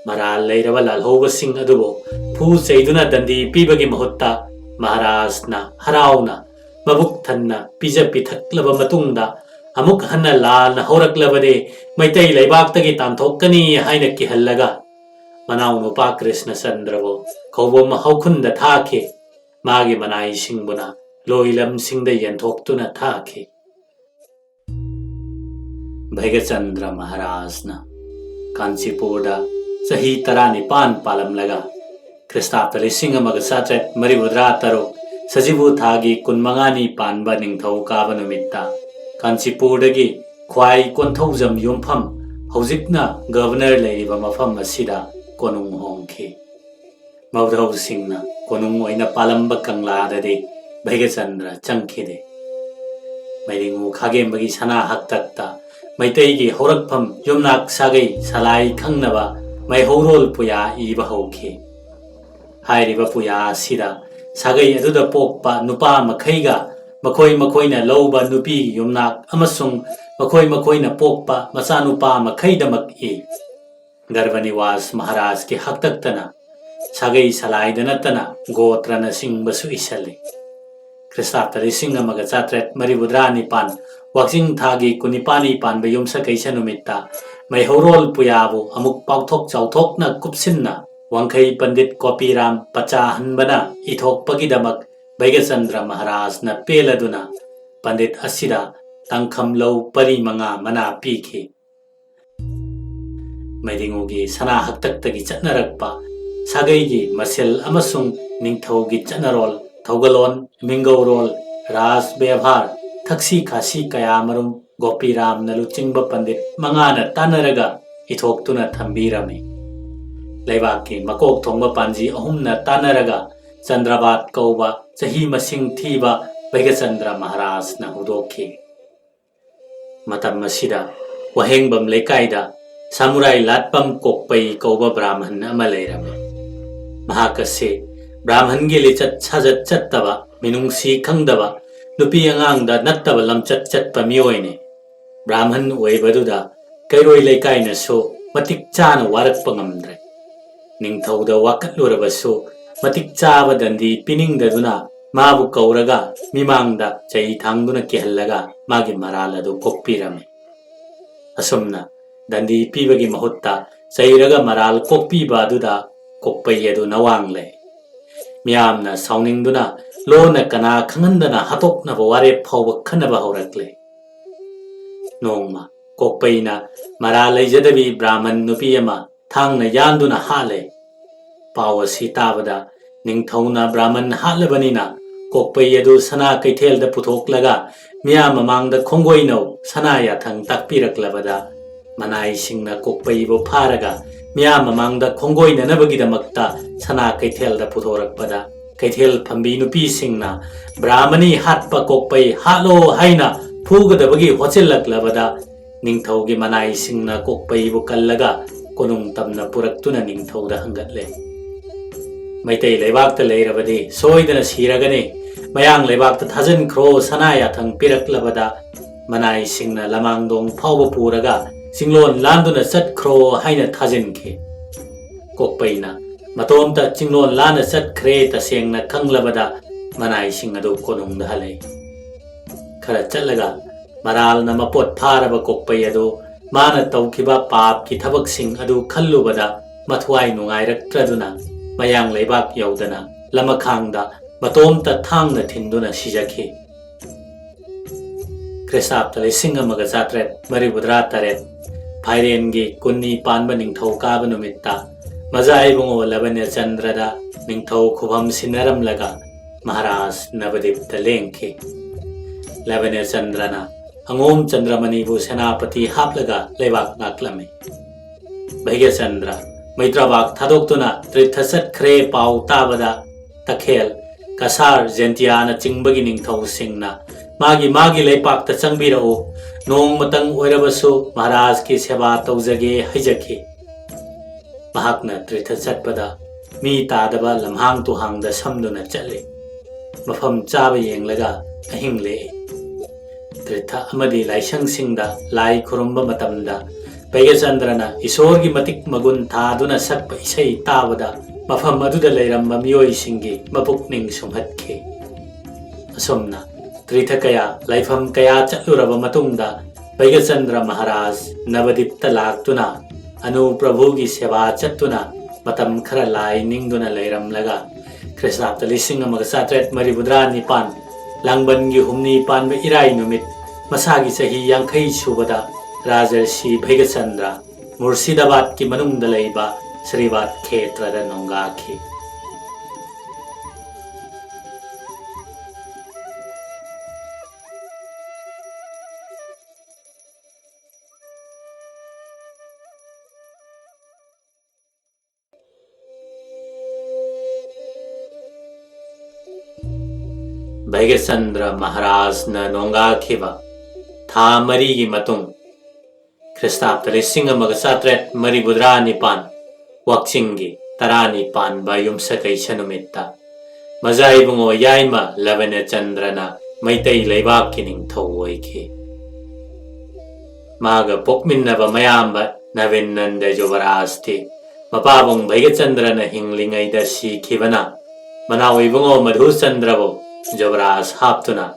ꯃꯔꯥꯜ ꯂꯩꯔꯕ ꯂꯥꯜꯍꯧꯕꯁꯤꯡ ꯑꯗꯨꯕꯨ ꯐꯨ ꯆꯩꯗꯨꯅ ꯗꯟꯗꯤ ꯄꯤꯕꯒꯤ ꯃꯍꯨꯠꯇ ꯃꯍꯥꯔꯥꯖꯅ ꯍꯔꯥꯎꯅ ꯃꯕꯨꯛ ꯊꯟꯅ ꯄꯤꯖ ꯄꯤꯊꯛꯂꯕ ꯃꯇꯨꯡꯗ ꯑꯃꯨꯛ ꯍꯟꯅ ꯂꯥꯟ ꯍꯧꯔꯛꯂꯕꯗꯤ ꯃꯩꯇꯩ ꯂꯩꯕꯥꯛꯇꯒꯤ ꯇꯥꯟꯊꯣꯛꯀꯅꯤ ꯍꯥꯏꯅ ꯀꯤꯍꯜꯂꯒ ꯃꯅꯥꯎꯅꯨꯄꯥ ꯀ꯭ꯔꯤꯁꯅꯆꯟꯗ꯭ꯔꯕꯨ ꯈꯧꯕꯨꯝ ꯍꯧꯈꯨꯟꯗ ꯊꯥꯈꯤ꯫ ꯃꯥꯒꯤ ꯃꯅꯥꯏꯁꯤꯡꯕꯨꯅ ꯂꯣꯏꯂꯝꯁꯤꯡꯗ ꯌꯦꯟꯊꯣꯛꯇꯨꯅ ꯊꯥꯈꯤ꯫ ꯚꯩꯒꯆꯟꯗ꯭ꯔ ꯃꯍꯥꯔꯥꯖꯅ ꯀꯥꯟꯆꯤꯄꯨꯔꯗ ꯆꯍꯤ ꯇꯔꯥꯅꯤꯄꯥꯟ ꯄꯥꯜꯂꯝꯂꯒ ꯈ꯭ꯔꯤꯁꯇꯥꯕꯗ ꯂꯤꯁꯤꯡ ꯑꯃꯒ ꯆꯥꯇ꯭ꯔꯦꯠ ꯃꯔꯤꯐꯨꯇꯔꯥ ꯇꯔꯨꯛ ꯁꯖꯤꯕꯨ ꯊꯥꯒꯤ ꯀꯨꯟꯃꯉꯥꯅꯤ ꯄꯥꯟꯕ ꯅꯤꯡꯊꯧ ꯀꯥꯕ ꯅꯨꯃꯤꯠꯇ ꯀꯥꯟꯆꯤꯄꯨꯔꯗꯒꯤ ꯈ꯭ꯋꯥꯏ ꯀꯣꯟꯊꯧꯖꯝ ꯌꯨꯝꯐꯝ, ꯍꯧꯖꯤꯛꯅ ꯒꯕꯔꯅꯔ ꯂꯩꯔꯤꯕ ꯃꯐꯝ ꯑꯁꯤꯗ ꯀꯣꯅꯨꯡ ꯍꯣꯡꯈꯤ꯫ ꯃꯧꯙꯧꯁꯤꯡꯅ ꯀꯣꯅꯨꯡ ꯑꯣꯏꯅ ꯄꯥꯜꯂꯝꯕ ꯀꯪꯂꯥꯗꯗꯤ ꯚꯩꯒꯆꯟꯗ꯭ꯔ ꯆꯪꯈꯤꯗꯦ꯫ ꯃꯩꯔꯤꯉꯨ ꯈꯥꯒꯦꯝꯕꯒꯤ ꯁꯅꯥ ꯍꯛꯇꯛꯇ ꯃꯩꯇꯩꯒꯤ ꯍꯧꯔꯛꯐꯝ ꯌꯨꯝꯅꯥꯛ ꯁꯥꯒꯩ ꯁꯂꯥꯏ ꯈꯪꯅꯕ ꯃꯩꯍꯧꯔꯣꯜ ꯄꯨꯌꯥ ꯏꯕ ꯍꯧꯈꯤ꯫ ꯍꯥꯏꯔꯤꯕ ꯄꯨꯌꯥ ꯑꯁꯤꯗ ꯁꯥꯒꯩ ꯑꯗꯨꯗ ꯄꯣꯛꯄ ꯅꯨꯄꯥ ꯃꯈꯩꯒ ꯃꯈꯣꯏ ꯃꯈꯣꯏꯅ ꯂꯧꯕ ꯅꯨꯄꯤꯒꯤ ꯌꯨꯝꯅꯥꯛ ꯑꯃꯁꯨꯡ ꯃꯈꯣꯏ ꯃꯈꯣꯏꯅ ꯄꯣꯛꯄ ꯃꯆꯥꯅꯨꯄꯥ ꯃꯈꯩꯗꯃꯛ ꯏ꯫ ꯒꯔꯚꯅꯤꯋꯥꯁ ꯃꯍꯥꯔꯥꯖꯀꯤ ꯍꯥꯛꯇꯛꯇꯅ ꯁꯥꯒꯩ ꯁꯂꯥꯏꯗ ꯅꯠꯇꯅ ꯒꯣꯇ꯭ꯔꯅꯆꯤꯡꯕꯁꯨ ꯏꯁꯜꯂꯤ꯫ ꯈ꯭ꯔꯤꯁꯇꯥꯕꯗ ꯂꯤꯁꯤꯡ ꯑꯃꯒ ꯆꯥꯇ꯭ꯔꯦꯠ ꯃꯔꯤꯐꯨꯇꯔꯥ ꯅꯤꯄꯥꯟ ꯋꯥꯛꯆꯤꯡ ꯊꯥꯒꯤ ꯀꯨꯟꯅꯤꯄꯥꯟꯅꯤ ꯄꯥꯟꯕ ꯌꯨꯝꯁꯀꯩꯁ ꯅꯨꯃꯤꯠꯇ ꯃꯩꯍꯧꯔꯣꯜ ꯄꯨꯌꯥꯕꯨ ꯑꯃꯨꯛ ꯄꯥꯛꯊꯣꯛ ꯆꯥꯎꯊꯣꯛꯅ ꯀꯨꯞꯁꯤꯟꯅ ꯋꯥꯡꯈꯩ ꯄꯟꯗꯤꯠ ꯀꯣꯄꯤꯔꯥꯝ ꯄꯆꯥꯍꯟꯕꯅ ꯏꯊꯣꯛꯄꯒꯤꯗꯃꯛ ꯚꯩꯒꯆꯟꯗ꯭ꯔ ꯃꯍꯥꯔꯥꯖꯅ ꯄꯦꯜꯂꯗꯨꯅ ꯄꯟꯗꯤꯠ ꯑꯁꯤꯗ ꯇꯥꯡꯈꯝ ꯂꯧ ꯄꯔꯤ ꯃꯉꯥ ꯃꯅꯥ ꯄꯤꯈꯤ꯫ ꯃꯩꯗꯤꯉꯨꯒꯤ ꯁꯅꯥ ꯍꯛꯇꯛꯇꯒꯤ ꯆꯠꯅꯔꯛꯄ ꯁꯥꯒꯩꯒꯤ ꯃꯁꯦꯜ ꯑꯃꯁꯨꯡ ꯅꯤꯡꯊꯧꯒꯤ ꯆꯠꯅꯔꯣꯜ, ꯊꯧꯒꯜꯂꯣꯟ, ꯃꯤꯡꯒꯧꯔꯣꯜ, ꯔꯥꯖ ꯕꯦꯚꯥꯔ, ꯊꯛꯁꯤ ꯈꯥꯁꯤ ꯀꯌꯥꯃꯔꯨꯝ ꯒꯣꯄꯤꯔꯥꯝꯅ ꯂꯨꯆꯤꯡꯕ ꯄꯟꯗꯤꯠ ꯃꯉꯥꯅ ꯇꯥꯟꯅꯔꯒ ꯏꯊꯣꯛꯇꯨꯅ ꯊꯝꯕꯤꯔꯝꯃꯤ꯫ ꯂꯩꯕꯥꯛꯀꯤ ꯃꯀꯣꯛ ꯊꯣꯡꯕ ꯄꯥꯟꯖꯤ ꯑꯍꯨꯝꯅ ꯇꯥꯟꯅꯔꯒ ꯆꯟꯗ꯭ꯔꯕꯥꯠ ꯀꯧꯕ ꯆꯍꯤ ꯃꯁꯤꯡ ꯊꯤꯕ ꯚꯩꯒꯆꯟꯗ꯭ꯔ ꯃꯍꯥꯔꯥꯖꯅ ꯍꯧꯗꯣꯛꯈꯤ꯫ ꯃꯇꯝ ꯑꯁꯤꯗ ꯋꯥꯍꯦꯡꯕꯝ ꯂꯩꯀꯥꯏꯗ ꯁꯥꯃꯨꯔꯥꯏ ꯂꯥꯠꯄꯝ ꯀꯣꯛꯄꯩ ꯀꯧꯕ ꯕ꯭ꯔꯥꯍꯃꯟ ꯑꯃ ꯂꯩꯔꯝꯃꯤ꯫ ꯃꯍꯥꯛ ꯑꯁꯤ ꯕ꯭ꯔꯥꯍꯃꯟꯒꯤ ꯂꯤꯆꯠ ꯁꯥꯖꯠ ꯆꯠꯇꯕ, ꯃꯤꯅꯨꯡꯁꯤ ꯈꯪꯗꯕ, ꯅꯨꯄꯤ ꯑꯉꯥꯡꯗ ꯅꯠꯇꯕ ꯂꯝꯆꯠ ꯆꯠꯄ ꯃꯤꯑꯣꯏꯅꯤ꯫ ꯕ꯭ꯔꯥꯍꯃꯟ ꯑꯣꯏꯕꯗꯨꯗ ꯀꯩꯔꯣꯏ ꯂꯩꯀꯥꯏꯅꯁꯨ ꯃꯇꯤꯛ ꯆꯥꯅ ꯋꯥꯔꯛꯄ ꯉꯝꯗ꯭ꯔꯦ꯫ ꯅꯤꯡꯊꯧꯗ ꯋꯥꯀꯠꯂꯨꯔꯕꯁꯨ ꯃꯇꯤꯛ ꯆꯥꯕ ꯗꯟꯗꯤ ꯄꯤꯅꯤꯡꯗꯗꯨꯅ ꯃꯥꯕꯨ ꯀꯧꯔꯒ ꯃꯤꯃꯥꯡꯗ ꯆꯩ ꯊꯥꯡꯗꯨꯅ ꯀꯤꯍꯜꯂꯒ ꯃꯥꯒꯤ ꯃꯔꯥꯜ ꯑꯗꯨ ꯀꯣꯛꯄꯤꯔꯝꯃꯤ꯫ ꯑꯁꯨꯝꯅ ꯗꯟꯗꯤ ꯄꯤꯕꯒꯤ ꯃꯍꯨꯠꯇ ꯆꯩꯔꯒ ꯃꯔꯥꯜ ꯀꯣꯛꯄꯤꯕ ꯑꯗꯨꯗ ꯀꯣꯛꯄꯩ ꯑꯗꯨ ꯅꯋꯥꯡ ꯂꯩ꯫ ꯃꯤꯌꯥꯝꯅ ꯁꯥꯎꯅꯤꯡꯗꯨꯅ ꯂꯣꯟꯅ ꯀꯅꯥ ꯈꯪꯍꯟꯗꯅ ꯍꯥꯠꯇꯣꯛꯅꯕ ꯋꯥꯔꯦꯞ ꯐꯥꯎꯕ ꯈꯟꯅꯕ ꯍꯧꯔꯛꯂꯦ꯫ ꯅꯣꯡꯃ ꯀꯣꯛꯄꯩꯅ ꯃꯔꯥꯜ ꯂꯩꯖꯗꯕꯤ ꯕ꯭ꯔꯥꯍꯃꯟ ꯅꯨꯄꯤ ꯑꯃ ꯊꯥꯡꯅ ꯌꯥꯟꯗꯨꯅ ꯍꯥꯠꯂꯦ꯫ ꯄꯥꯎ ꯑꯁꯤ ꯇꯥꯕꯗ ꯅꯤꯡꯊꯧꯅ ꯕ꯭ꯔꯥꯍꯃꯟ ꯍꯥꯠꯂꯕꯅꯤꯅ ꯀꯣꯛꯄꯩ ꯑꯗꯨ ꯁꯅꯥ ꯀꯩꯊꯦꯜꯗ ꯄꯨꯊꯣꯛꯂꯒ ꯃꯤꯌꯥꯝ ꯃꯃꯥꯡꯗ ꯈꯣꯡꯒꯣꯏꯅꯧ ꯁꯅꯥ ꯌꯥꯊꯪ ꯇꯥꯛꯄꯤꯔꯛꯂꯕꯗ ꯃꯅꯥꯏꯁꯤꯡꯅ ꯀꯣꯛꯄꯩꯕꯨ ꯐꯥꯔꯒ ꯃꯤꯌꯥꯝ ꯃꯃꯥꯡꯗ ꯈꯣꯡꯒꯣꯏꯅꯅꯕꯒꯤꯗꯃꯛꯇ ꯁꯅꯥ ꯀꯩꯊꯦꯜꯗ ꯄꯨꯊꯣꯔꯛꯄꯗ ꯀꯩꯊꯦꯜ ꯐꯝꯕꯤ ꯅꯨꯄꯤꯁꯤꯡꯅ ꯕ꯭ꯔꯥꯍꯃꯅꯤ ꯍꯥꯠꯄ ꯀꯣꯛꯄꯩ ꯍꯥꯠꯂꯣ ꯍꯥꯏꯅ ꯐꯨꯒꯗꯕꯒꯤ ꯍꯣꯠꯆꯤꯜꯂꯛꯂꯕꯗ ꯅꯤꯡꯊꯧꯒꯤ ꯃꯅꯥꯏꯁꯤꯡꯅ ꯀꯣꯛꯄꯩꯕꯨ ꯀꯜꯂꯒ ꯀꯣꯅꯨꯡ ꯇꯝꯅ ꯄꯨꯔꯛꯇꯨꯅ ꯅꯤꯡꯊꯧꯗ ꯍꯪꯒꯠꯂꯦ꯫ ꯃꯩꯇꯩ ꯂꯩꯕꯥꯛꯇ ꯂꯩꯔꯕꯗꯤ ꯁꯣꯏꯗꯅ ꯁꯤꯔꯒꯅꯤ, ꯃꯌꯥꯡ ꯂꯩꯕꯥꯛꯇ ꯊꯥꯖꯤꯟꯈ꯭ꯔꯣ ꯁꯅꯥ ꯌꯥꯊꯪ ꯄꯤꯔꯛꯂꯕꯗ ꯃꯅꯥꯏꯁꯤꯡꯅ ꯂꯃꯥꯡꯗꯣꯡ ꯐꯥꯎꯕ ꯄꯨꯔꯒ ꯆꯤꯡꯂꯣꯟ ꯂꯥꯟꯗꯨꯅ ꯆꯠꯈ꯭ꯔꯣ ꯍꯥꯏꯅ ꯊꯥꯖꯤꯟꯈꯤ꯫ ꯀꯣꯛꯄꯩꯅ ꯃꯇꯣꯝꯇ ꯆꯤꯡꯂꯣꯟ ꯂꯥꯟꯅ ꯆꯠꯈ꯭ꯔꯦ ꯇꯁꯦꯡꯅ ꯈꯪꯂꯕꯗ ꯃꯅꯥꯏꯁꯤꯡ ꯑꯗꯨ ꯀꯣꯅꯨꯡꯗ ꯍꯜꯂꯛꯏ꯫ ꯈꯔ ꯆꯠꯂꯒ ꯃꯔꯥꯜꯅ ꯃꯄꯣꯠ ꯐꯥꯔꯕ ꯀꯣꯛꯄꯩ ꯑꯗꯨ ꯃꯥꯅ ꯇꯧꯈꯤꯕ ꯄꯥꯞꯀꯤ ꯊꯕꯛꯁꯤꯡ ꯑꯗꯨ ꯈꯜꯂꯨꯕꯗ ꯃꯊ꯭ꯋꯥꯏ ꯅꯨꯡꯉꯥꯏꯔꯛꯇ꯭ꯔꯗꯨꯅ ꯃꯌꯥꯡ ꯂꯩꯕꯥꯛ ꯌꯧꯗꯅ ꯂꯃꯈꯥꯡꯗ ꯃꯇꯣꯝꯇ ꯊꯥꯡꯅ ꯊꯤꯟꯗꯨꯅ ꯁꯤꯖꯈꯤ꯫ ꯈ꯭ꯔꯤꯁꯇꯥꯕꯇ ꯂꯤꯁꯤꯡ ꯑꯃꯒ ꯆꯥꯇ꯭ꯔꯦꯠ ꯃꯔꯤꯐꯨꯇꯔꯥ ꯇꯔꯦꯠ, ꯐꯥꯏꯔꯦꯟꯒꯤ ꯀꯨꯟꯅꯤ ꯄꯥꯟꯕ ꯅꯤꯡꯊꯧ ꯀꯥꯕ ꯅꯨꯃꯤꯠꯇ ꯃꯖꯥ ꯏꯕꯨꯡꯉꯣ ꯂꯕꯅꯦꯆꯟꯗ꯭ꯔꯗ ꯅꯤꯡꯊꯧ ꯈꯨꯕꯝ ꯁꯤꯟꯅꯔꯝꯂꯒ ꯃꯍꯥꯔꯥꯖ ꯅꯕꯗꯤꯞꯇ ꯂꯦꯡꯈꯤ꯫ ꯂꯕꯅꯦꯆꯟꯗ꯭ꯔꯅ ꯑꯉꯣꯝ ꯆꯟꯗ꯭ꯔꯃꯅꯤꯕꯨ ꯁꯦꯅꯥꯄꯇꯤ ꯍꯥꯞꯂꯒ ꯂꯩꯕꯥꯛ ꯉꯥꯛꯂꯝꯃꯤ꯫ ꯚꯩꯒꯆꯟꯗ꯭ꯔ ꯃꯩꯇ꯭ꯔꯥꯕꯥꯛ ꯊꯥꯗꯣꯛꯇꯨꯅ ꯇ꯭ꯔꯤꯊ ꯆꯠꯈ꯭ꯔꯦ ꯄꯥꯎ ꯇꯥꯕꯗ ꯇꯈꯦꯜ, ꯀꯁꯥꯔ, ꯖꯦꯟꯇꯤꯌꯥꯅꯆꯤꯡꯕꯒꯤ ꯅꯤꯡꯊꯧꯁꯤꯡꯅ ꯃꯥꯒꯤ ꯃꯥꯒꯤ ꯂꯩꯄꯥꯛꯇ ꯆꯪꯕꯤꯔꯛꯎ, ꯅꯣꯡꯃꯇꯪ ꯑꯣꯏꯔꯕꯁꯨ ꯃꯍꯥꯔꯥꯖꯀꯤ ꯁꯦꯕꯥ ꯇꯧꯖꯒꯦ ꯍꯥꯏꯖꯈꯤ꯫ ꯃꯍꯥꯛꯅ ꯇ꯭ꯔꯤꯊ ꯆꯠꯄꯗ ꯃꯤ ꯇꯥꯗꯕ ꯂꯝꯍꯥꯡ ꯇꯨꯍꯥꯡꯗ ꯁꯝꯗꯨꯅ ꯆꯠꯂꯤ꯫ ꯃꯐꯝ ꯆꯥꯕ ꯌꯦꯡꯂꯒ ꯑꯍꯤꯡ ꯂꯦꯛꯏ꯫ ꯇ꯭ꯔꯤꯊ ꯑꯃꯗꯤ ꯂꯥꯏꯁꯪꯁꯤꯡꯗ ꯂꯥꯏ ꯈꯨꯔꯨꯝꯕ ꯃꯇꯝꯗ ꯚꯩꯒꯆꯟꯗ꯭ꯔꯅ ꯏꯁꯣꯔꯒꯤ ꯃꯇꯤꯛ ꯃꯒꯨꯟ ꯊꯥꯗꯨꯅ ꯁꯛꯄ ꯏꯁꯩ ꯇꯥꯕꯗ ꯃꯐꯝ ꯑꯗꯨꯗ ꯂꯩꯔꯝꯕ ꯃꯤꯑꯣꯏꯁꯤꯡꯒꯤ ꯃꯄꯨꯛꯅꯤꯡ ꯁꯨꯝꯍꯠꯈꯤ꯫ ꯑꯁꯨꯝꯅ ꯇ꯭ꯔꯤꯊ ꯀꯌꯥ, ꯂꯥꯏꯐꯝ ꯀꯌꯥ ꯆꯠꯂꯨꯔꯕ ꯃꯇꯨꯡꯗ ꯚꯩꯒꯆꯟꯗ꯭ꯔ ꯃꯍꯥꯔꯥꯖ ꯅꯕꯗꯤꯞꯇ ꯂꯥꯛꯇꯨꯅ ꯑꯅꯨ ꯄ꯭ꯔꯚꯨꯒꯤ ꯁꯦꯕꯥ ꯆꯠꯇꯨꯅ ꯃꯇꯝ ꯈꯔ ꯂꯥꯏ ꯅꯤꯡꯗꯨꯅ ꯂꯩꯔꯝꯂꯒ ꯈ꯭ꯔꯤꯁꯇꯥꯕꯇ ꯂꯤꯁꯤꯡ ꯑꯃꯒ ꯆꯥꯇ꯭ꯔꯦꯠ ꯃꯔꯤꯐꯨꯇꯔꯥ ꯅꯤꯄꯥꯟ ꯂꯥꯡꯕꯟꯒꯤ ꯍꯨꯝꯅꯤ ꯄꯥꯟꯕ ꯏꯔꯥꯏ ꯅꯨꯃꯤꯠ ꯃꯁꯥꯒꯤ ꯆꯍꯤ ꯌꯥꯡꯈꯩ ꯁꯨꯕꯗ ꯔꯥꯖꯔꯁꯤ ꯚꯩꯒꯆꯟꯗ꯭ꯔ ꯃꯨꯔꯁꯤꯗꯥꯕꯥꯗꯀꯤ ꯃꯅꯨꯡꯗ ꯂꯩꯕ ꯁ꯭ꯔꯤꯕꯥꯗ ꯈꯦꯇ꯭ꯔꯗ ꯅꯣꯡꯒꯥꯈꯤ꯫ ꯚꯩꯒꯆꯟꯗ꯭ꯔ ꯃꯍꯥꯔꯥꯖꯅ ꯅꯣꯡꯒꯥꯈꯤꯕ ꯊꯥ ꯃꯔꯤꯒꯤ ꯃꯇꯨꯡ, ꯈ꯭ꯔꯤꯁꯇꯥꯕꯇ ꯂꯤꯁꯤꯡ ꯑꯃꯒ ꯆꯥꯇ꯭ꯔꯦꯠ ꯃꯔꯤꯐꯨꯇꯔꯥ ꯅꯤꯄꯥꯟ, ꯋꯥꯛꯆꯤꯡꯒꯤ ꯇꯔꯥꯅꯤ ꯄꯥꯟꯕ ꯌꯨꯝꯁꯀꯩꯁ ꯅꯨꯃꯤꯠꯇ ꯃꯖꯥ ꯏꯕꯨꯡꯉꯣ ꯌꯥꯏꯃ ꯂꯕꯅꯆꯟꯗ꯭ꯔꯅ ꯃꯩꯇꯩ ꯂꯩꯕꯥꯛꯀꯤ ꯅꯤꯡꯊꯧ ꯑꯣꯏꯈꯤ꯫ ꯃꯥꯒ ꯄꯣꯛꯃꯤꯟꯅꯕ ꯃꯌꯥꯝꯕ ꯅꯕꯤꯟ ꯅꯟꯗ ꯌꯨꯕꯔꯥꯖꯇꯤ ꯃꯄꯥꯕꯨꯡ ꯚꯩꯒꯆꯟꯗ꯭ꯔꯅ ꯍꯤꯡꯂꯤꯉꯩꯗ ꯁꯤꯈꯤꯕꯅ, ꯃꯅꯥꯎ ꯏꯕꯨꯡꯉꯣ ꯃꯙꯨꯆꯟꯗ꯭ꯔꯕꯨ ꯌꯨꯕꯔꯥꯖ ꯍꯥꯞꯇꯨꯅ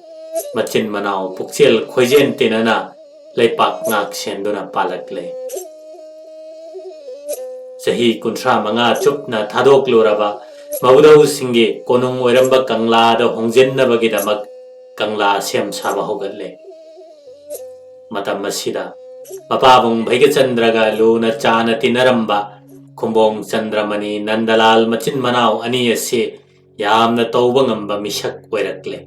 ꯃꯆꯤꯟ ꯃꯅꯥꯎ ꯄꯨꯛꯆꯦꯜ ꯈꯣꯏꯖꯦꯟ ꯇꯤꯟꯅꯅ ꯂꯩꯄꯥꯛ ꯉꯥꯛ ꯁꯦꯟꯗꯨꯅ ꯄꯥꯜꯂꯛꯂꯦ꯫ ꯆꯍꯤ ꯀꯨꯟꯊ꯭ꯔꯥ ꯃꯉꯥ ꯆꯨꯞꯅ ꯊꯥꯗꯣꯛꯂꯨꯔꯕ ꯃꯕꯨꯙꯧꯁꯤꯡꯒꯤ ꯀꯣꯅꯨꯡ ꯑꯣꯏꯔꯝꯕ ꯀꯪꯂꯥꯗ ꯍꯣꯡꯖꯤꯟꯅꯕꯒꯤꯗꯃꯛ ꯀꯪꯂꯥ ꯁꯦꯝ ꯁꯥꯕ ꯍꯧꯒꯠꯂꯦ꯫ ꯃꯇꯝ ꯑꯁꯤꯗ ꯃꯄꯥꯕꯨꯡ ꯚꯩꯒꯆꯟꯗ꯭ꯔꯒ ꯂꯨꯅ ꯆꯥꯅ ꯇꯤꯟꯅꯔꯝꯕ ꯈꯨꯝꯕꯣꯡ ꯆꯟꯗ꯭ꯔꯃꯅꯤ ꯅꯟꯗꯂꯥꯜ ꯃꯆꯤꯟ ꯃꯅꯥꯎ ꯑꯅꯤ ꯑꯁꯤ ꯌꯥꯝꯅ ꯇꯧꯕ ꯉꯝꯕ ꯃꯤꯁꯛ ꯑꯣꯏꯔꯛꯂꯦ꯫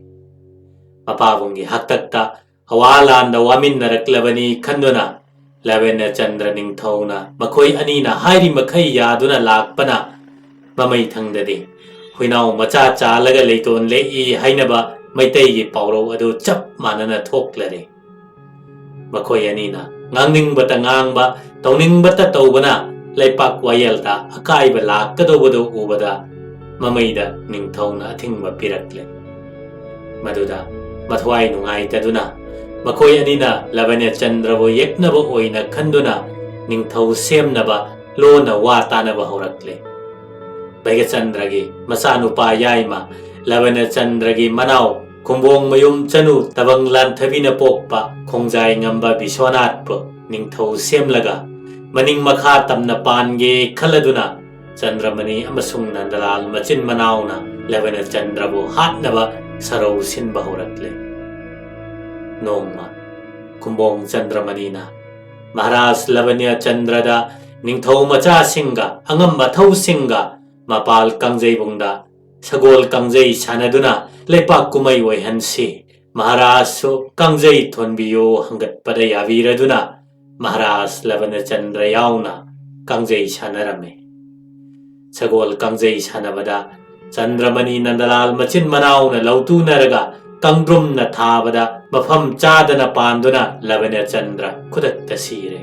ꯃꯄꯥꯕꯨꯡꯒꯤ ꯍꯥꯛꯇꯛꯇ ꯑꯋꯥ ꯂꯥꯟꯗ ꯋꯥꯃꯤꯟꯅꯔꯛꯂꯕꯅꯤ ꯈꯟꯗꯨꯅ ꯂꯕꯦꯅꯆꯟꯗ꯭ꯔ ꯅꯤꯡꯊꯧꯅ ꯃꯈꯣꯏ ꯑꯅꯤꯅ ꯍꯥꯏꯔꯤ ꯃꯈꯩ ꯌꯥꯗꯨꯅ ꯂꯥꯛꯄꯅ ꯃꯃꯩ ꯊꯪꯗꯗꯤ ꯍꯨꯏꯅꯥꯎ ꯃꯆꯥ ꯆꯥꯂꯒ ꯂꯩꯇꯣꯟ ꯂꯦꯛꯏ ꯍꯥꯏꯅꯕ ꯃꯩꯇꯩꯒꯤ ꯄꯥꯎꯔꯧ ꯑꯗꯨ ꯆꯞ ꯃꯥꯟꯅꯅ ꯊꯣꯛꯂꯔꯦ꯫ ꯃꯈꯣꯏ ꯑꯅꯤꯅ ꯉꯥꯡꯅꯤꯡꯕꯇ ꯉꯥꯡꯕ, ꯇꯧꯅꯤꯡꯕꯇ ꯇꯧꯕꯅ ꯂꯩꯄꯥꯛ ꯋꯥꯌꯦꯜꯗ ꯑꯀꯥꯏꯕ ꯂꯥꯛꯀꯗꯧꯕꯗꯨ ꯎꯕꯗ ꯃꯃꯩꯗ ꯅꯤꯡꯊꯧꯅ ꯑꯊꯤꯡꯕ ꯄꯤꯔꯛꯂꯦ꯫ ꯃꯗꯨꯗ ꯃꯊ꯭ꯋꯥꯏ ꯅꯨꯡꯉꯥꯏꯇꯗꯨꯅ ꯃꯈꯣꯏ ꯑꯅꯤꯅ ꯂꯕꯅꯆꯟꯗ꯭ꯔꯕꯨ ꯌꯦꯛꯅꯕ ꯑꯣꯏꯅ ꯈꯟꯗꯨꯅ ꯅꯤꯡꯊꯧ ꯁꯦꯝꯅꯕ ꯂꯣꯟꯅ ꯋꯥ ꯇꯥꯅꯕ ꯍꯧꯔꯛꯂꯦ꯫ ꯚꯩꯒꯆꯟꯗ꯭ꯔꯒꯤ ꯃꯆꯥꯅꯨꯄꯥ ꯌꯥꯏꯃ ꯂꯕꯅꯆꯟꯗ꯭ꯔꯒꯤ ꯃꯅꯥꯎ ꯈꯨꯝꯕꯣꯡ ꯃꯌꯨꯝ ꯆꯅꯨ ꯇꯕꯪ ꯂꯥꯟꯊꯕꯤꯅ ꯄꯣꯛꯄ ꯈꯣꯡꯖꯥꯏ ꯉꯝꯕ ꯕꯤꯁ꯭ꯋꯥꯅꯥꯊꯄꯨ ꯅꯤꯡꯊꯧ ꯁꯦꯝꯂꯒ ꯃꯅꯤꯡ ꯃꯈꯥ ꯇꯝꯅ ꯄꯥꯟꯒꯦ ꯈꯜꯂꯗꯨꯅ ꯆꯟꯗ꯭ꯔꯃꯅꯤ ꯑꯃꯁꯨꯡ ꯅꯟꯗꯂꯥꯜ ꯃꯆꯤꯟ ꯃꯅꯥꯎꯅ ꯂꯕꯅꯆꯟꯗ꯭ꯔꯕꯨ ꯍꯥꯠꯅꯕ ꯁꯔꯧ ꯁꯤꯟꯕ ꯍꯧꯔꯛꯂꯦ꯫ ꯅꯣꯡꯃ ꯈꯨꯝꯕꯣꯡ ꯆꯟꯗ꯭ꯔꯃꯅꯤꯅ ꯃꯍꯥꯔꯥꯖ ꯂꯕꯅꯆꯟꯗ꯭ꯔꯗ ꯅꯤꯡꯊꯧ ꯃꯆꯥꯁꯤꯡꯒ ꯑꯉꯝ ꯑꯊꯧꯁꯤꯡꯒ ꯃꯄꯥꯜ ꯀꯥꯡꯖꯩꯕꯨꯡꯗ ꯁꯒꯣꯜ ꯀꯥꯡꯖꯩ ꯁꯥꯟꯅꯗꯨꯅ ꯂꯩꯄꯥꯛ ꯀꯨꯝꯍꯩ ꯑꯣꯏꯍꯟꯁꯤ, ꯃꯍꯥꯔꯥꯖꯁꯨ ꯀꯥꯡꯖꯩ ꯊꯣꯟꯕꯤꯌꯨ ꯍꯪꯒꯠꯄꯗ ꯌꯥꯕꯤꯔꯗꯨꯅ ꯃꯍꯥꯔꯥꯖ ꯂꯕꯅꯆꯟꯗ꯭ꯔ ꯌꯥꯎꯅ ꯀꯥꯡꯖꯩ ꯁꯥꯟꯅꯔꯝꯃꯤ꯫ ꯁꯒꯣꯜ ꯀꯥꯡꯖꯩ ꯁꯥꯟꯅꯕꯗ ꯆꯟꯗ꯭ꯔꯃꯅꯤ ꯅꯟꯗꯂꯥꯜ ꯃꯆꯤꯟ ꯃꯅꯥꯎꯅ ꯂꯧꯇꯨꯅꯔꯒ ꯀꯪꯗ꯭ꯔꯨꯝꯅ ꯊꯥꯕꯗ ꯃꯐꯝ ꯆꯥꯗꯅ ꯄꯥꯟꯗꯨꯅ ꯂꯕꯅꯆꯟꯗ꯭ꯔ ꯈꯨꯗꯛꯇ ꯁꯤꯔꯦ꯫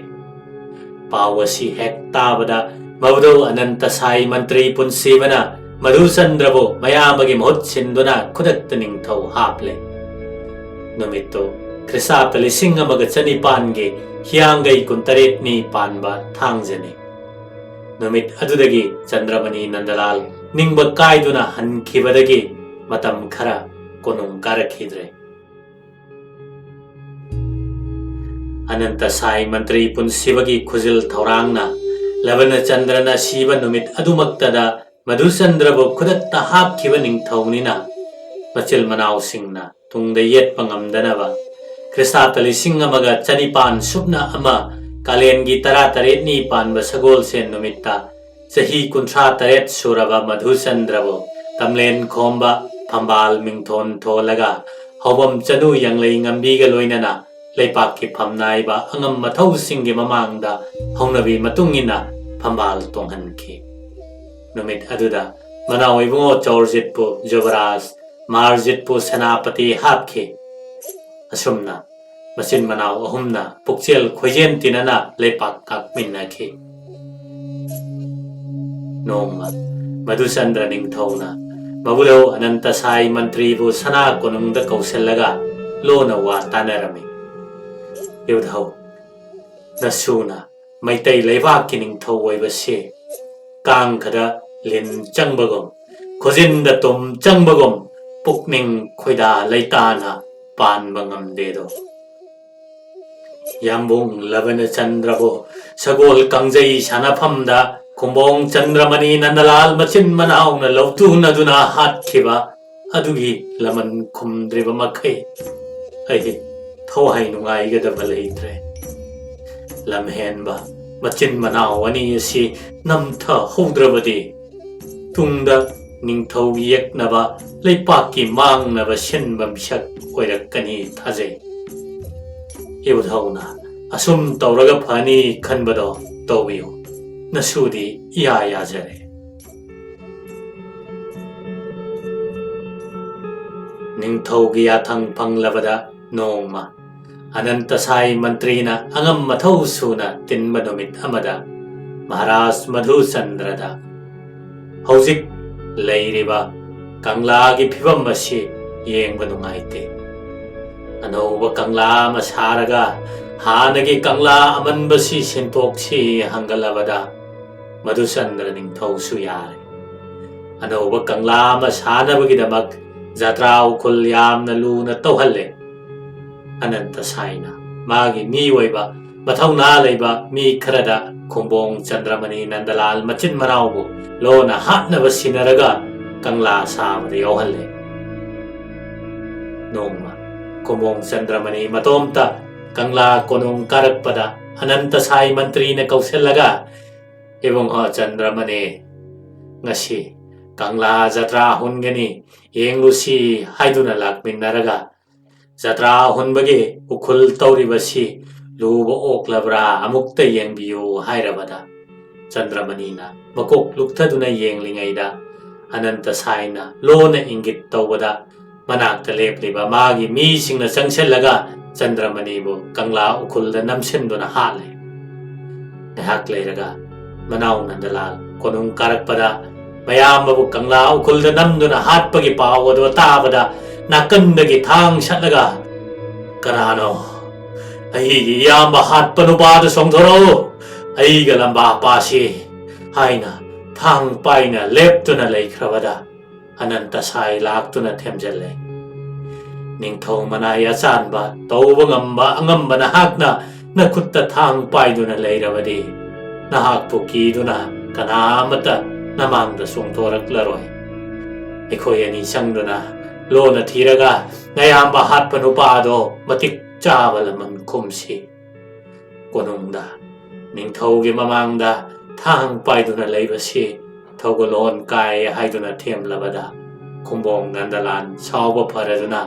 ꯄꯥꯎ ꯑꯁꯤ ꯍꯦꯛ ꯇꯥꯕꯗ ꯃꯕꯨꯗꯧ ꯑꯅꯟꯇ ꯁꯥꯏ ꯃꯟꯇ꯭ꯔꯤ ꯄꯨꯟꯁꯤꯕꯅ ꯃꯙꯨꯆꯟꯗ꯭ꯔꯕꯨ ꯃꯌꯥꯝꯕꯒꯤ ꯃꯍꯨꯠ ꯁꯤꯟꯗꯨꯅ ꯈꯨꯗꯛꯇ ꯅꯤꯡꯊꯧ ꯍꯥꯞꯂꯦ꯫ ꯅꯨꯃꯤꯠꯇꯨ ꯈ꯭ꯔꯤꯁꯇꯥꯕꯇ ꯂꯤꯁꯤꯡ ꯑꯃꯒ ꯆꯅꯤꯄꯥꯟꯒꯤ ꯍꯤꯌꯥꯡꯒꯩ ꯀꯨꯟꯇꯔꯦꯠꯅꯤ ꯄꯥꯟꯕ ꯊꯥꯡꯖꯅꯤ꯫ ꯅꯨꯃꯤꯠ ꯑꯗꯨꯗꯒꯤ ꯆꯟꯗ꯭ꯔꯃꯅꯤ ꯅꯟꯗꯂꯥꯜ ꯅꯤꯡꯕ ꯀꯥꯏꯗꯨꯅ ꯍꯟꯈꯤꯕꯗꯒꯤ ꯃꯇꯝ ꯈꯔ ꯀꯣꯅꯨꯡ ꯀꯥꯔꯛꯈꯤꯗ꯭ꯔꯦ꯫ ꯑꯅꯟꯇ ꯁꯥꯏ ꯃꯟꯇ꯭ꯔꯤ ꯄꯨꯟꯁꯤꯕꯒꯤ ꯈꯨꯖꯤꯜ ꯊꯧꯔꯥꯡꯅ ꯂꯕꯅꯆꯟꯗ꯭ꯔꯅ ꯁꯤꯕ ꯅꯨꯃꯤꯠ ꯑꯗꯨꯃꯛꯇꯗ ꯃꯙꯨꯆꯟꯗ꯭ꯔꯕꯨ ꯈꯨꯗꯛꯇ ꯍꯥꯞꯈꯤꯕ ꯅꯤꯡꯊꯧꯅꯤꯅ ꯃꯆꯤꯜ ꯃꯅꯥꯎꯁꯤꯡꯅ ꯇꯨꯡꯗ ꯌꯦꯠꯄ ꯉꯝꯗꯅꯕ ꯈ꯭ꯔꯤꯁꯇꯥꯕꯇ ꯂꯤꯁꯤꯡ ꯑꯃꯒ ꯆꯅꯤꯄꯥꯟ ꯁꯨꯞꯅ ꯑꯃ, ꯀꯥꯂꯦꯟꯒꯤ ꯇꯔꯥꯇꯔꯦꯠꯅꯤ ꯄꯥꯟꯕ ꯁꯒꯣꯜꯁꯦꯟ ꯅꯨꯃꯤꯠꯇ ꯆꯍꯤ ꯀꯨꯟꯊ꯭ꯔꯥ ꯇꯔꯦꯠ ꯁꯨꯔꯕ ꯃꯙꯨꯆꯟꯗ꯭ꯔꯕꯨ ꯇꯝꯂꯦꯟ ꯈꯣꯝꯕ ꯐꯝꯕꯥꯜ ꯃꯤꯡꯊꯣꯟ ꯊꯣꯜꯂꯒ ꯍꯧꯕꯝ ꯆꯅꯨ ꯌꯥꯡꯂꯩ ꯉꯝꯕꯤꯒ ꯂꯣꯏꯅꯅ ꯂꯩꯄꯥꯛꯀꯤ ꯐꯝꯅꯥꯏꯕ ꯑꯉꯝ ꯃꯊꯧꯁꯤꯡꯒꯤ ꯃꯃꯥꯡꯗ ꯍꯧꯅꯕꯤ ꯃꯇꯨꯡ ꯏꯟꯅ ꯐꯝꯕꯥꯜ ꯇꯣꯡꯍꯟꯈꯤ꯫ ꯅꯨꯃꯤꯠ ꯑꯗꯨꯗ ꯃꯅꯥꯎ ꯏꯕꯨꯡꯉꯣ ꯆꯧꯔꯖꯤꯠꯄꯨ ꯖꯨꯕꯔꯥꯖ, ꯃꯥꯔꯖꯤꯠꯄꯨ ꯁꯦꯅꯥꯄꯇꯤ ꯍꯥꯞꯈꯤ꯫ ꯑꯁꯨꯝꯅ ꯃꯆꯤꯟ ꯃꯅꯥꯎ ꯑꯍꯨꯝꯅ ꯄꯨꯛꯆꯦꯜ ꯈꯣꯏꯖꯦꯟ ꯇꯤꯟꯅꯅ ꯂꯩꯄꯥꯛ ꯉꯥꯛꯃꯤꯟꯅꯈꯤ꯫ ꯅꯣꯡꯃ ꯃꯙꯨꯆꯟꯗ꯭ꯔ ꯅꯤꯡꯊꯧꯅ ꯃꯕꯨꯙꯧ ꯑꯅꯟꯇ ꯁꯥꯏ ꯃꯟꯇ꯭ꯔꯤꯕꯨ ꯁꯅꯥ ꯀꯣꯅꯨꯡꯗ ꯀꯧꯁꯤꯜꯂꯒ ꯂꯣꯟꯅ ꯋꯥ ꯇꯥꯅꯔꯝꯃꯤ꯫ ꯏꯕꯨꯙꯧ, ꯅꯁꯨꯅ ꯃꯩꯇꯩ ꯂꯩꯕꯥꯛꯀꯤ ꯅꯤꯡꯊꯧ ꯑꯣꯏꯕꯁꯤ ꯀꯥꯡꯈꯗ ꯂꯤꯟ ꯆꯪꯕꯒꯨꯝ, ꯈꯨꯖꯤꯟꯗ ꯇꯨꯝ ꯆꯪꯕꯒꯨꯝ ꯄꯨꯛꯅꯤꯡ ꯈꯣꯏꯗꯥ ꯂꯩꯇꯥꯅ ꯄꯥꯟꯕ ꯉꯝꯗꯦꯗꯣ꯫ ꯌꯥꯝꯕꯨꯡ ꯂꯕꯅ ꯆꯟꯗ꯭ꯔꯕꯨ ꯁꯒꯣꯜ ꯀꯥꯡꯖꯩ ꯁꯥꯟꯅꯐꯝꯗ ꯈꯨꯝꯕꯣꯡ ꯆꯟꯗ꯭ꯔꯃꯅꯤ ꯅꯟꯗꯂꯥꯜ ꯃꯆꯤꯟ ꯃꯅꯥꯎꯅ ꯂꯧꯇꯨꯅꯗꯨꯅ ꯍꯥꯠꯈꯤꯕ ꯑꯗꯨꯒꯤ ꯂꯃꯟ ꯈꯨꯝꯗ꯭ꯔꯤꯕ ꯃꯈꯩ ꯑꯩ ꯊꯋꯥꯏ ꯅꯨꯡꯉꯥꯏꯒꯗꯕ ꯂꯩꯇ꯭ꯔꯦ꯫ ꯂꯝꯍꯦꯟꯕ ꯃꯆꯤꯟ ꯃꯅꯥꯎ ꯑꯅꯤ ꯑꯁꯤ ꯅꯝꯊꯍꯧꯗ꯭ꯔꯕꯗꯤ ꯇꯨꯡꯗ ꯅꯤꯡꯊꯧ ꯌꯦꯛꯅꯕ ꯂꯩꯄꯥꯛꯀꯤ ꯃꯥꯡꯅꯕ ꯁꯤꯟꯕ ꯃꯤꯁꯛ ꯑꯣꯏꯔꯛꯀꯅꯤ ꯊꯥꯖꯩ꯫ ꯏꯕꯨꯙꯧꯅ ꯑꯁꯨꯝ ꯇꯧꯔꯒ ꯐꯅꯤ ꯈꯟꯕꯗꯣ ꯇꯧꯕꯤꯌꯨ꯫ ꯅꯁꯨꯗꯤ ꯏꯌꯥ ꯌꯥꯖꯔꯦ꯫ ꯅꯤꯡꯊꯧꯒꯤ ꯌꯥꯊꯪ ꯐꯪꯂꯕꯗ ꯅꯣꯡꯃ ꯑꯅꯟꯇ ꯁꯥꯏ ꯃꯟꯇ꯭ꯔꯤꯅ ꯑꯉꯝ ꯃꯊꯧ ꯁꯨꯅ ꯇꯤꯟꯕ ꯅꯨꯃꯤꯠ ꯑꯃꯗ ꯃꯍꯥꯔꯥꯖ ꯃꯙꯨꯆꯟꯗ꯭ꯔꯗ ꯍꯧꯖꯤꯛ ꯂꯩꯔꯤꯕ ꯀꯪꯂꯥꯒꯤ ꯐꯤꯕꯝ ꯑꯁꯤ ꯌꯦꯡꯕ ꯅꯨꯡꯉꯥꯏꯇꯦ꯫ ꯑꯅꯧꯕ ꯀꯪꯂꯥ ꯑꯃ ꯁꯥꯔꯒ ꯍꯥꯟꯅꯒꯤ ꯀꯪꯂꯥ ꯑꯃꯟꯕꯁꯤ ꯁꯤꯟꯇꯣꯛꯁꯤ ꯍꯪꯒꯠꯂꯕꯗ ꯃꯙꯨꯆꯟꯗ꯭ꯔ ꯅꯤꯡꯊꯧꯁꯨ ꯌꯥꯔꯦ꯫ ꯑꯅꯧꯕ ꯀꯪꯂꯥ ꯑꯃ ꯁꯥꯅꯕꯒꯤꯗꯃꯛ ꯖꯇ꯭ꯔꯥ ꯎꯈꯨꯜ ꯌꯥꯝꯅ ꯂꯨꯅ ꯇꯧꯍꯜꯂꯦ꯫ ꯑꯅꯟꯇ ꯁꯥꯏꯅ ꯃꯥꯒꯤ ꯃꯤ ꯑꯣꯏꯕ ꯃꯊꯧꯅꯥ ꯂꯩꯕ ꯃꯤ ꯈꯔꯗ ꯈꯨꯝꯕꯣꯡ ꯆꯟꯗ꯭ꯔꯃꯅꯤ ꯅꯟꯗꯂꯥꯜ ꯃꯆꯤꯟ ꯃꯅꯥꯎꯕꯨ ꯂꯣꯟꯅ ꯍꯥꯠꯅꯕ ꯁꯤꯟꯅꯔꯒ ꯀꯪꯂꯥ ꯁꯥꯕꯗ ꯌꯥꯎꯍꯜꯂꯦ꯫ ꯅꯣꯡꯃ ꯈꯨꯝꯕꯣꯡ ꯆꯟꯗ꯭ꯔꯃꯅꯤ ꯃꯇꯣꯝꯇ ꯀꯪꯂꯥ ꯀꯣꯅꯨꯡ ꯀꯥꯔꯛꯄꯗ ꯑꯅꯟꯇ ꯁꯥꯏ ꯃꯟꯇ꯭ꯔꯤꯅ ꯀꯧꯁꯤꯜꯂꯒ, "ꯏꯕꯨꯡꯉꯣ ꯆꯟꯗ꯭ꯔꯃꯅꯤ, ꯉꯁꯤ ꯀꯪꯂꯥ ꯖꯇ꯭ꯔꯥ ꯍꯨꯟꯒꯅꯤ, ꯌꯦꯡꯂꯨꯁꯤ" ꯍꯥꯏꯗꯨꯅ ꯂꯥꯛꯃꯤꯟꯅꯔꯒ, ꯖꯇ꯭ꯔꯥ ꯍꯨꯟꯕꯒꯤ ꯎꯈꯨꯜ ꯇꯧꯔꯤꯕꯁꯤ ꯂꯨꯕ ꯑꯣꯛꯂꯕ꯭ꯔꯥ ꯑꯃꯨꯛꯇ ꯌꯦꯡꯕꯤꯌꯨ ꯍꯥꯏꯔꯕꯗ, ꯆꯟꯗ꯭ꯔꯃꯅꯤꯅ ꯃꯀꯣꯛ ꯂꯨꯛꯊꯗꯨꯅ ꯌꯦꯡꯂꯤꯉꯩꯗ, ꯑꯅꯟꯇ ꯁꯥꯏꯅ ꯂꯣꯟꯅ ꯏꯪꯒꯤꯠ ꯇꯧꯕꯗ, ꯃꯅꯥꯛꯇ ꯂꯦꯞꯂꯤꯕ ꯃꯥꯒꯤ ꯃꯤꯁꯤꯡꯅ ꯆꯪꯁꯤꯜꯂꯒ ꯆꯟꯗ꯭ꯔꯃꯅꯤꯕꯨ ꯀꯪꯂꯥ ꯎꯈꯨꯜꯗ ꯅꯝꯁꯤꯟꯗꯨꯅ ꯍꯥꯠꯂꯦ꯫ ꯉꯥꯏꯍꯥꯛ ꯂꯩꯔꯒ ꯃꯅꯥꯎ ꯅꯟꯗꯂꯥꯜ ꯀꯣꯅꯨꯡ ꯀꯥꯔꯛꯄꯗ, ꯃꯌꯥꯝꯕꯕꯨ ꯀꯪꯂꯥ ꯎꯈꯨꯜꯗ ꯅꯝꯗꯨꯅ ꯍꯥꯠꯄꯒꯤ ꯄꯥꯎ ꯑꯗꯨ ꯇꯥꯕꯗ, ꯅꯥꯀꯟꯗꯒꯤ ꯊꯥꯡ ꯁꯠꯂꯒ, "ꯀꯅꯥꯅꯣ? ꯑꯩꯒꯤ ꯏꯌꯥꯝꯕ ꯍꯥꯠꯄ ꯅꯨꯄꯥꯗꯨ ꯆꯣꯡꯊꯣꯔꯛꯎ, ꯑꯩꯒ ꯂꯝꯕꯥ ꯄꯥꯁꯤ" ꯍꯥꯏꯅ ꯊꯥꯡ ꯄꯥꯏꯅ ꯂꯦꯞꯇꯨꯅ ꯂꯩꯈ꯭ꯔꯕꯗ, ꯑꯅꯟꯇ ꯁꯥꯏ ꯂꯥꯛꯇꯨꯅ ꯊꯦꯝꯖꯤꯜꯂꯦ꯫ "ꯅꯤꯡꯊꯧ ꯃꯅꯥꯏ ꯑꯆꯥꯟꯕ, ꯇꯧꯕ ꯉꯝꯕ ꯑꯉꯝꯕ ꯅꯍꯥꯛꯅ ꯅꯈꯨꯠꯇ ꯊꯥꯡ ꯄꯥꯏꯗꯨꯅ ꯂꯩꯔꯕꯗꯤ, ꯅꯍꯥꯛꯄꯨ ꯀꯤꯗꯨꯅ ꯀꯅꯥ ꯑꯃꯠꯇ ꯅꯃꯥꯡꯗ ꯆꯣꯡꯊꯣꯔꯛꯂꯔꯣꯏ꯫ ꯑꯩꯈꯣꯏ ꯑꯅꯤ ꯆꯪꯗꯨꯅ ꯂꯣꯟꯅ ꯊꯤꯔꯒ ꯅꯌꯥꯝꯕ ꯍꯥꯠꯄ ꯅꯨꯄꯥ ꯑꯗꯣ ꯃꯇꯤꯛ ꯆꯥꯕ ꯂꯃꯟ ꯈꯨꯝꯁꯤ꯫ ꯀꯣꯅꯨꯡꯗ ꯅꯤꯡꯊꯧꯒꯤ ꯃꯃꯥꯡꯗ ꯊꯥꯡ ꯄꯥꯏꯗꯨꯅ ꯂꯩꯕꯁꯤ ꯊꯧꯒꯜꯂꯣꯟ ꯀꯥꯏ" ꯍꯥꯏꯗꯨꯅ ꯊꯦꯝꯂꯕꯗ, ꯈꯨꯝꯕꯣꯡ ꯅꯟꯗꯂꯥꯟ ꯁꯥꯎꯕ ꯐꯔꯗꯨꯅ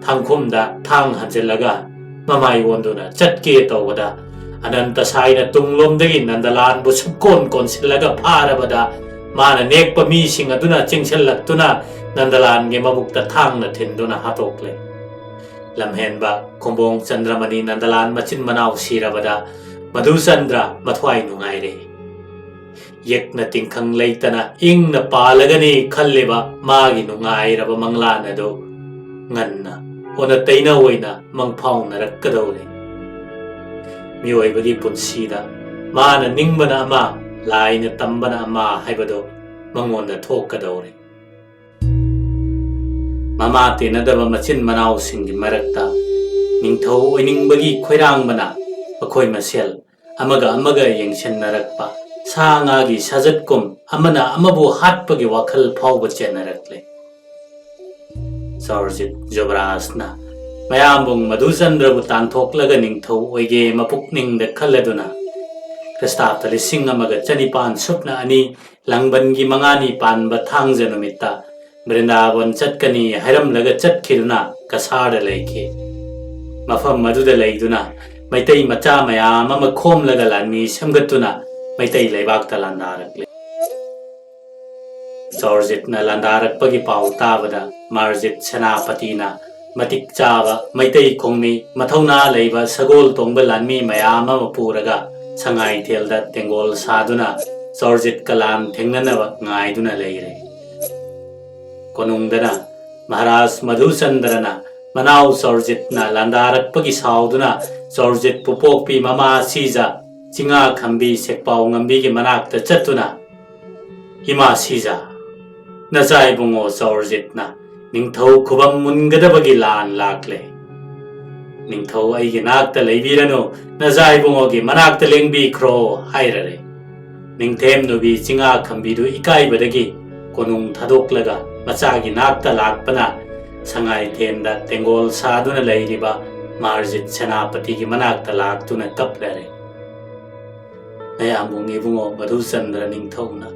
ꯊꯥꯡꯈꯨꯝꯗ ꯊꯥꯡ ꯍꯟꯖꯤꯜꯂꯒ ꯃꯃꯥꯏ ꯑꯣꯟꯗꯨꯅ ꯆꯠꯀꯦ ꯇꯧꯕꯗ, ꯑꯅꯟꯇ ꯁꯥꯏꯅ ꯇꯨꯡꯂꯣꯝꯗꯒꯤ ꯅꯟꯗꯂꯥꯟꯕꯨ ꯁꯨꯛꯀꯣꯟ ꯀꯣꯟꯁꯤꯜꯂꯒ ꯐꯥꯔꯕꯗ, ꯃꯥꯅ ꯅꯦꯛꯄ ꯃꯤꯁꯤꯡ ꯑꯗꯨꯅ ꯆꯤꯡꯁꯤꯜꯂꯛꯇꯨꯅ ꯅꯟꯗꯂꯥꯟꯒꯤ ꯃꯕꯨꯛꯇ ꯊꯥꯡꯅ ꯊꯤꯟꯗꯨꯅ ꯍꯥꯠꯇꯣꯛꯂꯦ꯫ ꯂꯝꯍꯦꯟꯕ ꯈꯨꯝꯕꯣꯡ ꯆꯟꯗ꯭ꯔꯃꯅꯤ ꯅꯟꯗꯂꯥꯟ ꯃꯆꯤꯟ ꯃꯅꯥꯎ ꯁꯤꯔꯕꯗ, ꯃꯙꯨꯆꯟꯗ꯭ꯔ ꯃꯊ꯭ꯋꯥꯏ ꯅꯨꯡꯉꯥꯏꯔꯦ꯫ ꯌꯦꯛꯅ ꯇꯤꯡꯈꯪ ꯂꯩꯇꯅ ꯏꯪꯅ ꯄꯥꯜꯂꯒꯅꯤ ꯈꯜꯂꯤꯕ ꯃꯥꯒꯤ ꯅꯨꯡꯉꯥꯏꯔꯕ ꯃꯪꯂꯥꯟ ꯑꯗꯨ ꯉꯟꯅ ꯑꯣꯟꯅ ꯇꯩꯅ ꯑꯣꯏꯅ ꯃꯪꯐꯥꯎꯅꯔꯛꯀꯗꯧꯔꯦ꯫ ꯃꯤꯑꯣꯏꯕꯒꯤ ꯄꯨꯟꯁꯤꯗ ꯃꯥꯅ ꯅꯤꯡꯕꯅ ꯑꯃ, ꯂꯥꯏꯅ ꯇꯝꯕꯅ ꯑꯃ ꯍꯥꯏꯕꯗꯨ ꯃꯉꯣꯟꯗ ꯊꯣꯛꯀꯗꯧꯔꯦ꯫ ꯃꯃꯥ ꯇꯦꯟꯅꯗꯕ ꯃꯆꯤꯟ ꯃꯅꯥꯎꯁꯤꯡꯒꯤ ꯃꯔꯛꯇ ꯅꯤꯡꯊꯧ ꯑꯣꯏꯅꯤꯡꯕꯒꯤ ꯈꯣꯏꯔꯥꯡꯕꯅ ꯃꯈꯣꯏ ꯃꯁꯦꯜ ꯑꯃꯒ ꯑꯃꯒ ꯌꯦꯡꯁꯤꯟꯅꯔꯛꯄ, ꯁꯥ ꯉꯥꯒꯤ ꯁꯥꯖꯠꯀꯨꯝ ꯑꯃꯅ ꯑꯃꯕꯨ ꯍꯥꯠꯄꯒꯤ ꯋꯥꯈꯜ ꯐꯥꯎꯕ ꯆꯦꯟꯅꯔꯛꯂꯦ꯫ ꯆꯥꯎꯔꯖꯤꯠ ꯖꯨꯕꯔꯥꯖꯅ ꯃꯌꯥꯝꯕꯨꯡ ꯃꯙꯨꯆꯟꯗ꯭ꯔꯕꯨ ꯇꯥꯟꯊꯣꯛꯂꯒ ꯅꯤꯡꯊꯧ ꯑꯣꯏꯒꯦ ꯃꯄꯨꯛꯅꯤꯡꯗ ꯈꯜꯂꯗꯨꯅ, ꯈ꯭ꯔꯤꯁꯇꯥꯕꯇ ꯂꯤꯁꯤꯡ ꯑꯃꯒ ꯆꯅꯤꯄꯥꯟ ꯁꯨꯞꯅ ꯑꯅꯤ, ꯂꯥꯡꯕꯟꯒꯤ ꯃꯉꯥꯅꯤ ꯄꯥꯟꯕ ꯊꯥꯡꯖ ꯅꯨꯃꯤꯠꯇ ꯕ꯭ꯔꯤꯟꯗꯥꯕꯟ ꯆꯠꯀꯅꯤ ꯍꯥꯏꯔꯝꯂꯒ ꯆꯠꯈꯤꯗꯨꯅ ꯀꯁꯥꯔꯗ ꯂꯩꯈꯤ꯫ ꯃꯐꯝ ꯑꯗꯨꯗ ꯂꯩꯗꯨꯅ ꯃꯩꯇꯩ ꯃꯆꯥ ꯃꯌꯥꯝ ꯑꯃ ꯈꯣꯝꯂꯒ ꯂꯥꯟꯃꯤ ꯁꯦꯝꯒꯠꯇꯨꯅ ꯃꯩꯇꯩ ꯂꯩꯕꯥꯛꯇ ꯂꯥꯟꯗꯥꯔꯛꯂꯦ꯫ ꯆꯧꯔꯖꯤꯠꯅ ꯂꯥꯟꯗꯥꯔꯛꯄꯒꯤ ꯄꯥꯎ ꯇꯥꯕꯗ ꯃꯥꯔꯖꯤꯠ ꯁꯦꯅꯥꯄꯇꯤꯅ ꯃꯇꯤꯛ ꯆꯥꯕ ꯃꯩꯇꯩ ꯈꯣꯡꯃꯤ ꯃꯊꯧꯅꯥ ꯂꯩꯕ ꯁꯒꯣꯜ ꯇꯣꯡꯕ ꯂꯥꯟꯃꯤ ꯃꯌꯥꯝ ꯑꯃ ꯄꯨꯔꯒ ꯁꯉꯥꯏꯊꯦꯜꯗ ꯇꯦꯡꯒꯣꯜ ꯁꯥꯗꯨꯅ ꯆꯧꯔꯖꯤꯠꯀ ꯂꯥꯟ ꯊꯦꯡꯅꯅꯕ ꯉꯥꯏꯗꯨꯅ ꯂꯩꯔꯦ꯫ ꯀꯣꯅꯨꯡꯗꯅ ꯃꯍꯥꯔꯥꯖ ꯃꯙꯨꯆꯟꯗ꯭ꯔꯅ ꯃꯅꯥꯎ ꯆꯧꯔꯖꯤꯠꯅ ꯂꯥꯟꯗꯥꯔꯛꯄꯒꯤ ꯁꯥꯎꯗꯨꯅ ꯆꯧꯔꯖꯤꯠꯄꯨ ꯄꯣꯛꯄꯤ ꯃꯃꯥ ꯁꯤꯖ ꯆꯤꯉꯥ ꯈꯝꯕꯤ ꯁꯦꯛꯄꯥꯎ ꯉꯝꯕꯤꯒꯤ ꯃꯅꯥꯛꯇ ꯆꯠꯇꯨꯅ, "ꯏꯃꯥ ꯁꯤꯖ, ꯅꯆꯥ ꯏꯕꯨꯡꯉꯣ ꯆꯧꯔꯖꯤꯠꯅ ꯅꯤꯡꯊꯧ ꯈꯨꯕꯝ ꯃꯨꯟꯒꯗꯕꯒꯤ ꯂꯥꯟ ꯂꯥꯛꯂꯦ꯫ ꯅꯤꯡꯊꯧ ꯑꯩꯒꯤ ꯅꯥꯛꯇ ꯂꯩꯕꯤꯔꯅꯨ, ꯅꯆꯥ ꯏꯕꯨꯡꯉꯣꯒꯤ ꯃꯅꯥꯛꯇ ꯂꯦꯡꯕꯤꯈ꯭ꯔꯣ" ꯍꯥꯏꯔꯔꯦ꯫ ꯅꯤꯡꯊꯦꯝ ꯅꯨꯕꯤ ꯆꯤꯉꯥ ꯈꯝꯕꯤꯗꯨ ꯏꯀꯥꯏꯕꯗꯒꯤ ꯀꯣꯅꯨꯡ ꯊꯥꯗꯣꯛꯂꯒ ꯃꯆꯥꯒꯤ ꯅꯥꯛꯇ ꯂꯥꯛꯄꯅ ꯁꯉꯥꯏꯊꯦꯟꯗ ꯇꯦꯡꯒꯣꯜ ꯁꯥꯗꯨꯅ ꯂꯩꯔꯤꯕ ꯃꯥꯔꯖꯤꯠ ꯁꯦꯅꯥꯄꯇꯤꯒꯤ ꯃꯅꯥꯛꯇ ꯂꯥꯛꯇꯨꯅ ꯀꯞꯂꯔꯦ꯫ ꯃꯌꯥꯝꯕꯨꯡ ꯏꯕꯨꯡꯉꯣ ꯃꯙꯨꯆꯟꯗ꯭ꯔ ꯅꯤꯡꯊꯧꯅ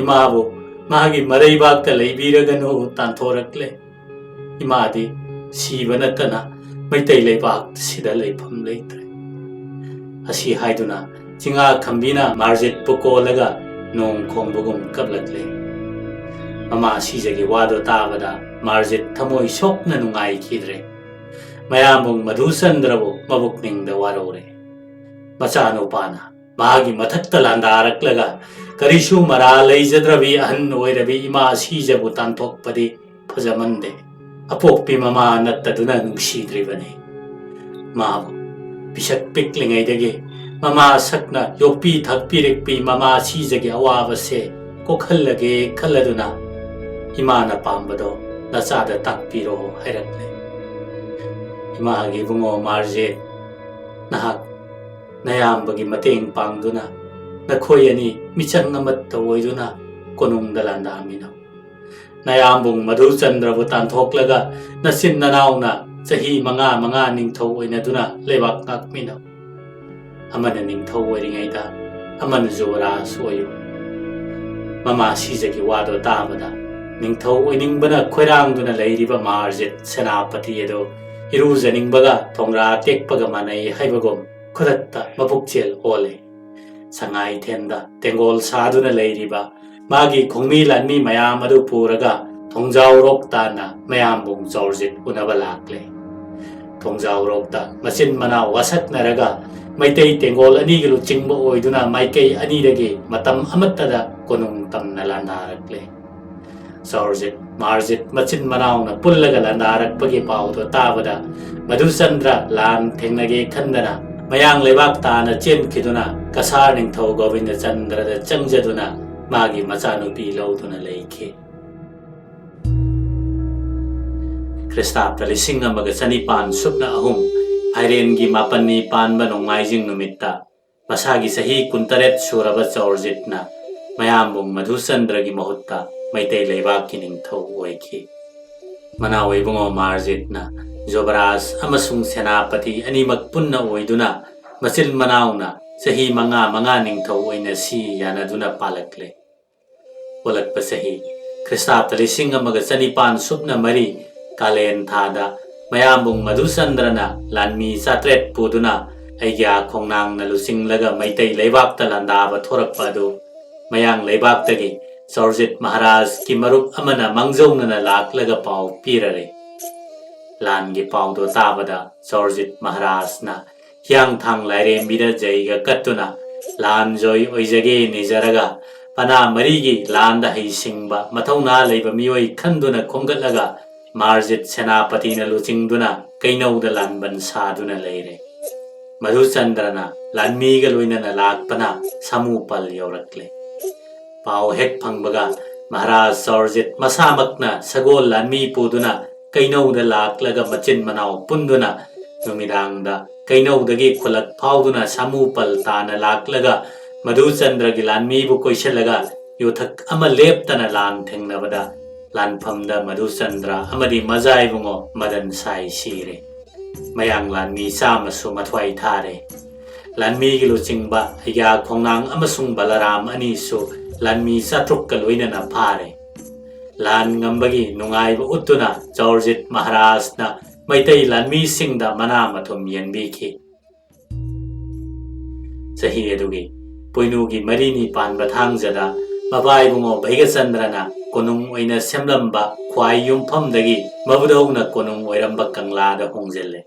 ꯏꯃꯥꯕꯨ ꯃꯥꯒꯤ ꯃꯔꯩꯕꯥꯛꯇ ꯂꯩꯕꯤꯔꯒꯅꯨ ꯇꯥꯟꯊꯣꯔꯛꯂꯦ꯫ ꯏꯃꯥꯗꯤ ꯁꯤꯕ ꯅꯠꯇꯅ ꯃꯩꯇꯩ ꯂꯩꯕꯥꯛꯁꯤꯗ ꯂꯩꯐꯝ ꯂꯩꯇ꯭ꯔꯦ꯫ ꯑꯁꯤ ꯍꯥꯏꯗꯨꯅ ꯆꯤꯉꯥ ꯈꯝꯕꯤꯅ ꯃꯥꯔꯖꯤꯠꯄꯨ ꯀꯣꯜꯂꯒ ꯅꯣꯡ ꯈꯣꯡꯕꯒꯨꯝ ꯀꯞꯂꯛꯂꯦ꯫ ꯃꯃꯥ ꯁꯤꯖꯒꯤ ꯋꯥꯗꯣ ꯇꯥꯕꯗ ꯃꯥꯔꯖꯤꯠ ꯊꯃꯣꯏ ꯁꯣꯛꯅ ꯅꯨꯡꯉꯥꯏꯈꯤꯗ꯭ꯔꯦ꯫ ꯃꯌꯥꯝꯕꯨꯡ ꯃꯙꯨꯆꯟꯗ꯭ꯔꯕꯨ ꯃꯕꯨꯛꯅꯤꯡꯗ ꯋꯥꯔꯧꯔꯦ꯫ ꯃꯆꯥꯅꯨꯄꯥꯅ ꯃꯥꯒꯤ ꯃꯊꯛꯇ ꯂꯥꯟꯗꯥꯔꯛꯂꯒ ꯀꯔꯤꯁꯨ ꯃꯔꯥ ꯂꯩꯖꯗ꯭ꯔꯕꯤ ꯑꯍꯟ ꯑꯣꯏꯔꯕꯤ ꯏꯃꯥ ꯁꯤꯖꯕꯨ ꯇꯥꯟꯊꯣꯛꯄꯗꯤ ꯐꯖꯃꯟꯗꯦ꯫ ꯑꯄꯣꯛꯄꯤ ꯃꯃꯥ ꯅꯠꯇꯗꯨꯅ ꯅꯨꯡꯁꯤꯗ꯭ꯔꯤꯕꯅꯤ꯫ ꯃꯥꯕꯨ ꯄꯤꯁꯛ ꯄꯤꯛꯂꯤꯉꯩꯗꯒꯤ ꯃꯃꯥ ꯁꯛꯅ ꯌꯣꯛꯄꯤ ꯊꯥꯛꯄꯤꯔꯛꯄꯤ ꯃꯃꯥ ꯁꯤꯖꯒꯤ ꯑꯋꯥꯕꯁꯦ ꯀꯣꯛꯍꯜꯂꯒꯦ ꯈꯜꯂꯗꯨꯅ ꯏꯃꯥꯅ ꯄꯥꯝꯕꯗꯣ ꯅꯆꯥꯗ ꯇꯥꯛꯄꯤꯔꯣ ꯍꯥꯏꯔꯛꯂꯦ꯫ ꯏꯃꯥꯒꯤ ꯏꯕꯨꯡꯉꯣ ꯃꯥꯔꯖꯦ, ꯅꯍꯥꯛ ꯅꯌꯥꯝꯕꯒꯤ ꯃꯇꯦꯡ ꯄꯥꯡꯗꯨꯅ ꯅꯈꯣꯏ ꯑꯅꯤ ꯃꯤꯆꯪ ꯑꯃꯠꯇ ꯑꯣꯏꯗꯨꯅ ꯀꯣꯅꯨꯡꯗ ꯂꯥꯟꯗꯥꯃꯤꯟꯅꯧ꯫ ꯅꯌꯥꯝꯕꯨꯡ ꯃꯙꯨꯆꯟꯗ꯭ꯔꯕꯨ ꯇꯥꯟꯊꯣꯛꯂꯒ ꯅꯆꯤꯟ ꯅꯅꯥꯎꯅ ꯆꯍꯤ ꯃꯉꯥ ꯃꯉꯥ ꯅꯤꯡꯊꯧ ꯑꯣꯏꯅꯗꯨꯅ ꯂꯩꯕꯥꯛ ꯉꯥꯛꯃꯤꯟꯅꯧ꯫ ꯑꯃꯅ ꯅꯤꯡꯊꯧ ꯑꯣꯏꯔꯤꯉꯩꯗ ꯑꯃꯅ ꯖꯨꯕꯔꯥꯖ ꯑꯣꯏꯌꯨ꯫ ꯃꯃꯥ ꯁꯤꯖꯒꯤ ꯋꯥꯗꯣ ꯇꯥꯕꯗ ꯅꯤꯡꯊꯧ ꯑꯣꯏꯅꯤꯡꯕꯅ ꯈꯣꯏꯔꯥꯡꯗꯨꯅ ꯂꯩꯔꯤꯕ ꯃꯥꯔꯖꯤꯠ ꯁꯦꯅꯥꯄꯇꯤ ꯑꯗꯨ ꯏꯔꯨꯖꯅꯤꯡꯕꯒ ꯊꯣꯡꯒ꯭ꯔꯥ ꯇꯦꯛꯄꯒ ꯃꯥꯟꯅꯩ ꯍꯥꯏꯕꯒꯨꯝ ꯈꯨꯗꯛꯇ ꯃꯕꯨꯛꯆꯦꯜ ꯑꯣꯜꯂꯦ꯫ ꯁꯉꯥꯏꯊꯦꯟꯗ ꯇꯦꯡꯒꯣꯜ ꯁꯥꯗꯨꯅ ꯂꯩꯔꯤꯕ ꯃꯥꯒꯤ ꯈꯣꯡꯃꯤ ꯂꯥꯟꯃꯤ ꯃꯌꯥꯝ ꯑꯗꯨ ꯄꯨꯔꯒ ꯊꯣꯡꯖꯥꯎꯔꯣꯛ ꯇꯥꯟꯅ ꯃꯌꯥꯝꯕꯨꯡ ꯖꯣꯔꯖꯤꯠ ꯎꯅꯕ ꯂꯥꯛꯂꯦ꯫ ꯊꯣꯡꯖꯥꯎꯔꯣꯛꯇ ꯃꯆꯤꯟ ꯃꯅꯥꯎ ꯋꯥꯁꯛꯅꯔꯒ ꯃꯩꯇꯩ ꯇꯦꯡꯒꯣꯜ ꯑꯅꯤꯒꯤ ꯂꯨꯆꯤꯡꯕ ꯑꯣꯏꯗꯨꯅ ꯃꯥꯏꯀꯩ ꯑꯅꯤꯗꯒꯤ ꯃꯇꯝ ꯑꯃꯠꯇꯗ ꯀꯣꯅꯨꯡ ꯇꯝꯅ ꯂꯥꯟꯗꯥꯔꯛꯂꯦ꯫ ꯖꯣꯔꯖꯤꯠ ꯃꯥꯔꯖꯤꯠ ꯃꯆꯤꯟ ꯃꯅꯥꯎꯅ ꯄꯨꯜꯂꯒ ꯂꯥꯟꯗꯥꯔꯛꯄꯒꯤ ꯄꯥꯎꯗꯣ ꯇꯥꯕꯗ ꯃꯙꯨꯆꯟꯗ꯭ꯔ ꯂꯥꯟ ꯊꯦꯡꯅꯒꯦ ꯈꯟꯗꯅ ꯃꯌꯥꯡ ꯂꯩꯕꯥꯛ ꯇꯥꯅ ꯆꯦꯟꯈꯤꯗꯨꯅ ꯀꯁꯥꯔ ꯅꯤꯡꯊꯧ ꯒꯣꯕꯤꯟꯗꯆꯟꯗ꯭ꯔꯗ ꯆꯪꯖꯗꯨꯅ ꯃꯥꯒꯤ ꯃꯆꯥꯅꯨꯄꯤ ꯂꯧꯗꯨꯅ ꯂꯩꯈꯤ꯫ ꯈ꯭ꯔꯤꯁꯇꯥꯕꯗ ꯂꯤꯁꯤꯡ ꯑꯃꯒ ꯆꯅꯤꯄꯥꯟ ꯁꯨꯞꯅ ꯑꯍꯨꯝ ꯐꯥꯏꯔꯦꯟꯒꯤ ꯃꯥꯄꯟꯅꯤ ꯄꯥꯟꯕ ꯅꯣꯡꯃꯥꯏꯖꯤꯡ ꯅꯨꯃꯤꯠꯇ ꯃꯁꯥꯒꯤ ꯆꯍꯤ ꯀꯨꯟꯇꯔꯦꯠ ꯁꯨꯔꯕ ꯖꯣꯔꯖꯤꯠꯅ ꯃꯌꯥꯝꯕꯨꯡ ꯃꯙꯨꯆꯟꯗ꯭ꯔꯒꯤ ꯃꯍꯨꯠꯇ ꯃꯩꯇꯩ ꯂꯩꯕꯥꯛꯀꯤ ꯅꯤꯡꯊꯧ ꯑꯣꯏꯈꯤ꯫ ꯃꯅꯥꯎ ꯏꯕꯨꯡꯉꯣ ꯃꯥꯔꯖꯤꯠꯅ ꯖꯣꯕꯔꯥꯖ ꯑꯃꯁꯨꯡ ꯁꯦꯅꯥꯄꯇꯤ ꯑꯅꯤꯃꯛ ꯄꯨꯟꯅ ꯑꯣꯏꯗꯨꯅ ꯃꯆꯤꯟ ꯃꯅꯥꯎꯅ ꯆꯍꯤ ꯃꯉꯥ ꯃꯉꯥ ꯅꯤꯡꯊꯧ ꯑꯣꯏꯅ ꯁꯤ ꯌꯥꯅꯗꯨꯅ ꯄꯥꯜꯂꯛꯂꯦ꯫ ꯑꯣꯜꯂꯛꯄ ꯆꯍꯤ ꯈ꯭ꯔꯤꯁꯇꯥꯕꯗ ꯂꯤꯁꯤꯡ ꯑꯃꯒ ꯆꯅꯤꯄꯥꯟ ꯁꯨꯞꯅ ꯃꯔꯤ ꯀꯥꯂꯦꯟ ꯊꯥꯗ ꯃꯌꯥꯝꯕꯨꯡ ꯃꯙꯨꯆꯟꯗ꯭ꯔꯅ ꯂꯥꯟꯃꯤ ꯆꯥꯇ꯭ꯔꯦꯠ ꯄꯨꯗꯨꯅ ꯑꯩꯒ꯭ꯌꯥ ꯈꯣꯡꯅꯥꯡꯅ ꯂꯨꯆꯤꯡꯂꯒ ꯃꯩꯇꯩ ꯂꯩꯕꯥꯛꯇ ꯂꯥꯟꯗꯥꯕ ꯊꯣꯔꯛꯄ ꯑꯗꯨ ꯃꯌꯥꯡ ꯂꯩꯕꯥꯛꯇꯒꯤ ꯖꯣꯔꯖꯤꯠ ꯃꯍꯥꯔꯥꯖꯀꯤ ꯃꯔꯨꯞ ꯑꯃꯅ ꯃꯥꯡꯖꯧꯅꯅ ꯂꯥꯛꯂꯒ ꯄꯥꯎ ꯄꯤꯔꯔꯦ꯫ ꯂꯥꯟꯒꯤ ꯄꯥꯎꯗꯣ ꯇꯥꯕꯗ ꯖꯣꯔꯖꯤꯠ ꯃꯍꯥꯔꯥꯖꯅ ꯍꯤꯌꯥꯡꯊꯥꯡ ꯂꯥꯏꯔꯦꯝꯕꯤꯗ ꯖꯩꯒ ꯀꯠꯇꯨꯅ ꯂꯥꯟꯖꯣꯏ ꯑꯣꯏꯖꯒꯦ ꯅꯤꯖꯔꯒ ꯄꯅꯥ ꯃꯔꯤꯒꯤ ꯂꯥꯟꯗ ꯍꯩꯁꯤꯡꯕ ꯃꯊꯧꯅꯥ ꯂꯩꯕ ꯃꯤꯑꯣꯏ ꯈꯟꯗꯨꯅ ꯈꯣꯝꯒꯠꯂꯒ ꯃꯥꯔꯖꯤꯠ ꯁꯦꯅꯥꯄꯇꯤꯅ ꯂꯨꯆꯤꯡꯗꯨꯅ ꯀꯩꯅꯧꯗ ꯂꯥꯟꯕꯟ ꯁꯥꯗꯨꯅ ꯂꯩꯔꯦ꯫ ꯃꯙꯨꯆꯟꯗ꯭ꯔꯅ ꯂꯥꯟꯃꯤꯒ ꯂꯣꯏꯅꯅ ꯂꯥꯛꯄꯅ ꯁꯥꯃꯨꯄꯜ ꯌꯧꯔꯛꯂꯦ꯫ ꯄꯥꯎ ꯍꯦꯛ ꯐꯪꯕꯒ ꯃꯍꯥꯔꯥꯖ ꯖꯣꯔꯖꯤꯠ ꯃꯁꯥꯃꯛꯅ ꯁꯒꯣꯜ ꯂꯥꯟꯃꯤ ꯄꯨꯗꯨꯅ ꯀꯩꯅꯧꯗ ꯂꯥꯛꯂꯒ ꯃꯆꯤꯟ ꯃꯅꯥꯎ ꯄꯨꯟꯗꯨꯅ ꯅꯨꯃꯤꯗꯥꯡꯗ ꯀꯩꯅꯧꯗꯒꯤ ꯈꯨꯂꯛ ꯐꯥꯎꯗꯨꯅ ꯁꯥꯃꯨꯄꯜ ꯇꯥꯅ ꯂꯥꯛꯂꯒ ꯃꯙꯨꯆꯟꯗ꯭ꯔꯒꯤ ꯂꯥꯟꯃꯤꯕꯨ ꯀꯣꯏꯁꯤꯜꯂꯒ ꯌꯨꯊꯛ ꯑꯃ ꯂꯦꯞꯇꯅ ꯂꯥꯟ ꯊꯦꯡꯅꯕꯗ ꯂꯥꯟꯐꯝꯗ ꯃꯙꯨꯆꯟꯗ꯭ꯔ ꯑꯃꯗꯤ ꯃꯖꯥ ꯏꯕꯨꯡꯉꯣ ꯃꯗꯟ ꯁꯥꯏ ꯁꯤꯔꯦ꯫ ꯃꯌꯥꯡ ꯂꯥꯟꯃꯤ ꯆꯥꯝꯃꯁꯨ ꯃꯊ꯭ꯋꯥꯏ ꯊꯥꯔꯦ꯫ ꯂꯥꯟꯃꯤꯒꯤ ꯂꯨꯆꯤꯡꯕ ꯑꯩꯒ꯭ꯌꯥ ꯈꯣꯡꯅꯥꯡ ꯑꯃꯁꯨꯡ ꯕꯂꯔꯥꯝ ꯑꯅꯤꯁꯨ ꯂꯥꯟꯃꯤ ꯆꯥꯇ꯭ꯔꯨꯛꯀ ꯂꯣꯏꯅꯅ ꯐꯥꯔꯦ꯫ ꯂꯥꯟ ꯉꯝꯕꯒꯤ ꯅꯨꯡꯉꯥꯏꯕ ꯎꯠꯇꯨꯅ ꯆꯧꯔꯖꯤꯠ ꯃꯍꯥꯔꯥꯖꯅ ꯃꯩꯇꯩ ꯂꯥꯟꯃꯤꯁꯤꯡꯗ ꯃꯅꯥ ꯃꯊꯨꯝ ꯌꯦꯟꯕꯤꯈꯤ꯫ ꯆꯍꯤ ꯑꯗꯨꯒꯤ ꯄꯣꯏꯅꯨꯒꯤ ꯃꯔꯤꯅꯤ ꯄꯥꯟꯕ ꯊꯥꯡꯖꯗ ꯃꯄꯥ ꯏꯕꯨꯡꯉꯣ ꯚꯩꯒꯆꯟꯗ꯭ꯔꯅ ꯀꯣꯅꯨꯡ ꯑꯣꯏꯅ ꯁꯦꯝꯂꯝꯕ ꯈ꯭ꯋꯥꯏ ꯌꯨꯝꯐꯝꯗꯒꯤ ꯃꯕꯨꯙꯧꯅ ꯀꯣꯅꯨꯡ ꯑꯣꯏꯔꯝꯕ ꯀꯪꯂꯥꯗ ꯍꯣꯡꯖꯤꯜꯂꯦ꯫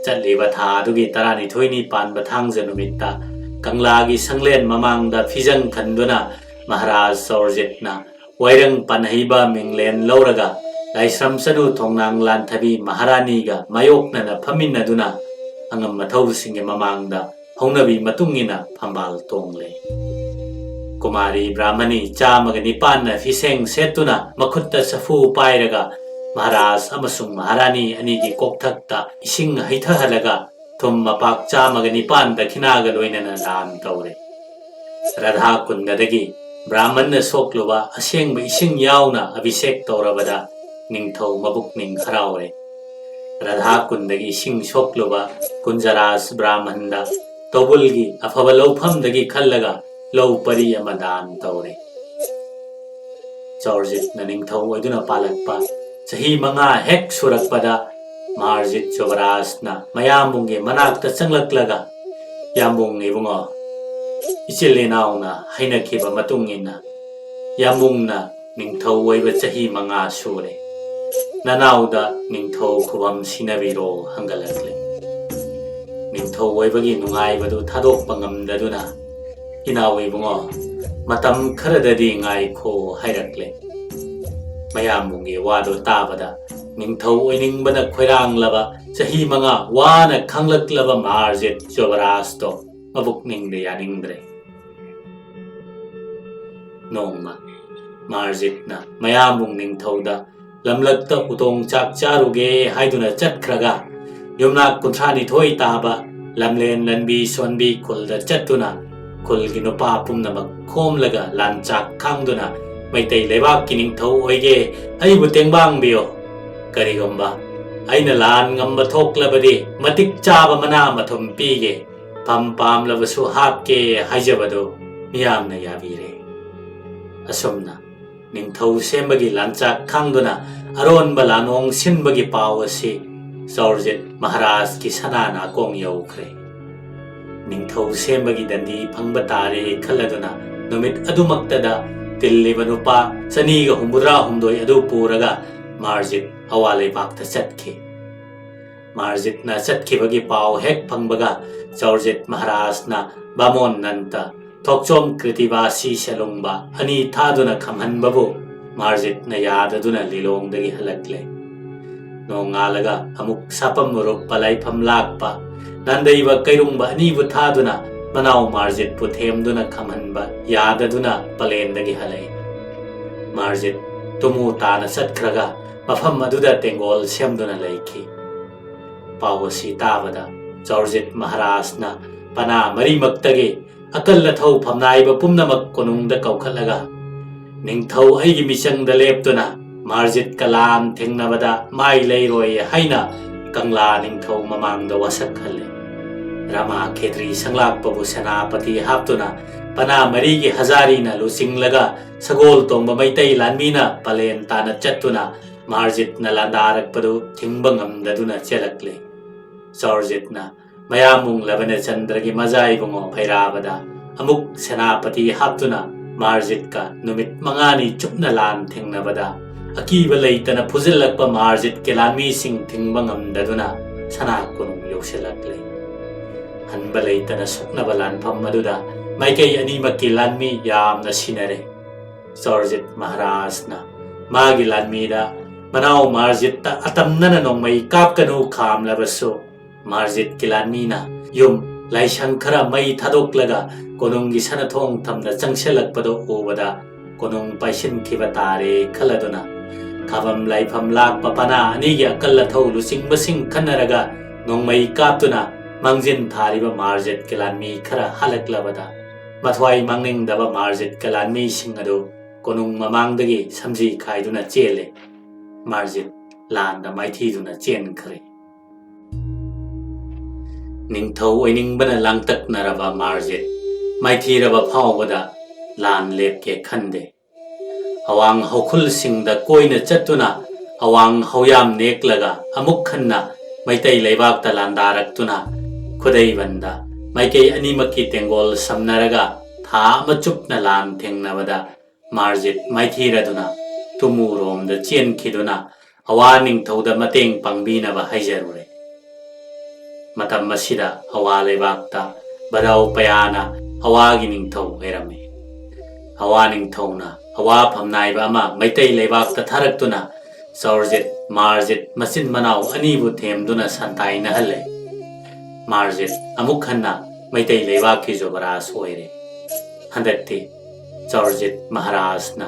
ꯆꯠꯂꯤꯕ ꯊꯥ ꯑꯗꯨꯒꯤ ꯇꯔꯥꯅꯤꯊꯣꯏꯅꯤ ꯄꯥꯟꯕ ꯊꯥꯡꯖ ꯅꯨꯃꯤꯠꯇ ꯀꯪꯂꯥꯒꯤ ꯁꯪꯂꯦꯟ ꯃꯃꯥꯡꯗ ꯐꯤꯖꯪ ꯈꯟꯗꯨꯅ ꯃꯍꯥꯔꯥꯖ ꯆꯧꯔꯖꯤꯠꯅ ꯋꯥꯏꯔꯪ ꯄꯥꯟꯍꯩꯕ ꯃꯤꯡꯂꯦꯟ ꯂꯧꯔꯒ ꯂꯥꯏꯁ꯭ꯔꯝ ꯆꯅꯨ ꯊꯣꯡꯅꯥꯡ ꯂꯥꯟꯊꯕꯤ ꯃꯍꯥꯔꯥꯅꯤꯒ ꯃꯥꯌꯣꯛꯅꯅ ꯐꯝꯃꯤꯟꯅꯗꯨꯅ ꯑꯉꯝ ꯑꯊꯧꯁꯤꯡꯒꯤ ꯃꯃꯥꯡꯗ ꯍꯧꯅꯕꯤ ꯃꯇꯨꯡ ꯏꯟꯅ ꯐꯝꯕꯥꯜ ꯇꯣꯡꯂꯦ꯫ ꯀꯨꯃꯥꯔꯤ ꯕ꯭ꯔꯥꯍꯃꯅꯤ ꯆꯥꯝꯃꯒ ꯅꯤꯄꯥꯟꯅ ꯐꯤꯁꯦꯡ ꯁꯦꯠꯇꯨꯅ ꯃꯈꯨꯠꯇ ꯆꯐꯨ ꯄꯥꯏꯔꯒ ꯃꯍꯥꯔꯥꯖ ꯑꯃꯁꯨꯡ ꯃꯍꯥꯔꯥꯅꯤ ꯑꯅꯤꯒꯤ ꯀꯣꯛꯊꯛꯇ ꯏꯁꯤꯡ ꯍꯩꯊꯍꯜꯂꯒ ꯊꯨꯝ ꯃꯄꯥꯛ ꯆꯥꯝꯃꯒ ꯅꯤꯄꯥꯟ ꯗꯈꯤꯅꯥꯒ ꯂꯣꯏꯅꯅ ꯗꯥꯟ ꯇꯧꯔꯦ꯫ ꯔꯥꯙꯥ ꯀꯨꯟꯗꯗꯒꯤ ꯕ꯭ꯔꯥꯍꯃꯟꯅ ꯁꯣꯛꯂꯨꯕ ꯑꯁꯦꯡꯕ ꯏꯁꯤꯡ ꯌꯥꯎꯅ ꯑꯚꯤꯁꯦꯛ ꯇꯧꯔꯕꯗ ꯅꯤꯡꯊꯧ ꯃꯕꯨꯛꯅꯤꯡ ꯍꯔꯥꯎꯔꯦ꯫ ꯔꯥꯙꯥ ꯀꯨꯟꯗꯒꯤ ꯏꯁꯤꯡ ꯁꯣꯛꯂꯨꯕ ꯀꯨꯟꯖꯔꯥꯖ ꯕ꯭ꯔꯥꯍꯃꯟꯗ ꯇꯧꯕꯨꯜꯒꯤ ꯑꯐꯕ ꯂꯧꯐꯝꯗꯒꯤ ꯈꯜꯂꯒ ꯂꯧ ꯄꯔꯤ ꯑꯃ ꯗꯥꯟ ꯇꯧꯔꯦ꯫ ꯆꯧꯔꯖꯤꯠꯅ ꯅꯤꯡꯊꯧ ꯑꯣꯏꯗꯨꯅ ꯄꯥꯜꯂꯛꯄ ꯆꯍꯤ ꯃꯉꯥ ꯍꯦꯛ ꯁꯨꯔꯛꯄꯗ ꯃꯥꯔꯖꯤꯠ ꯌꯨꯕꯔꯥꯖꯅ ꯃꯌꯥꯝꯕꯨꯡꯒꯤ ꯃꯅꯥꯛꯇ ꯆꯪꯂꯛꯂꯒ, "ꯌꯥꯝꯕꯨꯡ ꯏꯕꯨꯡꯉꯣ, ꯏꯆꯤꯜ ꯏꯅꯥꯎꯅ ꯍꯥꯏꯅꯈꯤꯕ ꯃꯇꯨꯡ ꯏꯟꯅ ꯌꯥꯝꯕꯨꯡꯅ ꯅꯤꯡꯊꯧ ꯑꯣꯏꯕ ꯆꯍꯤ ꯃꯉꯥ ꯁꯨꯔꯦ꯫ ꯅꯅꯥꯎꯗ ꯅꯤꯡꯊꯧ ꯈꯨꯕꯝ ꯁꯤꯟꯅꯕꯤꯔꯣ" ꯍꯪꯒꯠꯂꯛꯂꯦ꯫ ꯅꯤꯡꯊꯧ ꯑꯣꯏꯕꯒꯤ ꯅꯨꯡꯉꯥꯏꯕꯗꯨ ꯊꯥꯗꯣꯛꯄ ꯉꯝꯗꯗꯨꯅ, "ꯏꯅꯥꯎ ꯏꯕꯨꯡꯉꯣ, ꯃꯇꯝ ꯈꯔꯗꯗꯤ ꯉꯥꯏꯈꯣ" ꯍꯥꯏꯔꯛꯂꯦ꯫ ꯃꯌꯥꯝꯕꯨꯡꯒꯤ ꯋꯥꯗꯨ ꯇꯥꯕꯗ ꯅꯤꯡꯊꯧ ꯑꯣꯏꯅꯤꯡꯕꯅ ꯈꯣꯏꯔꯥꯡꯂꯕ, ꯆꯍꯤ ꯃꯉꯥ ꯋꯥꯅ ꯈꯥꯡꯂꯛꯂꯕ ꯃꯥꯔꯖꯤꯠ ꯌꯨꯕꯔꯥꯖꯇꯣ ꯃꯕꯨꯛꯅꯤꯡꯗ ꯌꯥꯅꯤꯡꯗ꯭ꯔꯦ꯫ ꯅꯣꯡꯃ ꯃꯥꯔꯖꯤꯠꯅ ꯃꯌꯥꯝꯕꯨꯡ ꯅꯤꯡꯊꯧꯗ ꯂꯝꯂꯛꯇ ꯎꯇꯣꯡ ꯆꯥꯛ ꯆꯥꯔꯨꯒꯦ ꯍꯥꯏꯗꯨꯅ ꯆꯠꯈ꯭ꯔꯒ, ꯌꯨꯝꯅꯥꯛ ꯀꯨꯟꯊ꯭ꯔꯥꯅꯤꯊꯣꯏ ꯇꯥꯕ ꯂꯝꯂꯦꯟ ꯂꯟꯕꯤ ꯁꯣꯟꯕꯤ ꯈꯨꯜꯗ ꯆꯠꯇꯨꯅ ꯈꯨꯜꯒꯤ ꯅꯨꯄꯥ ꯄꯨꯝꯅꯃꯛ ꯈꯣꯝꯂꯒ ꯂꯥꯟꯆꯥꯛ ꯈꯥꯡꯗꯨꯅ ꯃꯩꯇꯩ ꯂꯩꯕꯥꯛꯀꯤ ꯅꯤꯡꯊꯧ ꯑꯣꯏꯒꯦ, ꯑꯩꯕꯨ ꯇꯦꯡꯕꯥꯡꯕꯤꯌꯣ꯫ ꯀꯔꯤꯒꯨꯝꯕ ꯑꯩꯅ ꯂꯥꯟ ꯉꯝꯕ ꯊꯣꯛꯂꯕꯗꯤ ꯃꯇꯤꯛ ꯆꯥꯕ ꯃꯅꯥ ꯃꯊꯨꯝ ꯄꯤꯒꯦ, ꯐꯝ ꯄꯥꯝꯂꯕꯁꯨ ꯍꯥꯞꯀꯦ ꯍꯥꯏꯖꯕꯗꯨ ꯃꯤꯌꯥꯝꯅ ꯌꯥꯕꯤꯔꯦ꯫ ꯑꯁꯨꯝꯅ ꯅꯤꯡꯊꯧ ꯁꯦꯝꯕꯒꯤ ꯂꯥꯟꯆꯥꯛ ꯈꯥꯡꯗꯨꯅ ꯑꯔꯣꯟꯕ ꯂꯥꯟꯑꯣꯡ ꯁꯤꯟꯕꯒꯤ ꯄꯥꯎ ꯑꯁꯤ ꯆꯧꯔꯖꯤꯠ ꯃꯍꯥꯔꯥꯖꯀꯤ ꯁꯅꯥ ꯅꯥꯀꯣꯡ ꯌꯧꯈ꯭ꯔꯦ꯫ ꯅꯤꯡꯊꯧ ꯁꯦꯝꯕꯒꯤ ꯗꯟꯗꯤ ꯐꯪꯕ ꯇꯥꯔꯦ ꯈꯜꯂꯗꯨꯅ ꯅꯨꯃꯤꯠ ꯑꯗꯨꯃꯛꯇꯗ ꯇꯤꯜꯂꯤꯕ ꯅꯨꯄꯥ ꯆꯅꯤꯒ ꯍꯨꯝꯐꯨꯇꯔꯥ ꯍꯨꯝꯗꯣꯏ ꯑꯗꯨ ꯄꯨꯔꯒ ꯃꯥꯔꯖꯤꯠ ꯑꯋꯥ ꯂꯩꯕꯥꯛꯇ ꯆꯠꯈꯤ꯫ ꯃꯥꯔꯖꯤꯠꯅ ꯆꯠꯈꯤꯕꯒꯤ ꯄꯥꯎ ꯍꯦꯛ ꯐꯪꯕꯒ ꯆꯧꯔꯖꯤꯠ ꯃꯍꯥꯔꯥꯖꯅ ꯕꯥꯃꯣꯟ ꯅꯟꯇ, ꯊꯣꯛꯆꯣꯝ ꯀ꯭ꯔꯤꯇꯤꯕꯥꯁꯤ ꯁꯦꯂꯨꯡꯕ ꯑꯅꯤ ꯊꯥꯗꯨꯅ ꯈꯝꯍꯟꯕꯕꯨ ꯃꯥꯔꯖꯤꯠꯅ ꯌꯥꯗꯗꯨꯅ ꯂꯤꯂꯣꯡꯗꯒꯤ ꯍꯜꯂꯛꯂꯦ꯫ ꯅꯣꯡꯉꯥꯜꯂꯒ ꯑꯃꯨꯛ ꯁꯥꯄꯝ ꯎꯔꯨꯞꯄ ꯂꯥꯏꯐꯝ ꯂꯥꯛꯄ ꯅꯥꯟꯗꯩꯕ ꯀꯩꯔꯨꯡꯕ ꯑꯅꯤꯕꯨ ꯊꯥꯗꯨꯅ ꯃꯅꯥꯎ ꯃꯥꯔꯖꯤꯠꯄꯨ ꯊꯦꯝꯗꯨꯅ ꯈꯝꯍꯟꯕ ꯌꯥꯗꯗꯨꯅ ꯄꯂꯦꯟꯗꯒꯤ ꯍꯜꯂꯛꯏ꯫ ꯃꯥꯔꯖꯤꯠ ꯇꯨꯃꯨ ꯇꯥꯅ ꯆꯠꯈ꯭ꯔꯒ ꯃꯐꯝ ꯑꯗꯨꯗ ꯇꯦꯡꯒꯣꯜ ꯁꯦꯝꯗꯨꯅ ꯂꯩꯈꯤ꯫ ꯄꯥꯎ ꯑꯁꯤ ꯇꯥꯕꯗ ꯆꯧꯔꯖꯤꯠ ꯃꯍꯥꯔꯥꯖꯅ ꯄꯅꯥ ꯃꯔꯤꯃꯛꯇꯒꯤ ꯑꯀꯜ ꯑꯊꯧ ꯐꯝꯅꯥꯏꯕ ꯄꯨꯝꯅꯃꯛ ꯀꯣꯅꯨꯡꯗ ꯀꯧꯈꯠꯂꯒ, "ꯅꯤꯡꯊꯧ ꯑꯩꯒꯤ ꯃꯤꯆꯪꯗ ꯂꯦꯞꯇꯨꯅ ꯃꯥꯔꯖꯤꯠꯀ ꯂꯥꯟ ꯊꯦꯡꯅꯕꯗ ꯃꯥꯏ ꯂꯩꯔꯣꯏ" ꯍꯥꯏꯅ ꯀꯪꯂꯥ ꯅꯤꯡꯊꯧ ꯃꯃꯥꯡꯗ ꯋꯥꯁꯛꯍꯜꯂꯦ꯫ ꯔꯃꯥ ꯈꯦꯇ꯭ꯔꯤ ꯁꯪꯂꯥꯛꯄꯕꯨ ꯁꯦꯅꯥꯄꯇꯤ ꯍꯥꯞꯇꯨꯅ ꯄꯅꯥ ꯃꯔꯤꯒꯤ ꯍꯖꯥꯔꯤꯅ ꯂꯨꯆꯤꯡꯂꯒ ꯁꯒꯣꯜ ꯇꯣꯡꯕ ꯃꯩꯇꯩ ꯂꯥꯟꯃꯤꯅ ꯄꯂꯦꯟ ꯇꯥꯅ ꯆꯠꯇꯨꯅ ꯃꯥꯔꯖꯤꯠꯅ ꯂꯥꯟꯗꯥꯔꯛꯄꯗꯨ ꯊꯤꯡꯕ ꯉꯝꯗꯗꯨꯅ ꯆꯦꯜꯂꯛꯂꯦ꯫ ꯆꯧꯔꯖꯤꯠꯅ ꯃꯌꯥꯝꯕꯨꯡ ꯂꯕꯅꯆꯟꯗ꯭ꯔꯒꯤ ꯃꯖꯥ ꯏꯕꯨꯡꯉꯣ ꯚꯩꯔꯥꯕꯗ ꯑꯃꯨꯛ ꯁꯦꯅꯥꯄꯇꯤ ꯍꯥꯞꯇꯨꯅ ꯃꯥꯔꯖꯤꯠꯀ ꯅꯨꯃꯤꯠ ꯃꯉꯥꯅꯤ ꯆꯨꯞꯅ ꯂꯥꯟ ꯊꯦꯡꯅꯕꯗ, ꯑꯀꯤꯕ ꯂꯩꯇꯅ ꯐꯨꯖꯤꯜꯂꯛꯄ ꯃꯥꯔꯖꯤꯠꯀꯤ ꯂꯥꯟꯃꯤꯁꯤꯡ ꯊꯤꯡꯕ ꯉꯝꯗꯗꯨꯅ ꯁꯅꯥ ꯀꯣꯅꯨꯡ ꯌꯧꯁꯤꯜꯂꯛꯂꯦ꯫ ꯍꯟꯕ ꯂꯩꯇꯅ ꯁꯣꯛꯅꯕ ꯂꯥꯟꯐꯝ ꯑꯗꯨꯗ ꯃꯥꯏꯀꯩ ꯑꯅꯤꯃꯛꯀꯤ ꯂꯥꯟꯃꯤ ꯌꯥꯝꯅ ꯁꯤꯅꯔꯦ꯫ ꯆꯧꯔꯖꯤꯠ ꯃꯍꯥꯔꯥꯖꯅ ꯃꯥꯒꯤ ꯂꯥꯟꯃꯤꯗ ꯃꯅꯥꯎ ꯃꯥꯔꯖꯤꯠꯇ ꯑꯇꯝꯅꯅ ꯅꯣꯡꯃꯩ ꯀꯥꯞꯀꯅꯨ ꯈꯥꯝꯂꯕꯁꯨ, ꯃꯥꯔꯖꯤꯠꯀꯤ ꯂꯥꯟꯃꯤꯅ ꯌꯨꯝ ꯂꯥꯏꯁꯪ ꯈꯔ ꯃꯩ ꯊꯥꯗꯣꯛꯂꯒ ꯀꯣꯅꯨꯡꯒꯤ ꯁꯅꯥꯊꯣꯡ ꯊꯝꯅ ꯆꯪꯁꯤꯜꯂꯛꯄꯗꯨ ꯎꯕꯗ ꯀꯣꯅꯨꯡ ꯄꯥꯏꯁꯤꯟꯈꯤꯕ ꯇꯥꯔꯦ ꯈꯜꯂꯗꯨꯅ ꯈꯥꯕꯝ ꯂꯥꯏꯐꯝ ꯂꯥꯛꯄ ꯄꯅꯥ ꯑꯅꯤꯒꯤ ꯑꯀꯜ ꯑꯊꯧ ꯂꯨꯆꯤꯡꯕꯁꯤꯡ ꯈꯟꯅꯔꯒ ꯅꯣꯡꯃꯩ ꯀꯥꯞꯇꯨꯅ ꯃꯥꯡꯖꯤꯟ ꯊꯥꯔꯤꯕ ꯃꯥꯔꯖꯤꯠꯀꯤ ꯂꯥꯟꯃꯤ ꯈꯔ ꯍꯜꯂꯛꯂꯕꯗ ꯃꯊ꯭ꯋꯥꯏ ꯃꯥꯡꯅꯤꯡꯗꯕ ꯃꯥꯔꯖꯤꯠꯀꯤ ꯂꯥꯟꯃꯤꯁꯤꯡ ꯑꯗꯨ ꯀꯣꯅꯨꯡ ꯃꯃꯥꯡꯗꯒꯤ ꯁꯝꯖꯤ ꯈꯥꯏꯗꯨꯅ ꯆꯦꯜꯂꯦ꯫ ꯃꯥꯔꯖꯤꯠ ꯂꯥꯟꯗ ꯃꯥꯏꯊꯤꯗꯨꯅ ꯆꯦꯟꯈ꯭ꯔꯦ꯫ ꯅꯤꯡꯊꯧ ꯑꯣꯏꯅꯤꯡꯕꯅ ꯂꯥꯡꯇꯛꯅꯔꯕ ꯃꯥꯔꯖꯤꯠ ꯃꯥꯏꯊꯤꯔꯕ ꯐꯥꯎꯕꯗ ꯂꯥꯟ ꯂꯦꯞꯀꯦ ꯈꯟꯗꯦ꯫ ꯑꯋꯥꯡ ꯍꯧꯈꯨꯜꯁꯤꯡꯗ ꯀꯣꯏꯅ ꯆꯠꯇꯨꯅ ꯑꯋꯥꯡ ꯍꯧꯌꯥꯝ ꯅꯦꯛꯂꯒ ꯑꯃꯨꯛ ꯍꯟꯅ ꯃꯩꯇꯩ ꯂꯩꯕꯥꯛꯇ ꯂꯥꯟꯗꯥꯔꯛꯇꯨꯅ ꯈꯨꯗꯩꯕꯟꯗ ꯃꯥꯏꯀꯩ ꯑꯅꯤꯃꯛꯀꯤ ꯇꯦꯡꯒꯣꯜ ꯁꯝꯅꯔꯒ ꯊꯥ ꯑꯃ ꯆꯨꯞꯅ ꯂꯥꯟ ꯊꯦꯡꯅꯕꯗ ꯃꯥꯔꯖꯤꯠ ꯃꯥꯏꯊꯤꯔꯗꯨꯅ ꯇꯨꯃꯨꯔꯣꯝꯗ ꯆꯦꯟꯈꯤꯗꯨꯅ ꯑꯋꯥ ꯅꯤꯡꯊꯧꯗ ꯃꯇꯦꯡ ꯄꯥꯡꯕꯤꯅꯕ ꯍꯥꯏꯖꯔꯨꯔꯦ꯫ ꯃꯇꯝ ꯑꯁꯤꯗ ꯑꯋꯥ ꯂꯩꯕꯥꯛꯇ ꯕꯗꯥꯎ ꯄꯌꯥꯅ ꯑꯋꯥꯒꯤ ꯅꯤꯡꯊꯧ ꯑꯣꯏꯔꯝꯃꯤ꯫ ꯑꯋꯥ ꯅꯤꯡꯊꯧꯅ ꯑꯋꯥ ꯐꯝꯅꯥꯏꯕ ꯑꯃ ꯃꯩꯇꯩ ꯂꯩꯕꯥꯛꯇ ꯊꯥꯔꯛꯇꯨꯅ ꯆꯥꯎꯔꯖꯤꯠ ꯃꯥꯔꯖꯤꯠ ꯃꯆꯤꯟ ꯃꯅꯥꯎ ꯑꯅꯤꯕꯨ ꯊꯦꯝꯗꯨꯅ ꯁꯟꯇꯥꯏꯅꯍꯜꯂꯦ꯫ ꯃꯥꯔꯖꯤꯠ ꯑꯃꯨꯛ ꯍꯟꯅ ꯃꯩꯇꯩ ꯂꯩꯕꯥꯛꯀꯤ ꯖꯨꯕꯔꯥꯖ ꯑꯣꯏꯔꯦ꯫ ꯍꯟꯗꯛꯇꯤ ꯆꯥꯎꯔꯖꯤꯠ ꯃꯍꯥꯔꯥꯖꯅ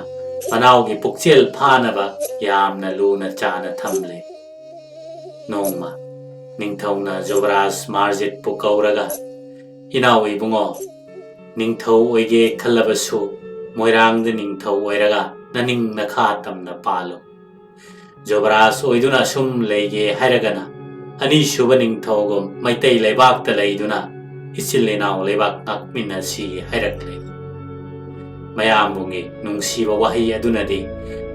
ꯃꯅꯥꯎꯒꯤ ꯄꯨꯛꯆꯦꯜ ꯐꯥꯅꯕ ꯌꯥꯝꯅ ꯂꯨꯅ ꯆꯥꯅ ꯊꯝꯂꯦ꯫ ꯅꯣꯡꯃ ꯅꯤꯡꯊꯧꯅ ꯖꯨꯕꯔꯥꯖ ꯃꯥꯔꯖꯤꯠꯄꯨ ꯀꯧꯔꯒ, "ꯏꯅꯥꯎ ꯏꯕꯨꯡꯉꯣ, ꯅꯤꯡꯊꯧ ꯑꯣꯏꯒꯦ ꯈꯜꯂꯕꯁꯨ ꯃꯣꯏꯔꯥꯡꯗ ꯅꯤꯡꯊꯧ ꯑꯣꯏꯔꯒ ꯅꯅꯤꯡ ꯅꯈꯥ ꯇꯝꯅ ꯄꯥꯜꯂꯨ꯫ ꯖꯨꯕꯔꯥꯖ ꯑꯣꯏꯗꯨꯅ ꯁꯨꯝ ꯂꯩꯒꯦ ꯍꯥꯏꯔꯒꯅ ꯑꯅꯤꯁꯨꯕ ꯅꯤꯡꯊꯧꯒꯨꯝ ꯃꯩꯇꯩ ꯂꯩꯕꯥꯛꯇ ꯂꯩꯗꯨꯅ ꯏꯆꯤꯜ ꯏꯅꯥꯎ ꯂꯩꯕꯥꯛ ꯉꯥꯛꯃꯤꯟꯅꯁꯤ" ꯍꯥꯏꯔꯛꯂꯦ꯫ ꯃꯌꯥꯝꯕꯨꯡꯒꯤ ꯅꯨꯡꯁꯤꯕ ꯋꯥꯍꯩ ꯑꯗꯨꯅꯗꯤ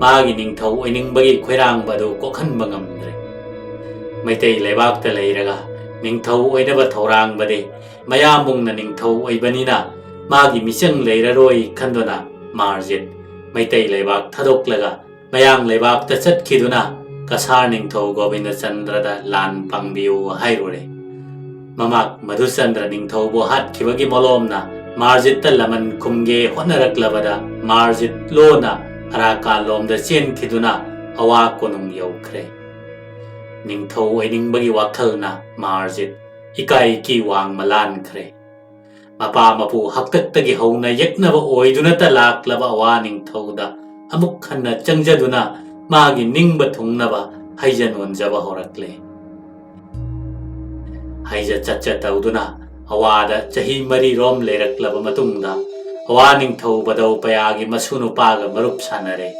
ꯃꯥꯒꯤ ꯅꯤꯡꯊꯧ ꯑꯣꯏꯅꯤꯡꯕꯒꯤ ꯈꯣꯏꯔꯥꯡꯕ ꯑꯗꯨ ꯀꯣꯛꯍꯟꯕ ꯉꯝꯗ꯭ꯔꯦ꯫ ꯃꯩꯇꯩ ꯂꯩꯕꯥꯛꯇ ꯂꯩꯔꯒ ꯅꯤꯡꯊꯧ ꯑꯣꯏꯅꯕ ꯊꯧꯔꯥꯡꯕꯗꯤ ꯃꯌꯥꯝꯕꯨꯡꯅ ꯅꯤꯡꯊꯧ ꯑꯣꯏꯕꯅꯤꯅ ꯃꯥꯒꯤ ꯃꯤꯆꯪ ꯂꯩꯔꯔꯣꯏ ꯈꯟꯗꯨꯅ ꯃꯥꯔꯖꯤꯠ ꯃꯩꯇꯩ ꯂꯩꯕꯥꯛ ꯊꯥꯗꯣꯛꯂꯒ ꯃꯌꯥꯡ ꯂꯩꯕꯥꯛꯇ ꯆꯠꯈꯤꯗꯨꯅ ꯀꯁꯥꯔ ꯅꯤꯡꯊꯧ ꯒꯣꯕꯤꯟꯗꯆꯟꯗ꯭ꯔꯗ ꯂꯥꯟ ꯄꯥꯡꯕꯤꯌꯨ ꯍꯥꯏꯔꯨꯔꯦ꯫ ꯃꯃꯥꯛ ꯃꯙꯨꯆꯟꯗ꯭ꯔ ꯅꯤꯡꯊꯧꯕꯨ ꯍꯥꯠꯈꯤꯕꯒꯤ ꯃꯣꯂꯣꯝꯅ ꯃꯥꯔꯖꯤꯠꯇ ꯂꯃꯟ ꯈꯨꯝꯒꯦ ꯍꯣꯠꯅꯔꯛꯂꯕꯗ ꯃꯥꯔꯖꯤꯠ ꯂꯣꯟꯅ ꯑꯔꯥꯀꯥꯟꯂꯣꯝꯗ ꯆꯦꯟꯈꯤꯗꯨꯅ ꯑꯋꯥ ꯀꯣꯅꯨꯡ ꯌꯧꯈ꯭ꯔꯦ꯫ ꯅꯤꯡꯊꯧ ꯑꯣꯏꯅꯤꯡꯕꯒꯤ ꯋꯥꯈꯜꯅ ꯃꯥꯔꯖꯤꯠ ꯏꯀꯥꯏ ꯏꯀꯤ ꯋꯥꯡꯃ ꯂꯥꯟꯈ꯭ꯔꯦ꯫ ꯃꯄꯥ ꯃꯄꯨ ꯍꯥꯛꯇꯛꯇꯒꯤ ꯍꯧꯅ ꯌꯦꯛꯅꯕ ꯑꯣꯏꯗꯨꯅꯇ ꯂꯥꯛꯂꯕ ꯑꯋꯥ ꯅꯤꯡꯊꯧꯗ ꯑꯃꯨꯛ ꯍꯟꯅ ꯆꯪꯖꯗꯨꯅ ꯃꯥꯒꯤ ꯅꯤꯡꯕ ꯊꯨꯡꯅꯕ ꯍꯩꯖ ꯅꯣꯟꯖꯕ ꯍꯧꯔꯛꯂꯦ꯫ ꯍꯩꯖ ꯆꯠꯆ ꯇꯧꯗꯨꯅ ꯑꯋꯥꯗ ꯆꯍꯤ ꯃꯔꯤꯔꯣꯝ ꯂꯩꯔꯛꯂꯕ ꯃꯇꯨꯡꯗ ꯑꯋꯥ ꯅꯤꯡꯊꯧ ꯕꯗꯧ ꯄꯌꯥꯒꯤ ꯃꯁꯨ ꯅꯨꯄꯥꯒ ꯃꯔꯨꯞ ꯁꯥꯟꯅꯔꯦ꯫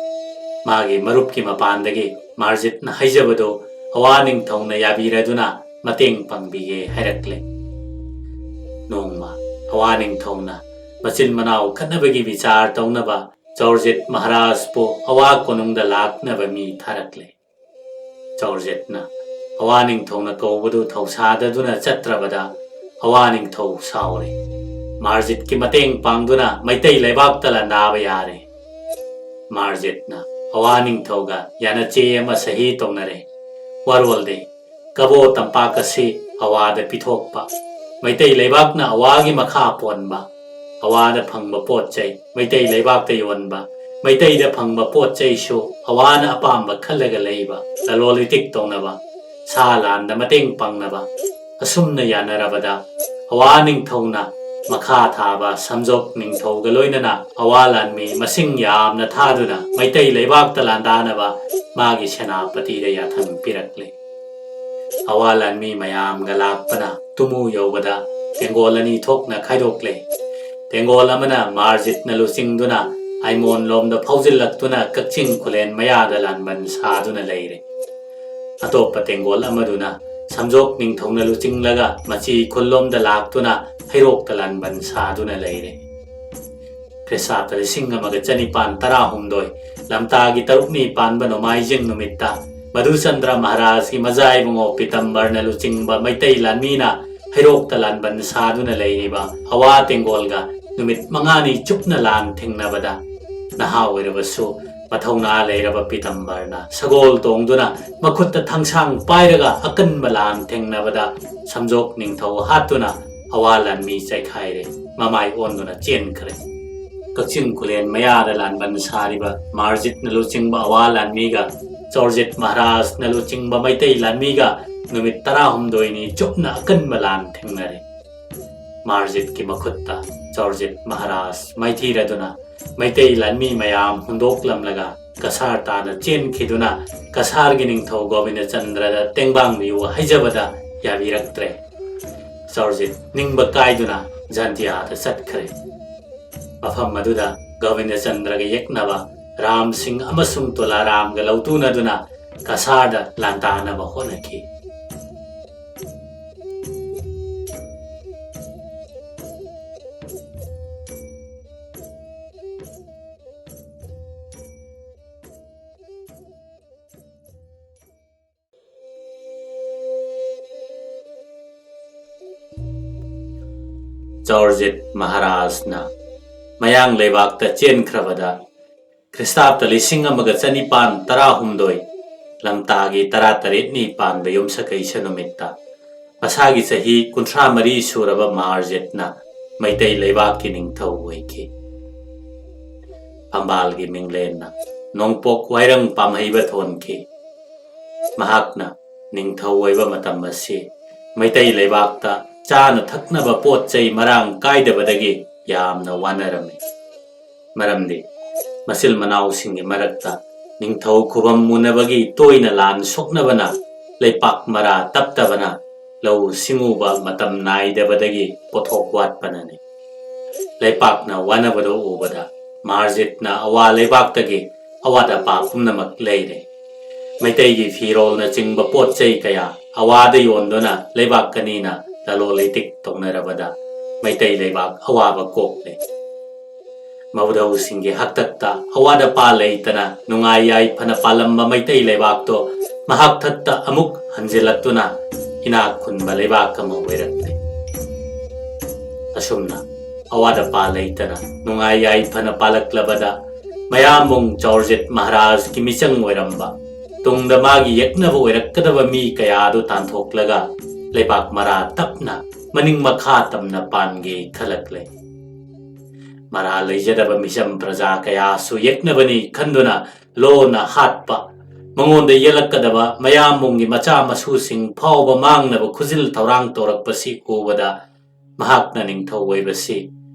ꯃꯥꯒꯤ ꯃꯔꯨꯞꯀꯤ ꯃꯄꯥꯟꯗꯒꯤ ꯃꯥꯔꯖꯤꯠꯅ ꯍꯥꯏꯖꯕꯗꯨ ꯑꯋꯥ ꯅꯤꯡꯊꯧꯅ ꯌꯥꯕꯤꯔꯗꯨꯅ ꯃꯇꯦꯡ ꯄꯥꯡꯕꯤꯒꯦ ꯍꯥꯏꯔꯛꯂꯦ꯫ ꯅꯣꯡꯃ ꯑꯋꯥ ꯅꯤꯡꯊꯧꯅ ꯃꯆꯤꯟ ꯃꯅꯥꯎ ꯈꯠꯅꯕꯒꯤ ꯕꯤꯆꯥꯔ ꯇꯧꯅꯕ ꯆꯧꯔꯖꯤꯠ ꯃꯍꯥꯔꯥꯖꯄꯨ ꯑꯋꯥ ꯀꯣꯅꯨꯡꯗ ꯂꯥꯛꯅꯕ ꯃꯤ ꯊꯥꯔꯛꯂꯦ꯫ ꯆꯧꯔꯖꯤꯠꯅ ꯑꯋꯥ ꯅꯤꯡꯊꯧꯅ ꯀꯧꯕꯗꯨ ꯊꯧꯁꯥꯗꯗꯨꯅ ꯆꯠꯇ꯭ꯔꯕꯗ ꯑꯋꯥ ꯅꯤꯡꯊꯧ ꯁꯥꯎꯔꯦ꯫ ꯃꯥꯔꯖꯤꯠꯀꯤ ꯃꯇꯦꯡ ꯄꯥꯡꯗꯨꯅ ꯃꯩꯇꯩ ꯂꯩꯕꯥꯛꯇ ꯂꯥꯟꯗꯥꯕ ꯌꯥꯔꯦ꯫ ꯃꯥꯔꯖꯤꯠꯅ ꯑꯋꯥ ꯅꯤꯡꯊꯧꯒ ꯌꯥꯅꯆꯦ ꯑꯃ ꯁꯍꯤ ꯇꯧꯅꯔꯦ꯫ ꯋꯥꯔꯣꯜꯗꯤ ꯀꯕꯣ ꯇꯝꯄꯥꯛ ꯑꯁꯤ ꯑꯋꯥꯗ ꯄꯤꯊꯣꯛꯄ, ꯃꯩꯇꯩ ꯂꯩꯕꯥꯛꯅ ꯑꯋꯥꯒꯤ ꯃꯈꯥ ꯄꯣꯟꯕ, ꯑꯋꯥꯗ ꯐꯪꯕ ꯄꯣꯠ ꯆꯩ ꯃꯩꯇꯩ ꯂꯩꯕꯥꯛꯇ ꯌꯣꯟꯕ, ꯃꯩꯇꯩꯗ ꯐꯪꯕ ꯄꯣꯠ ꯆꯩꯁꯨ ꯑꯋꯥꯅ ꯑꯄꯥꯝꯕ ꯈꯜꯂꯒ ꯂꯩꯕ, ꯂꯂꯣꯟ ꯏꯇꯤꯛ ꯇꯧꯅꯕ, ꯁꯥ ꯂꯥꯟꯗ ꯃꯇꯦꯡ ꯄꯥꯡꯅꯕ, ꯑꯁꯨꯝꯅ ꯌꯥꯅꯔꯕꯗ ꯑꯋꯥ ꯅꯤꯡꯊꯧꯅ ꯃꯈꯥ ꯊꯥꯕ ꯁꯝꯖꯣꯛ ꯅꯤꯡꯊꯧꯒ ꯂꯣꯏꯅꯅ ꯑꯋꯥ ꯂꯥꯟꯃꯤ ꯃꯁꯤꯡ ꯌꯥꯝꯅ ꯊꯥꯗꯨꯅ ꯃꯩꯇꯩ ꯂꯩꯕꯥꯛꯇ ꯂꯥꯟꯗꯥꯅꯕ ꯃꯥꯒꯤ ꯁꯦꯅꯥꯄꯇꯤꯗ ꯌꯥꯊꯪ ꯄꯤꯔꯛꯂꯦ꯫ ꯑꯋꯥ ꯂꯥꯟꯃꯤ ꯃꯌꯥꯝꯒ ꯂꯥꯛꯄꯅ ꯇꯨꯃꯨ ꯌꯧꯕꯗ ꯇꯦꯡꯒꯣꯜ ꯑꯅꯤ ꯊꯣꯛꯅ ꯈꯥꯏꯗꯣꯛꯂꯦ꯫ ꯇꯦꯡꯒꯣꯜ ꯑꯃꯅ ꯃꯥꯔꯖꯤꯠꯅ ꯂꯨꯆꯤꯡꯗꯨꯅ ꯑꯥꯏꯃꯣꯟ ꯂꯣꯝꯗ ꯐꯥꯎꯖꯤꯜꯂꯛꯇꯨꯅ ꯀꯛꯆꯤꯡ ꯈꯨꯂꯦꯟ ꯃꯌꯥꯗ ꯂꯥꯟꯕꯟ ꯁꯥꯗꯨꯅ ꯂꯩꯔꯦ꯫ ꯑꯇꯣꯞꯄ ꯇꯦꯡꯒꯣꯜ ꯑꯃꯗꯨꯅ ꯁꯝꯖꯣꯛ ꯅꯤꯡꯊꯧꯅ ꯂꯨꯆꯤꯡꯂꯒ ꯃꯆꯤ ꯈꯨꯜꯂꯣꯝꯗ ꯂꯥꯛꯇꯨꯅ ꯍꯩꯔꯣꯛꯇ ꯂꯥꯟꯕꯟ ꯁꯥꯗꯨꯅ ꯂꯩꯔꯦ꯫ ꯈ꯭ꯔꯤꯁꯇ ꯂꯤꯁꯤꯡ ꯑꯃꯒ ꯆꯅꯤꯄꯥꯟ ꯇꯔꯥꯍꯨꯝꯗꯣꯏ ꯂꯝꯇꯥꯒꯤ ꯇꯔꯨꯛꯅꯤ ꯄꯥꯟꯕ ꯅꯣꯡꯃꯥꯏꯖꯤꯡ ꯅꯨꯃꯤꯠꯇ ꯃꯙꯨꯆꯟꯗ꯭ꯔ ꯃꯍꯥꯔꯥꯖꯒꯤ ꯃꯖꯥ ꯏꯕꯨꯡꯉꯣ ꯄꯤꯇꯝꯕꯔꯅ ꯂꯨꯆꯤꯡꯕ ꯃꯩꯇꯩ ꯂꯥꯟꯃꯤꯅ ꯍꯩꯔꯣꯛꯇ ꯂꯥꯟꯕꯟ ꯁꯥꯗꯨꯅ ꯂꯩꯔꯤꯕ ꯑꯋꯥ ꯇꯦꯡꯒꯣꯜꯒ ꯅꯨꯃꯤꯠ ꯃꯉꯥꯅꯤ ꯆꯨꯞꯅ ꯂꯥꯟ ꯊꯦꯡꯅꯕꯗ ꯅꯍꯥ ꯑꯣꯏꯔꯕꯁꯨ ꯃꯊꯧꯅꯥ ꯂꯩꯔꯕ ꯄꯤꯇꯝꯕꯔꯅ ꯁꯒꯣꯜ ꯇꯣꯡꯗꯨꯅ ꯃꯈꯨꯠꯇ ꯊꯥꯡꯁꯥꯡ ꯄꯥꯏꯔꯒ ꯑꯀꯟꯕ ꯂꯥꯟ ꯊꯦꯡꯅꯕꯗ ꯁꯝꯖꯣꯛ ꯅꯤꯡꯊꯧ ꯍꯥꯠꯇꯨꯅ ꯑꯋꯥ ꯂꯥꯟꯃꯤ ꯆꯥꯏꯈꯥꯏꯔꯦ, ꯃꯃꯥꯏ ꯑꯣꯟꯗꯨꯅ ꯆꯦꯟꯈ꯭ꯔꯦ꯫ ꯀꯛꯆꯤꯡ ꯈꯨꯂꯦꯟ ꯃꯌꯥꯗ ꯂꯥꯟꯕꯟ ꯁꯥꯔꯤꯕ ꯃꯥꯔꯖꯤꯠꯅ ꯂꯨꯆꯤꯡꯕ ꯑꯋꯥ ꯂꯥꯟꯃꯤꯒ ꯆꯧꯔꯖꯤꯠ ꯃꯍꯥꯔꯥꯖꯅ ꯂꯨꯆꯤꯡꯕ ꯃꯩꯇꯩ ꯂꯥꯟꯃꯤꯒ ꯅꯨꯃꯤꯠ ꯇꯔꯥꯍꯨꯝꯗꯣꯏꯅꯤ ꯆꯨꯞꯅ ꯑꯀꯟꯕ ꯂꯥꯟ ꯊꯦꯡꯅꯔꯦ꯫ ꯃꯥꯔꯖꯤꯠꯀꯤ ꯃꯈꯨꯠꯇ ꯆꯧꯔꯖꯤꯠ ꯃꯍꯥꯔꯥꯖ ꯃꯥꯏꯊꯤꯔꯗꯨꯅ ꯃꯩꯇꯩ ꯂꯥꯟꯃꯤ ꯃꯌꯥꯝ ꯍꯨꯟꯗꯣꯛꯂꯝꯂꯒ ꯀꯁꯥꯔ ꯇꯥꯅ ꯆꯦꯟꯈꯤꯗꯨꯅ ꯀꯁꯥꯔꯒꯤ ꯅꯤꯡꯊꯧ ꯒꯣꯕꯤꯟꯗꯆꯟꯗ꯭ꯔꯗ ꯇꯦꯡꯕꯥꯡꯕꯤꯌꯨ ꯍꯥꯏꯖꯕꯗ ꯌꯥꯕꯤꯔꯛꯇ꯭ꯔꯦ꯫ ꯆꯧꯔꯖꯤꯠ ꯅꯤꯡꯕ ꯀꯥꯏꯗꯨꯅ ꯖꯥꯟꯇꯤꯌꯥꯗ ꯆꯠꯈ꯭ꯔꯦ꯫ ꯃꯐꯝ ꯑꯗꯨꯗ ꯒꯣꯕꯤꯟꯗꯆꯟꯗ꯭ꯔꯒ ꯌꯦꯛꯅꯕ ꯔꯥꯝ ꯁꯤꯡ ꯑꯃꯁꯨꯡ ꯇꯨꯂꯥꯔꯥꯝꯒ ꯂꯧꯇꯨꯅꯗꯨꯅ ꯀꯁꯥꯔꯗ ꯂꯥꯟꯗꯥꯅꯕ ꯍꯣꯠꯅꯈꯤ꯫ ꯆꯧꯔꯖꯤꯠ ꯃꯍꯥꯔꯥꯖꯅ ꯃꯌꯥꯡ ꯂꯩꯕꯥꯛꯇ ꯆꯦꯟꯈ꯭ꯔꯕꯗ, ꯈ꯭ꯔꯤꯁꯇꯥꯕꯇ ꯂꯤꯁꯤꯡ ꯑꯃꯒ ꯆꯅꯤꯄꯥꯟ ꯇꯔꯥꯍꯨꯝꯗꯣꯏ, ꯂꯝꯇꯥꯒꯤ ꯇꯔꯥꯇꯔꯦꯠꯅꯤ ꯄꯥꯟꯕ ꯌꯨꯝꯁꯀꯩꯁ ꯅꯨꯃꯤꯠꯇ ꯃꯁꯥꯒꯤ ꯆꯍꯤ ꯀꯨꯟꯊ꯭ꯔꯥ ꯃꯔꯤ ꯁꯨꯔꯕ ꯃꯥꯔꯖꯤꯠꯅ ꯃꯩꯇꯩ ꯂꯩꯕꯥꯛꯀꯤ ꯅꯤꯡꯊꯧ ꯑꯣꯏꯈꯤ꯫ ꯐꯝꯕꯥꯜꯒꯤ ꯃꯤꯡꯂꯦꯟꯅ ꯅꯣꯡꯄꯣꯛ ꯋꯥꯏꯔꯪ ꯄꯥꯝꯍꯩꯕ ꯊꯣꯟꯈꯤ꯫ ꯃꯍꯥꯛꯅ ꯅꯤꯡꯊꯧ ꯑꯣꯏꯕ ꯃꯇꯝ ꯑꯁꯤ ꯃꯩꯇꯩ ꯂꯩꯕꯥꯛꯇ ꯆꯥꯅ ꯊꯛꯅꯕ ꯄꯣꯠ ꯆꯩ ꯃꯔꯥꯡ ꯀꯥꯏꯗꯕꯗꯒꯤ ꯌꯥꯝꯅ ꯋꯥꯅꯔꯝꯃꯤ꯫ ꯃꯔꯝꯗꯤ ꯃꯆꯤꯜ ꯃꯅꯥꯎꯁꯤꯡꯒꯤ ꯃꯔꯛꯇ ꯅꯤꯡꯊꯧ ꯈꯨꯕꯝ ꯃꯨꯟꯅꯕꯒꯤ ꯇꯣꯏꯅ ꯂꯥꯟ ꯁꯣꯛꯅꯕꯅ, ꯂꯩꯄꯥꯛ ꯃꯔꯥ ꯇꯞꯇꯕꯅ, ꯂꯧꯎ ꯁꯤꯡꯎꯕ ꯃꯇꯝ ꯅꯥꯏꯗꯕꯗꯒꯤ ꯄꯣꯠꯊꯣꯛ ꯋꯥꯠꯄꯅꯅꯤ꯫ ꯂꯩꯄꯥꯛꯅ ꯋꯥꯅꯕꯗꯨ ꯎꯕꯗ ꯃꯥꯔꯖꯤꯠꯅ ꯑꯋꯥ ꯂꯩꯕꯥꯛꯇꯒꯤ ꯑꯋꯥꯠ ꯑꯄꯥ ꯄꯨꯝꯅꯃꯛ ꯂꯩꯔꯦ꯫ ꯃꯩꯇꯩꯒꯤ ꯐꯤꯔꯣꯜꯅꯆꯤꯡꯕ ꯄꯣꯠ ꯆꯩ ꯀꯌꯥ ꯑꯋꯥꯗ ꯌꯣꯟꯗꯨꯅ ꯂꯩꯕꯥꯛ ꯑꯅꯤꯅ ꯂꯂꯣꯟ ꯏꯇꯤꯛ ꯇꯧꯅꯔꯕꯗ ꯃꯩꯇꯩ ꯂꯩꯕꯥꯛ ꯑꯋꯥꯕ ꯀꯣꯛꯂꯦ꯫ ꯃꯧꯙꯧꯁꯤꯡꯒꯤ ꯍꯥꯛꯇꯛꯇ ꯑꯋꯥꯠ ꯑꯄꯥ ꯂꯩꯇꯅ ꯅꯨꯡꯉꯥꯏ ꯌꯥꯏꯐꯅ ꯄꯥꯜꯂꯝꯕ ꯃꯩꯇꯩ ꯂꯩꯕꯥꯛꯇꯣ ꯃꯍꯥꯛ ꯊꯛꯇ ꯑꯃꯨꯛ ꯍꯟꯖꯤꯜꯂꯛꯇꯨꯅ ꯏꯅꯥꯛ ꯈꯨꯟꯕ ꯂꯩꯕꯥꯛ ꯑꯃ ꯑꯣꯏꯔꯛꯂꯦ꯫ ꯑꯁꯨꯝꯅ ꯑꯋꯥꯠ ꯑꯄꯥ ꯂꯩꯇꯅ ꯅꯨꯡꯉꯥꯏ ꯌꯥꯏꯐꯅ ꯄꯥꯜꯂꯛꯂꯕꯗ ꯃꯌꯥꯝꯕꯨꯡ ꯆꯧꯔꯖꯤꯠ ꯃꯍꯥꯔꯥꯖꯀꯤ ꯃꯤꯆꯪ ꯑꯣꯏꯔꯝꯕ, ꯇꯨꯡꯗ ꯃꯥꯒꯤ ꯌꯦꯛꯅꯕ ꯑꯣꯏꯔꯛꯀꯗꯕ ꯃꯤ ꯀꯌꯥ ꯑꯗꯨ ꯇꯥꯟꯊꯣꯛꯂꯒ ꯂꯩꯕꯥꯛ ꯃꯔꯥ ꯇꯞꯅ ꯃꯅꯤꯡ ꯃꯈꯥ ꯇꯝꯅ ꯄꯥꯟꯒꯦ ꯈꯜꯂꯛꯂꯦ꯫ ꯃꯔꯥ ꯂꯩꯖꯗꯕ ꯃꯤꯆꯝ ꯄ꯭ꯔꯖꯥ ꯀꯌꯥꯁꯨ ꯌꯦꯛꯅꯕꯅꯤ ꯈꯟꯗꯨꯅ ꯂꯣꯟꯅ ꯍꯥꯠꯄ, ꯃꯉꯣꯟꯗ ꯌꯦꯜꯂꯛꯀꯗꯕ ꯃꯌꯥꯝꯕꯨꯡꯒꯤ ꯃꯆꯥ ꯃꯁꯨꯁꯤꯡ ꯐꯥꯎꯕ ꯃꯥꯡꯅꯕ ꯈꯨꯖꯤꯜ ꯊꯧꯔꯥꯡ ꯇꯧꯔꯛꯄꯁꯤ ꯎꯕꯗ ꯃꯍꯥꯛꯅ ꯅꯤꯡꯊꯧ ꯑꯣꯏꯕꯁꯤ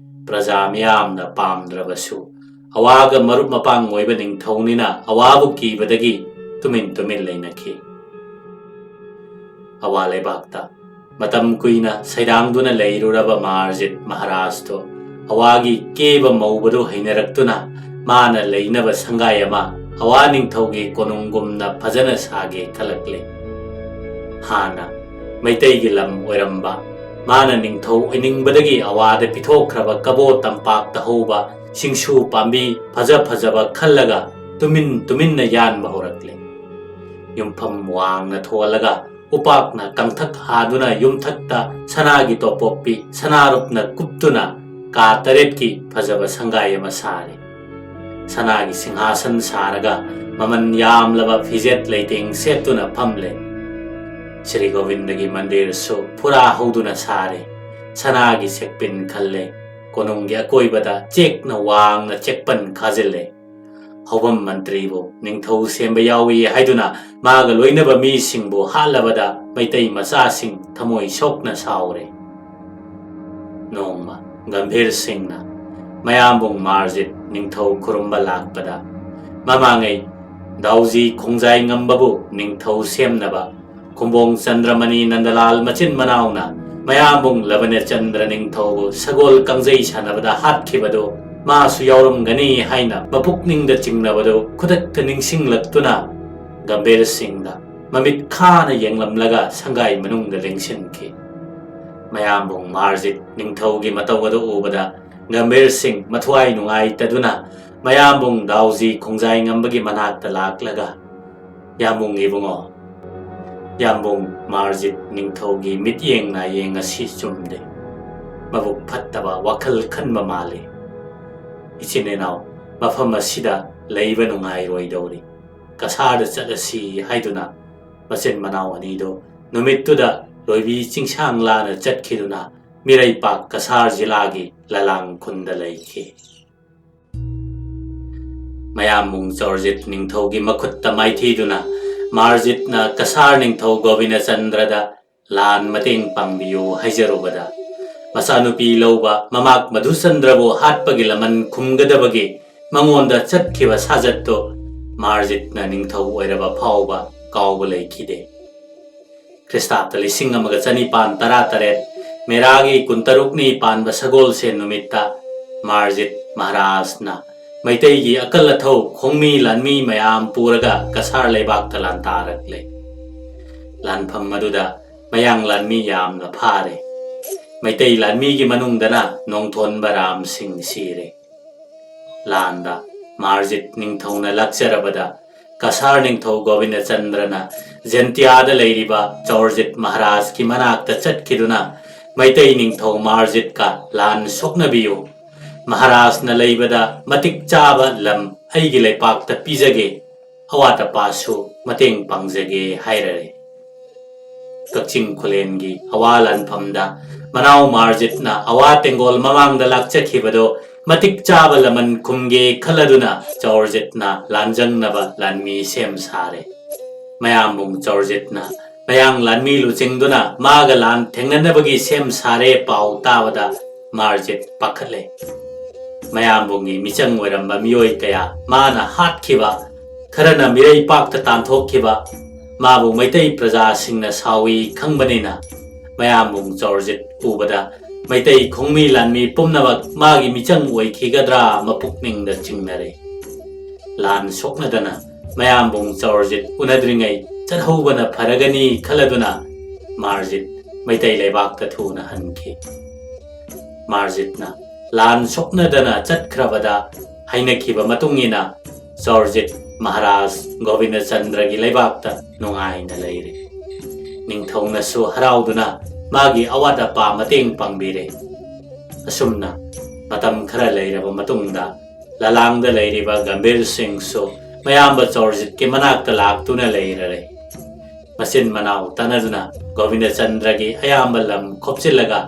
ꯄ꯭ꯔꯖꯥ ꯃꯤꯌꯥꯝꯅ ꯄꯥꯝꯗ꯭ꯔꯕꯁꯨ, ꯑꯋꯥꯒ ꯃꯔꯨꯞ ꯃꯄꯥꯡ ꯑꯣꯏꯕ ꯅꯤꯡꯊꯧꯅꯤꯅ ꯑꯋꯥꯕꯨ ꯀꯤꯕꯗꯒꯤ ꯇꯨꯃꯤꯟ ꯇꯨꯃꯤꯟ ꯂꯩꯅꯈꯤ꯫ ꯑꯋꯥ ꯂꯩꯕꯥꯛꯇ ꯃꯇꯝ ꯀꯨꯏꯅ ꯁꯩꯗꯥꯡꯗꯨꯅ ꯂꯩꯔꯨꯔꯕ ꯃꯥꯔꯖꯤꯠ ꯃꯍꯥꯔꯥꯖꯇꯣ ꯑꯋꯥꯒꯤ ꯀꯦꯕ ꯃꯧꯕꯗꯨ ꯍꯩꯅꯔꯛꯇꯨꯅ ꯃꯥꯅ ꯂꯩꯅꯕ ꯁꯪꯒꯥꯏ ꯑꯃ ꯑꯋꯥ ꯅꯤꯡꯊꯧꯒꯤ ꯀꯣꯅꯨꯡꯒꯨꯝꯅ ꯐꯖꯅ ꯁꯥꯒꯦ ꯈꯜꯂꯛꯂꯦ꯫ ꯍꯥꯟꯅ ꯃꯩꯇꯩꯒꯤ ꯂꯝ ꯑꯣꯏꯔꯝꯕ, ꯃꯥꯅ ꯅꯤꯡꯊꯧ ꯑꯣꯏꯅꯤꯡꯕꯗꯒꯤ ꯑꯋꯥꯗ ꯄꯤꯊꯣꯛꯈ꯭ꯔꯕ ꯀꯕꯣ ꯇꯝꯄꯥꯛꯇ ꯍꯧꯕ ꯁꯤꯡꯁꯨ ꯄꯥꯝꯕꯤ ꯐꯖ ꯐꯖꯕ ꯈꯜꯂꯒ ꯇꯨꯃꯤꯟ ꯇꯨꯃꯤꯟꯅ ꯌꯥꯟꯕ ꯍꯧꯔꯛꯂꯦ꯫ ꯌꯨꯝꯐꯝ ꯋꯥꯡꯅ ꯊꯣꯜꯂꯒ ꯎꯄꯥꯛꯅ ꯀꯪꯊꯛ ꯍꯥꯗꯨꯅ ꯌꯨꯝꯊꯛꯇ ꯁꯅꯥꯒꯤ ꯇꯣꯄꯣꯛꯄꯤ ꯁꯅꯥꯔꯨꯞꯅ ꯀꯨꯞꯇꯨꯅ ꯀꯥ ꯇꯔꯦꯠꯀꯤ ꯐꯖꯕ ꯁꯪꯒꯥꯏ ꯑꯃ ꯁꯥꯔꯦ꯫ ꯁꯅꯥꯒꯤ ꯁꯤꯡꯍꯥꯁꯟ ꯁꯥꯔꯒ ꯃꯃꯜ ꯌꯥꯝꯂꯕ ꯐꯤꯖꯦꯠ ꯂꯩꯇꯦꯡ ꯁꯦꯠꯇꯨꯅ ꯐꯝꯂꯦ꯫ ꯁ꯭ꯔꯤ ꯒꯣꯕꯤꯟꯗꯒꯤ ꯃꯟꯗꯤꯔꯁꯨ ꯐꯨꯔꯥ ꯍꯧꯗꯨꯅ ꯁꯥꯔꯦ꯫ ꯁꯅꯥꯒꯤ ꯁꯦꯛꯄꯤꯟ ꯈꯜꯂꯦ꯫ ꯀꯣꯅꯨꯡꯒꯤ ꯑꯀꯣꯏꯕꯗ ꯆꯦꯛꯅ ꯋꯥꯡꯅ ꯆꯦꯛꯄꯟ ꯈꯥꯖꯤꯜꯂꯦ꯫ ꯍꯧꯐꯝ ꯃꯟꯇ꯭ꯔꯤꯕꯨ ꯅꯤꯡꯊꯧ ꯁꯦꯝꯕ ꯌꯥꯎꯏ ꯍꯥꯏꯗꯨꯅ ꯃꯥꯒ ꯂꯣꯏꯅꯕ ꯃꯤꯁꯤꯡꯕꯨ ꯍꯥꯠꯂꯕꯗ ꯃꯩꯇꯩ ꯃꯆꯥꯁꯤꯡ ꯊꯃꯣꯏ ꯁꯣꯛꯅ ꯁꯥꯎꯔꯦ꯫ ꯅꯣꯡꯃ ꯒꯝꯚꯤꯔ ꯁꯤꯡꯅ ꯃꯌꯥꯝꯕꯨꯡ ꯃꯥꯔꯖꯤꯠ ꯅꯤꯡꯊꯧ ꯈꯨꯔꯨꯝꯕ ꯂꯥꯛꯄꯗ, ꯃꯃꯥꯡꯉꯩ ꯗꯥꯎꯖꯤ ꯈꯣꯡꯖꯥꯏ ꯉꯝꯕꯕꯨ ꯅꯤꯡꯊꯧ ꯁꯦꯝꯅꯕ ꯈꯨꯝꯕꯣꯡ ꯆꯟꯗ꯭ꯔꯃꯅꯤ ꯅꯟꯗꯂꯥꯜ ꯃꯆꯤꯟ ꯃꯅꯥꯎꯅ ꯃꯌꯥꯝꯕꯨꯡ ꯂꯕꯅꯆꯟꯗ꯭ꯔ ꯅꯤꯡꯊꯧꯕꯨ ꯁꯒꯣꯜ ꯀꯥꯡꯖꯩ ꯁꯥꯟꯅꯕꯗ ꯍꯥꯠꯈꯤꯕꯗꯨ ꯃꯥꯁꯨ ꯌꯥꯎꯔꯝꯒꯅꯤ ꯍꯥꯏꯅ ꯃꯄꯨꯛꯅꯤꯡꯗ ꯆꯤꯡꯅꯕꯗꯨ ꯈꯨꯗꯛꯇ ꯅꯤꯡꯁꯤꯡꯂꯛꯇꯨꯅ ꯒꯝꯚꯤꯔ ꯁꯤꯡꯗ ꯃꯃꯤꯠ ꯈꯥꯅ ꯌꯦꯡꯂꯝꯂꯒ ꯁꯪꯒꯥꯏ ꯃꯅꯨꯡꯗ ꯂꯦꯡꯁꯤꯟꯈꯤ꯫ ꯃꯌꯥꯝꯕꯨꯡ ꯃꯥꯔꯖꯤꯠ ꯅꯤꯡꯊꯧꯒꯤ ꯃꯇꯧ ꯑꯗꯨ ꯎꯕꯗ ꯒꯝꯚꯤꯔ ꯁꯤꯡ ꯃꯊ꯭ꯋꯥꯏ ꯅꯨꯡꯉꯥꯏꯇꯗꯨꯅ ꯃꯌꯥꯝꯕꯨꯡ ꯗꯥꯎꯖꯤ ꯈꯣꯡꯖꯥꯏ ꯉꯝꯕꯒꯤ ꯃꯅꯥꯛꯇ ꯂꯥꯛꯂꯒ, "ꯌꯥꯝꯕꯨꯡ ꯏꯕꯨꯡꯉꯣ, ꯌꯥꯝꯕꯨꯡ ꯃꯥꯔꯖꯤꯠ ꯅꯤꯡꯊꯧꯒꯤ ꯃꯤꯠꯌꯦꯡ ꯅꯥꯌꯦꯡ ꯑꯁꯤ ꯆꯨꯝꯗꯦ꯫ ꯃꯕꯨꯛ ꯐꯠꯇꯕ ꯋꯥꯈꯜ ꯈꯟꯕ ꯃꯥꯜꯂꯤ꯫ ꯏꯆꯤꯟ ꯏꯅꯥꯎ ꯃꯐꯝ ꯑꯁꯤꯗ ꯂꯩꯕ ꯅꯨꯡꯉꯥꯏꯔꯣꯏꯗꯧꯔꯤ꯫ ꯀꯁꯥꯔꯗ ꯆꯠꯂꯁꯤ" ꯍꯥꯏꯗꯨꯅ ꯃꯆꯤꯟ ꯃꯅꯥꯎ ꯑꯅꯤꯗꯨ ꯅꯨꯃꯤꯠꯇꯨꯗ ꯂꯣꯏꯕꯤ ꯆꯤꯡꯁꯥꯡ ꯂꯥꯅ ꯆꯠꯈꯤꯗꯨꯅ ꯃꯤꯔꯩꯄꯥꯛ ꯀꯁꯥꯔ ꯖꯤꯂꯥꯒꯤ ꯂꯂꯥꯡ ꯈꯨꯟꯗ ꯂꯩꯈꯤ꯫ ꯃꯌꯥꯝꯕꯨꯡ ꯆꯧꯔꯖꯤꯠ ꯅꯤꯡꯊꯧꯒꯤ ꯃꯈꯨꯠꯇ ꯃꯥꯏꯊꯤꯗꯨꯅ ꯃꯥꯔꯖꯤꯠꯅ ꯀꯁꯥꯔ ꯅꯤꯡꯊꯧ ꯒꯣꯕꯤꯟꯗꯆꯟꯗ꯭ꯔꯗ ꯂꯥꯟ ꯃꯇꯦꯡ ꯄꯥꯡꯕꯤꯌꯨ ꯍꯥꯏꯖꯔꯨꯕꯗ, ꯃꯆꯥꯅꯨꯄꯤ ꯂꯧꯕ ꯃꯃꯥꯛ ꯃꯙꯨꯆꯟꯗ꯭ꯔꯕꯨ ꯍꯥꯠꯄꯒꯤ ꯂꯃꯟ ꯈꯨꯝꯒꯗꯕꯒꯤ ꯃꯉꯣꯟꯗ ꯆꯠꯈꯤꯕ ꯁꯥꯖꯠꯇꯨ ꯃꯥꯔꯖꯤꯠꯅ ꯅꯤꯡꯊꯧ ꯑꯣꯏꯔꯕ ꯐꯥꯎꯕ ꯀꯥꯎꯕ ꯂꯩꯈꯤꯗꯦ꯫ ꯈ꯭ꯔꯤꯁꯇꯥꯕꯇ ꯂꯤꯁꯤꯡ ꯑꯃꯒ ꯆꯅꯤꯄꯥꯟ ꯇꯔꯥ ꯇꯔꯦꯠ ꯃꯦꯔꯥꯒꯤ ꯀꯨꯟꯇꯔꯨꯛꯅꯤ ꯄꯥꯟꯕ ꯁꯒꯣꯜꯁꯦꯟ ꯅꯨꯃꯤꯠꯇ ꯃꯥꯔꯖꯤꯠ ꯃꯍꯥꯔꯥꯖꯅ ꯃꯩꯇꯩꯒꯤ ꯑꯀꯜ ꯑꯊꯧ ꯈꯣꯡꯃꯤ ꯂꯥꯟꯃꯤ ꯃꯌꯥꯝ ꯄꯨꯔꯒ ꯀꯁꯥꯔ ꯂꯩꯕꯥꯛꯇ ꯂꯥꯟꯗꯥꯔꯛꯂꯦ꯫ ꯂꯥꯟꯐꯝ ꯑꯗꯨꯗ ꯃꯌꯥꯡ ꯂꯥꯟꯃꯤ ꯌꯥꯝꯅ ꯐꯥꯔꯦ꯫ ꯃꯩꯇꯩ ꯂꯥꯟꯃꯤꯒꯤ ꯃꯅꯨꯡꯗꯅ ꯅꯣꯡꯊꯣꯟ ꯕꯔꯥꯝ ꯁꯤꯡ ꯁꯤꯔꯦ꯫ ꯂꯥꯟꯗ ꯃꯥꯔꯖꯤꯠ ꯅꯤꯡꯊꯧꯅ ꯂꯥꯛꯆꯔꯕꯗ ꯀꯁꯥꯔ ꯅꯤꯡꯊꯧ ꯒꯣꯕꯤꯟꯗꯆꯟꯗ꯭ꯔꯅ ꯖꯦꯟꯇꯤꯌꯥꯗ ꯂꯩꯔꯤꯕ ꯆꯧꯔꯖꯤꯠ ꯃꯍꯥꯔꯥꯖꯀꯤ ꯃꯅꯥꯛꯇ ꯆꯠꯈꯤꯗꯨꯅ ꯃꯩꯇꯩ ꯅꯤꯡꯊꯧ ꯃꯥꯔꯖꯤꯠꯀ ꯂꯥꯟ ꯁꯣꯛꯅꯕꯤꯌꯨ, ꯃꯍꯥꯔꯥꯖꯅ ꯂꯩꯕꯗ ꯃꯇꯤꯛ ꯆꯥꯕ ꯂꯝ ꯑꯩꯒꯤ ꯂꯩꯄꯥꯛꯇ ꯄꯤꯖꯒꯦ, ꯑꯋꯥꯠ ꯑꯄꯥꯁꯨ ꯃꯇꯦꯡ ꯄꯥꯡꯖꯒꯦ ꯍꯥꯏꯔꯔꯦ꯫ ꯀꯛꯆꯤꯡ ꯈꯨꯂꯦꯟꯒꯤ ꯑꯋꯥ ꯂꯥꯟꯐꯝꯗ ꯃꯅꯥꯎ ꯃꯥꯔꯖꯤꯠꯅ ꯑꯋꯥ ꯇꯦꯡꯒꯣꯜ ꯃꯃꯥꯡꯗ ꯂꯥꯛꯆꯈꯤꯕꯗꯣ ꯃꯇꯤꯛ ꯆꯥꯕ ꯂꯃꯟ ꯈꯨꯝꯒꯦ ꯈꯜꯂꯗꯨꯅ ꯆꯧꯔꯖꯤꯠꯅ ꯂꯥꯟꯖꯪꯅꯕ ꯂꯥꯟꯃꯤ ꯁꯦꯝ ꯁꯥꯔꯦ꯫ ꯃꯌꯥꯝꯕꯨꯡ ꯆꯧꯔꯖꯤꯠꯅ ꯃꯌꯥꯡ ꯂꯥꯟꯃꯤ ꯂꯨꯆꯤꯡꯗꯨꯅ ꯃꯥꯒ ꯂꯥꯟ ꯊꯦꯡꯅꯅꯕꯒꯤ ꯁꯦꯝ ꯁꯥꯔꯦ ꯄꯥꯎ ꯇꯥꯕꯗ ꯃꯥꯔꯖꯤꯠ ꯄꯥꯈꯠꯂꯦ꯫ ꯃꯌꯥꯝꯕꯨꯡꯒꯤ ꯃꯤꯆꯪ ꯑꯣꯏꯔꯝꯕ ꯃꯤꯑꯣꯏ ꯀꯌꯥ ꯃꯥꯅ ꯍꯥꯠꯈꯤꯕ, ꯈꯔꯅ ꯃꯤꯔꯩ ꯄꯥꯛꯇ ꯇꯥꯟꯊꯣꯛꯈꯤꯕ, ꯃꯥꯕꯨ ꯃꯩꯇꯩ ꯄ꯭ꯔꯖꯥꯁꯤꯡꯅ ꯁꯥꯎꯏ ꯈꯪꯕꯅꯤꯅ ꯃꯌꯥꯝꯕꯨꯡ ꯆꯧꯔꯖꯤꯠ ꯎꯕꯗ ꯃꯩꯇꯩ ꯈꯣꯡꯃꯤ ꯂꯥꯟꯃꯤ ꯄꯨꯝꯅꯃꯛ ꯃꯥꯒꯤ ꯃꯤꯆꯪ ꯑꯣꯏꯈꯤꯒꯗ꯭ꯔꯥ ꯃꯄꯨꯛꯅꯤꯡꯗ ꯆꯤꯡꯅꯔꯦ꯫ ꯂꯥꯟ ꯁꯣꯛꯅꯗꯅ ꯃꯌꯥꯝꯕꯨꯡ ꯆꯧꯔꯖꯤꯠ ꯎꯅꯗ꯭ꯔꯤꯉꯩ ꯆꯠꯍꯧꯕꯅ ꯐꯔꯒꯅꯤ ꯈꯜꯂꯗꯨꯅ ꯃꯥꯔꯖꯤꯠ ꯃꯩꯇꯩ ꯂꯩꯕꯥꯛꯇ ꯊꯨꯅ ꯍꯟꯈꯤ꯫ ꯃꯥꯔꯖꯤꯠꯅ ꯂꯥꯟ ꯁꯣꯛꯅꯗꯅ ꯆꯠꯈ꯭ꯔꯕꯗ ꯍꯥꯏꯅꯈꯤꯕ ꯃꯇꯨꯡ ꯏꯟꯅ ꯆꯧꯔꯖꯤꯠ ꯃꯍꯥꯔꯥꯖ ꯒꯣꯕꯤꯟꯗꯆꯟꯗ꯭ꯔꯒꯤ ꯂꯩꯕꯥꯛꯇ ꯅꯨꯡꯉꯥꯏꯅ ꯂꯩꯔꯦ꯫ ꯅꯤꯡꯊꯧꯅꯁꯨ ꯍꯔꯥꯎꯗꯨꯅ ꯃꯥꯒꯤ ꯑꯋꯥꯠ ꯑꯄꯥ ꯃꯇꯦꯡ ꯄꯥꯡꯕꯤꯔꯦ꯫ ꯑꯁꯨꯝꯅ ꯃꯇꯝ ꯈꯔ ꯂꯩꯔꯕ ꯃꯇꯨꯡꯗ ꯂꯂꯥꯡꯗ ꯂꯩꯔꯤꯕ ꯒꯝꯚꯤꯔ ꯁꯤꯡꯁꯨ ꯃꯌꯥꯝꯕ ꯆꯧꯔꯖꯤꯠꯀꯤ ꯃꯅꯥꯛꯇ ꯂꯥꯛꯇꯨꯅ ꯂꯩꯔꯔꯦ꯫ ꯃꯆꯤꯟ ꯃꯅꯥꯎ ꯇꯥꯟꯅꯗꯨꯅ ꯒꯣꯕꯤꯟꯗꯆꯟꯗ꯭ꯔꯒꯤ ꯑꯌꯥꯝꯕ ꯂꯝ ꯈꯣꯞꯆꯤꯜꯂꯒ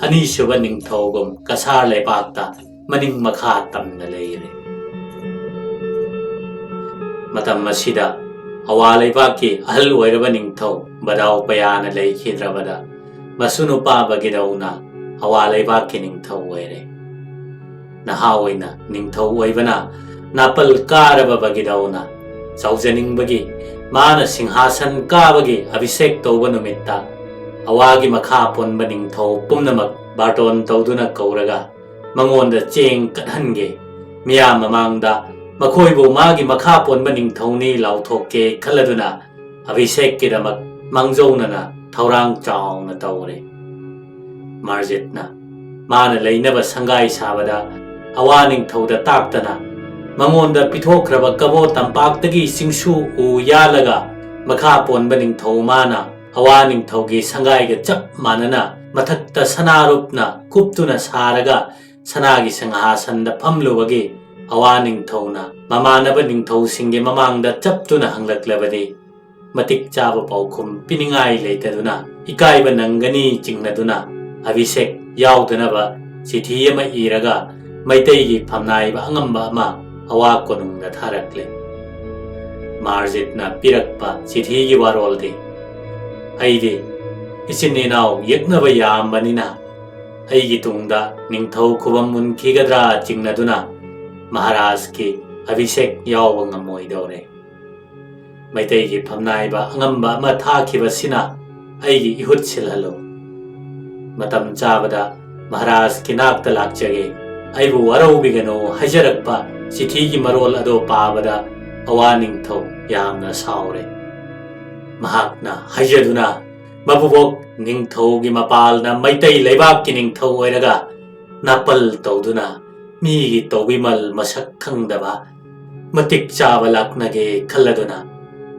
ꯑꯅꯤꯁꯨꯕ ꯅꯤꯡꯊꯧꯒꯨꯝ ꯀꯁꯥꯔ ꯂꯩꯄꯥꯛꯇ ꯃꯅꯤꯡ ꯃꯈꯥ ꯇꯝꯅ ꯂꯩꯔꯦ꯫ ꯃꯇꯝ ꯑꯁꯤꯗ ꯑꯋꯥ ꯂꯩꯕꯥꯛꯀꯤ ꯑꯍꯜ ꯑꯣꯏꯔꯕ ꯅꯤꯡꯊꯧ ꯕꯗꯥꯎ ꯄꯌꯥꯅ ꯂꯩꯈꯤꯗ꯭ꯔꯕꯗ ꯃꯁꯨ ꯅꯨꯄꯥ ꯕꯒꯤꯗꯧꯅ ꯑꯋꯥ ꯂꯩꯕꯥꯛꯀꯤ ꯅꯤꯡꯊꯧ ꯑꯣꯏꯔꯦ꯫ ꯅꯍꯥ ꯑꯣꯏꯅ ꯅꯤꯡꯊꯧ ꯑꯣꯏꯕꯅ ꯅꯥꯄꯜ ꯀꯥꯔꯕ ꯕꯒꯤꯗꯧꯅ ꯆꯥꯎꯖꯅꯤꯡꯕꯒꯤ ꯃꯥꯅ ꯁꯤꯡꯍꯥꯁꯟ ꯀꯥꯕꯒꯤ ꯑꯚꯤꯁꯦꯛ ꯇꯧꯕ ꯅꯨꯃꯤꯠꯇ ꯑꯋꯥꯒꯤ ꯃꯈꯥ ꯄꯣꯟꯕ ꯅꯤꯡꯊꯧ ꯄꯨꯝꯅꯃꯛ ꯕꯥꯔꯇꯣꯟ ꯇꯧꯗꯨꯅ ꯀꯧꯔꯒ ꯃꯉꯣꯟꯗ ꯆꯦꯡ ꯀꯠꯍꯟꯒꯦ꯫ ꯃꯤꯌꯥꯝ ꯃꯃꯥꯡꯗ ꯃꯈꯣꯏꯕꯨ ꯃꯥꯒꯤ ꯃꯈꯥ ꯄꯣꯟꯕ ꯅꯤꯡꯊꯧꯅꯤ ꯂꯥꯎꯊꯣꯛꯀꯦ ꯈꯜꯂꯗꯨꯅ ꯑꯚꯤꯁꯦꯛꯀꯤꯗꯃꯛ ꯃꯥꯡꯖꯧꯅꯅ ꯊꯧꯔꯥꯡ ꯆꯥꯎꯅ ꯇꯧꯔꯦ꯫ ꯃꯥꯔꯖꯤꯠꯅ ꯃꯥꯅ ꯂꯩꯅꯕ ꯁꯪꯒꯥꯏ ꯁꯥꯕꯗ ꯑꯋꯥ ꯅꯤꯡꯊꯧꯗ ꯇꯥꯛꯇꯅ ꯃꯉꯣꯟꯗ ꯄꯤꯊꯣꯛꯈ꯭ꯔꯕ ꯀꯕꯣ ꯇꯝꯄꯥꯛꯇꯒꯤ ꯆꯤꯡꯁꯨ ꯎ ꯌꯥꯜꯂꯒ ꯃꯈꯥ ꯄꯣꯟꯕ ꯅꯤꯡꯊꯧ ꯃꯥꯅ ꯑꯋꯥ ꯅꯤꯡꯊꯧꯒꯤ ꯁꯪꯒꯥꯏꯒ ꯆꯞ ꯃꯥꯟꯅꯅ ꯃꯊꯛꯇ ꯁꯅꯥꯔꯨꯞꯅ ꯀꯨꯞꯇꯨꯅ ꯁꯥꯔꯒ ꯁꯅꯥꯒꯤ ꯁꯤꯡꯍꯥꯁꯟꯗ ꯐꯝꯂꯨꯕꯒꯤ ꯑꯋꯥ ꯅꯤꯡꯊꯧꯅ ꯃꯃꯥꯟꯅꯕ ꯅꯤꯡꯊꯧꯁꯤꯡꯒꯤ ꯃꯃꯥꯡꯗ ꯆꯞꯇꯨꯅ ꯍꯪꯂꯛꯂꯕꯗꯤ ꯃꯇꯤꯛ ꯆꯥꯕ ꯄꯥꯎꯈꯨꯝ ꯄꯤꯅꯤꯡꯉꯥꯏ ꯂꯩꯇꯗꯨꯅ ꯏꯀꯥꯏꯕ ꯅꯪꯒꯅꯤ ꯆꯤꯡꯅꯗꯨꯅ ꯑꯚꯤꯁꯦꯛ ꯌꯥꯎꯗꯅꯕ ꯆꯤꯊꯤ ꯑꯃ ꯏꯔꯒ ꯃꯩꯇꯩꯒꯤ ꯐꯝꯅꯥꯏꯕ ꯑꯉꯝꯕ ꯑꯃ ꯑꯋꯥ ꯀꯣꯅꯨꯡꯗ ꯊꯥꯔꯛꯂꯦ꯫ ꯃꯥꯔꯖꯤꯠꯅ ꯄꯤꯔꯛꯄ ꯆꯤꯊꯤꯒꯤ ꯋꯥꯔꯣꯜꯗꯤ, ꯑꯩꯗꯤ ꯏꯆꯤꯟ ꯏꯅꯥꯎ ꯌꯦꯛꯅꯕ ꯌꯥꯝꯕꯅꯤꯅ ꯑꯩꯒꯤ ꯇꯨꯡꯗ ꯅꯤꯡꯊꯧ ꯈꯨꯕꯝ ꯃꯨꯟꯈꯤꯒꯗ꯭ꯔꯥ ꯆꯤꯡꯅꯗꯨꯅ ꯃꯍꯥꯔꯥꯖꯀꯤ ꯑꯚꯤꯁꯦꯛ ꯌꯥꯎꯕ ꯉꯝꯃꯣꯏꯗꯧꯔꯦ꯫ ꯃꯩꯇꯩꯒꯤ ꯐꯝꯅꯥꯏꯕ ꯑꯉꯝꯕ ꯑꯃ ꯊꯥꯈꯤꯕꯁꯤꯅ ꯑꯩꯒꯤ ꯏꯍꯨꯠ ꯁꯤꯜꯍꯜꯂꯨ꯫ ꯃꯇꯝ ꯆꯥꯕꯗ ꯃꯍꯥꯔꯥꯖꯀꯤ ꯅꯥꯛꯇ ꯂꯥꯛꯆꯒꯦ, ꯑꯩꯕꯨ ꯋꯥꯔꯧꯕꯤꯒꯅꯨ ꯍꯥꯏꯖꯔꯛꯄ ꯆꯤꯊꯤꯒꯤ ꯃꯔꯣꯜ ꯑꯗꯣ ꯄꯥꯕꯗ ꯑꯋꯥ ꯅꯤꯡꯊꯧ ꯌꯥꯝꯅ ꯁꯥꯎꯔꯦ꯫ ꯃꯍꯥꯛꯅ ꯍꯥꯏꯖꯗꯨꯅ, ꯃꯕꯨꯕꯣꯛ ꯅꯤꯡꯊꯧꯒꯤ ꯃꯄꯥꯜꯅ ꯃꯩꯇꯩ ꯂꯩꯕꯥꯛꯀꯤ ꯅꯤꯡꯊꯧ ꯑꯣꯏꯔꯒ ꯅꯥꯄꯜ ꯇꯧꯗꯨꯅ ꯃꯤꯒꯤ ꯇꯧꯕꯤꯃꯜ ꯃꯁꯛ ꯈꯪꯗꯕ ꯃꯇꯤꯛ ꯆꯥꯕ ꯂꯥꯛꯅꯒꯦ ꯈꯜꯂꯗꯨꯅ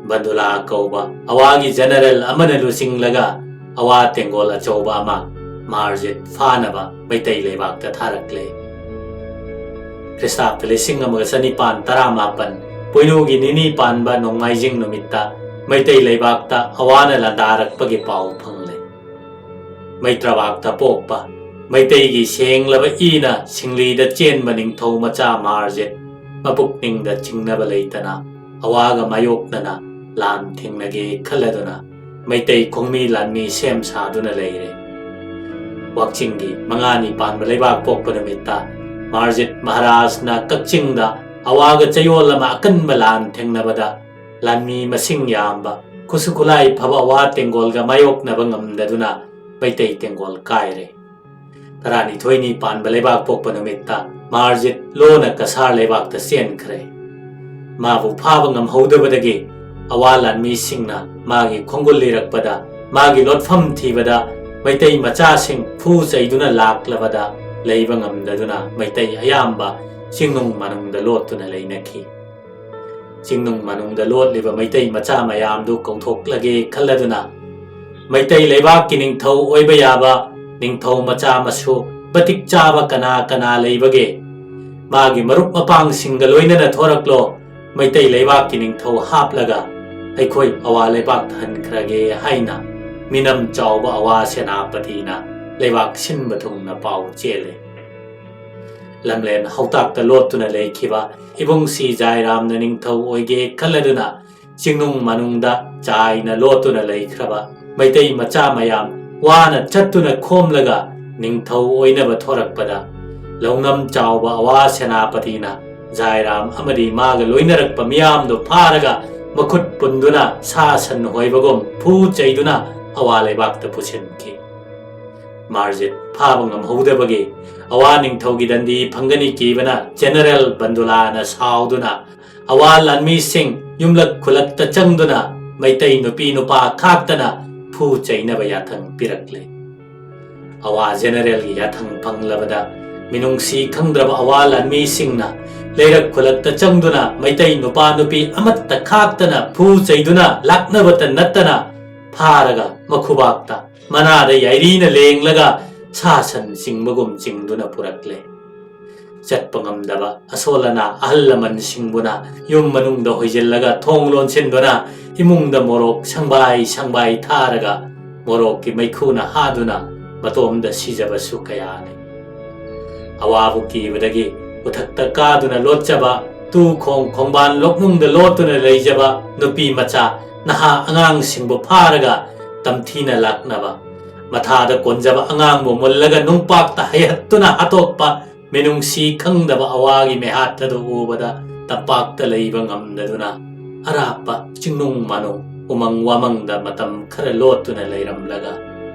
ꯕꯟꯗꯨꯂꯥ ꯀꯧꯕ ꯑꯋꯥꯒꯤ ꯖꯦꯅꯔꯦꯜ ꯑꯃꯅ ꯂꯨꯆꯤꯡꯂꯒ ꯑꯋꯥ ꯇꯦꯡꯒꯣꯜ ꯑꯆꯧꯕ ꯑꯃ ꯃꯥꯔꯖꯤꯠ ꯐꯥꯅꯕ ꯃꯩꯇꯩ ꯂꯩꯕꯥꯛꯇ ꯊꯥꯔꯛꯂꯦ꯫ ꯈ꯭ꯔꯤꯁꯇꯥꯕꯗ ꯂꯤꯁꯤꯡ ꯑꯃꯒ ꯆꯅꯤꯄꯥꯟ ꯇꯔꯥꯃꯥꯄꯟ ꯄꯣꯏꯅꯨꯒꯤ ꯅꯤꯅꯤ ꯄꯥꯟꯕ ꯅꯣꯡꯃꯥꯏꯖꯤꯡ ꯅꯨꯃꯤꯠꯇ ꯃꯩꯇꯩ ꯂꯩꯕꯥꯛꯇ ꯑꯋꯥꯅ ꯂꯥꯟꯗꯥꯔꯛꯄꯒꯤ ꯄꯥꯎ ꯐꯪꯂꯦ꯫ ꯃꯩꯇ꯭ꯔꯕꯥꯛꯇ ꯄꯣꯛꯄ ꯃꯩꯇꯩꯒꯤ ꯁꯦꯡꯂꯕ ꯏꯅ ꯁꯤꯡꯂꯤꯗ ꯆꯦꯟꯕ ꯅꯤꯡꯊꯧ ꯃꯆꯥ ꯃꯥꯔꯖꯤꯠ ꯃꯄꯨꯛꯅꯤꯡꯗ ꯆꯤꯡꯅꯕ ꯂꯩꯇꯅ ꯑꯋꯥꯒ ꯃꯥꯌꯣꯛꯅꯅ ꯂꯥꯟ ꯊꯦꯡꯅꯒꯦ ꯈꯜꯂꯗꯨꯅ ꯃꯩꯇꯩ ꯈꯣꯡꯃꯤ ꯂꯥꯟꯃꯤ ꯁꯦꯝ ꯁꯥꯗꯨꯅ ꯂꯩꯔꯦ꯫ ꯋꯥꯛꯆꯤꯡꯒꯤ ꯃꯉꯥꯅꯤ ꯄꯥꯟꯕ ꯂꯩꯕꯥꯛ ꯄꯣꯛꯄ ꯅꯨꯃꯤꯠꯇ ꯃꯥꯔꯖꯤꯠ ꯃꯍꯥꯔꯥꯖꯅ ꯀꯛꯆꯤꯡꯗ ꯑꯋꯥꯒ ꯆꯌꯣꯜ ꯑꯃ ꯑꯀꯟꯕ ꯂꯥꯟ ꯊꯦꯡꯅꯕꯗ ꯂꯥꯟꯃꯤ ꯃꯁꯤꯡ ꯌꯥꯝꯕ, ꯈꯨꯠꯁꯨ ꯈꯨꯠꯂꯥꯏ ꯐꯕ ꯑꯋꯥ ꯇꯦꯡꯒꯣꯜꯒ ꯃꯥꯌꯣꯛꯅꯕ ꯉꯝꯗꯗꯨꯅ ꯃꯩꯇꯩ ꯇꯦꯡꯒꯣꯜ ꯀꯥꯏꯔꯦ꯫ ꯇꯔꯥꯅꯤꯊꯣꯏꯅꯤ ꯄꯥꯟꯕ ꯂꯩꯕꯥꯛ ꯄꯣꯛꯄ ꯅꯨꯃꯤꯠꯇ ꯃꯥꯔꯖꯤꯠ ꯂꯣꯟꯅ ꯀꯁꯥꯔ ꯂꯩꯕꯥꯛꯇ ꯆꯦꯟꯈ꯭ꯔꯦ꯫ ꯃꯥꯕꯨ ꯐꯥꯕ ꯉꯝꯍꯧꯗꯕꯗꯒꯤ ꯑꯋꯥ ꯂꯥꯟꯃꯤꯁꯤꯡꯅ ꯃꯥꯒꯤ ꯈꯣꯡꯒꯨꯜ ꯂꯤꯔꯛꯄꯗ, ꯃꯥꯒꯤ ꯂꯣꯠꯐꯝ ꯊꯤꯕꯗ ꯃꯩꯇꯩ ꯃꯆꯥꯁꯤꯡ ꯐꯨ ꯆꯩꯗꯨꯅ ꯂꯥꯛꯂꯕꯗ ꯂꯩꯕ ꯉꯝꯗꯗꯨꯅ ꯃꯩꯇꯩ ꯑꯌꯥꯝꯕ ꯆꯤꯡꯅꯨꯡ ꯃꯅꯨꯡꯗ ꯂꯣꯠꯇꯨꯅ ꯂꯩꯅꯈꯤ꯫ ꯆꯤꯡꯅꯨꯡ ꯃꯅꯨꯡꯗ ꯂꯣꯠꯂꯤꯕ ꯃꯩꯇꯩ ꯃꯆꯥ ꯃꯌꯥꯝꯗꯨ ꯀꯧꯊꯣꯛꯂꯒꯦ ꯈꯜꯂꯗꯨꯅ, ꯃꯩꯇꯩ ꯂꯩꯕꯥꯛꯀꯤ ꯅꯤꯡꯊꯧ ꯑꯣꯏꯕ ꯌꯥꯕ ꯅꯤꯡꯊꯧ ꯃꯆꯥ ꯃꯁꯨ ꯃꯇꯤꯛ ꯆꯥꯕ ꯀꯅꯥ ꯀꯅꯥ ꯂꯩꯕꯒꯦ? ꯃꯥꯒꯤ ꯃꯔꯨꯞ ꯃꯄꯥꯡꯁꯤꯡꯒ ꯂꯣꯏꯅꯅ ꯊꯣꯔꯛꯂꯣ, ꯃꯩꯇꯩ ꯂꯩꯕꯥꯛꯀꯤ ꯅꯤꯡꯊꯧ ꯍꯥꯞꯂꯒ ꯑꯩꯈꯣꯏ ꯑꯋꯥ ꯂꯩꯕꯥꯛꯇ ꯍꯟꯈ꯭ꯔꯒꯦ ꯍꯥꯏꯅ ꯃꯤꯅꯝ ꯆꯥꯎꯕ ꯑꯋꯥ ꯁꯦꯅꯥꯄꯇꯤꯅ ꯂꯩꯕꯥꯛ ꯁꯤꯟꯕ ꯊꯨꯡꯅ ꯄꯥꯎ ꯆꯦꯜꯂꯦ꯫ ꯂꯝꯂꯦꯟ ꯍꯧꯇꯥꯛꯇ ꯂꯣꯠꯇꯨꯅ ꯂꯩꯈꯤꯕ ꯏꯕꯨꯡꯁꯤ ꯖꯥꯏꯔꯥꯝꯅ ꯅꯤꯡꯊꯧ ꯑꯣꯏꯒꯦ ꯈꯜꯂꯗꯨꯅ ꯆꯤꯡꯅꯨꯡ ꯃꯅꯨꯡꯗ ꯆꯥꯏꯅ ꯂꯣꯠꯇꯨꯅ ꯂꯩꯈ꯭ꯔꯕ ꯃꯩꯇꯩ ꯃꯆꯥ ꯃꯌꯥꯝ ꯋꯥꯅ ꯆꯠꯇꯨꯅ ꯈꯣꯝꯂꯒ ꯅꯤꯡꯊꯧ ꯑꯣꯏꯅꯕ ꯊꯣꯔꯛꯄꯗ, ꯂꯧꯅꯝ ꯆꯥꯎꯕ ꯑꯋꯥ ꯁꯦꯅꯥꯄꯇꯤꯅ ꯖꯥꯏꯔꯥꯝ ꯑꯃꯗꯤ ꯃꯥꯒ ꯂꯣꯏꯅꯔꯛꯄ ꯃꯤꯌꯥꯝꯗꯨ ꯐꯥꯔꯒ ꯃꯈꯨꯠ ꯄꯨꯟꯗꯨꯅ ꯁꯥ ꯁꯟ ꯍꯣꯏꯕꯒꯨꯝ ꯐꯨ ꯆꯩꯗꯨꯅ ꯑꯋꯥ ꯂꯩꯕꯥꯛꯇ ꯄꯨꯁꯤꯟꯈꯤ꯫ ꯃꯥꯔꯖꯤꯠ ꯐꯥꯕ ꯉꯝꯍꯧꯗꯕꯒꯤ ꯑꯋꯥ ꯅꯤꯡꯊꯧꯒꯤ ꯗꯟꯗꯤ ꯐꯪꯒꯅꯤ ꯀꯤꯕꯅ ꯖꯦꯅꯔꯦꯜ ꯕꯟꯗꯨꯂꯥꯅ ꯁꯥꯎꯗꯨꯅ ꯑꯋꯥ ꯂꯥꯟꯃꯤꯁꯤꯡ ꯌꯨꯝꯂꯛ ꯈꯨꯂꯛꯇ ꯆꯪꯗꯨꯅ ꯃꯩꯇꯩ ꯅꯨꯄꯤ ꯅꯨꯄꯥ ꯈꯥꯛꯇꯅ ꯐꯨ ꯆꯩꯅꯕ ꯌꯥꯊꯪ ꯄꯤꯔꯛꯂꯦ꯫ ꯑꯋꯥ ꯖꯦꯅꯔꯦꯜꯒꯤ ꯌꯥꯊꯪ ꯐꯪꯂꯕꯗ ꯃꯤꯅꯨꯡꯁꯤ ꯈꯪꯗ꯭ꯔꯕ ꯑꯋꯥ ꯂꯥꯟꯃꯤꯁꯤꯡꯅ ꯂꯩꯔꯛ ꯈꯨꯂꯛꯇ ꯆꯪꯗꯨꯅ ꯃꯩꯇꯩ ꯅꯨꯄꯥ ꯅꯨꯄꯤ ꯑꯃꯠꯇ ꯈꯥꯛꯇꯅ ꯐꯨ ꯆꯩꯗꯨꯅ ꯂꯥꯛꯅꯕꯇ ꯅꯠꯇꯅ ꯐꯥꯔꯒ ꯃꯈꯨꯕꯥꯛꯇ ꯃꯅꯥꯗ ꯌꯥꯏꯔꯤꯅ ꯂꯦꯡꯂꯒ ꯁꯥ ꯁꯟ ꯆꯤꯡꯕꯒꯨꯝ ꯆꯤꯡꯗꯨꯅ ꯄꯨꯔꯛꯂꯦ꯫ ꯆꯠꯄ ꯉꯝꯗꯕ ꯑꯁꯣꯜ ꯑꯅꯥ ꯑꯍꯜ ꯂꯃꯟꯁꯤꯡꯕꯨꯅ ꯌꯨꯝ ꯃꯅꯨꯡꯗ ꯍꯣꯏꯖꯤꯜꯂꯒ ꯊꯣꯡ ꯂꯣꯟꯁꯤꯟꯗꯨꯅ ꯏꯃꯨꯡꯗ ꯃꯣꯔꯣꯛ ꯁꯪꯕꯥꯏ ꯁꯪꯕꯥꯏ ꯊꯥꯔꯒ ꯃꯣꯔꯣꯛꯀꯤ ꯃꯩꯈꯨꯅ ꯍꯥꯗꯨꯅ ꯃꯇꯣꯝꯗ ꯁꯤꯖꯕꯁꯨ ꯀꯌꯥꯅꯤ꯫ ꯑꯋꯥꯕ ꯀꯤꯕꯗꯒꯤ ꯎꯊꯛꯇ ꯀꯥꯗꯨꯅ ꯂꯣꯠꯆꯕ, ꯇꯨ ꯈꯣꯡ ꯈꯣꯡꯕꯥꯟ ꯂꯣꯛꯅꯨꯡꯗ ꯂꯣꯠꯇꯨꯅ ꯂꯩꯖꯕ ꯅꯨꯄꯤ ꯃꯆꯥ ꯅꯍꯥ ꯑꯉꯥꯡꯁꯤꯡꯕꯨ ꯐꯥꯔꯒ ꯇꯝꯊꯤꯅ ꯂꯥꯛꯅꯕ, ꯃꯊꯥꯗ ꯀꯣꯟꯖꯕ ꯑꯉꯥꯡꯕꯨ ꯃꯨꯜꯂꯒ ꯅꯨꯡꯄꯥꯛꯇ ꯍꯩꯍꯠꯇꯨꯅ ꯍꯥꯠꯇꯣꯛꯄ, ꯃꯤꯅꯨꯡꯁꯤ ꯈꯪꯗꯕ ꯑꯋꯥꯒꯤ ꯃꯤꯍꯥꯠ ꯑꯗꯨ ꯎꯕꯗ ꯇꯝꯄꯥꯛꯇ ꯂꯩꯕ ꯉꯝꯗꯗꯨꯅ ꯑꯔꯥꯞꯄ ꯆꯤꯡꯅꯨꯡ ꯃꯥꯅꯨꯡ ꯎꯃꯪ ꯋꯥꯃꯪꯗ ꯃꯇꯝ ꯈꯔ ꯂꯣꯠꯇꯨꯅ ꯂꯩꯔꯝꯂꯒ,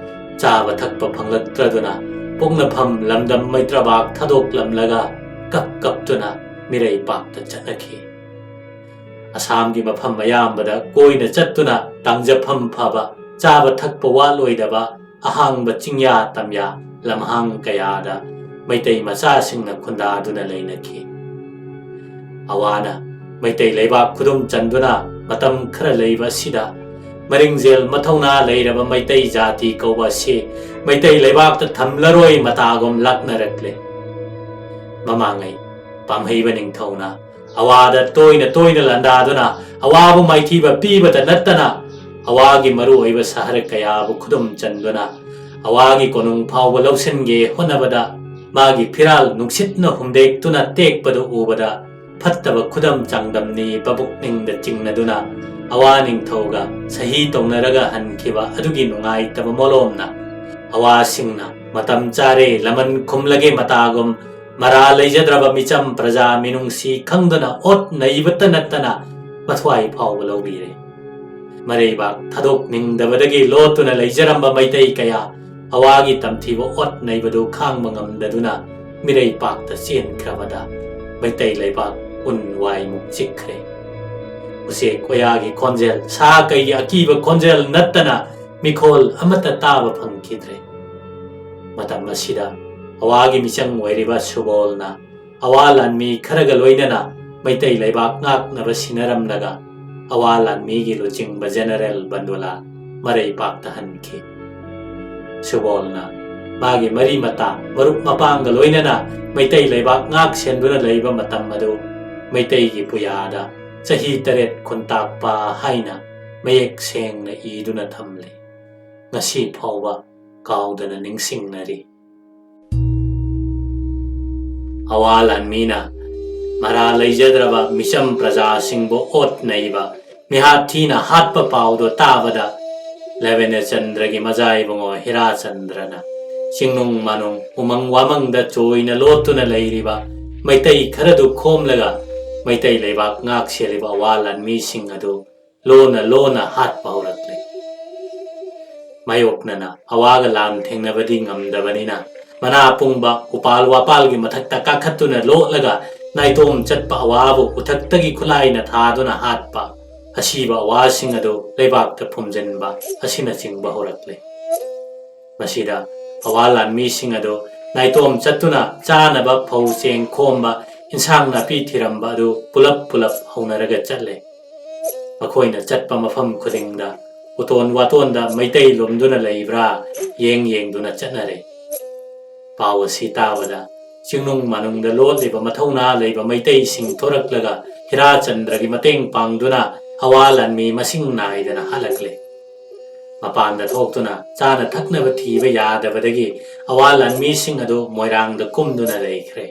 ꯆꯥꯕ ꯊꯛꯄ ꯐꯪꯂꯛꯇ꯭ꯔꯗꯨꯅ ꯄꯣꯛꯅꯐꯝ ꯂꯝꯗꯝ ꯃꯩꯇ꯭ꯔꯕꯥꯛ ꯊꯥꯗꯣꯛꯂꯝꯂꯒ ꯀꯞ ꯀꯞꯇꯨꯅ ꯃꯤꯔꯩꯄꯥꯛꯇ ꯆꯠꯅꯈꯤ꯫ ꯑꯁꯥꯝꯒꯤ ꯃꯐꯝ ꯑꯌꯥꯝꯕꯗ ꯀꯣꯏꯅ ꯆꯠꯇꯨꯅ ꯇꯥꯡꯖꯐꯝ ꯐꯕ, ꯆꯥꯕ ꯊꯛꯄ ꯋꯥꯠꯂꯣꯏꯗꯕ ꯑꯍꯥꯡꯕ ꯆꯤꯡꯌꯥ ꯇꯝꯌꯥ ꯂꯝꯍꯥꯡ ꯀꯌꯥꯗ ꯃꯩꯇꯩ ꯃꯆꯥꯁꯤꯡꯅ ꯈꯨꯟꯗꯥꯗꯨꯅ ꯂꯩꯅꯈꯤ꯫ ꯑꯋꯥꯅ ꯃꯩꯇꯩ ꯂꯩꯕꯥꯛ ꯈꯨꯗꯨꯝ ꯆꯟꯗꯨꯅ ꯃꯇꯝ ꯈꯔ ꯂꯩꯕ ꯑꯁꯤꯗ, ꯃꯔꯤꯡꯖꯦꯜ ꯃꯊꯧꯅꯥ ꯂꯩꯔꯕ ꯃꯩꯇꯩ ꯖꯥꯇꯤ ꯀꯧꯕ ꯑꯁꯤ ꯃꯩꯇꯩ ꯂꯩꯕꯥꯛꯇ ꯊꯝꯂꯔꯣꯏ ꯃꯇꯥꯒꯨꯝ ꯂꯥꯛꯅꯔꯛꯂꯦ꯫ ꯃꯃꯥꯡꯉꯩ ꯄꯥꯝꯍꯩꯕ ꯅꯤꯡꯊꯧꯅ ꯑꯋꯥꯗ ꯇꯣꯏꯅ ꯇꯣꯏꯅ ꯂꯥꯟꯗꯥꯗꯨꯅ ꯑꯋꯥꯕꯨ ꯃꯥꯏꯊꯤꯕ ꯄꯤꯕꯇ ꯅꯠꯇꯅ, ꯑꯋꯥꯒꯤ ꯃꯔꯨꯑꯣꯏꯕ ꯁꯍꯔ ꯀꯌꯥꯕꯨ ꯈꯨꯗꯨꯝ ꯆꯟꯗꯨꯅ ꯑꯋꯥꯒꯤ ꯀꯣꯅꯨꯡ ꯐꯥꯎꯕ ꯂꯧꯁꯤꯟꯒꯦ ꯍꯣꯠꯅꯕꯗ, ꯃꯥꯒꯤ ꯐꯤꯔꯥꯜ ꯅꯨꯡꯁꯤꯠꯅ ꯍꯨꯝꯗꯦꯛꯇꯨꯅ ꯇꯦꯛꯄꯗꯨ ꯎꯕꯗ, ꯐꯠꯇꯕ ꯈꯨꯗꯝ ꯆꯥꯡꯗꯝꯅꯤꯕ ꯄꯨꯛꯅꯤꯡꯗ ꯆꯤꯡꯅꯗꯨꯅ ꯑꯋꯥ ꯅꯤꯡꯊꯧꯒ ꯁꯍꯤ ꯇꯧꯅꯔꯒ ꯍꯟꯈꯤꯕ ꯑꯗꯨꯒꯤ ꯅꯨꯡꯉꯥꯏꯇꯕ ꯃꯣꯂꯣꯝꯅ, ꯑꯋꯥꯁꯤꯡꯅ "ꯃꯇꯝ ꯆꯥꯔꯦ, ꯂꯃꯟ ꯈꯨꯝꯂꯒꯦ" ꯃꯇꯥꯒꯨꯝ ꯃꯔꯥ ꯂꯩꯖꯗ꯭ꯔꯕ ꯃꯤꯆꯝ ꯄ꯭ꯔꯖꯥ ꯃꯤꯅꯨꯡꯁꯤ ꯈꯪꯗꯨꯅ ꯑꯣꯠ ꯅꯩꯕꯇ ꯅꯠꯇꯅ ꯃꯊ꯭ꯋꯥꯏ ꯐꯥꯎꯕ ꯂꯧꯕꯤꯔꯦ꯫ ꯃꯔꯩꯕꯥꯛ ꯊꯥꯗꯣꯛꯅꯤꯡꯗꯕꯗꯒꯤ ꯂꯣꯠꯇꯨꯅ ꯂꯩꯖꯔꯝꯕ ꯃꯩꯇꯩ ꯀꯌꯥ ꯑꯋꯥꯒꯤ ꯇꯝꯊꯤꯕ ꯑꯣꯠ ꯅꯩꯕꯗꯨ ꯈꯥꯡꯕ ꯉꯝꯗꯗꯨꯅ ꯃꯤꯔꯩꯄꯥꯛꯇ ꯆꯦꯟꯈ꯭ꯔꯕꯗ, ꯃꯩꯇꯩ ꯂꯩꯕꯥꯛ ꯎꯟ ꯋꯥꯏꯃꯨꯛ ꯆꯤꯛꯈ꯭ꯔꯦ꯫ ꯎꯆꯦꯛ ꯋꯥꯌꯥꯒꯤ ꯈꯣꯟꯖꯦꯜ, ꯁꯥ ꯀꯩꯒꯤ ꯑꯀꯤꯕ ꯈꯣꯟꯖꯦꯜ ꯅꯠꯇꯅ ꯃꯤꯈꯣꯜ ꯑꯃꯠꯇ ꯇꯥꯕ ꯐꯪꯈꯤꯗ꯭ꯔꯦ꯫ ꯃꯇꯝ ꯑꯁꯤꯗ ꯑꯋꯥꯒꯤ ꯃꯤꯆꯪ ꯑꯣꯏꯔꯤꯕ ꯁꯨꯕꯣꯜꯅ ꯑꯋꯥ ꯂꯥꯟꯃꯤ ꯈꯔꯒ ꯂꯣꯏꯅꯅ ꯃꯩꯇꯩ ꯂꯩꯕꯥꯛ ꯉꯥꯛꯅꯕ ꯁꯤꯟꯅꯔꯝꯂꯒ, ꯑꯋꯥ ꯂꯥꯟꯃꯤꯒꯤ ꯂꯨꯆꯤꯡꯕ ꯖꯦꯅꯔꯦꯜ ꯕꯟꯗꯨꯂꯥ ꯃꯔꯩꯄꯥꯛꯇ ꯍꯟꯈꯤ꯫ ꯁꯨꯕꯣꯜꯅ ꯃꯥꯒꯤ ꯃꯔꯤ ꯃꯇꯥ, ꯃꯔꯨꯞ ꯃꯄꯥꯡꯒ ꯂꯣꯏꯅꯅ ꯃꯩꯇꯩ ꯂꯩꯕꯥꯛ ꯉꯥꯛ ꯁꯦꯟꯗꯨꯅ ꯂꯩꯕ ꯃꯇꯝ ꯑꯗꯨ ꯃꯩꯇꯩꯒꯤ ꯄꯨꯌꯥꯗ ꯆꯍꯤ ꯇꯔꯦꯠ ꯈꯨꯟꯇꯥꯛꯄ ꯍꯥꯏꯅ ꯃꯌꯦꯛ ꯁꯦꯡꯅ ꯏꯗꯨꯅ ꯊꯝꯂꯤ꯫ ꯉꯁꯤ ꯐꯥꯎꯕ ꯀꯥꯎꯗꯅ ꯅꯤꯡꯁꯤꯡꯅꯔꯤ꯫ ꯑꯋꯥ ꯂꯥꯟꯃꯤꯅ ꯃꯔꯥ ꯂꯩꯖꯗ꯭ꯔꯕ ꯃꯤꯆꯝ ꯄ꯭ꯔꯖꯥꯁꯤꯡꯕꯨ ꯑꯣꯠ ꯅꯩꯕ, ꯃꯤꯍꯥꯠ ꯊꯤꯅ ꯍꯥꯠꯄ ꯄꯥꯎꯗꯣ ꯇꯥꯕꯗ, ꯂꯦꯕꯦꯅꯦꯆꯟꯗ꯭ꯔꯒꯤ ꯃꯖꯥ ꯏꯕꯨꯡꯉꯣ ꯍꯤꯔꯥꯆꯟꯗ꯭ꯔꯅ ꯆꯤꯡꯅꯨꯡ ꯃꯥꯅꯨꯡ, ꯎꯃꯪ ꯋꯥꯃꯪꯗ ꯆꯣꯏꯅ ꯂꯣꯠꯇꯨꯅ ꯂꯩꯔꯤꯕ ꯃꯩꯇꯩ ꯈꯔꯗꯨ ꯈꯣꯝꯂꯒ ꯃꯩꯇꯩ ꯂꯩꯕꯥꯛ ꯉꯥꯛ ꯁꯦꯜꯂꯤꯕ ꯑꯋꯥ ꯂꯥꯟꯃꯤꯁꯤꯡ ꯑꯗꯨ ꯂꯣꯟꯅ ꯂꯣꯟꯅ ꯍꯥꯠꯄ ꯍꯧꯔꯛꯂꯦ꯫ ꯃꯥꯌꯣꯛꯅꯅ ꯑꯋꯥꯒ ꯂꯥꯟ ꯊꯦꯡꯅꯕꯗꯤ ꯉꯝꯗꯕꯅꯤꯅ, ꯃꯅꯥ ꯄꯨꯡꯕ ꯎꯄꯥꯜ ꯋꯥꯄꯥꯜꯒꯤ ꯃꯊꯛꯇ ꯀꯥꯈꯠꯇꯨꯅ ꯂꯣꯠꯂꯒ ꯅꯥꯏꯇꯣꯝ ꯆꯠꯄ ꯑꯋꯥꯕꯨ ꯎꯊꯛꯇꯒꯤ ꯈꯨꯠꯂꯥꯏꯅ ꯊꯥꯗꯨꯅ ꯍꯥꯠꯄ, ꯑꯁꯤꯕ ꯑꯋꯥꯁꯤꯡ ꯑꯗꯨ ꯂꯩꯕꯥꯛꯇ ꯐꯨꯝꯖꯤꯟꯕ ꯑꯁꯤꯅꯆꯤꯡꯕ ꯍꯧꯔꯛꯂꯦ꯫ ꯃꯁꯤꯗ ꯑꯋꯥ ꯂꯥꯟꯃꯤꯁꯤꯡ ꯑꯗꯨ ꯅꯥꯏꯇꯣꯝ ꯆꯠꯇꯨꯅ ꯆꯥꯅꯕ ꯐꯧ ꯆꯦꯡ ꯈꯣꯝꯕ, ꯏꯟꯁꯥꯡ ꯅꯥꯄꯤ ꯊꯤꯔꯝꯕ ꯑꯗꯨ ꯄꯨꯂꯞ ꯄꯨꯂꯞ ꯍꯧꯅꯔꯒ ꯆꯠꯂꯦ꯫ ꯃꯈꯣꯏꯅ ꯆꯠꯄ ꯃꯐꯝ ꯈꯨꯗꯤꯡꯗ ꯎꯇꯣꯟ ꯋꯥꯇꯣꯟꯗ ꯃꯩꯇꯩ ꯂꯨꯝꯗꯨꯅ ꯂꯩꯕ꯭ꯔꯥ ꯌꯦꯡ ꯌꯦꯡꯗꯨꯅ ꯆꯠꯅꯔꯦ꯫ ꯄꯥꯎ ꯑꯁꯤ ꯇꯥꯕꯗ ꯆꯤꯡꯅꯨꯡ ꯃꯅꯨꯡꯗ ꯂꯣꯠꯂꯤꯕ ꯃꯊꯧꯅꯥ ꯂꯩꯕ ꯃꯩꯇꯩꯁꯤꯡ ꯊꯣꯔꯛꯂꯒ ꯍꯤꯔꯥꯆꯟꯗ꯭ꯔꯒꯤ ꯃꯇꯦꯡ ꯄꯥꯡꯗꯨꯅ ꯑꯋꯥ ꯂꯥꯟꯃꯤ ꯃꯁꯤꯡ ꯅꯥꯏꯗꯅ ꯍꯜꯂꯛꯂꯦ꯫ ꯃꯄꯥꯟꯗ ꯊꯣꯛꯇꯨꯅ ꯆꯥꯅ ꯊꯛꯅꯕ ꯊꯤꯕ ꯌꯥꯗꯕꯗꯒꯤ ꯑꯋꯥ ꯂꯥꯟꯃꯤꯁꯤꯡ ꯑꯗꯨ ꯃꯣꯏꯔꯥꯡꯗ ꯀꯨꯝꯗꯨꯅ ꯂꯩꯈ꯭ꯔꯦ꯫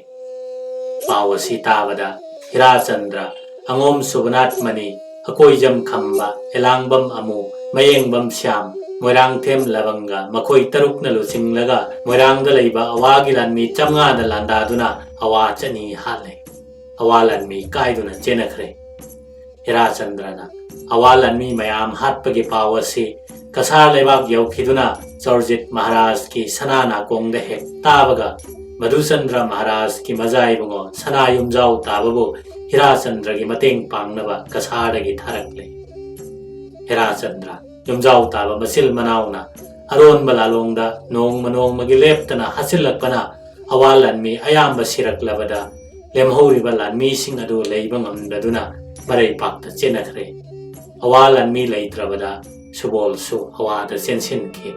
ꯄꯥꯎ ꯑꯁꯤ ꯇꯥꯕꯗ ꯍꯤꯔꯥꯆꯟꯗ꯭ꯔ, ꯑꯉꯣꯝ ꯁꯨꯕꯅꯥꯠ ꯃꯅꯤ, ꯑꯀꯣꯏꯖꯝ ꯈꯝꯕ, ꯑꯦꯂꯥꯡꯕꯝ ꯑꯃꯨ, ꯃꯌꯦꯡꯕꯝ ꯁ꯭ꯌꯥꯝ, ꯃꯣꯏꯔꯥꯡꯊꯦꯝ ꯂꯕꯪꯒ ꯃꯈꯣꯏ ꯇꯔꯨꯛꯅ ꯂꯨꯆꯤꯡꯂꯒ ꯃꯣꯏꯔꯥꯡꯗ ꯂꯩꯕ ꯑꯋꯥꯒꯤ ꯂꯥꯟꯃꯤ ꯆꯥꯝꯃꯉꯥꯗ ꯂꯥꯟꯗꯥꯗꯨꯅ ꯑꯋꯥ ꯆꯅꯤ ꯍꯥꯠꯂꯦ꯫ ꯑꯋꯥ ꯂꯥꯟꯃꯤ ꯀꯥꯏꯗꯨꯅ ꯆꯦꯟꯅꯈ꯭ꯔꯦ꯫ ꯍꯤꯔꯥꯆꯟꯗ꯭ꯔꯅ ꯑꯋꯥ ꯂꯥꯟꯃꯤ ꯃꯌꯥꯝ ꯍꯥꯠꯄꯒꯤ ꯄꯥꯎ ꯑꯁꯤ ꯀꯁꯥꯔ ꯂꯩꯕꯥꯛ ꯌꯧꯈꯤꯗꯨꯅ ꯆꯧꯔꯖꯤꯠ ꯃꯍꯥꯔꯥꯖꯀꯤ ꯁꯅꯥ ꯅꯥꯀꯣꯡꯗ ꯍꯦꯛ ꯇꯥꯕꯒ ꯃꯙꯨꯆꯟꯗ꯭ꯔ ꯃꯍꯥꯔꯥꯖꯀꯤ ꯃꯖꯥꯏꯕꯨꯡꯉꯣ ꯁꯅꯥ ꯌꯨꯝꯖꯥꯎ ꯇꯥꯕꯕꯨ ꯍꯤꯔꯥꯆꯟꯗ꯭ꯔꯒꯤ ꯃꯇꯦꯡ ꯄꯥꯡꯅꯕ ꯀꯁꯥꯔꯗꯒꯤ ꯊꯥꯔꯛꯂꯦ꯫ ꯍꯤꯔꯥꯆꯟꯗ꯭ꯔ ꯌꯨꯝꯖꯥꯎ ꯇꯥꯕ ꯃꯆꯤꯜ ꯃꯅꯥꯎꯅ ꯑꯔꯣꯟꯕ ꯂꯥꯂꯣꯡꯗ ꯅꯣꯡꯃ ꯅꯣꯡꯃꯒꯤ ꯂꯦꯞꯇꯅ ꯍꯥꯠꯆꯤꯜꯂꯛꯄꯅ ꯑꯋꯥ ꯂꯥꯟꯃꯤ ꯑꯌꯥꯝꯕ ꯁꯤꯔꯛꯂꯕꯗ ꯂꯦꯝꯍꯧꯔꯤꯕ ꯂꯥꯟꯃꯤꯁꯤꯡ ꯑꯗꯨ ꯂꯩꯕ ꯉꯝꯗꯗꯨꯅ ꯃꯔꯩꯄꯥꯛꯇ ꯆꯦꯟꯅꯈ꯭ꯔꯦ꯫ ꯑꯋꯥ ꯂꯥꯟꯃꯤ ꯂꯩꯇ꯭ꯔꯕꯗ ꯁꯨꯕꯣꯜꯁꯨ ꯑꯋꯥꯗ ꯆꯦꯟꯁꯤꯟꯈꯤ꯫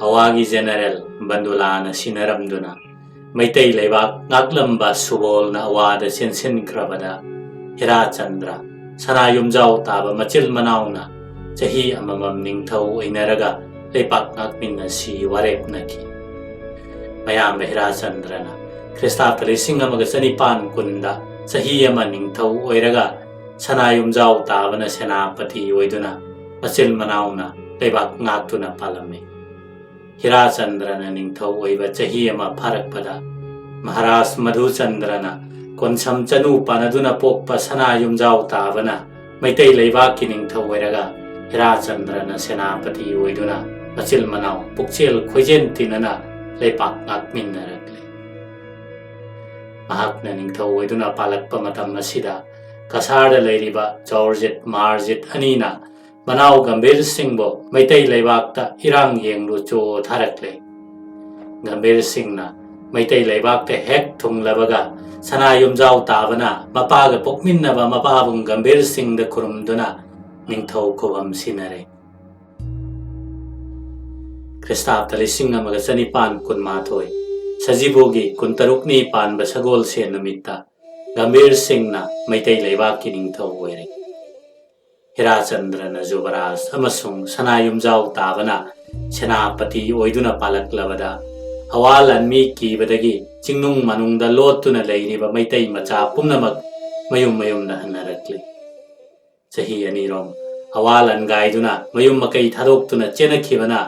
ꯑꯋꯥꯒꯤ ꯖꯦꯅꯔꯦꯜ ꯕꯟꯗꯨꯂꯥꯅ ꯁꯤꯟꯅꯔꯝꯗꯨꯅ ꯃꯩꯇꯩ ꯂꯩꯕꯥꯛ ꯉꯥꯛꯂꯝꯕ ꯁꯨꯕꯣꯜꯅ ꯑꯋꯥꯗ ꯆꯦꯟꯁꯤꯟꯈ꯭ꯔꯕꯗ ꯍꯤꯔꯥꯆꯟꯗ꯭ꯔ ꯁꯅꯥ ꯌꯨꯝꯖꯥꯎ ꯇꯥꯕ ꯃꯆꯤꯜ ꯃꯅꯥꯎꯅ ꯆꯍꯤ ꯑꯃꯃꯝ ꯅꯤꯡꯊꯧ ꯑꯣꯏꯅꯔꯒ ꯂꯩꯕꯥꯛ ꯉꯥꯛꯃꯤꯟꯅꯁꯤ ꯋꯥꯔꯦꯞꯅꯈꯤ꯫ ꯃꯌꯥꯝꯕ ꯍꯤꯔꯥꯆꯟꯗ꯭ꯔꯅ ꯈ꯭ꯔꯤꯁꯇꯥꯕ ꯂꯤꯁꯤꯡ ꯑꯃꯒ ꯆꯅꯤꯄꯥꯟ ꯀꯨꯟꯗ ꯆꯍꯤ ꯑꯃ ꯅꯤꯡꯊꯧ ꯑꯣꯏꯔꯒ ꯁꯅꯥ ꯌꯨꯝꯖꯥꯎ ꯇꯥꯕꯅ ꯁꯦꯅꯥꯄꯇꯤ ꯑꯣꯏꯗꯨꯅ ꯃꯆꯤꯜ ꯃꯅꯥꯎꯅ ꯂꯩꯕꯥꯛ ꯉꯥꯛꯇꯨꯅ ꯄꯥꯜꯂꯝꯃꯤ꯫ ꯍꯤꯔꯥꯆꯟꯗ꯭ꯔꯅ ꯅꯤꯡꯊꯧ ꯑꯣꯏꯕ ꯆꯍꯤ ꯑꯃ ꯐꯥꯔꯛꯄꯗ ꯃꯍꯥꯔꯥꯖ ꯃꯙꯨꯆꯟꯗ꯭ꯔꯅ ꯀꯣꯟꯁꯝ ꯆꯅꯨ ꯄꯥꯟꯅꯗꯨꯅ ꯄꯣꯛꯄ ꯁꯅꯥ ꯌꯨꯝꯖꯥꯎ ꯇꯥꯕꯅ ꯃꯩꯇꯩ ꯂꯩꯕꯥꯛꯀꯤ ꯅꯤꯡꯊꯧ ꯑꯣꯏꯔꯒ ꯍꯤꯔꯥꯆꯟꯗ꯭ꯔꯅ ꯁꯦꯅꯥꯄꯇꯤ ꯑꯣꯏꯗꯨꯅ ꯃꯆꯤꯜ ꯃꯅꯥꯎ ꯄꯨꯛꯆꯦꯜ ꯈꯣꯏꯖꯦꯜ ꯇꯤꯟꯅꯅ ꯂꯩꯄꯥꯛ ꯉꯥꯛꯃꯤꯟꯅꯔꯛꯂꯤ꯫ ꯃꯍꯥꯛꯅ ꯅꯤꯡꯊꯧ ꯑꯣꯏꯗꯨꯅ ꯄꯥꯜꯂꯛꯄ ꯃꯇꯝ ꯑꯁꯤꯗ ꯀꯁꯥꯔꯗ ꯂꯩꯔꯤꯕ ꯖꯣꯔꯖꯤꯠ ꯃꯥꯔꯖꯤꯠ ꯑꯅꯤꯅ ꯃꯅꯥꯎ ꯒꯝꯚꯤꯔ ꯁꯤꯡꯕꯨ ꯃꯩꯇꯩ ꯂꯩꯕꯥꯛꯇ ꯏꯔꯥꯡ ꯌꯦꯡꯂꯨ ꯆꯣ ꯊꯥꯔꯛꯂꯦ꯫ ꯒꯝꯚꯤꯔ ꯁꯤꯡꯅ ꯃꯩꯇꯩ ꯂꯩꯕꯥꯛꯇ ꯍꯦꯛ ꯊꯨꯡꯂꯕꯒ ꯁꯅꯥ ꯌꯨꯝꯖꯥꯎ ꯇꯥꯕꯅ ꯃꯄꯥꯒ ꯄꯣꯛꯃꯤꯟꯅꯕ ꯃꯄꯥꯕꯨꯡ ꯒꯝꯚꯤꯔ ꯁꯤꯡꯗ ꯈꯨꯔꯨꯝꯗꯨꯅ ꯅꯤꯡꯊꯧ ꯈꯨꯕꯝ ꯁꯤꯟꯅꯔꯦ꯫ ꯈ꯭ꯔꯤꯁꯇꯥꯕꯇ ꯂꯤꯁꯤꯡ ꯑꯃꯒ ꯆꯅꯤꯄꯥꯟ ꯀꯨꯟꯃꯥꯊꯣꯏ, ꯁꯖꯤꯕꯨꯒꯤ ꯀꯨꯟꯇꯔꯨꯛꯅꯤ ꯄꯥꯟꯕ ꯁꯒꯣꯜꯁꯦꯟ ꯅꯨꯃꯤꯠꯇ ꯒꯝꯚꯤꯔ ꯁꯤꯡꯅ ꯃꯩꯇꯩ ꯂꯩꯕꯥꯛꯀꯤ ꯅꯤꯡꯊꯧ ꯑꯣꯏꯔꯦ꯫ ꯍꯤꯔꯥꯆꯟꯗ꯭ꯔꯅ ꯖꯨꯕꯔꯥꯖ ꯑꯃꯁꯨꯡ ꯁꯅꯥ ꯌꯨꯝꯖꯥꯎ ꯇꯥꯕꯅ ꯁꯦꯅꯥꯄꯇꯤ ꯑꯣꯏꯗꯨꯅ ꯄꯥꯜꯂꯛꯂꯕꯗ, ꯑꯋꯥ ꯂꯥꯟꯃꯤ ꯀꯤꯕꯗꯒꯤ ꯆꯤꯡꯅꯨꯡ ꯃꯅꯨꯡꯗ ꯂꯣꯠꯇꯨꯅ ꯂꯩꯔꯤꯕ ꯃꯩꯇꯩ ꯃꯆꯥ ꯄꯨꯝꯅꯃꯛ ꯃꯌꯨꯝ ꯃꯌꯨꯝꯗ ꯍꯟꯅꯔꯛꯂꯤ꯫ ꯆꯍꯤ ꯑꯅꯤꯔꯣꯝ ꯑꯋꯥ ꯂꯥꯟꯒꯥꯏꯗꯨꯅ ꯃꯌꯨꯝ ꯃꯀꯩ ꯊꯥꯗꯣꯛꯇꯨꯅ ꯆꯦꯟꯅꯈꯤꯕꯅ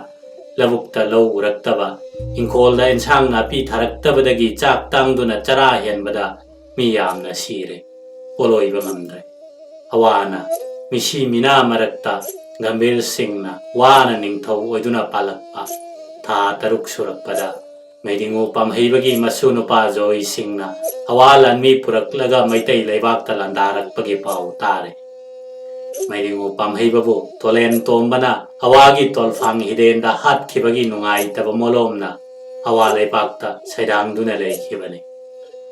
ꯂꯧꯕꯨꯛꯇ ꯂꯧ ꯎꯔꯛꯇꯕ, ꯏꯪꯈꯣꯜꯗ ꯏꯟꯁꯥꯡ ꯅꯥꯄꯤ ꯊꯥꯔꯛꯇꯕꯗꯒꯤ ꯆꯥꯛ ꯇꯥꯡꯗꯨꯅ ꯆꯔꯥ ꯍꯦꯟꯕꯗ ꯃꯤ ꯌꯥꯝꯅ ꯁꯤꯔꯦ, ꯄꯣꯂꯣꯏꯕ ꯉꯝꯗ꯭ꯔꯦ꯫ ꯑꯋꯥꯅ ꯃꯤꯁꯤ ꯃꯤꯅꯥ ꯃꯔꯛꯇ ꯒꯝꯚꯤꯔ ꯁꯤꯡꯅ ꯋꯥꯅ ꯅꯤꯡꯊꯧ ꯑꯣꯏꯗꯨꯅ ꯄꯥꯜꯂꯛꯄ ꯊꯥ ꯇꯔꯨꯛ ꯁꯨꯔꯛꯄꯗ, ꯃꯩꯗꯤꯡꯉꯨ ꯄꯥꯝꯍꯩꯕꯒꯤ ꯃꯁꯨ ꯅꯨꯄꯥ ꯖꯣꯏ ꯁꯤꯡꯅ ꯑꯋꯥ ꯂꯥꯟꯃꯤ ꯄꯨꯔꯛꯂꯒ ꯃꯩꯇꯩ ꯂꯩꯕꯥꯛꯇ ꯂꯥꯟꯗꯥꯔꯛꯄꯒꯤ ꯄꯥꯎ ꯇꯥꯔꯦ꯫ ꯃꯩꯗꯤꯡꯉꯨ ꯄꯥꯝꯍꯩꯕꯕꯨ ꯇꯣꯂꯦꯟ ꯇꯣꯝꯕꯅ ꯑꯋꯥꯒꯤ ꯇꯣꯜꯐꯥꯡ ꯍꯤꯗꯦꯟꯗ ꯍꯥꯠꯈꯤꯕꯒꯤ ꯅꯨꯡꯉꯥꯏꯇꯕ ꯃꯣꯂꯣꯝꯅ ꯑꯋꯥ ꯂꯩꯄꯥꯛꯇ ꯁꯩꯗꯥꯡꯗꯨꯅ ꯂꯩꯈꯤꯕꯅꯤ꯫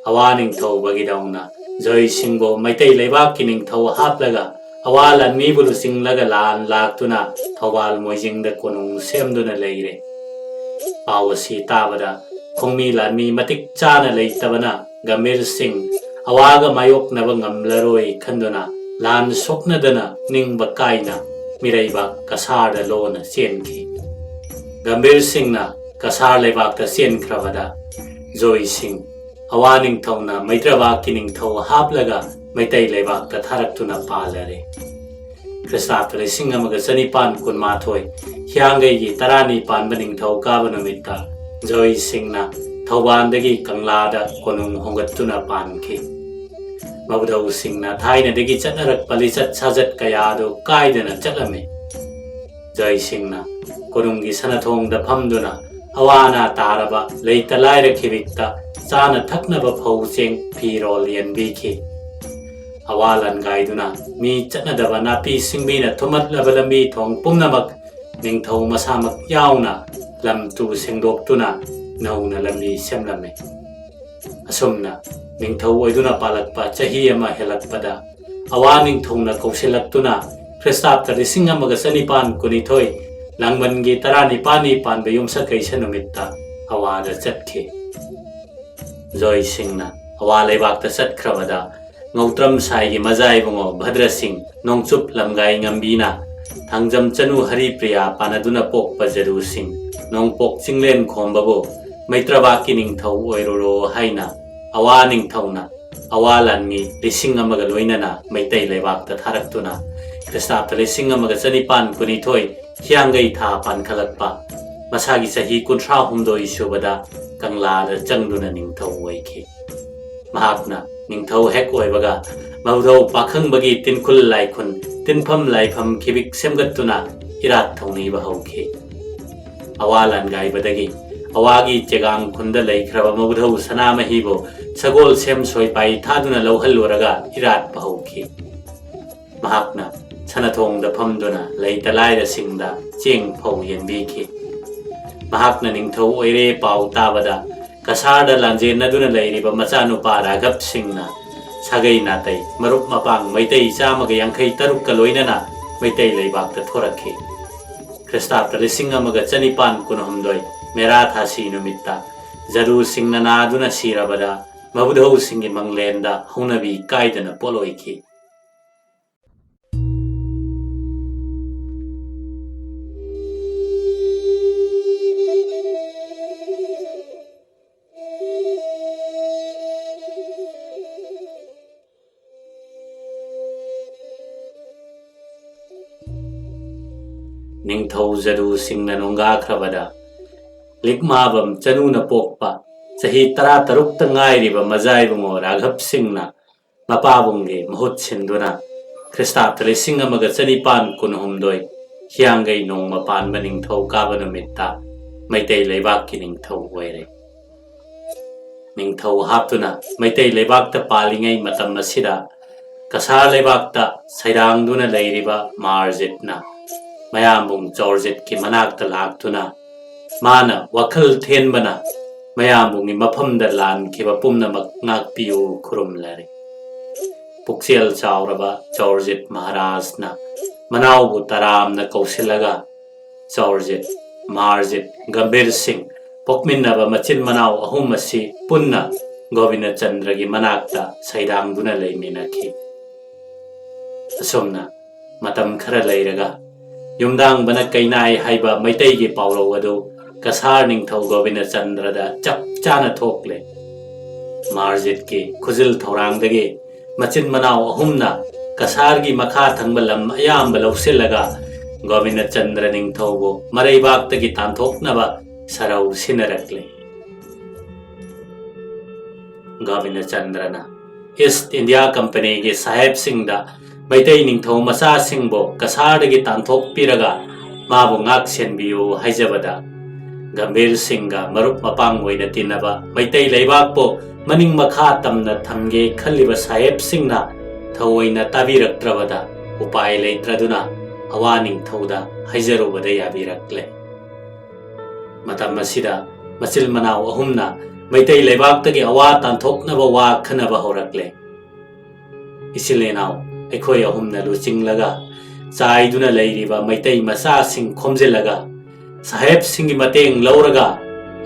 ꯑꯋꯥ ꯅꯤꯡꯊꯧꯕꯒꯤꯗꯧꯅ ꯖꯣꯏ ꯁꯤꯡꯕꯨ ꯃꯩꯇꯩ ꯂꯩꯕꯥꯛꯀꯤ ꯅꯤꯡꯊꯧ ꯍꯥꯞꯂꯒ ꯑꯋꯥ ꯂꯥꯟꯃꯤꯕꯨ ꯂꯨꯆꯤꯡꯂꯒ ꯂꯥꯟ ꯂꯥꯛꯇꯨꯅ ꯊꯧꯕꯥꯜ ꯃꯣꯏꯖꯤꯡꯗ ꯀꯣꯅꯨꯡ ꯁꯦꯝꯗꯨꯅ ꯂꯩꯔꯦ꯫ ꯄꯥꯎ ꯑꯁꯤ ꯇꯥꯕꯗ ꯈꯣꯡꯃꯤ ꯂꯥꯟꯃꯤ ꯃꯇꯤꯛ ꯆꯥꯅ ꯂꯩꯇꯕꯅ ꯒꯝꯚꯤꯔ ꯁꯤꯡ ꯑꯋꯥꯒ ꯃꯥꯌꯣꯛꯅꯕ ꯉꯝꯂꯔꯣꯏ ꯈꯟꯗꯨꯅ ꯂꯥꯟ ꯁꯣꯛꯅꯗꯅ ꯅꯤꯡꯕ ꯀꯥꯏꯅ ꯃꯤꯔꯩꯕꯥꯛ ꯀꯁꯥꯔꯗ ꯂꯣꯟꯅ ꯆꯦꯟꯈꯤ꯫ ꯒꯝꯚꯤꯔ ꯁꯤꯡꯅ ꯀꯁꯥꯔ ꯂꯩꯕꯥꯛꯇ ꯆꯦꯟꯈ꯭ꯔꯕꯗ ꯖꯣꯏ ꯁꯤꯡ ꯑꯋꯥ ꯅꯤꯡꯊꯧꯅ ꯃꯩꯇ꯭ꯔꯕꯥꯛꯀꯤ ꯅꯤꯡꯊꯧ ꯍꯥꯞꯂꯒ ꯃꯩꯇꯩ ꯂꯩꯕꯥꯛꯇ ꯊꯥꯔꯛꯇꯨꯅ ꯄꯥꯜꯂꯔꯦ꯫ ꯈ꯭ꯔꯤꯁꯇꯥꯕꯇ ꯂꯤꯁꯤꯡ ꯑꯃꯒ ꯆꯅꯤꯄꯥꯟ ꯀꯨꯟꯃꯥꯊꯣꯏ ꯍꯤꯌꯥꯡꯒꯩꯒꯤ ꯇꯔꯥꯅꯤ ꯄꯥꯟꯕ ꯅꯤꯡꯊꯧ ꯀꯥꯕ ꯅꯨꯃꯤꯠꯇ ꯖꯣꯏ ꯁꯤꯡꯅ ꯊꯧꯕꯥꯜꯗꯒꯤ ꯀꯪꯂꯥꯗ ꯀꯣꯅꯨꯡ ꯍꯣꯡꯒꯠꯇꯨꯅ ꯄꯥꯟꯈꯤ꯫ ꯃꯧꯙꯧꯁꯤꯡꯅ ꯊꯥꯏꯅꯗꯒꯤ ꯆꯠꯅꯔꯛꯄ ꯂꯤꯆꯠ ꯁꯥꯖꯠ ꯀꯌꯥ ꯑꯗꯨ ꯀꯥꯏꯗꯅ ꯆꯠꯂꯝꯃꯤ꯫ ꯖꯣꯏ ꯁꯤꯡꯅ ꯀꯣꯅꯨꯡꯒꯤ ꯁꯅꯥꯊꯣꯡꯗ ꯐꯝꯗꯨꯅ ꯑꯋꯥ ꯑꯅꯥ ꯇꯥꯔꯕ ꯂꯩꯇ ꯂꯥꯏꯔ ꯈꯤꯕꯤꯛꯇ ꯆꯥꯅ ꯊꯛꯅꯕ ꯐꯧ ꯆꯦꯡ ꯐꯤꯔꯣꯜ ꯌꯦꯟꯕꯤꯈꯤ꯫ ꯑꯋꯥ ꯂꯥꯟꯒꯥꯏꯗꯨꯅ ꯃꯤ ꯆꯠꯅꯗꯕ ꯅꯥꯄꯤ ꯁꯤꯡꯕꯤꯅ ꯊꯨꯝꯍꯠꯂꯕ ꯂꯝꯕꯤ ꯊꯣꯡ ꯄꯨꯝꯅꯃꯛ ꯅꯤꯡꯊꯧ ꯃꯁꯥꯃꯛ ꯌꯥꯎꯅ ꯂꯝ ꯇꯨ ꯁꯦꯡꯗꯣꯛꯇꯨꯅ ꯅꯧꯅ ꯂꯝꯕꯤ ꯁꯦꯝꯂꯝꯃꯤ꯫ ꯑꯁꯨꯝꯅ ꯅꯤꯡꯊꯧ ꯑꯣꯏꯗꯨꯅ ꯄꯥꯜꯂꯛꯄ ꯆꯍꯤ ꯑꯃ ꯍꯦꯜꯂꯛꯄꯗ ꯑꯋꯥ ꯅꯤꯡꯊꯧꯅ ꯀꯧꯁꯤꯜꯂꯛꯇꯨꯅ ꯈ꯭ꯔꯤꯁꯇꯥꯕꯇ ꯂꯤꯁꯤꯡ ꯑꯃꯒ ꯆꯅꯤꯄꯥꯟ ꯀꯨꯟꯅꯤꯊꯣꯏ ꯂꯥꯡꯕꯟꯒꯤ ꯇꯔꯥꯅꯤꯄꯥꯜꯅꯤ ꯄꯥꯟꯕ ꯌꯨꯝꯁꯀꯩꯁ ꯅꯨꯃꯤꯠꯇ ꯑꯋꯥꯗ ꯆꯠꯈꯤ꯫ ꯖꯣꯏ ꯁꯤꯡꯅ ꯑꯋꯥ ꯂꯩꯕꯥꯛꯇ ꯆꯠꯈ꯭ꯔꯕꯗ ꯉꯧꯇ꯭ꯔꯝ ꯁꯥꯏꯒꯤ ꯃꯖꯥꯏꯕꯨꯡꯉꯣ ꯚꯗ꯭ꯔ ꯁꯤꯡ, ꯅꯣꯡꯆꯨꯞ ꯂꯝꯒꯥꯏ ꯉꯝꯕꯤꯅ ꯊꯥꯡꯖꯝ ꯆꯅꯨ ꯍꯔꯤꯄ꯭ꯔꯤꯌꯥ ꯄꯥꯟꯅꯗꯨꯅ ꯄꯣꯛꯄ ꯖꯗꯨ ꯁꯤꯡ, ꯅꯣꯡꯄꯣꯛ ꯆꯤꯡꯂꯦꯟ ꯈꯣꯝꯕꯕꯨ ꯃꯩꯇ꯭ꯔꯕꯥꯛꯀꯤ ꯅꯤꯡꯊꯧ ꯑꯣꯏꯔꯨꯔꯣ ꯍꯥꯏꯅ ꯑꯋꯥ ꯅꯤꯡꯊꯧꯅ ꯑꯋꯥ ꯂꯥꯟꯃꯤ ꯂꯤꯁꯤꯡ ꯑꯃꯒ ꯂꯣꯏꯅꯅ ꯃꯩꯇꯩ ꯂꯩꯕꯥꯛꯇ ꯊꯥꯔꯛꯇꯨꯅ ꯈ꯭ꯔꯤꯁꯇꯥꯕꯇ ꯂꯤꯁꯤꯡ ꯑꯃꯒ ꯆꯅꯤꯄꯥꯟ ꯀꯨꯟꯅꯤꯊꯣꯏ ꯍꯤꯌꯥꯡꯒꯩ ꯊꯥ ꯄꯥꯟꯈꯠꯂꯛꯄ ꯃꯁꯥꯒꯤ ꯆꯍꯤ ꯀꯨꯟꯊ꯭ꯔꯥ ꯍꯨꯝꯗꯣꯏ ꯁꯨꯕꯗ ꯀꯪꯂꯥꯗ ꯆꯪꯗꯨꯅ ꯅꯤꯡꯊꯧ ꯑꯣꯏꯈꯤ꯫ ꯃꯍꯥꯛꯅ ꯅꯤꯡꯊꯧ ꯍꯦꯛ ꯑꯣꯏꯕꯒ ꯃꯕꯨꯙꯧ ꯄꯥꯈꯪꯕꯒꯤ ꯇꯤꯟꯈꯨꯜ ꯂꯥꯏꯈꯨꯟ, ꯇꯤꯟꯐꯝ ꯂꯥꯏꯐꯝ ꯈꯤꯕꯤꯛ ꯁꯦꯝꯒꯠꯇꯨꯅ ꯏꯔꯥꯠ ꯊꯧꯅꯤꯕ ꯍꯧꯈꯤ꯫ ꯑꯋꯥ ꯂꯥꯟꯒꯥꯏꯕꯗꯒꯤ ꯑꯋꯥꯒꯤ ꯆꯦꯒꯥꯡ ꯈꯨꯟꯗ ꯂꯩꯈ꯭ꯔꯕ ꯃꯕꯨꯙꯧ ꯁꯅꯥꯃꯍꯤꯕꯨ ꯁꯒꯣꯜ ꯁꯦꯝ ꯁꯣꯏꯄꯥꯏ ꯊꯥꯗꯨꯅ ꯂꯧꯍꯜꯂꯨꯔꯒ ꯏꯔꯥꯠꯄ ꯍꯧꯈꯤ꯫ ꯃꯍꯥꯛꯅ ꯁꯅꯊꯣꯡꯗ ꯐꯝꯗꯨꯅ ꯂꯩꯇ ꯂꯥꯏꯔꯁꯤꯡꯗ ꯆꯦꯡ ꯐꯧ ꯌꯦꯟꯕꯤꯈꯤ꯫ ꯃꯍꯥꯛꯅ ꯅꯤꯡꯊꯧ ꯑꯣꯏꯔꯦ ꯄꯥꯎ ꯇꯥꯕꯗ ꯀꯁꯥꯔꯗ ꯂꯥꯟꯖꯦꯟꯅꯗꯨꯅ ꯂꯩꯔꯤꯕ ꯃꯆꯥꯅꯨꯄꯥ ꯔꯥꯘꯕ ꯁꯤꯡꯅ ꯁꯥꯒꯩ ꯅꯥꯇꯩ, ꯃꯔꯨꯞ ꯃꯄꯥꯡ ꯃꯩꯇꯩ ꯆꯥꯝꯃꯒ ꯌꯥꯡꯈꯩ ꯇꯔꯨꯛꯀ ꯂꯣꯏꯅꯅ ꯃꯩꯇꯩ ꯂꯩꯕꯥꯛꯇ ꯊꯣꯔꯛꯈꯤ꯫ ꯈ꯭ꯔꯤꯁꯇꯥꯕꯇ ꯂꯤꯁꯤꯡ ꯑꯃꯒ ꯆꯅꯤꯄꯥꯟ ꯀꯨꯟꯍꯨꯝꯗꯣꯏ ꯃꯦꯔꯥ ꯊꯥꯁꯤ ꯅꯨꯃꯤꯠꯇ ꯖꯗꯨꯁꯤꯡꯅ ꯅꯥꯗꯨꯅ ꯁꯤꯔꯕꯗ ꯃꯕꯨꯙꯧꯁꯤꯡꯒꯤ ꯃꯪꯂꯦꯟꯗ ꯍꯧꯅꯕꯤ ꯀꯥꯏꯗꯅ ꯄꯣꯠꯂꯣꯏꯈꯤ꯫ ꯅꯤꯡꯊꯧ ꯖꯗꯨꯁꯤꯡꯅ ꯅꯣꯡꯒꯥꯈ꯭ꯔꯕꯗ ꯂꯤꯛꯃꯥꯕꯝ ꯆꯅꯨꯅ ꯄꯣꯛꯄ ꯆꯍꯤ ꯇꯔꯥꯇꯔꯨꯛꯇ ꯉꯥꯏꯔꯤꯕ ꯃꯖꯥꯏꯕꯨꯡꯉꯣ ꯔꯥꯘꯕ ꯁꯤꯡꯅ ꯃꯄꯥꯕꯨꯡꯒꯤ ꯃꯍꯨꯠ ꯁꯤꯟꯗꯨꯅ ꯈ꯭ꯔꯤꯁꯇꯥꯕꯇ ꯂꯤꯁꯤꯡ ꯑꯃꯒ ꯆꯅꯤꯄꯥꯟ ꯀꯨꯟꯍꯨꯝꯗꯣꯏ ꯍꯤꯌꯥꯡꯒꯩ ꯅꯣꯡꯃ ꯄꯥꯟꯕ ꯅꯤꯡꯊꯧ ꯀꯥꯕ ꯅꯨꯃꯤꯠꯇ ꯃꯩꯇꯩ ꯂꯩꯕꯥꯛꯀꯤ ꯅꯤꯡꯊꯧ ꯑꯣꯏꯔꯦ꯫ ꯅꯤꯡꯊꯧ ꯍꯥꯞꯇꯨꯅ ꯃꯩꯇꯩ ꯂꯩꯕꯥꯛꯇ ꯄꯥꯜꯂꯤꯉꯩ ꯃꯇꯝ ꯑꯁꯤꯗ ꯀꯁꯥꯔ ꯂꯩꯕꯥꯛꯇ ꯁꯩꯗꯥꯡꯗꯨꯅ ꯂꯩꯔꯤꯕ ꯃꯥꯔꯖꯤꯠꯅ ꯃꯌꯥꯝꯕꯨꯡ ꯆꯧꯔꯖꯤꯠꯀꯤ ꯃꯅꯥꯛꯇ ꯂꯥꯛꯇꯨꯅ ꯃꯥꯅ ꯋꯥꯈꯜ ꯊꯦꯟꯕꯅ ꯃꯌꯥꯝꯕꯨꯡꯒꯤ ꯃꯐꯝꯗ ꯂꯥꯟꯈꯤꯕ ꯄꯨꯝꯅꯃꯛ ꯉꯥꯛꯄꯤꯌꯨ ꯈꯨꯔꯨꯝꯂꯔꯦ꯫ ꯄꯨꯛꯆꯦꯜ ꯆꯥꯎꯔꯕ ꯆꯧꯔꯖꯤꯠ ꯃꯍꯥꯔꯥꯖꯅ ꯃꯅꯥꯎꯕꯨ ꯇꯔꯥꯝꯅ ꯀꯧꯁꯤꯜꯂꯒ ꯆꯧꯔꯖꯤꯠ, ꯃꯥꯔꯖꯤꯠ, ꯒꯝꯚꯤꯔ ꯁꯤꯡ ꯄꯣꯛꯃꯤꯟꯅꯕ ꯃꯆꯤꯟ ꯃꯅꯥꯎ ꯑꯍꯨꯝ ꯑꯁꯤ ꯄꯨꯟꯅ ꯒꯣꯕꯤꯟꯗꯆꯟꯗ꯭ꯔꯒꯤ ꯃꯅꯥꯛꯇ ꯁꯩꯗꯥꯡꯗꯨꯅ ꯂꯩꯃꯤꯟꯅꯈꯤ꯫ ꯑꯁꯨꯝꯅ ꯃꯇꯝ ꯈꯔ ꯂꯩꯔꯒ ꯌꯨꯝꯗꯥꯡꯕꯅ ꯀꯩꯅꯥꯏ ꯍꯥꯏꯕ ꯃꯩꯇꯩꯒꯤ ꯄꯥꯎꯔꯧ ꯑꯗꯨ ꯀꯁꯥꯔ ꯅꯤꯡꯊꯧ ꯒꯣꯕꯤꯟꯗꯆꯟꯗ꯭ꯔꯗ ꯆꯞ ꯆꯥꯅ ꯊꯣꯛꯂꯦ꯫ ꯃꯥꯔꯖꯤꯠꯀꯤ ꯈꯨꯖꯤꯜ ꯊꯧꯔꯥꯡꯗꯒꯤ ꯃꯆꯤꯟ ꯃꯅꯥꯎ ꯑꯍꯨꯝꯅ ꯀꯁꯥꯔꯒꯤ ꯃꯈꯥ ꯊꯪꯕ ꯂꯝ ꯑꯌꯥꯝꯕ ꯂꯧꯁꯤꯜꯂꯒ ꯒꯣꯕꯤꯟꯗꯆꯟꯗ꯭ꯔ ꯅꯤꯡꯊꯧꯕꯨ ꯃꯔꯩꯕꯥꯛꯇꯒꯤ ꯇꯥꯟꯊꯣꯛꯅꯕ ꯁꯔꯧ ꯁꯤꯟꯅꯔꯛꯂꯦ꯫ ꯒꯣꯕꯤꯟꯗꯆꯟꯗ꯭ꯔꯅ ꯏꯁ ꯏꯟꯗꯤꯌꯥ ꯀꯝꯄꯅꯤꯒꯤ ꯁꯥꯍꯦꯕꯁꯤꯡꯗ ꯃꯩꯇꯩ ꯅꯤꯡꯊꯧ ꯃꯆꯥꯁꯤꯡꯕꯨ ꯀꯁꯥꯔꯗꯒꯤ ꯇꯥꯟꯊꯣꯛꯄꯤꯔꯒ ꯃꯥꯕꯨ ꯉꯥꯛ ꯁꯦꯟꯕꯤꯌꯨ ꯍꯥꯏꯖꯕꯗ, ꯒꯝꯚꯤꯔ ꯁꯤꯡꯒ ꯃꯔꯨꯞ ꯃꯄꯥꯡ ꯑꯣꯏꯅ ꯇꯤꯟꯅꯕ ꯃꯩꯇꯩ ꯂꯩꯕꯥꯛꯄꯨ ꯃꯅꯤꯡ ꯃꯈꯥ ꯇꯝꯅ ꯊꯝꯒꯦ ꯈꯜꯂꯤꯕ ꯁꯥꯍꯦꯕꯁꯤꯡꯅ ꯊꯑꯣꯏꯅ ꯇꯥꯕꯤꯔꯛꯇ꯭ꯔꯕꯗ, ꯎꯄꯥꯏ ꯂꯩꯇ꯭ꯔꯗꯨꯅ ꯑꯋꯥ ꯅꯤꯡꯊꯧꯗ ꯍꯥꯏꯖꯔꯨꯕꯗ ꯌꯥꯕꯤꯔꯛꯂꯦ꯫ ꯃꯇꯝ ꯑꯁꯤꯗ ꯃꯆꯤꯜ ꯃꯅꯥꯎ ꯑꯍꯨꯝꯅ ꯃꯩꯇꯩ ꯂꯩꯕꯥꯛꯇꯒꯤ ꯑꯋꯥ ꯇꯥꯟꯊꯣꯛꯅꯕ ꯋꯥ ꯈꯟꯅꯕ ꯍꯧꯔꯛꯂꯦ꯫ ꯏꯆꯤꯜ ꯏꯅꯥꯎ ꯑꯩꯈꯣꯏ ꯑꯍꯨꯝꯅ ꯂꯨꯆꯤꯡꯂꯒ ꯆꯥꯏꯗꯨꯅ ꯂꯩꯔꯤꯕ ꯃꯩꯇꯩ ꯃꯆꯥꯁꯤꯡ ꯈꯣꯝꯖꯤꯜꯂꯒ ꯁꯥꯍꯦꯕꯁꯤꯡꯒꯤ ꯃꯇꯦꯡ ꯂꯧꯔꯒ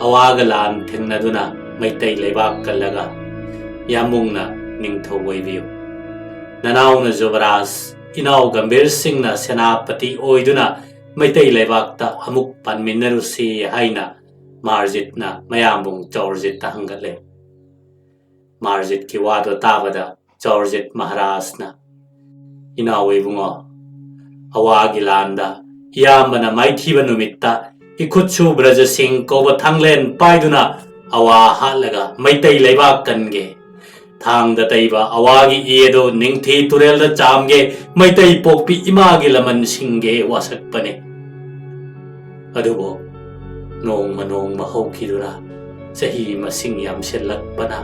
ꯑꯋꯥꯒ ꯂꯥꯟ ꯊꯦꯡꯅꯗꯨꯅ ꯃꯩꯇꯩ ꯂꯩꯕꯥꯛ ꯀꯜꯂꯒ ꯌꯥꯝꯕꯨꯡꯅ ꯅꯤꯡꯊꯧ ꯑꯣꯏꯕꯤꯌꯨ꯫ ꯅꯅꯥꯎꯅ ꯖꯨꯕꯔꯥꯖ, ꯏꯅꯥꯎ ꯒꯝꯚꯤꯔ ꯁꯤꯡꯅ ꯁꯦꯅꯥꯄꯇꯤ ꯑꯣꯏꯗꯨꯅ ꯃꯩꯇꯩ ꯂꯩꯕꯥꯛꯇ ꯑꯃꯨꯛ ꯄꯥꯟꯃꯤꯟꯅꯔꯨꯁꯤ ꯍꯥꯏꯅ ꯃꯥꯔꯖꯤꯠꯅ ꯃꯌꯥꯝꯕꯨꯡ ꯆꯧꯔꯖꯤꯠꯇ ꯍꯪꯒꯠꯂꯦ꯫ ꯃꯥꯔꯖꯤꯠꯀꯤ ꯋꯥꯗꯣ ꯇꯥꯕꯗ ꯆꯧꯔꯖꯤꯠ ꯃꯍꯥꯔꯥꯖꯅ, "ꯏꯅꯥꯎ ꯏꯕꯨꯡꯉꯣ, ꯑꯋꯥꯒꯤ ꯂꯥꯟꯗ ꯏꯌꯥꯝꯕꯅ ꯃꯥꯏꯊꯤꯕ ꯅꯨꯃꯤꯠꯇ ꯏꯈꯨꯠꯁꯨ ꯕ꯭ꯔꯖꯁꯤꯡ ꯀꯧꯕ ꯊꯥꯡꯂꯦꯟ ꯄꯥꯏꯗꯨꯅ ꯑꯋꯥ ꯍꯥꯠꯂꯒ ꯃꯩꯇꯩ ꯂꯩꯕꯥꯛ ꯀꯟꯒꯦ꯫ ꯊꯥꯡꯗ ꯇꯩꯕ ꯑꯋꯥꯒꯤ ꯏ ꯑꯗꯨ ꯅꯤꯡꯊꯤ ꯇꯨꯔꯦꯜꯗ ꯆꯥꯝꯒꯦ, ꯃꯩꯇꯩ ꯄꯣꯛꯄꯤ ꯏꯃꯥꯒꯤ ꯂꯃꯟꯁꯤꯡꯒꯦ ꯋꯥꯁꯛꯄꯅꯤ꯫ ꯑꯗꯨꯕꯨ ꯅꯣꯡꯃ ꯅꯣꯡꯃ ꯍꯧꯈꯤꯗꯨꯅ ꯆꯍꯤ ꯃꯁꯤꯡ ꯌꯥꯝꯁꯤꯜꯂꯛꯄꯅ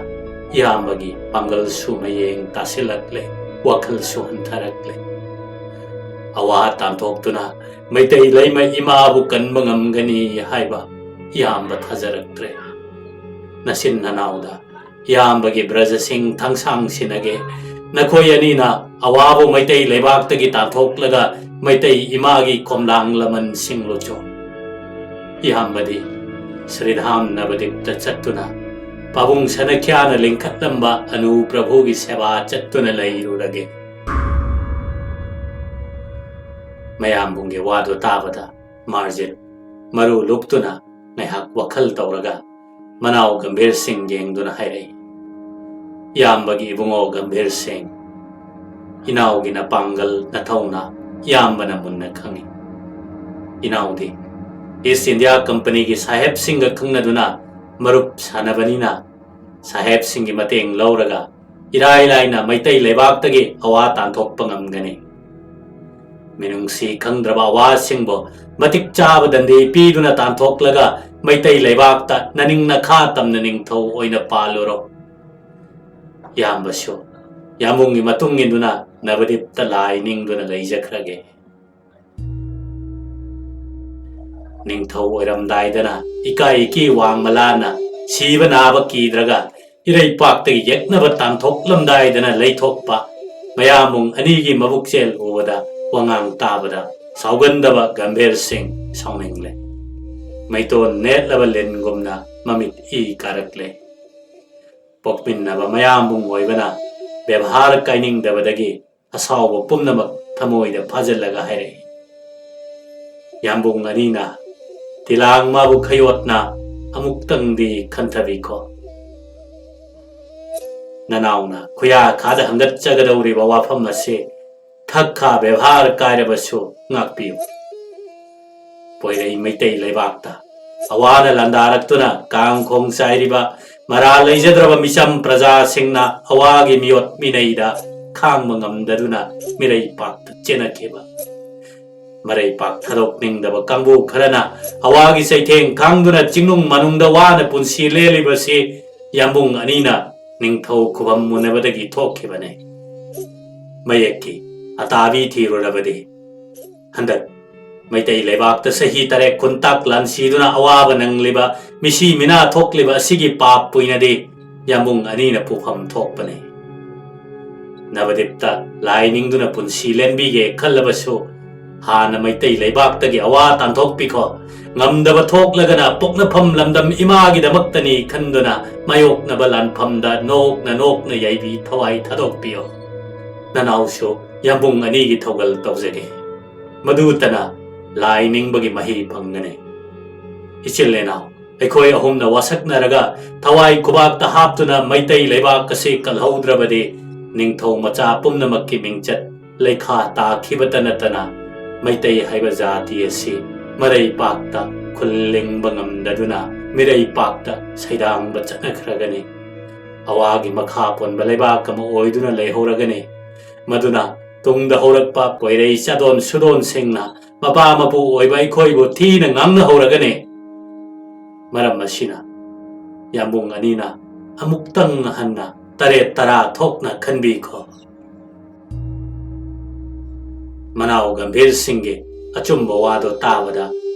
ꯏꯌꯥꯝꯕꯒꯤ ꯄꯥꯡꯒꯜꯁꯨ ꯃꯌꯦꯡ ꯇꯥꯁꯤꯜꯂꯛꯂꯦ, ꯋꯥꯈꯜꯁꯨ ꯍꯟꯊꯔꯛꯂꯦ꯫ ꯑꯋꯥ ꯇꯥꯟꯊꯣꯛꯇꯨꯅ ꯃꯩꯇꯩ ꯂꯩꯃ ꯏꯃꯥꯕꯨ ꯀꯟꯕ ꯉꯝꯒꯅꯤ ꯍꯥꯏꯕ ꯏꯌꯥꯝꯕ ꯊꯥꯖꯔꯛꯇ꯭ꯔꯦ꯫ ꯅꯆꯤꯟ ꯅꯅꯥꯎꯗ ꯏꯌꯥꯝꯕꯒꯤ ꯕ꯭ꯔꯖꯁꯤꯡ ꯊꯥꯡꯁꯥꯡ ꯁꯤꯟꯅꯒꯦ꯫ ꯅꯈꯣꯏ ꯑꯅꯤꯅ ꯑꯋꯥꯕꯨ ꯃꯩꯇꯩ ꯂꯩꯕꯥꯛꯇꯒꯤ ꯇꯥꯟꯊꯣꯛꯂꯒ ꯃꯩꯇꯩ ꯏꯃꯥꯒꯤ ꯈꯣꯝꯂꯥꯡ ꯂꯃꯟꯁꯤꯡ ꯂꯨꯆꯣ꯫ ꯏꯌꯥꯝꯕꯗꯤ ꯁ꯭ꯔꯤꯙꯥꯝ ꯅꯕꯗꯤꯞꯇ ꯆꯠꯇꯨꯅ ꯄꯥꯕꯨꯡ ꯁꯅꯈ꯭ꯌꯥꯅ ꯂꯤꯡꯈꯠꯂꯝꯕ ꯑꯅꯨ ꯄ꯭ꯔꯚꯨꯒꯤ ꯁꯦꯕꯥ ꯆꯠꯇꯨꯅ ꯂꯩꯔꯨꯔꯒꯦ꯫ ꯃꯌꯥꯝꯕꯨꯡꯒꯤ ꯋꯥꯗꯨ ꯇꯥꯕꯗ ꯃꯥꯔꯖꯤꯠ ꯃꯔꯨ ꯂꯨꯞꯇꯨꯅ ꯉꯥꯏꯍꯥꯛ ꯋꯥꯈꯜ ꯇꯧꯔꯒ ꯃꯅꯥꯎ ꯒꯝꯚꯤꯔ ꯁꯤꯡ ꯌꯦꯡꯗꯨꯅ ꯍꯥꯏꯔꯛꯏ, "ꯏꯌꯥꯝꯕꯒꯤ ꯏꯕꯨꯡꯉꯣ ꯒꯝꯚꯤꯔ ꯁꯤꯡ, ꯏꯅꯥꯎꯒꯤ ꯅꯄꯥꯡꯒꯜ ꯅꯊꯧꯅ ꯏꯌꯥꯝꯕꯅ ꯃꯨꯟꯅ ꯈꯪꯏ꯫ ꯏꯅꯥꯎꯗꯤ ꯏꯁ ꯏꯟꯗꯤꯌꯥ ꯀꯝꯄꯅꯤꯒꯤ ꯁꯥꯍꯦꯕꯁꯤꯡꯒ ꯈꯪꯅꯗꯨꯅ ꯃꯔꯨꯞ ꯁꯥꯟꯅꯕꯅꯤꯅ ꯁꯥꯍꯦꯕꯁꯤꯡꯒꯤ ꯃꯇꯦꯡ ꯂꯧꯔꯒ ꯏꯔꯥꯏ ꯂꯥꯏꯅ ꯃꯩꯇꯩ ꯂꯩꯕꯥꯛꯇꯒꯤ ꯑꯋꯥ ꯇꯥꯟꯊꯣꯛꯄ ꯉꯝꯒꯅꯤ꯫ ꯃꯤꯅꯨꯡꯁꯤ ꯈꯪꯗ꯭ꯔꯕ ꯑꯋꯥꯁꯤꯡꯕꯨ ꯃꯇꯤꯛ ꯆꯥꯕ ꯗꯟꯗꯤ ꯄꯤꯗꯨꯅ ꯇꯥꯟꯊꯣꯛꯂꯒ ꯃꯩꯇꯩ ꯂꯩꯕꯥꯛꯇ ꯅꯅꯤꯡ ꯅꯈꯥ ꯇꯝꯅ ꯅꯤꯡꯊꯧ ꯑꯣꯏꯅ ꯄꯥꯜꯂꯨꯔꯣ꯫ ꯏꯌꯥꯝꯕꯁꯨ ꯌꯥꯝꯕꯨꯡꯒꯤ ꯃꯇꯨꯡ ꯏꯟꯗꯨꯅ ꯅꯕꯗꯤꯞꯇ ꯂꯥꯏ ꯅꯤꯡꯗꯨꯅ ꯂꯩꯖꯈ꯭ꯔꯒꯦ꯫ ꯅꯤꯡꯊꯧ ꯑꯣꯏꯔꯝꯗꯥꯏꯗꯅ ꯏꯀꯥꯏ ꯏꯀꯤ ꯋꯥꯡꯃ ꯂꯥꯟꯅ ꯁꯤꯕ ꯅꯥꯕ ꯀꯤꯗ꯭ꯔꯒ ꯏꯔꯩꯄꯥꯛꯇꯒꯤ ꯌꯦꯛꯅꯕ ꯇꯥꯟꯊꯣꯛꯂꯝꯗꯥꯏꯗꯅ ꯂꯩꯊꯣꯛꯄ ꯃꯌꯥꯝꯕꯨꯡ ꯑꯅꯤꯒꯤ ꯃꯕꯨꯛꯆꯦꯜ ꯎꯕꯗ ꯋꯥꯉꯥꯡ ꯇꯥꯕꯗ ꯁꯥꯎꯒꯟꯗꯕ ꯒꯝꯚꯤꯔ ꯁꯤꯡ ꯁꯥꯎꯅꯤꯡꯂꯦ꯫ ꯃꯩꯇꯣꯟ ꯅꯦꯠꯂꯕ ꯂꯤꯟꯒꯨꯝꯅ ꯃꯃꯤꯠ ꯏ ꯀꯥꯔꯛꯂꯦ꯫ ꯄꯣꯛꯃꯤꯟꯅꯕ ꯃꯌꯥꯝꯕꯨꯡ ꯑꯣꯏꯕꯅ ꯕꯦꯕꯍꯥꯔ ꯀꯥꯏꯅꯤꯡꯗꯕꯗꯒꯤ ꯑꯁꯥꯎꯕ ꯄꯨꯝꯅꯃꯛ ꯊꯃꯣꯏꯗ ꯐꯥꯖꯤꯜꯂꯒ ꯍꯥꯏꯔꯛꯏ, "ꯌꯥꯝꯕꯨꯡ ꯑꯅꯤꯅ ꯇꯤꯂꯥꯡ ꯃꯥꯕꯨ ꯈꯌꯣꯠꯅ ꯑꯃꯨꯛꯇꯪꯗꯤ ꯈꯟꯊꯕꯤꯈꯣ꯫ ꯅꯅꯥꯎꯅ ꯈꯨꯌꯥ ꯈꯥꯗ ꯍꯪꯒꯠꯆꯒꯗꯧꯔꯤꯕ ꯋꯥꯐꯝ ꯑꯁꯤ ꯊꯛ ꯈꯥ ꯕꯦꯕꯍꯥꯔ ꯀꯥꯏꯔꯕꯁꯨ ꯉꯥꯛꯄꯤꯌꯨ꯫ ꯄꯣꯏꯔꯩ ꯃꯩꯇꯩ ꯂꯩꯕꯥꯛꯇ ꯑꯋꯥꯅ ꯂꯥꯟꯗꯥꯔꯛꯇꯨꯅ ꯀꯥꯡ ꯈꯣꯡ ꯆꯥꯏꯔꯤꯕ ꯃꯔꯥ ꯂꯩꯖꯗ꯭ꯔꯕ ꯃꯤꯆꯝ ꯄ꯭ꯔꯖꯥꯁꯤꯡꯅ ꯑꯋꯥꯒꯤ ꯃꯤꯑꯣꯠ ꯃꯤꯅꯩꯗ ꯈꯥꯡꯕ ꯉꯝꯗꯗꯨꯅ ꯃꯤꯔꯩꯄꯥꯛꯇ ꯆꯦꯟꯅꯈꯤꯕ꯫ ꯃꯔꯩꯄꯥꯛ ꯊꯥꯗꯣꯛꯅꯤꯡꯗꯕ ꯀꯥꯡꯕꯨ ꯈꯔꯅ ꯑꯋꯥꯒꯤ ꯆꯩꯊꯦꯡ ꯈꯥꯡꯗꯨꯅ ꯆꯤꯡꯅꯨꯡ ꯃꯅꯨꯡꯗ ꯋꯥꯅ ꯄꯨꯟꯁꯤ ꯂꯦꯜꯂꯤꯕꯁꯤ ꯌꯥꯝꯕꯨꯡ ꯑꯅꯤꯅ ꯅꯤꯡꯊꯧ ꯈꯨꯕꯝ ꯃꯨꯟꯅꯕꯗꯒꯤ ꯊꯣꯛꯈꯤꯕꯅꯤ꯫ ꯃꯌꯦꯛꯀꯤ ꯑꯇꯥꯕꯤ ꯊꯤꯔꯨꯔꯕꯗꯤ ꯍꯟꯗꯛ ꯃꯩꯇꯩ ꯂꯩꯕꯥꯛꯇ ꯆꯍꯤ ꯇꯔꯦꯠ ꯈꯨꯟꯇꯥꯛ ꯂꯥꯟꯁꯤꯗꯨꯅ ꯑꯋꯥꯕ ꯅꯪꯂꯤꯕ, ꯃꯤꯁꯤ ꯃꯤꯅꯥ ꯊꯣꯛꯂꯤꯕ ꯑꯁꯤꯒꯤ ꯄꯥꯞ ꯄꯨꯏꯅꯗꯤ ꯌꯥꯝꯕꯨꯡ ꯑꯅꯤꯅ ꯄꯨꯐꯝ ꯊꯣꯛꯄꯅꯤ꯫ ꯅꯕꯗꯤꯞꯇ ꯂꯥꯏ ꯅꯤꯡꯗꯨꯅ ꯄꯨꯟꯁꯤ ꯂꯦꯟꯕꯤꯒꯦ ꯈꯜꯂꯕꯁꯨ, ꯍꯥꯟꯅ ꯃꯩꯇꯩ ꯂꯩꯕꯥꯛꯇꯒꯤ ꯑꯋꯥ ꯇꯥꯟꯊꯣꯛꯄꯤꯈꯣ꯫ ꯉꯝꯗꯕ ꯊꯣꯛꯂꯒꯅ ꯄꯣꯛꯅꯐꯝ ꯂꯝꯗꯝ ꯏꯃꯥꯒꯤꯗꯃꯛꯇꯅꯤ ꯈꯟꯗꯨꯅ ꯃꯥꯌꯣꯛꯅꯕ ꯂꯥꯟꯐꯝꯗ ꯅꯣꯛꯅ ꯅꯣꯛꯅ ꯌꯩꯕꯤ ꯊꯋꯥꯏ ꯊꯥꯗꯣꯛꯄꯤꯌꯣ꯫ ꯅꯅꯥꯎꯁꯨ ꯌꯥꯝꯕꯨꯡ ꯑꯅꯤꯒꯤ ꯊꯧꯒꯜ ꯇꯧꯖꯒꯦ꯫ ꯃꯗꯨꯇꯅ ꯂꯥꯏ ꯅꯤꯡꯕꯒꯤ ꯃꯍꯩ ꯐꯪꯒꯅꯤ꯫ ꯏꯆꯤꯜ ꯏꯅꯥꯎ, ꯑꯩꯈꯣꯏ ꯑꯍꯨꯝꯅ ꯋꯥꯁꯛꯅꯔꯒ ꯊꯋꯥꯏ ꯈꯨꯕꯥꯛꯇ ꯍꯥꯞꯇꯨꯅ ꯃꯩꯇꯩ ꯂꯩꯕꯥꯛ ꯑꯁꯤ ꯀꯜꯍꯧꯗ꯭ꯔꯕꯗꯤ ꯅꯤꯡꯊꯧ ꯃꯆꯥ ꯄꯨꯝꯅꯃꯛꯀꯤ ꯃꯤꯡꯆꯠ ꯂꯩꯈꯥ ꯇꯥꯈꯤꯕꯇ ꯅꯠꯇꯅ ꯃꯩꯇꯩ ꯍꯥꯏꯕ ꯖꯥꯇꯤ ꯑꯁꯤ ꯃꯔꯩꯄꯥꯛꯇ ꯈꯨꯜ ꯂꯤꯡꯕ ꯉꯝꯗꯗꯨꯅ ꯃꯤꯔꯩꯄꯥꯛꯇ ꯁꯩꯗꯥꯡꯕ ꯆꯠꯅꯈ꯭ꯔꯒꯅꯤ꯫ ꯑꯋꯥꯒꯤ ꯃꯈꯥ ꯄꯣꯟꯕ ꯂꯩꯕꯥꯛ ꯑꯃ ꯑꯣꯏꯗꯨꯅ ꯂꯩꯍꯧꯔꯒꯅꯤ꯫ ꯃꯗꯨꯅ ꯇꯨꯡꯗ ꯍꯧꯔꯛꯄ ꯀꯣꯏꯔꯩ ꯆꯥꯗꯣꯟ ꯁꯨꯗꯣꯟꯁꯤꯡꯅ ꯃꯄꯥ ꯃꯄꯨ ꯑꯣꯏꯕ ꯑꯩꯈꯣꯏꯕꯨ ꯊꯤꯅ ꯉꯥꯡꯅꯍꯧꯔꯒꯅꯤ꯫ ꯃꯔꯝ ꯑꯁꯤꯅ ꯌꯥꯝꯕꯨꯡ ꯑꯅꯤꯅ ꯑꯃꯨꯛꯇꯪ ꯍꯟꯅ ꯇꯔꯦꯠ ꯇꯔꯥ ꯊꯣꯛꯅ ꯈꯟꯕꯤꯈꯣ꯫ ꯃꯅꯥꯎ ꯒꯝꯚꯤꯔ ꯁꯤꯡꯒꯤ ꯑꯆꯨꯝꯕ ꯋꯥꯗꯣ ꯇꯥꯕꯗ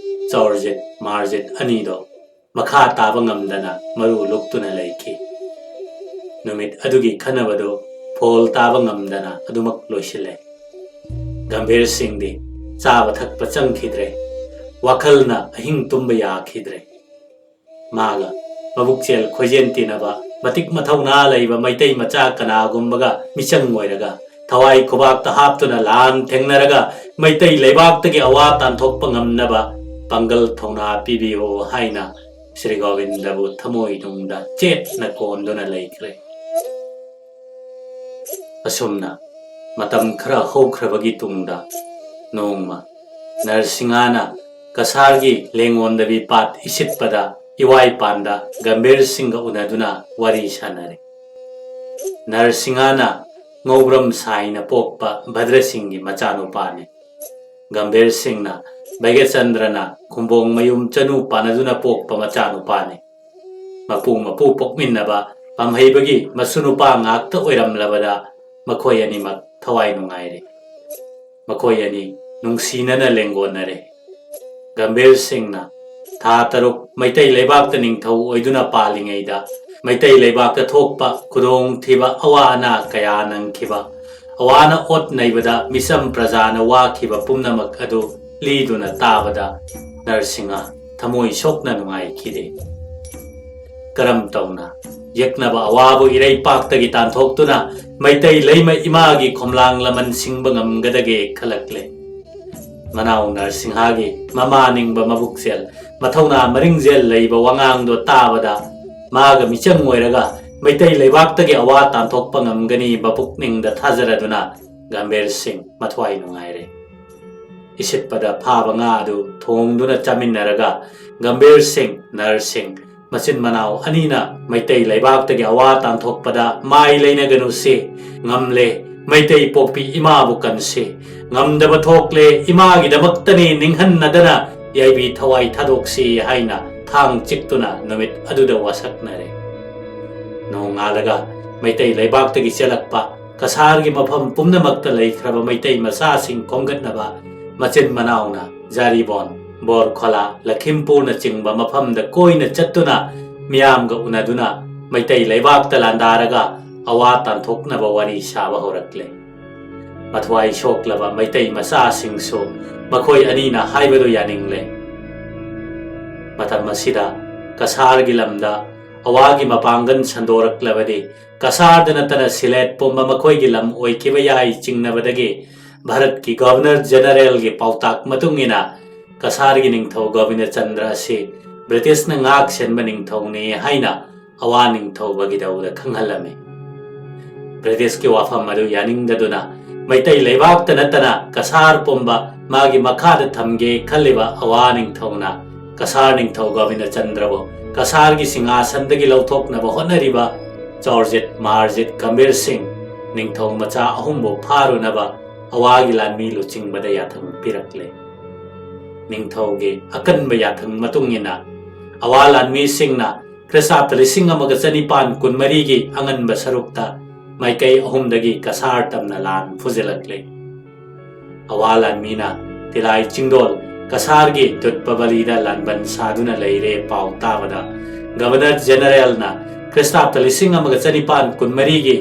ꯆꯧꯔꯖꯤꯠ ꯃꯥꯔꯖꯤꯠ ꯑꯅꯤꯗꯣ ꯃꯈꯥ ꯇꯥꯕ ꯉꯝꯗꯅ ꯃꯔꯨ ꯂꯨꯛꯇꯨꯅ ꯂꯩꯈꯤ꯫ ꯅꯨꯃꯤꯠ ꯑꯗꯨꯒꯤ ꯈꯟꯅꯕꯗꯨ ꯐꯣꯜ ꯇꯥꯕ ꯉꯝꯗꯅ ꯑꯗꯨꯃꯛ ꯂꯣꯏꯁꯤꯜꯂꯦ꯫ ꯒꯝꯚꯤꯔ ꯁꯤꯡꯗꯤ ꯆꯥꯕ ꯊꯛꯄ ꯆꯪꯈꯤꯗ꯭ꯔꯦ꯫ ꯋꯥꯈꯜꯅ ꯑꯍꯤꯡ ꯇꯨꯝꯕ ꯌꯥꯈꯤꯗ꯭ꯔꯦ꯫ ꯃꯥꯒ ꯃꯕꯨꯛꯆꯦꯜ ꯈꯣꯏꯖꯦꯜ ꯇꯤꯟꯅꯕ, ꯃꯇꯤꯛ ꯃꯊꯧꯅꯥ ꯂꯩꯕ ꯃꯩꯇꯩ ꯃꯆꯥ ꯀꯅꯥꯒꯨꯝꯕꯒ ꯃꯤꯆꯪ ꯑꯣꯏꯔꯒ, ꯊꯋꯥꯏ ꯈꯨꯕꯥꯛꯇ ꯍꯥꯞꯇꯨꯅ ꯂꯥꯟ ꯊꯦꯡꯅꯔꯒ ꯃꯩꯇꯩ ꯂꯩꯕꯥꯛꯇꯒꯤ ꯑꯋꯥ ꯇꯥꯟꯊꯣꯛꯄ ꯉꯝꯅꯕ ꯄꯥꯡꯒꯜ ꯊꯧꯅꯥ ꯄꯤꯕꯤꯌꯨ ꯍꯥꯏꯅ ꯁ꯭ꯔꯤ ꯒꯣꯕꯤꯟꯗꯕꯨ ꯊꯃꯣꯏꯅꯨꯡꯗ ꯆꯦꯠꯅ ꯀꯣꯟꯗꯨꯅ ꯂꯩꯈ꯭ꯔꯦ꯫ ꯑꯁꯨꯝꯅ ꯃꯇꯝ ꯈꯔ ꯍꯧꯈ꯭ꯔꯕꯒꯤ ꯇꯨꯡꯗ ꯅꯣꯡꯃ ꯅꯔꯁꯤꯡꯍꯥꯅ ꯀꯁꯥꯔꯒꯤ ꯂꯦꯡꯉꯣꯟꯗꯕꯤ ꯄꯥꯠ ꯏꯁꯤꯠꯄꯗ ꯏꯋꯥꯏ ꯄꯥꯟꯗ ꯒꯝꯚꯤꯔ ꯁꯤꯡꯒ ꯎꯅꯗꯨꯅ ꯋꯥꯔꯤ ꯁꯥꯟꯅꯔꯦ꯫ ꯅꯔꯁꯤꯡꯍꯅ ꯉꯧꯕ꯭ꯔꯝ ꯁꯥꯏꯅ ꯄꯣꯛꯄ ꯚꯗ꯭ꯔ ꯁꯤꯡꯒꯤ ꯃꯆꯥꯅꯨꯄꯥꯅꯤ꯫ ꯒꯝꯚꯤꯔ ꯁꯤꯡꯅ ꯚꯩꯒ꯭ꯌꯆꯟꯗ꯭ꯔꯅ ꯈꯨꯝꯕꯣꯡ ꯃꯌꯨꯝ ꯆꯅꯨ ꯄꯥꯟꯅꯗꯨꯅ ꯄꯣꯛꯄ ꯃꯆꯥꯅꯨꯄꯥꯅꯤ꯫ ꯃꯄꯨ ꯃꯄꯨ ꯄꯣꯛꯃꯤꯟꯅꯕ ꯄꯥꯝꯍꯩꯕꯒꯤ ꯃꯁꯨ ꯅꯨꯄꯥ ꯉꯥꯛꯇ ꯑꯣꯏꯔꯝꯂꯕꯗ ꯃꯈꯣꯏ ꯑꯅꯤꯃꯛ ꯊꯋꯥꯏ ꯅꯨꯡꯉꯥꯏꯔꯦ꯫ ꯃꯈꯣꯏ ꯑꯅꯤ ꯅꯨꯡꯁꯤꯅꯅ ꯂꯦꯡꯒꯣꯟꯅꯔꯦ꯫ ꯒꯝꯚꯤꯔ ꯁꯤꯡꯅ ꯊꯥ ꯇꯔꯨꯛ ꯃꯩꯇꯩ ꯂꯩꯕꯥꯛꯇ ꯅꯤꯡꯊꯧ ꯑꯣꯏꯗꯨꯅ ꯄꯥꯜꯂꯤꯉꯩꯗ ꯃꯩꯇꯩ ꯂꯩꯕꯥꯛꯇ ꯊꯣꯛꯄ ꯈꯨꯗꯣꯡꯊꯤꯕ ꯑꯋꯥ ꯑꯅꯥ ꯀꯌꯥ ꯅꯪꯈꯤꯕ, ꯑꯋꯥꯅ ꯑꯣꯠ ꯅꯩꯕꯗ ꯃꯤꯆꯝ ꯄ꯭ꯔꯖꯥꯅ ꯋꯥꯈꯤꯕ ꯄꯨꯝꯅꯃꯛ ꯑꯗꯨ ꯂꯤꯗꯨꯅ ꯇꯥꯕꯗ ꯅꯔꯁꯤꯡꯍ ꯊꯃꯣꯏ ꯁꯣꯛꯅ ꯅꯨꯡꯉꯥꯏꯈꯤꯗꯦ꯫ ꯀꯔꯝ ꯇꯧꯅ ꯌꯦꯛꯅꯕ ꯑꯋꯥꯕꯨ ꯏꯔꯩꯄꯥꯛꯇꯒꯤ ꯇꯥꯟꯊꯣꯛꯇꯨꯅ ꯃꯩꯇꯩ ꯂꯩꯃ ꯏꯃꯥꯒꯤ ꯈꯣꯝꯂꯥꯡ ꯂꯃꯟ ꯁꯤꯡꯕ ꯉꯝꯒꯗꯒꯦ ꯈꯜꯂꯛꯂꯦ꯫ ꯃꯅꯥꯎ ꯅꯔꯁꯤꯡꯍꯒꯤ ꯃꯃꯥ ꯅꯤꯡꯕ ꯃꯕꯨꯛꯆꯦꯜ, ꯃꯊꯧꯅꯥ ꯃꯔꯤꯡꯖꯦꯜ ꯂꯩꯕ ꯋꯥꯉꯥꯡꯗꯣ ꯇꯥꯕꯗ ꯃꯥꯒ ꯃꯤꯆꯪ ꯑꯣꯏꯔꯒ ꯃꯩꯇꯩ ꯂꯩꯕꯥꯛꯇꯒꯤ ꯑꯋꯥ ꯇꯥꯟꯊꯣꯛꯄ ꯉꯝꯒꯅꯤ ꯄꯨꯛꯅꯤꯡꯗ ꯊꯥꯖꯔꯗꯨꯅ ꯒꯝꯚꯤꯔ ꯁꯤꯡ ꯃꯊ꯭ꯋꯥꯏ ꯅꯨꯡꯉꯥꯏꯔꯦ꯫ ꯏꯁꯤꯠꯄꯗ ꯐꯥꯕ ꯉꯥ ꯑꯗꯨ ꯊꯣꯡꯗꯨꯅ ꯆꯥꯃꯤꯟꯅꯔꯒ ꯒꯝꯚꯤꯔ ꯁꯤꯡ, ꯅꯔꯁꯤꯡ, ꯃꯆꯤꯟ ꯃꯅꯥꯎ ꯑꯅꯤꯅ ꯃꯩꯇꯩ ꯂꯩꯕꯥꯛꯇꯒꯤ ꯑꯋꯥ ꯇꯥꯟꯊꯣꯛꯄꯗ ꯃꯥꯏ ꯂꯩꯅꯒꯅꯨꯁꯤ, ꯉꯝꯂꯦ, ꯃꯩꯇꯩ ꯄꯣꯛꯄꯤ ꯏꯃꯥꯕꯨ ꯀꯟꯁꯤ, ꯉꯝꯗꯕ ꯊꯣꯛꯂꯦ, ꯏꯃꯥꯒꯤꯗꯃꯛꯇꯅꯤ ꯅꯤꯡꯍꯟꯅꯗꯅ ꯌꯥꯏꯕꯤ ꯊꯋꯥꯏ ꯊꯥꯗꯣꯛꯁꯤ ꯍꯥꯏꯅ ꯊꯥꯡ ꯆꯤꯛꯇꯨꯅ ꯅꯨꯃꯤꯠ ꯑꯗꯨꯗ ꯋꯥꯁꯛꯅꯔꯦ꯫ ꯅꯣꯡꯉꯥꯜꯂꯒ ꯃꯩꯇꯩ ꯂꯩꯕꯥꯛꯇꯒꯤ ꯆꯦꯜꯂꯛꯄ ꯀꯁꯥꯔꯒꯤ ꯃꯐꯝ ꯄꯨꯝꯅꯃꯛꯇ ꯂꯩꯈ꯭ꯔꯕ ꯃꯩꯇꯩ ꯃꯆꯥꯁꯤꯡ ꯈꯣꯝꯒꯠꯅꯕ ꯃꯆꯤꯟ ꯃꯅꯥꯎꯅ ꯖꯥꯔꯤꯕꯣꯟ, ꯕꯣꯔꯈꯣꯂꯥ, ꯂꯈꯤꯝꯄꯨꯔꯅꯆꯤꯡꯕ ꯃꯐꯝꯗ ꯀꯣꯏꯅ ꯆꯠꯇꯨꯅ ꯃꯤꯌꯥꯝꯒ ꯎꯅꯗꯨꯅ ꯃꯩꯇꯩ ꯂꯩꯕꯥꯛꯇ ꯂꯥꯟꯗꯥꯔꯒ ꯑꯋꯥ ꯇꯥꯟꯊꯣꯛꯅꯕ ꯋꯥꯔꯤ ꯁꯥꯕ ꯍꯧꯔꯛꯂꯦ꯫ ꯃꯊ꯭ꯋꯥꯏ ꯁꯣꯛꯂꯕ ꯃꯩꯇꯩ ꯃꯆꯥꯁꯤꯡꯁꯨ ꯃꯈꯣꯏ ꯑꯅꯤꯅ ꯍꯥꯏꯕꯗꯨ ꯌꯥꯅꯤꯡꯂꯦ꯫ ꯃꯇꯝ ꯑꯁꯤꯗ ꯀꯁꯥꯔꯒꯤ ꯂꯝꯗ ꯑꯋꯥꯒꯤ ꯃꯄꯥꯡꯒꯜ ꯁꯟꯗꯣꯔꯛꯂꯕꯗꯤ ꯀꯁꯥꯔꯗ ꯅꯠꯇꯅ ꯁꯤꯂꯦꯠ ꯄꯨꯝꯕ ꯃꯈꯣꯏꯒꯤ ꯂꯝ ꯑꯣꯏꯈꯤꯕ ꯌꯥꯏ ꯆꯤꯡꯅꯕꯗꯒꯤ ꯚꯥꯔꯠꯀꯤ ꯒꯚꯔꯅꯔ ꯖꯦꯅꯔꯦꯜꯒꯤ ꯄꯥꯎꯇꯥꯛ ꯃꯇꯨꯡ ꯏꯟꯅ ꯀꯁꯥꯔꯒꯤ ꯅꯤꯡꯊꯧ ꯒꯣꯕꯤꯟꯗꯆꯟꯗ꯭ꯔ ꯑꯁꯤ ꯕ꯭ꯔꯤꯇꯤꯁꯅ ꯉꯥꯛ ꯁꯦꯟꯕ ꯅꯤꯡꯊꯧꯅꯤ ꯍꯥꯏꯅ ꯑꯋꯥ ꯅꯤꯡꯊꯧ ꯕꯒꯤꯗꯧꯗ ꯈꯪꯍꯜꯂꯝꯃꯤ꯫ ꯕ꯭ꯔꯤꯇꯤꯁꯀꯤ ꯋꯥꯐꯝ ꯑꯗꯨ ꯌꯥꯅꯤꯡꯗꯗꯨꯅ ꯃꯩꯇꯩ ꯂꯩꯕꯥꯛꯇ ꯅꯠꯇꯅ ꯀꯁꯥꯔ ꯄꯨꯝꯕ ꯃꯥꯒꯤ ꯃꯈꯥꯗ ꯊꯝꯒꯦ ꯈꯜꯂꯤꯕ ꯑꯋꯥ ꯅꯤꯡꯊꯧꯅ ꯀꯁꯥꯔ ꯅꯤꯡꯊꯧ ꯒꯣꯕꯤꯟꯗꯆꯟꯗ꯭ꯔꯕꯨ ꯀꯁꯥꯔꯒꯤ ꯁꯤꯡꯍꯥꯁꯟꯗꯒꯤ ꯂꯧꯊꯣꯛꯅꯕ ꯍꯣꯠꯅꯔꯤꯕ ꯆꯧꯔꯖꯤꯠ, ꯃꯍꯥꯔꯖꯤꯠ, ꯒꯝꯚꯤꯔ ꯁꯤꯡ ꯅꯤꯡꯊꯧ ꯃꯆꯥ ꯑꯍꯨꯝꯕꯨ ꯐꯥꯔꯨꯅꯕ ꯑꯋꯥꯒꯤ ꯂꯥꯟꯃꯤ ꯂꯨꯆꯤꯡꯕꯗ ꯌꯥꯊꯪ ꯄꯤꯔꯛꯂꯦ꯫ ꯅꯤꯡꯊꯧꯒꯤ ꯑꯀꯟꯕ ꯌꯥꯊꯪ ꯃꯇꯨꯡ ꯏꯟꯅ ꯑꯋꯥ ꯂꯥꯟꯃꯤꯁꯤꯡꯅ ꯈ꯭ꯔꯤꯁꯇꯥꯕꯇ ꯂꯤꯁꯤꯡ ꯑꯃꯒ ꯆꯅꯤꯄꯥꯟ ꯀꯨꯟꯃꯔꯤꯒꯤ ꯑꯉꯟꯕ ꯁꯔꯨꯛꯇ ꯃꯥꯏꯀꯩ ꯑꯍꯨꯝꯗꯒꯤ ꯀꯁꯥꯔ ꯇꯝꯅ ꯂꯥꯟ ꯐꯨꯖꯤꯜꯂꯛꯂꯦ꯫ ꯑꯋꯥ ꯂꯥꯟꯃꯤꯅ ꯇꯤꯂꯥꯏ ꯆꯤꯡꯗꯣꯜ ꯀꯁꯥꯔꯒꯤ ꯗꯨꯠꯄꯕꯂꯤꯗ ꯂꯥꯟꯕꯟ ꯁꯥꯗꯨꯅ ꯂꯩꯔꯦ ꯄꯥꯎ ꯇꯥꯕꯗ ꯒꯕꯔꯅꯔ ꯖꯦꯅꯔꯦꯜꯅ ꯈ꯭ꯔꯤꯁꯇꯥꯕꯇ ꯂꯤꯁꯤꯡ ꯑꯃꯒ ꯆꯅꯤꯄꯥꯟ ꯀꯨꯟꯃꯔꯤꯒꯤ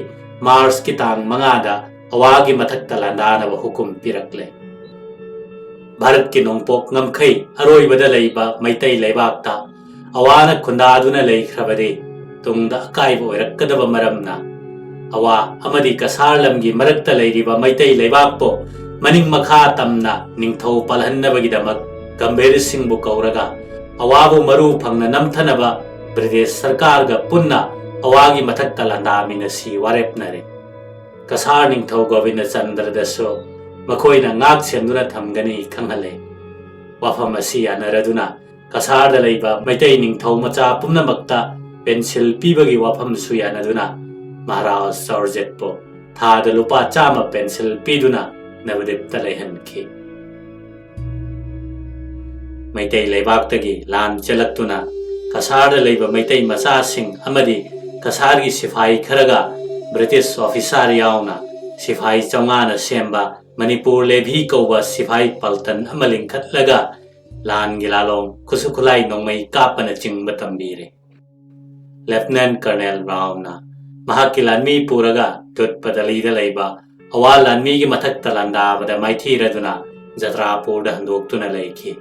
ꯃꯥꯔꯆꯀꯤ ꯇꯥꯡ ꯃꯉꯥꯗ ꯑꯋꯥꯒꯤ ꯃꯊꯛꯇ ꯂꯥꯟꯗꯥꯅꯕ ꯍꯨꯀꯨꯝ ꯄꯤꯔꯛꯂꯦ꯫ ꯚꯥꯔꯠꯀꯤ ꯅꯣꯡꯄꯣꯛ ꯉꯝꯈꯩ ꯑꯔꯣꯏꯕꯗ ꯂꯩꯕ ꯃꯩꯇꯩ ꯂꯩꯕꯥꯛꯇ ꯑꯋꯥꯅ ꯈꯨꯟꯗꯥꯗꯨꯅ ꯂꯩꯈ꯭ꯔꯕꯗꯤ ꯇꯨꯡꯗ ꯑꯀꯥꯏꯕ ꯑꯣꯏꯔꯛꯀꯗꯕ ꯃꯔꯝꯅ, ꯑꯋꯥ ꯑꯃꯗꯤ ꯀꯁꯥꯔ ꯂꯝꯒꯤ ꯃꯔꯛꯇ ꯂꯩꯔꯤꯕ ꯃꯩꯇꯩ ꯂꯩꯕꯥꯛꯄꯨ ꯃꯅꯤꯡ ꯃꯈꯥ ꯇꯝꯅ ꯅꯤꯡꯊꯧ ꯄꯥꯜꯍꯟꯅꯕꯒꯤꯗꯃꯛ ꯒꯝꯚꯤꯔ ꯁꯤꯡꯕꯨ ꯀꯧꯔꯒ ꯑꯋꯥꯕꯨ ꯃꯔꯨ ꯐꯪꯅ ꯅꯝꯊꯅꯕ ꯕ꯭ꯔꯤꯇꯤꯁ ꯁꯔꯀꯥꯔꯒ ꯄꯨꯟꯅ ꯑꯋꯥꯒꯤ ꯃꯊꯛꯇ ꯂꯥꯟꯗꯥꯃꯤꯟꯅꯁꯤ ꯋꯥꯔꯦꯞꯅꯔꯦ꯫ ꯀꯁꯥꯔ ꯅꯤꯡꯊꯧ ꯒꯣꯕꯤꯟꯗꯆꯟꯗ꯭ꯔꯗꯁꯨ ꯃꯈꯣꯏꯅ ꯉꯥꯛ ꯁꯦꯟꯗꯨꯅ ꯊꯝꯒꯅꯤ ꯈꯪꯍꯜꯂꯦ꯫ ꯋꯥꯐꯝ ꯑꯁꯤ ꯌꯥꯅꯔꯗꯨꯅ ꯀꯁꯥꯔꯗ ꯂꯩꯕ ꯃꯩꯇꯩ ꯅꯤꯡꯊꯧ ꯃꯆꯥ ꯄꯨꯝꯅꯃꯛꯇ ꯄꯦꯟꯁꯤꯜ ꯄꯤꯕꯒꯤ ꯋꯥꯐꯝꯁꯨ ꯌꯥꯅꯗꯨꯅ ꯃꯍꯥꯔꯥꯖ ꯆꯧꯔꯖꯤꯠꯄꯨ ꯊꯥꯗ ꯂꯨꯄꯥ ꯆꯥꯝꯃ ꯄꯦꯟꯁꯤꯜ ꯄꯤꯗꯨꯅ ꯅꯕꯗꯤꯞꯇ ꯂꯩꯍꯟꯈꯤ꯫ ꯃꯩꯇꯩ ꯂꯩꯕꯥꯛꯇꯒꯤ ꯂꯥꯟ ꯆꯦꯜꯂꯛꯇꯨꯅ ꯀꯁꯥꯔꯗ ꯂꯩꯕ ꯃꯩꯇꯩ ꯃꯆꯥꯁꯤꯡ ꯑꯃꯗꯤ ꯀꯁꯥꯔꯒꯤ ꯁꯤꯐꯥꯏ ꯈꯔꯒ ꯕ꯭ꯔꯤꯇꯤꯁ ꯑꯣꯐꯤꯁꯥꯔ ꯌꯥꯎꯅ ꯁꯤꯐꯥꯏ ꯆꯥꯝꯃꯉꯥꯅ ꯁꯦꯝꯕ ꯃꯅꯤꯄꯨꯔ ꯂꯦꯚꯤ ꯀꯧꯕ ꯁꯤꯐꯥꯏ ꯄꯥꯜꯇꯟ ꯑꯃ ꯂꯤꯡꯈꯠꯂꯒ ꯂꯥꯟꯒꯤ ꯂꯥꯂꯣꯡ, ꯈꯨꯠꯁꯨ ꯈꯨꯠꯂꯥꯏ ꯅꯣꯡꯃꯩ ꯀꯥꯞꯄꯅꯆꯤꯡꯕ ꯇꯝꯕꯤꯔꯦ꯫ ꯂꯦꯐꯇꯤꯅꯦꯟ ꯀꯔꯅꯦꯜ ꯕ꯭ꯔꯥꯎꯟꯅ ꯃꯍꯥꯛꯀꯤ ꯂꯥꯟꯃꯤ ꯄꯨꯔꯒ ꯗꯨꯠꯄꯗꯂꯤꯗ ꯂꯩꯕ ꯑꯋꯥ ꯂꯥꯟꯃꯤꯒꯤ ꯃꯊꯛꯇ ꯂꯥꯟꯗꯥꯕꯗ ꯃꯥꯏꯊꯤꯔꯗꯨꯅ ꯖꯇ꯭ꯔꯥꯄꯨꯔꯗ ꯍꯟꯗꯣꯛꯇꯨꯅ ꯂꯩꯈꯤ꯫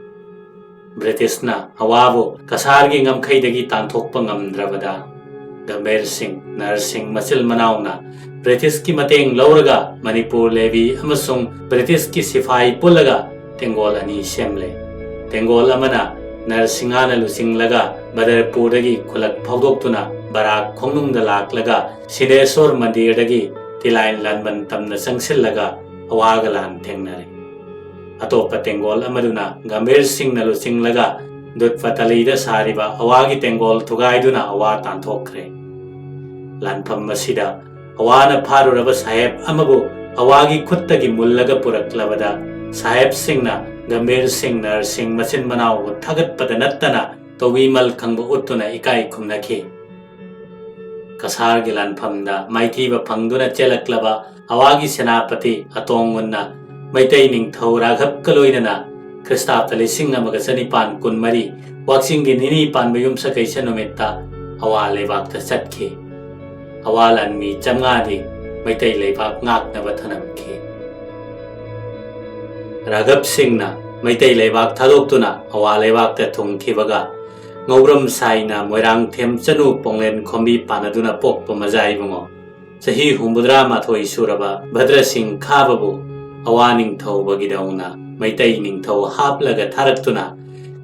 ꯕ꯭ꯔꯤꯇꯤꯁꯅ ꯑꯋꯥꯕꯨ ꯀꯁꯥꯔꯒꯤ ꯉꯝꯈꯩꯗꯒꯤ ꯇꯥꯟꯊꯣꯛꯄ ꯉꯝꯗ꯭ꯔꯕꯗ ꯒꯝꯚꯤꯔ ꯁꯤꯡ, ꯅꯔ ꯁꯤꯡ ꯃꯆꯤꯜ ꯃꯅꯥꯎꯅ ꯕ꯭ꯔꯤꯇꯤꯁꯀꯤ ꯃꯇꯦꯡ ꯂꯧꯔꯒ ꯃꯅꯤꯄꯨꯔ ꯂꯦꯚꯤ ꯑꯃꯁꯨꯡ ꯕ꯭ꯔꯤꯇꯤꯁꯀꯤ ꯁꯤꯐꯥꯏ ꯄꯨꯜꯂꯒ ꯇꯦꯡꯒꯣꯜ ꯑꯅꯤ ꯁꯦꯝꯂꯦ꯫ ꯇꯦꯡꯒꯣꯜ ꯑꯃꯅ ꯅꯔ ꯁꯤꯡꯍꯅ ꯂꯨꯆꯤꯡꯂꯒ ꯕꯗꯔꯄꯨꯔꯗꯒꯤ ꯈꯨꯂꯛ ꯐꯥꯎꯗꯣꯛꯇꯨꯅ ꯕꯔꯥꯛ ꯈꯣꯡꯅꯨꯡꯗ ꯂꯥꯛꯂꯒ ꯁꯤꯅꯦꯁꯣꯔ ꯃꯟꯗꯤꯔꯗꯒꯤ ꯇꯤꯂꯥꯏ ꯂꯥꯟꯕꯟ ꯇꯝꯅ ꯆꯪꯁꯤꯜꯂꯒ ꯑꯋꯥꯒ ꯂꯥꯟ ꯊꯦꯡꯅꯔꯦ꯫ ꯑꯇꯣꯞꯄ ꯇꯦꯡꯒꯣꯜ ꯑꯃꯗꯨꯅ ꯒꯝꯚꯤꯔ ꯁꯤꯡꯅ ꯂꯨꯆꯤꯡꯂꯒ ꯗꯨꯠꯄꯇꯂꯤꯗ ꯁꯥꯔꯤꯕ ꯑꯋꯥꯒꯤ ꯇꯦꯡꯒꯣꯜ ꯊꯨꯒꯥꯏꯗꯨꯅ ꯑꯋꯥ ꯇꯥꯟꯊꯣꯛꯈ꯭ꯔꯦ꯫ ꯂꯥꯟꯐꯝ ꯑꯁꯤꯗ ꯑꯋꯥꯅ ꯐꯥꯔꯨꯔꯕ ꯁꯥꯍꯦꯕ ꯑꯃꯕꯨ ꯑꯋꯥꯒꯤ ꯈꯨꯠꯇꯒꯤ ꯃꯨꯜꯂꯒ ꯄꯨꯔꯛꯂꯕꯗ ꯁꯥꯍꯦꯕꯁꯤꯡꯅ ꯒꯝꯚꯤꯔ ꯁꯤꯡ ꯅꯔꯁꯤꯡ ꯃꯆꯤꯟ ꯃꯅꯥꯎꯕꯨ ꯊꯥꯒꯠꯄꯗ ꯅꯠꯇꯅ ꯇꯧꯕꯤꯃꯜ ꯈꯪꯕ ꯎꯠꯇꯨꯅ ꯏꯀꯥꯏ ꯈꯨꯝꯅꯈꯤ꯫ ꯀꯁꯥꯔꯒꯤ ꯂꯥꯟꯐꯝꯗ ꯃꯥꯏꯊꯤꯕ ꯐꯪꯗꯨꯅ ꯆꯦꯜꯂꯛꯂꯕ ꯑꯋꯥꯒꯤ ꯁꯦꯅꯥꯄꯇꯤ ꯑꯇꯣꯡꯉꯨꯟꯅ ꯃꯩꯇꯩ ꯅꯤꯡꯊꯧ ꯔꯥꯘꯕꯀ ꯂꯣꯏꯅꯅ ꯈ꯭ꯔꯤꯁꯇꯥꯕꯗ ꯂꯤꯁꯤꯡ ꯑꯃꯒ ꯆꯅꯤꯄꯥꯟ ꯀꯨꯟꯃꯔꯤ ꯋꯥꯛꯆꯤꯡꯒꯤ ꯅꯤꯅꯤ ꯄꯥꯟꯕ ꯌꯨꯝꯁꯀꯩꯁ ꯅꯨꯃꯤꯠꯇ ꯑꯋꯥ ꯂꯩꯕꯥꯛꯇ ꯆꯠꯈꯤ꯫ ꯑꯋꯥ ꯂꯥꯟꯃꯤ ꯆꯥꯝꯃꯉꯥꯗꯤ ꯃꯩꯇꯩ ꯂꯩꯕꯥꯛ ꯉꯥꯛꯅꯕ ꯊꯅꯝꯈꯤ꯫ ꯔꯥꯘꯕ ꯁꯤꯡꯅ ꯃꯩꯇꯩ ꯂꯩꯕꯥꯛ ꯊꯥꯗꯣꯛꯇꯨꯅ ꯑꯋꯥ ꯂꯩꯕꯥꯛꯇ ꯊꯨꯡꯈꯤꯕꯒ ꯉꯧꯔꯝ ꯁꯥꯏꯅ ꯃꯣꯏꯔꯥꯡ ꯊꯦꯝꯆꯅꯨ ꯄꯣꯡꯂꯦꯟ ꯈꯣꯝꯕꯤ ꯄꯥꯟꯅꯗꯨꯅ ꯄꯣꯛꯄ ꯃꯖꯥ ꯏꯕꯨꯡꯉꯣ ꯆꯍꯤ ꯍꯨꯝꯐꯨꯇꯔꯥ ꯃꯥꯊꯣꯏ ꯁꯨꯔꯕ ꯚꯗ꯭ꯔ ꯁꯤꯡ ꯈꯥꯕꯕꯨ ꯑꯋꯥ ꯅꯤꯡꯊꯧꯕꯒꯤꯗꯧꯅ ꯃꯩꯇꯩ ꯅꯤꯡꯊꯧ ꯍꯥꯞꯂꯒ ꯊꯥꯔꯛꯇꯨꯅ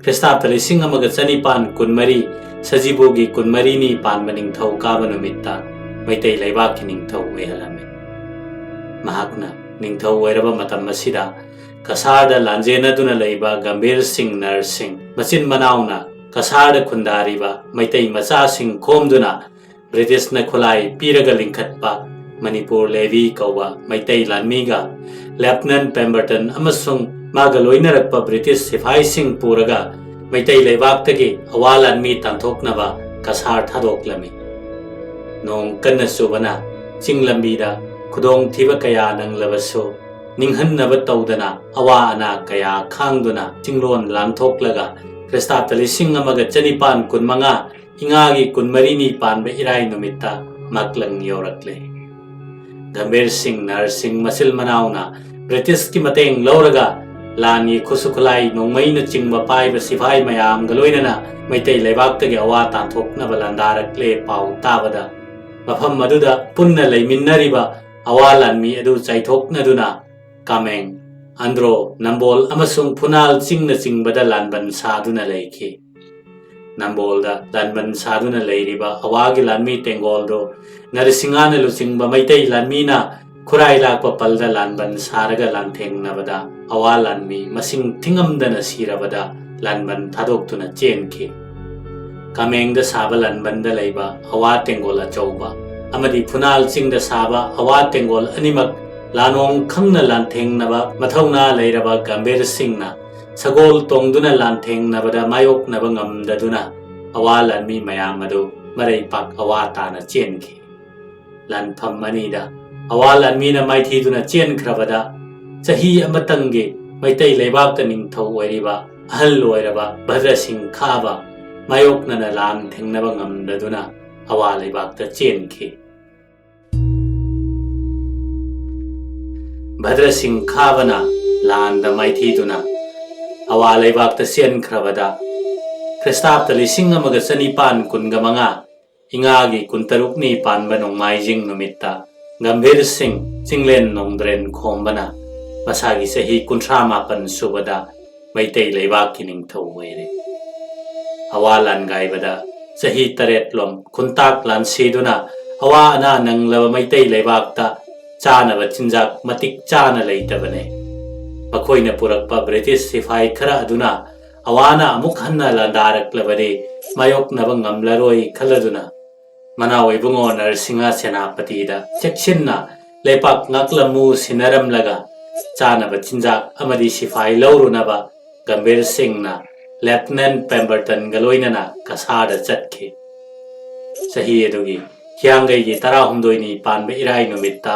ꯈ꯭ꯔꯤꯁꯇꯥꯕꯗ ꯂꯤꯁꯤꯡ ꯑꯃꯒ ꯆꯅꯤꯄꯥꯟ ꯀꯨꯟꯃꯔꯤ ꯁꯖꯤꯕꯨꯒꯤ ꯀꯨꯟꯃꯔꯤꯅꯤ ꯄꯥꯟꯕ ꯅꯤꯡꯊꯧ ꯀꯥꯕ ꯅꯨꯃꯤꯠꯇ ꯃꯩꯇꯩ ꯂꯩꯕꯥꯛꯀꯤ ꯅꯤꯡꯊꯧ ꯑꯣꯏꯍꯜꯂꯝꯃꯤ꯫ ꯃꯍꯥꯛꯅ ꯅꯤꯡꯊꯧ ꯑꯣꯏꯔꯕ ꯃꯇꯝ ꯑꯁꯤꯗ ꯀꯁꯥꯔꯗ ꯂꯥꯟꯖꯦꯟꯅꯗꯨꯅ ꯂꯩꯕ ꯒꯝꯚꯤꯔ ꯁꯤꯡ ꯅꯔꯁꯤꯡ ꯃꯆꯤꯟ ꯃꯅꯥꯎꯅ ꯀꯁꯥꯔꯗ ꯈꯨꯟꯗꯥꯔꯤꯕ ꯃꯩꯇꯩ ꯃꯆꯥꯁꯤꯡ ꯈꯣꯝꯗꯨꯅ ꯕ꯭ꯔꯤꯇꯤꯁꯅ ꯈꯨꯠꯂꯥꯏ ꯄꯤꯔꯒ ꯂꯤꯡꯈꯠꯄ ꯃꯅꯤꯄꯨꯔ ꯂꯦꯚꯤ ꯀꯧꯕ ꯃꯩꯇꯩ ꯂꯥꯟꯃꯤꯒ ꯂꯦꯞꯇꯅꯦꯟ ꯄꯦꯝꯕꯔꯇꯟ ꯑꯃꯁꯨꯡ ꯃꯥꯒ ꯂꯣꯏꯅꯔꯛꯄ ꯕ꯭ꯔꯤꯇꯤꯁ ꯁꯤꯐꯥꯏꯁꯤꯡ ꯄꯨꯔꯒ ꯃꯩꯇꯩ ꯂꯩꯕꯥꯛꯇꯒꯤ ꯑꯋꯥ ꯂꯥꯟꯃꯤ ꯇꯥꯟꯊꯣꯛꯅꯕ ꯀꯁꯥꯔ ꯊꯥꯗꯣꯛꯂꯝꯃꯤ꯫ ꯅꯣꯡ ꯀꯟꯅ ꯆꯨꯕꯅ ꯆꯤꯡ ꯂꯝꯕꯤꯗ ꯈꯨꯗꯣꯡꯊꯤꯕ ꯀꯌꯥ ꯅꯪꯂꯕꯁꯨ ꯅꯤꯡꯍꯟꯅꯕ ꯇꯧꯗꯅ ꯑꯋꯥ ꯑꯅꯥ ꯀꯌꯥ ꯈꯥꯡꯗꯨꯅ ꯆꯤꯡꯂꯣꯟ ꯂꯥꯟꯊꯣꯛꯂꯒ ꯈ꯭ꯔꯤꯁꯇꯥꯕꯗ ꯂꯤꯁꯤꯡ ꯑꯃꯒ ꯆꯅꯤꯄꯥꯟ ꯀꯨꯟꯃꯉꯥ ꯏꯉꯥꯒꯤ ꯀꯨꯟꯃꯔꯤꯅꯤ ꯄꯥꯟꯕ ꯏꯔꯥꯏ ꯅꯨꯃꯤꯠꯇ ꯃꯥꯛꯂꯪ ꯌꯧꯔꯛꯂꯦ꯫ ꯒꯝꯚꯤꯔ ꯁꯤꯡ ꯅꯔꯁꯤꯡ ꯃꯆꯤꯜ ꯃꯅꯥꯎꯅ ꯕ꯭ꯔꯤꯇꯤꯁꯀꯤ ꯃꯇꯦꯡ ꯂꯧꯔꯒ ꯂꯥꯟꯒꯤ ꯈꯨꯠꯁꯨ ꯈꯨꯠꯂꯥꯏ ꯅꯣꯡꯃꯩꯅꯆꯤꯡꯕ ꯄꯥꯏꯕ ꯁꯤꯐꯥꯏ ꯃꯌꯥꯝꯒ ꯂꯣꯏꯅꯅ ꯃꯩꯇꯩ ꯂꯩꯕꯥꯛꯇꯒꯤ ꯑꯋꯥ ꯇꯥꯟꯊꯣꯛꯅꯕ ꯂꯥꯟꯗꯥꯔꯛꯂꯦ ꯄꯥꯎ ꯇꯥꯕꯗ ꯃꯐꯝ ꯑꯗꯨꯗ ꯄꯨꯟꯅ ꯂꯩꯃꯤꯟꯅꯔꯤꯕ ꯑꯋꯥ ꯂꯥꯟꯃꯤ ꯑꯗꯨ ꯆꯥꯏꯊꯣꯛꯅꯗꯨꯅ ꯀꯥꯃꯦꯡ, ꯑꯟꯗ꯭ꯔꯣ, ꯅꯝꯕꯣꯜ ꯑꯃꯁꯨꯡ ꯐꯨꯅꯥꯜ ꯆꯤꯡꯅꯆꯤꯡꯕꯗ ꯂꯥꯟꯕꯟ ꯁꯥꯗꯨꯅ ꯂꯩꯈꯤ꯫ ꯅꯝꯕꯣꯜꯗ ꯂꯥꯟꯕꯟ ꯁꯥꯗꯨꯅ ꯂꯩꯔꯤꯕ ꯑꯋꯥꯒꯤ ꯂꯥꯟꯃꯤ ꯇꯦꯡꯒꯣꯜꯗꯨ ꯅꯔꯁꯤꯡꯍꯥꯅ ꯂꯨꯆꯤꯡꯕ ꯃꯩꯇꯩ ꯂꯥꯟꯃꯤꯅ ꯈꯨꯔꯥꯏ ꯂꯥꯛꯄ ꯄꯜꯗ ꯂꯥꯟꯕꯟ ꯁꯥꯔꯒ ꯂꯥꯟꯊꯦꯡꯅꯕꯗ ꯑꯋꯥ ꯂꯥꯟꯃꯤ ꯃꯁꯤꯡ ꯊꯤꯉꯝꯗꯅ ꯁꯤꯔꯕꯗ ꯂꯥꯟꯕꯟ ꯊꯥꯗꯣꯛꯇꯨꯅ ꯆꯦꯟꯈꯤ꯫ ꯀꯥꯃꯦꯡꯗ ꯁꯥꯕ ꯂꯥꯟꯕꯟꯗ ꯂꯩꯕ ꯑꯋꯥ ꯇꯦꯡꯒꯣꯜ ꯑꯆꯧꯕ ꯑꯃꯗꯤ ꯐꯨꯅꯥꯜ ꯆꯤꯡꯗ ꯁꯥꯕ ꯑꯋꯥ ꯇꯦꯡꯒꯣꯜ ꯑꯅꯤꯃꯛ ꯂꯥꯟꯑꯣꯡ ꯈꯪꯅ ꯂꯥꯟꯊꯦꯡꯅꯕ ꯃꯊꯧꯅꯥ ꯂꯩꯔꯕ ꯒꯝꯚꯤꯔ ꯁꯤꯡꯅ ꯁꯒꯣꯜ ꯇꯣꯡꯗꯨꯅ ꯂꯥꯟꯊꯦꯡꯅꯕꯗ ꯃꯥꯌꯣꯛꯅꯕ ꯉꯝꯗꯗꯨꯅ ꯑꯋꯥ ꯂꯥꯟꯃꯤ ꯃꯌꯥꯝ ꯑꯗꯨ ꯃꯔꯩꯄꯥꯛ ꯑꯋꯥ ꯇꯥꯅ ꯆꯦꯟꯈꯤ꯫ ꯂꯥꯟꯐꯝ ꯑꯅꯤꯗ ꯑꯋꯥ ꯂꯥꯟꯃꯤꯅ ꯃꯥꯏꯊꯤꯗꯨꯅ ꯆꯦꯟꯈ꯭ꯔꯕꯗ, ꯆꯍꯤ ꯑꯃꯇꯪꯒꯤ ꯃꯩꯇꯩ ꯂꯩꯕꯥꯛꯇ ꯅꯤꯡꯊꯧ ꯑꯣꯏꯔꯤꯕ ꯑꯍꯜ ꯑꯣꯏꯔꯕ ꯚꯗ꯭ꯔ ꯁꯤꯡ ꯈꯥꯕ ꯃꯥꯌꯣꯛꯅꯅ ꯂꯥꯟ ꯊꯦꯡꯅꯕ ꯉꯝꯗꯗꯨꯅ ꯑꯋꯥ ꯂꯩꯕꯥꯛꯇ ꯆꯦꯟꯈꯤ꯫ ꯚꯗ꯭ꯔ ꯁꯤꯡ ꯈꯥꯕꯅ ꯂꯥꯟꯗ ꯃꯥꯏꯊꯤꯗꯨꯅ ꯑꯋꯥ ꯂꯩꯕꯥꯛꯇ ꯆꯦꯟꯈ꯭ꯔꯕꯗ, ꯈ꯭ꯔꯤꯁꯇꯥꯕꯇ ꯂꯤꯁꯤꯡ ꯑꯃꯒ ꯆꯅꯤꯄꯥꯟ ꯀꯨꯟꯒ ꯃꯉꯥ ꯏꯉꯥꯒꯤ ꯀꯨꯟꯇꯔꯨꯛꯅꯤ ꯄꯥꯟꯕ ꯅꯣꯡꯃꯥꯏꯖꯤꯡ ꯅꯨꯃꯤꯠꯇ ꯒꯝꯚꯤꯔ ꯁꯤꯡ ꯆꯤꯡꯂꯦꯟ ꯅꯣꯡꯗ꯭ꯔꯦꯟ ꯈꯣꯝꯕꯅ ꯃꯁꯥꯒꯤ ꯆꯍꯤ ꯀꯨꯟꯊ꯭ꯔꯥ ꯃꯥꯄꯟ ꯁꯨꯕꯗ ꯃꯩꯇꯩ ꯂꯩꯕꯥꯛꯀꯤ ꯅꯤꯡꯊꯧ ꯑꯣꯏꯔꯦ꯫ ꯑꯋꯥ ꯂꯥꯟꯒꯥꯏꯕꯗ ꯆꯍꯤ ꯇꯔꯦꯠꯂꯣꯝ ꯈꯨꯟꯇꯥꯛ ꯂꯥꯟꯁꯤꯗꯨꯅ ꯑꯋꯥ ꯑꯅꯥ ꯅꯪꯂꯕ ꯃꯩꯇꯩ ꯂꯩꯕꯥꯛꯇ ꯆꯥꯅꯕ ꯆꯤꯟꯖꯥꯛ ꯃꯇꯤꯛ ꯆꯥꯅ ꯂꯩꯇꯕꯅꯤ꯫ ꯃꯈꯣꯏꯅ ꯄꯨꯔꯛꯄ ꯕ꯭ꯔꯤꯇꯤꯁ ꯁꯤꯐꯥꯏ ꯈꯔ ꯑꯗꯨꯅ ꯑꯋꯥꯅ ꯑꯃꯨꯛ ꯍꯟꯅ ꯂꯥꯟꯗꯥꯔꯛꯂꯕꯗꯤ ꯃꯥꯌꯣꯛꯅꯕ ꯉꯝꯂꯔꯣꯏ ꯈꯜꯂꯗꯨꯅ, ꯃꯅꯥꯎ ꯏꯕꯨꯡꯉꯣ ꯅꯔꯁꯤꯡꯍ ꯁꯦꯅꯥꯄꯇꯤꯗ ꯆꯦꯛꯁꯤꯟꯅ ꯂꯩꯄꯥꯛ ꯉꯥꯛꯂꯝꯃꯨ ꯁꯤꯟꯅꯔꯝꯂꯒ, ꯆꯥꯅꯕ ꯆꯤꯟꯖꯥꯛ ꯑꯃꯗꯤ ꯁꯤꯐꯥꯏ ꯂꯧꯔꯨꯅꯕ ꯒꯝꯚꯤꯔ ꯁꯤꯡꯅ ꯂꯦꯐꯇꯤꯅꯦꯟ ꯄꯦꯝꯕꯔꯇꯟꯒ ꯂꯣꯏꯅꯅ ꯀꯁꯥꯔꯗ ꯆꯠꯈꯤ꯫ ꯆꯍꯤ ꯑꯗꯨꯒꯤ ꯍꯤꯌꯥꯡꯒꯩꯒꯤ ꯇꯔꯥꯍꯨꯝꯗꯣꯏꯅꯤ ꯄꯥꯟꯕ ꯏꯔꯥꯏ ꯅꯨꯃꯤꯠꯇ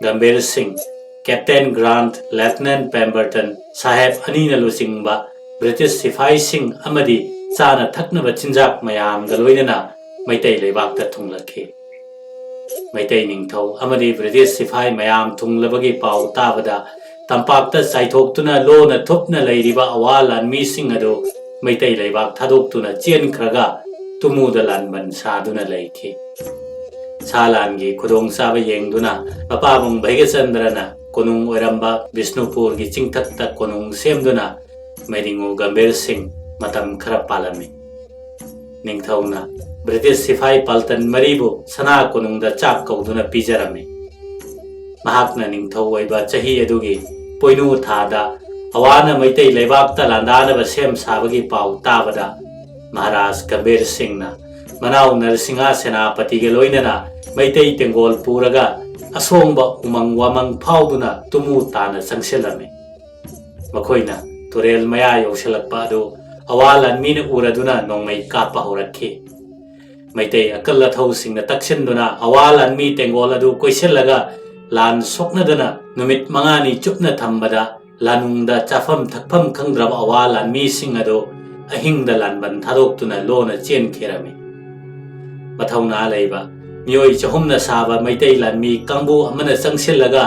ꯒꯝꯚꯤꯔ ꯁꯤꯡ, ꯀꯦꯞꯇꯦꯟ ꯒ꯭ꯔꯥꯟꯠ, ꯂꯦꯐꯇꯤꯅꯦꯟ ꯄꯦꯝꯕꯔꯇꯟ ꯁꯥꯍꯦꯕ ꯑꯅꯤꯅ ꯂꯨꯆꯤꯡꯕ ꯕ꯭ꯔꯤꯇꯤꯁ ꯁꯤꯐꯥꯏꯁꯤꯡ ꯑꯃꯗꯤ ꯆꯥꯅ ꯊꯛꯅꯕ ꯆꯤꯟꯖꯥꯛ ꯃꯌꯥꯝꯒ ꯂꯣꯏꯅꯅ ꯃꯩꯇꯩ ꯂꯩꯕꯥꯛꯇ ꯊꯨꯡꯂꯛꯈꯤ꯫ ꯃꯩꯇꯩ ꯅꯤꯡꯊꯧ ꯑꯃꯗꯤ ꯕ꯭ꯔꯤꯇꯤꯁ ꯁꯤꯐꯥꯏ ꯃꯌꯥꯝ ꯊꯨꯡꯂꯕꯒꯤ ꯄꯥꯎ ꯇꯥꯕꯗ, ꯇꯝꯄꯥꯛꯇ ꯆꯥꯏꯊꯣꯛꯇꯨꯅ ꯂꯣꯟꯅ ꯊꯨꯞꯅ ꯂꯩꯔꯤꯕ ꯑꯋꯥ ꯂꯥꯟꯃꯤꯁꯤꯡ ꯑꯗꯨ ꯃꯩꯇꯩ ꯂꯩꯕꯥꯛ ꯊꯥꯗꯣꯛꯇꯨꯅ ꯆꯦꯟꯈ꯭ꯔꯒ, ꯇꯨꯃꯨꯗ ꯂꯥꯟꯕꯟ ꯁꯥꯗꯨꯅ ꯂꯩꯈꯤ꯫ ꯁꯥ ꯂꯥꯟꯒꯤ ꯈꯨꯗꯣꯡꯆꯥꯕ ꯌꯦꯡꯗꯨꯅ, ꯃꯄꯥꯕꯨꯡ ꯚꯩꯒꯆꯟꯗ꯭ꯔꯅ ꯀꯣꯅꯨꯡ ꯑꯣꯏꯔꯝꯕ ꯕꯤꯁꯅꯨꯄꯨꯔꯒꯤ ꯆꯤꯡꯊꯛꯇ ꯀꯣꯅꯨꯡ ꯁꯦꯝꯗꯨꯅ ꯃꯩꯗꯤꯡꯉꯨ ꯒꯝꯚꯤꯔ ꯁꯤꯡ ꯃꯇꯝ ꯈꯔ ꯄꯥꯜꯂꯝꯃꯤ꯫ ꯅꯤꯡꯊꯧꯅ ꯕ꯭ꯔꯤꯇꯤꯁ ꯁꯤꯐꯥꯏ ꯄꯥꯜꯇꯟ ꯃꯔꯤꯕꯨ ꯁꯅꯥ ꯀꯣꯅꯨꯡꯗ ꯆꯥꯛ ꯀꯧꯗꯨꯅ ꯄꯤꯖꯔꯝꯃꯤ꯫ ꯃꯍꯥꯛꯅ ꯅꯤꯡꯊꯧ ꯑꯣꯏꯕ ꯆꯍꯤ ꯑꯗꯨꯒꯤ ꯄꯣꯏꯅꯨ ꯊꯥꯗ ꯑꯋꯥꯅ ꯃꯩꯇꯩ ꯂꯩꯕꯥꯛꯇ ꯂꯥꯟꯗꯥꯅꯕ ꯁꯦꯝ ꯁꯥꯕꯒꯤ ꯄꯥꯎ ꯇꯥꯕꯗ ꯃꯍꯥꯔꯥꯖ ꯒꯝꯚꯤꯔ ꯁꯤꯡꯅ ꯃꯅꯥꯎ ꯅꯔꯁꯤꯡꯍ ꯁꯦꯅꯥꯄꯇꯤꯒ ꯂꯣꯏꯅꯅ ꯃꯩꯇꯩ ꯇꯦꯡꯒꯣꯜ ꯄꯨꯔꯒ ꯑꯁꯣꯡꯕ ꯎꯃꯪ ꯋꯥꯃꯪ ꯐꯥꯎꯗꯨꯅ ꯇꯨꯃꯨ ꯇꯥꯅ ꯆꯪꯁꯤꯜꯂꯝꯃꯤ꯫ ꯃꯈꯣꯏꯅ ꯇꯨꯔꯦꯜ ꯃꯌꯥ ꯌꯧꯁꯤꯜꯂꯛꯄ ꯑꯗꯨ ꯑꯋꯥ ꯂꯥꯟꯃꯤꯅ ꯎꯔꯗꯨꯅ ꯅꯣꯡꯃꯩ ꯀꯥꯞꯄ ꯍꯧꯔꯛꯈꯤ꯫ ꯃꯩꯇꯩ ꯑꯀꯜ ꯑꯊꯧꯁꯤꯡꯅ ꯇꯛꯁꯤꯟꯗꯨꯅ ꯑꯋꯥ ꯂꯥꯟꯃꯤ ꯇꯦꯡꯒꯣꯜ ꯑꯗꯨ ꯀꯣꯏꯁꯤꯜꯂꯒ ꯂꯥꯟ ꯁꯣꯛꯅꯗꯅ ꯅꯨꯃꯤꯠ ꯃꯉꯥꯅꯤ ꯆꯨꯞꯅ ꯊꯝꯕꯗ ꯂꯥꯅꯨꯡꯗ ꯆꯥꯐꯝ ꯊꯛꯐꯝ ꯈꯪꯗ꯭ꯔꯕ ꯑꯋꯥ ꯂꯥꯟꯃꯤꯁꯤꯡ ꯑꯗꯨ ꯑꯍꯤꯡꯗ ꯂꯥꯟꯕꯟ ꯊꯥꯗꯣꯛꯇꯨꯅ ꯂꯣꯟꯅ ꯆꯦꯟꯈꯤꯔꯝꯃꯤ꯫ ꯃꯊꯧꯅꯥ ꯂꯩꯕ ꯃꯤꯑꯣꯏ ꯆꯍꯨꯝꯅ ꯁꯥꯕ ꯃꯩꯇꯩ ꯂꯥꯟꯃꯤ ꯀꯥꯡꯕꯨ ꯑꯃꯅ ꯆꯪꯁꯤꯜꯂꯒ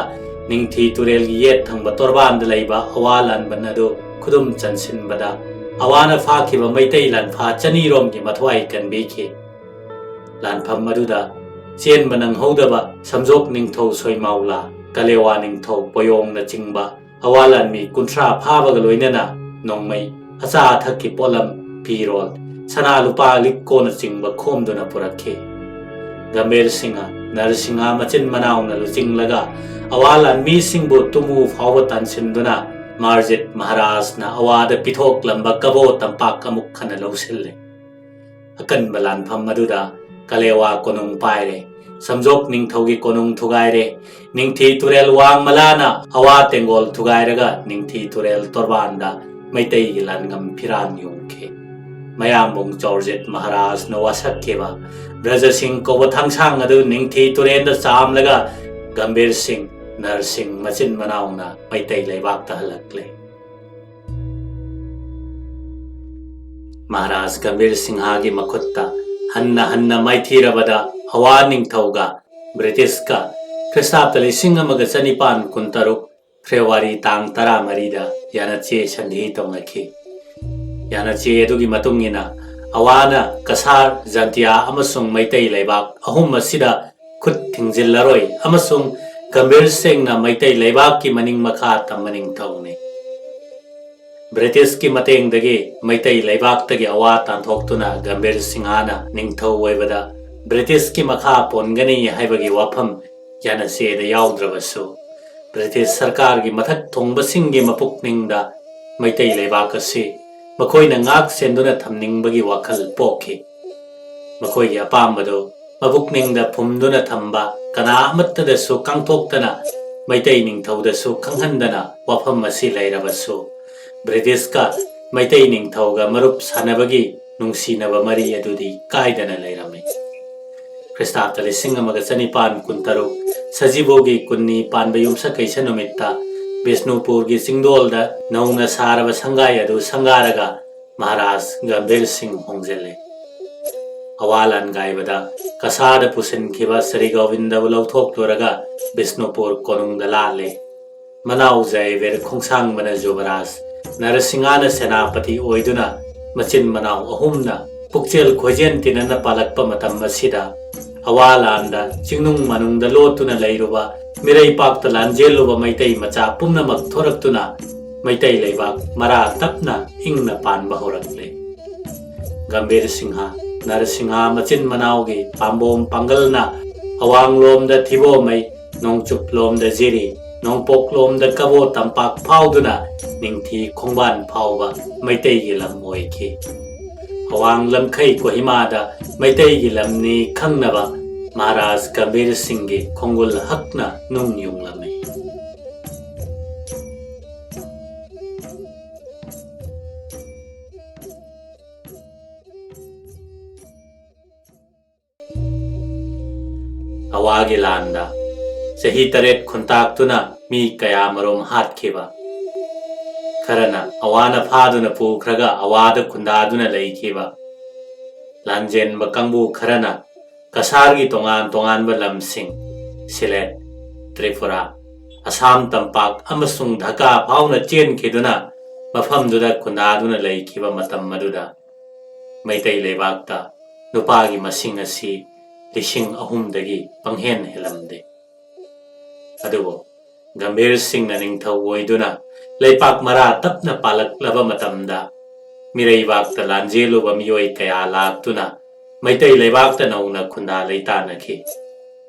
ꯅꯤꯡꯊꯤ ꯇꯨꯔꯦꯜꯒꯤ ꯌꯦꯠ ꯊꯪꯕ ꯇꯣꯔꯕꯥꯟꯗ ꯂꯩꯕ ꯑꯋꯥ ꯂꯥꯟꯕꯟ ꯑꯗꯨ ꯈꯨꯗꯨꯝ ꯆꯟꯁꯤꯟꯕꯗ ꯑꯋꯥꯅ ꯐꯥꯈꯤꯕ ꯃꯩꯇꯩ ꯂꯥꯟꯐꯥ ꯆꯅꯤꯔꯣꯝꯒꯤ ꯃꯊ꯭ꯋꯥꯏ ꯀꯟꯕꯤꯈꯤ꯫ ꯂꯥꯟꯐꯝ ꯑꯗꯨꯗ ꯆꯦꯟꯕ ꯅꯪꯍꯧꯗꯕ ꯁꯝꯖꯣꯛ ꯅꯤꯡꯊꯧ ꯁꯣꯏꯃꯥꯎꯂꯥ, ꯀꯂꯦꯋꯥ ꯅꯤꯡꯊꯧ ꯄꯣꯌꯣꯡꯅꯆꯤꯡꯕ ꯑꯋꯥ ꯂꯥꯟꯃꯤ ꯀꯨꯟꯊ꯭ꯔꯥ ꯐꯥꯕꯒ ꯂꯣꯏꯅꯅ ꯅꯣꯡꯃꯩ, ꯑꯆꯥ ꯑꯊꯛꯀꯤ ꯄꯣꯠꯂꯝ, ꯐꯤꯔꯣꯜ, ꯁꯅꯥ ꯂꯨꯄꯥ ꯂꯤꯛꯀꯣꯅꯆꯤꯡꯕ ꯈꯣꯝꯗꯨꯅ ꯄꯨꯔꯛꯈꯤ꯫ ꯒꯝꯚꯤꯔ ꯁꯤꯡꯍ, ꯅꯔꯁꯤꯡꯍ ꯃꯆꯤꯟ ꯃꯅꯥꯎꯅ ꯂꯨꯆꯤꯡꯂꯒ ꯑꯋꯥ ꯂꯥꯟꯃꯤꯁꯤꯡꯕꯨ ꯇꯨꯃꯨ ꯐꯥꯎꯕ ꯇꯥꯟꯁꯤꯟꯗꯨꯅ ꯃꯥꯔꯖꯤꯠ ꯃꯍꯥꯔꯥꯖꯅ ꯑꯋꯥꯗ ꯄꯤꯊꯣꯛꯂꯝꯕ ꯀꯕꯣ ꯇꯝꯄꯥꯛ ꯑꯃꯨꯛ ꯍꯟꯅ ꯂꯧꯁꯤꯜꯂꯦ꯫ ꯑꯀꯟꯕ ꯂꯥꯟꯐꯝ ꯑꯗꯨꯗ ꯀꯂꯦꯋꯥ ꯀꯣꯅꯨꯡ ꯄꯥꯏꯔꯦ, ꯁꯝꯖꯣꯛ ꯅꯤꯡꯊꯧꯒꯤ ꯀꯣꯅꯨꯡ ꯊꯨꯒꯥꯏꯔꯦ, ꯅꯤꯡꯊꯤ ꯇꯨꯔꯦꯜ ꯋꯥꯡꯃꯂꯥꯅ ꯑꯋꯥ ꯇꯦꯡꯒꯣꯜ ꯊꯨꯒꯥꯏꯔꯒ ꯅꯤꯡꯊꯤ ꯇꯨꯔꯦꯜ ꯇꯣꯔꯕꯥꯟꯗ ꯃꯩꯇꯩꯒꯤ ꯂꯥꯟꯉꯝ ꯐꯤꯔꯥꯟ ꯌꯨꯡꯈꯤ꯫ ꯃꯌꯥꯝꯕꯨꯡ ꯆꯧꯔꯖꯤꯠ ꯃꯍꯥꯔꯥꯖꯅ ꯋꯥꯁꯛꯈꯤꯕ ꯕ꯭ꯔꯖꯁꯤꯡ ꯀꯧꯕ ꯊꯥꯡꯁꯥꯡ ꯑꯗꯨ ꯅꯤꯡꯊꯤ ꯇꯨꯔꯦꯜꯗ ꯆꯥꯝꯂꯒ ꯒꯝꯚꯤꯔ ꯁꯤꯡ, ꯅꯔꯁꯤꯡ ꯃꯆꯤꯟ ꯃꯅꯥꯎꯅ ꯃꯩꯇꯩ ꯂꯩꯕꯥꯛꯇ ꯍꯜꯂꯛꯂꯦ꯫ ꯃꯍꯥꯔꯥꯖ ꯒꯝꯚꯤꯔ ꯁꯤꯡꯍꯒꯤ ꯃꯈꯨꯠꯇ ꯍꯟꯅ ꯍꯟꯅ ꯃꯥꯏꯊꯤꯔꯕꯗ ꯑꯋꯥ ꯅꯤꯡꯊꯧꯒ ꯕ꯭ꯔꯤꯇꯤꯁꯀ ꯈ꯭ꯔꯤꯁꯇꯥꯕꯇ ꯂꯤꯁꯤꯡ ꯑꯃꯒ ꯆꯅꯤꯄꯥꯟ ꯀꯨꯟꯇꯔꯨꯛ ꯐꯦꯕ꯭ꯔꯨꯋꯥꯔꯤ ꯇꯥꯡ ꯇꯔꯥꯃꯔꯤꯗ ꯌꯥꯅꯆꯦ ꯁꯟꯙꯤ ꯇꯧꯅꯈꯤ꯫ ꯌꯥꯅꯆꯦ ꯑꯗꯨꯒꯤ ꯃꯇꯨꯡ ꯏꯟꯅ ꯑꯋꯥꯅ ꯀꯁꯥꯔ, ꯖꯟꯇꯤꯌꯥ ꯑꯃꯁꯨꯡ ꯃꯩꯇꯩ ꯂꯩꯕꯥꯛ ꯑꯍꯨꯝ ꯑꯁꯤꯗ ꯈꯨꯠ ꯊꯤꯡꯖꯤꯜꯂꯔꯣꯏ ꯑꯃꯁꯨꯡ ꯒꯝꯚꯤꯔ ꯁꯤꯡꯅ ꯃꯩꯇꯩ ꯂꯩꯕꯥꯛꯀꯤ ꯃꯅꯤꯡ ꯃꯈꯥ ꯇꯝꯕ ꯅꯤꯡꯊꯧꯅꯤ꯫ ꯕ꯭ꯔꯤꯇꯤꯁꯀꯤ ꯃꯇꯦꯡꯗꯒꯤ ꯃꯩꯇꯩ ꯂꯩꯕꯥꯛꯇꯒꯤ ꯑꯋꯥ ꯇꯥꯟꯊꯣꯛꯇꯨꯅ ꯒꯝꯚꯤꯔ ꯁꯤꯡꯍꯅ ꯅꯤꯡꯊꯧ ꯑꯣꯏꯕꯗ ꯕ꯭ꯔꯤꯇꯤꯁꯀꯤ ꯃꯈꯥ ꯄꯣꯟꯒꯅꯤ ꯍꯥꯏꯕꯒꯤ ꯋꯥꯐꯝ ꯌꯥꯅꯆꯦꯗ ꯌꯥꯎꯗ꯭ꯔꯕꯁꯨ, ꯕ꯭ꯔꯤꯇꯤꯁ ꯁꯔꯀꯥꯔꯒꯤ ꯃꯊꯛ ꯊꯣꯡꯕꯁꯤꯡꯒꯤ ꯃꯄꯨꯛꯅꯤꯡꯗ ꯃꯩꯇꯩ ꯂꯩꯕꯥꯛ ꯑꯁꯤ ꯃꯈꯣꯏꯅ ꯉꯥꯛ ꯁꯦꯟꯗꯨꯅ ꯊꯝꯅꯤꯡꯕꯒꯤ ꯋꯥꯈꯜ ꯄꯣꯛꯈꯤ꯫ ꯃꯈꯣꯏꯒꯤ ꯑꯄꯥꯝꯕꯗꯨ ꯃꯄꯨꯛꯅꯤꯡꯗ ꯐꯨꯝꯗꯨꯅ ꯊꯝꯕ ꯀꯅꯥ ꯑꯃꯠꯇꯗꯁꯨ ꯀꯥꯡꯊꯣꯛꯇꯅ, ꯃꯩꯇꯩ ꯅꯤꯡꯊꯧꯗꯁꯨ ꯈꯪꯍꯟꯗꯅ ꯋꯥꯐꯝ ꯑꯁꯤ ꯂꯩꯔꯕꯁꯨ, ꯕ꯭ꯔꯤꯇꯤꯁꯀ ꯃꯩꯇꯩ ꯅꯤꯡꯊꯧꯒ ꯃꯔꯨꯞ ꯁꯥꯟꯅꯕꯒꯤ ꯅꯨꯡꯁꯤꯅꯕ ꯃꯔꯤ ꯑꯗꯨꯗꯤ ꯀꯥꯏꯗꯅ ꯂꯩꯔꯝꯃꯤ꯫ ꯈ꯭ꯔꯤꯁꯇꯥꯕꯗ ꯂꯤꯁꯤꯡ ꯑꯃꯒ ꯆꯅꯤꯄꯥꯟ ꯀꯨꯟꯇꯔꯨꯛ, ꯁꯖꯤꯕꯨꯒꯤ ꯀꯨꯟꯅꯤ ꯄꯥꯟꯕ ꯌꯨꯝꯁꯀꯩꯁ ꯅꯨꯃꯤꯠꯇ ꯕꯤꯁꯅꯨꯄꯨꯔꯒꯤ ꯆꯤꯡꯗꯣꯜꯗ ꯅꯧꯅ ꯁꯥꯔꯕ ꯁꯪꯒꯥꯏ ꯑꯗꯨ ꯁꯪꯒꯥꯔꯒ ꯃꯍꯥꯔꯥꯖ ꯒꯝꯚꯤꯔ ꯁꯤꯡ ꯍꯣꯡꯖꯤꯜꯂꯦ꯫ ꯑꯋꯥ ꯂꯥꯟꯒꯥꯏꯕꯗ ꯀꯁꯥꯗ ꯄꯨꯁꯤꯟꯈꯤꯕ ꯁ꯭ꯔꯤ ꯒꯣꯕꯤꯟꯗꯕꯨ ꯂꯧꯊꯣꯛꯂꯨꯔꯒ ꯕꯤꯁꯅꯨꯄꯨꯔ ꯀꯣꯅꯨꯡꯗ ꯂꯥꯠꯂꯦ꯫ ꯃꯅꯥꯎ ꯖꯌꯕꯤꯔ ꯈꯣꯡꯁꯥꯡꯕꯅ ꯖꯨꯕꯔꯥꯖ, ꯅꯔꯁꯤꯡꯍꯥꯅ ꯁꯦꯅꯥꯄꯇꯤ ꯑꯣꯏꯗꯨꯅ ꯃꯆꯤꯟ ꯃꯅꯥꯎ ꯑꯍꯨꯝꯅ ꯄꯨꯛꯆꯦꯜ ꯈꯣꯏꯖꯦꯟ ꯇꯤꯟꯅꯅ ꯄꯥꯜꯂꯛꯄ ꯃꯇꯝ ꯑꯁꯤꯗ, ꯑꯋꯥ ꯂꯥꯟꯗ ꯆꯤꯡꯅꯨꯡ ꯃꯅꯨꯡꯗ ꯂꯣꯠꯇꯨꯅ ꯂꯩꯔꯨꯕ, ꯃꯤꯔꯩꯄꯥꯛꯇ ꯂꯥꯟꯖꯦꯜꯂꯨꯕ ꯃꯩꯇꯩ ꯃꯆꯥ ꯄꯨꯝꯅꯃꯛ ꯊꯣꯔꯛꯇꯨꯅ ꯃꯩꯇꯩ ꯂꯩꯕꯥꯛ ꯃꯔꯥ ꯇꯞꯅ ꯏꯪꯅ ꯄꯥꯟꯕ ꯍꯧꯔꯛꯂꯦ꯫ ꯒꯝꯚꯤꯔ ꯁꯤꯡꯍ, ꯅꯔꯁꯤꯡꯍ ꯃꯆꯤꯟ ꯃꯅꯥꯎꯒꯤ ꯄꯥꯝꯕꯣꯝ ꯄꯥꯡꯒꯜꯅ ꯑꯋꯥꯡꯂꯣꯝꯗ ꯊꯤꯕꯣꯃꯩ, ꯅꯣꯡꯆꯨꯞꯂꯣꯝꯗ ꯖꯤꯔꯤ, ꯅꯣꯡꯄꯣꯛꯂꯣꯝꯗ ꯀꯕꯣ ꯇꯝꯄꯥꯛ ꯐꯥꯎꯗꯨꯅ ꯅꯤꯡꯊꯤ ꯈꯣꯡꯕꯥꯟ ꯐꯥꯎꯕ ꯃꯩꯇꯩꯒꯤ ꯂꯝ ꯑꯣꯏꯈꯤ꯫ ꯑꯋꯥꯡ ꯂꯝꯈꯩ ꯀꯣꯍꯤꯃꯥꯗ ꯃꯩꯇꯩꯒꯤ ꯂꯝꯅꯤ ꯈꯪꯅꯕ ꯃꯍꯥꯔꯥꯖ ꯒꯝꯚꯤꯔ ꯁꯤꯡꯒꯤ ꯈꯣꯡꯒꯨꯜ ꯍꯛꯅ ꯅꯨꯡ ꯌꯨꯡꯂꯝꯃꯤ꯫ ꯑꯋꯥꯒꯤ ꯂꯥꯟꯗ ꯆꯍꯤ ꯇꯔꯦꯠ ꯈꯨꯟꯇꯥꯛꯇꯨꯅ ꯃꯤ ꯀꯌꯥ ꯃꯔꯨꯝ ꯍꯥꯠꯈꯤꯕ, ꯈꯔꯅ ꯑꯋꯥꯅ ꯐꯥꯗꯨꯅ ꯄꯨꯈ꯭ꯔꯒ ꯑꯋꯥꯗ ꯈꯨꯟꯗꯥꯗꯨꯅ ꯂꯩꯈꯤꯕ, ꯂꯥꯟꯖꯦꯟꯕ ꯀꯥꯡꯕꯨ ꯈꯔꯅ ꯀꯁꯥꯔꯒꯤ ꯇꯣꯉꯥꯟ ꯇꯣꯉꯥꯟꯕ ꯂꯝꯁꯤꯡ, ꯁꯤꯂꯦꯠ, ꯇ꯭ꯔꯤꯄꯨꯔꯥ, ꯑꯁꯥꯝ ꯇꯝꯄꯥꯛ ꯑꯃꯁꯨꯡ ꯙꯥꯀꯥ ꯐꯥꯎꯅ ꯆꯦꯟꯈꯤꯗꯨꯅ ꯃꯐꯝꯗꯨꯗ ꯈꯨꯟꯗꯥꯗꯨꯅ ꯂꯩꯈꯤꯕ ꯃꯇꯝ ꯑꯗꯨꯗ ꯃꯩꯇꯩ ꯂꯩꯕꯥꯛꯇ ꯅꯨꯄꯥꯒꯤ ꯃꯁꯤꯡ ꯑꯁꯤ ꯂꯤꯁꯤꯡ ꯑꯍꯨꯝꯗꯒꯤ ꯄꯪꯍꯦꯟ ꯍꯦꯜꯂꯝꯗꯦ꯫ ꯑꯗꯨꯕꯨ ꯒꯝꯚꯤꯔ ꯁꯤꯡꯅ ꯅꯤꯡꯊꯧ ꯑꯣꯏꯗꯨꯅ ꯂꯩꯄꯥꯛ ꯃꯔꯥ ꯇꯞꯅ ꯄꯥꯜꯂꯛꯂꯕ ꯃꯇꯝꯗ ꯃꯤꯔꯩꯕꯥꯛꯇ ꯂꯥꯟꯖꯦꯜꯂꯨꯕ ꯃꯤꯑꯣꯏ ꯀꯌꯥ ꯂꯥꯛꯇꯨꯅ ꯃꯩꯇꯩ ꯂꯩꯕꯥꯛꯇ ꯅꯧꯅ ꯈꯨꯟꯗꯥ ꯂꯩꯇꯥꯅꯈꯤ꯫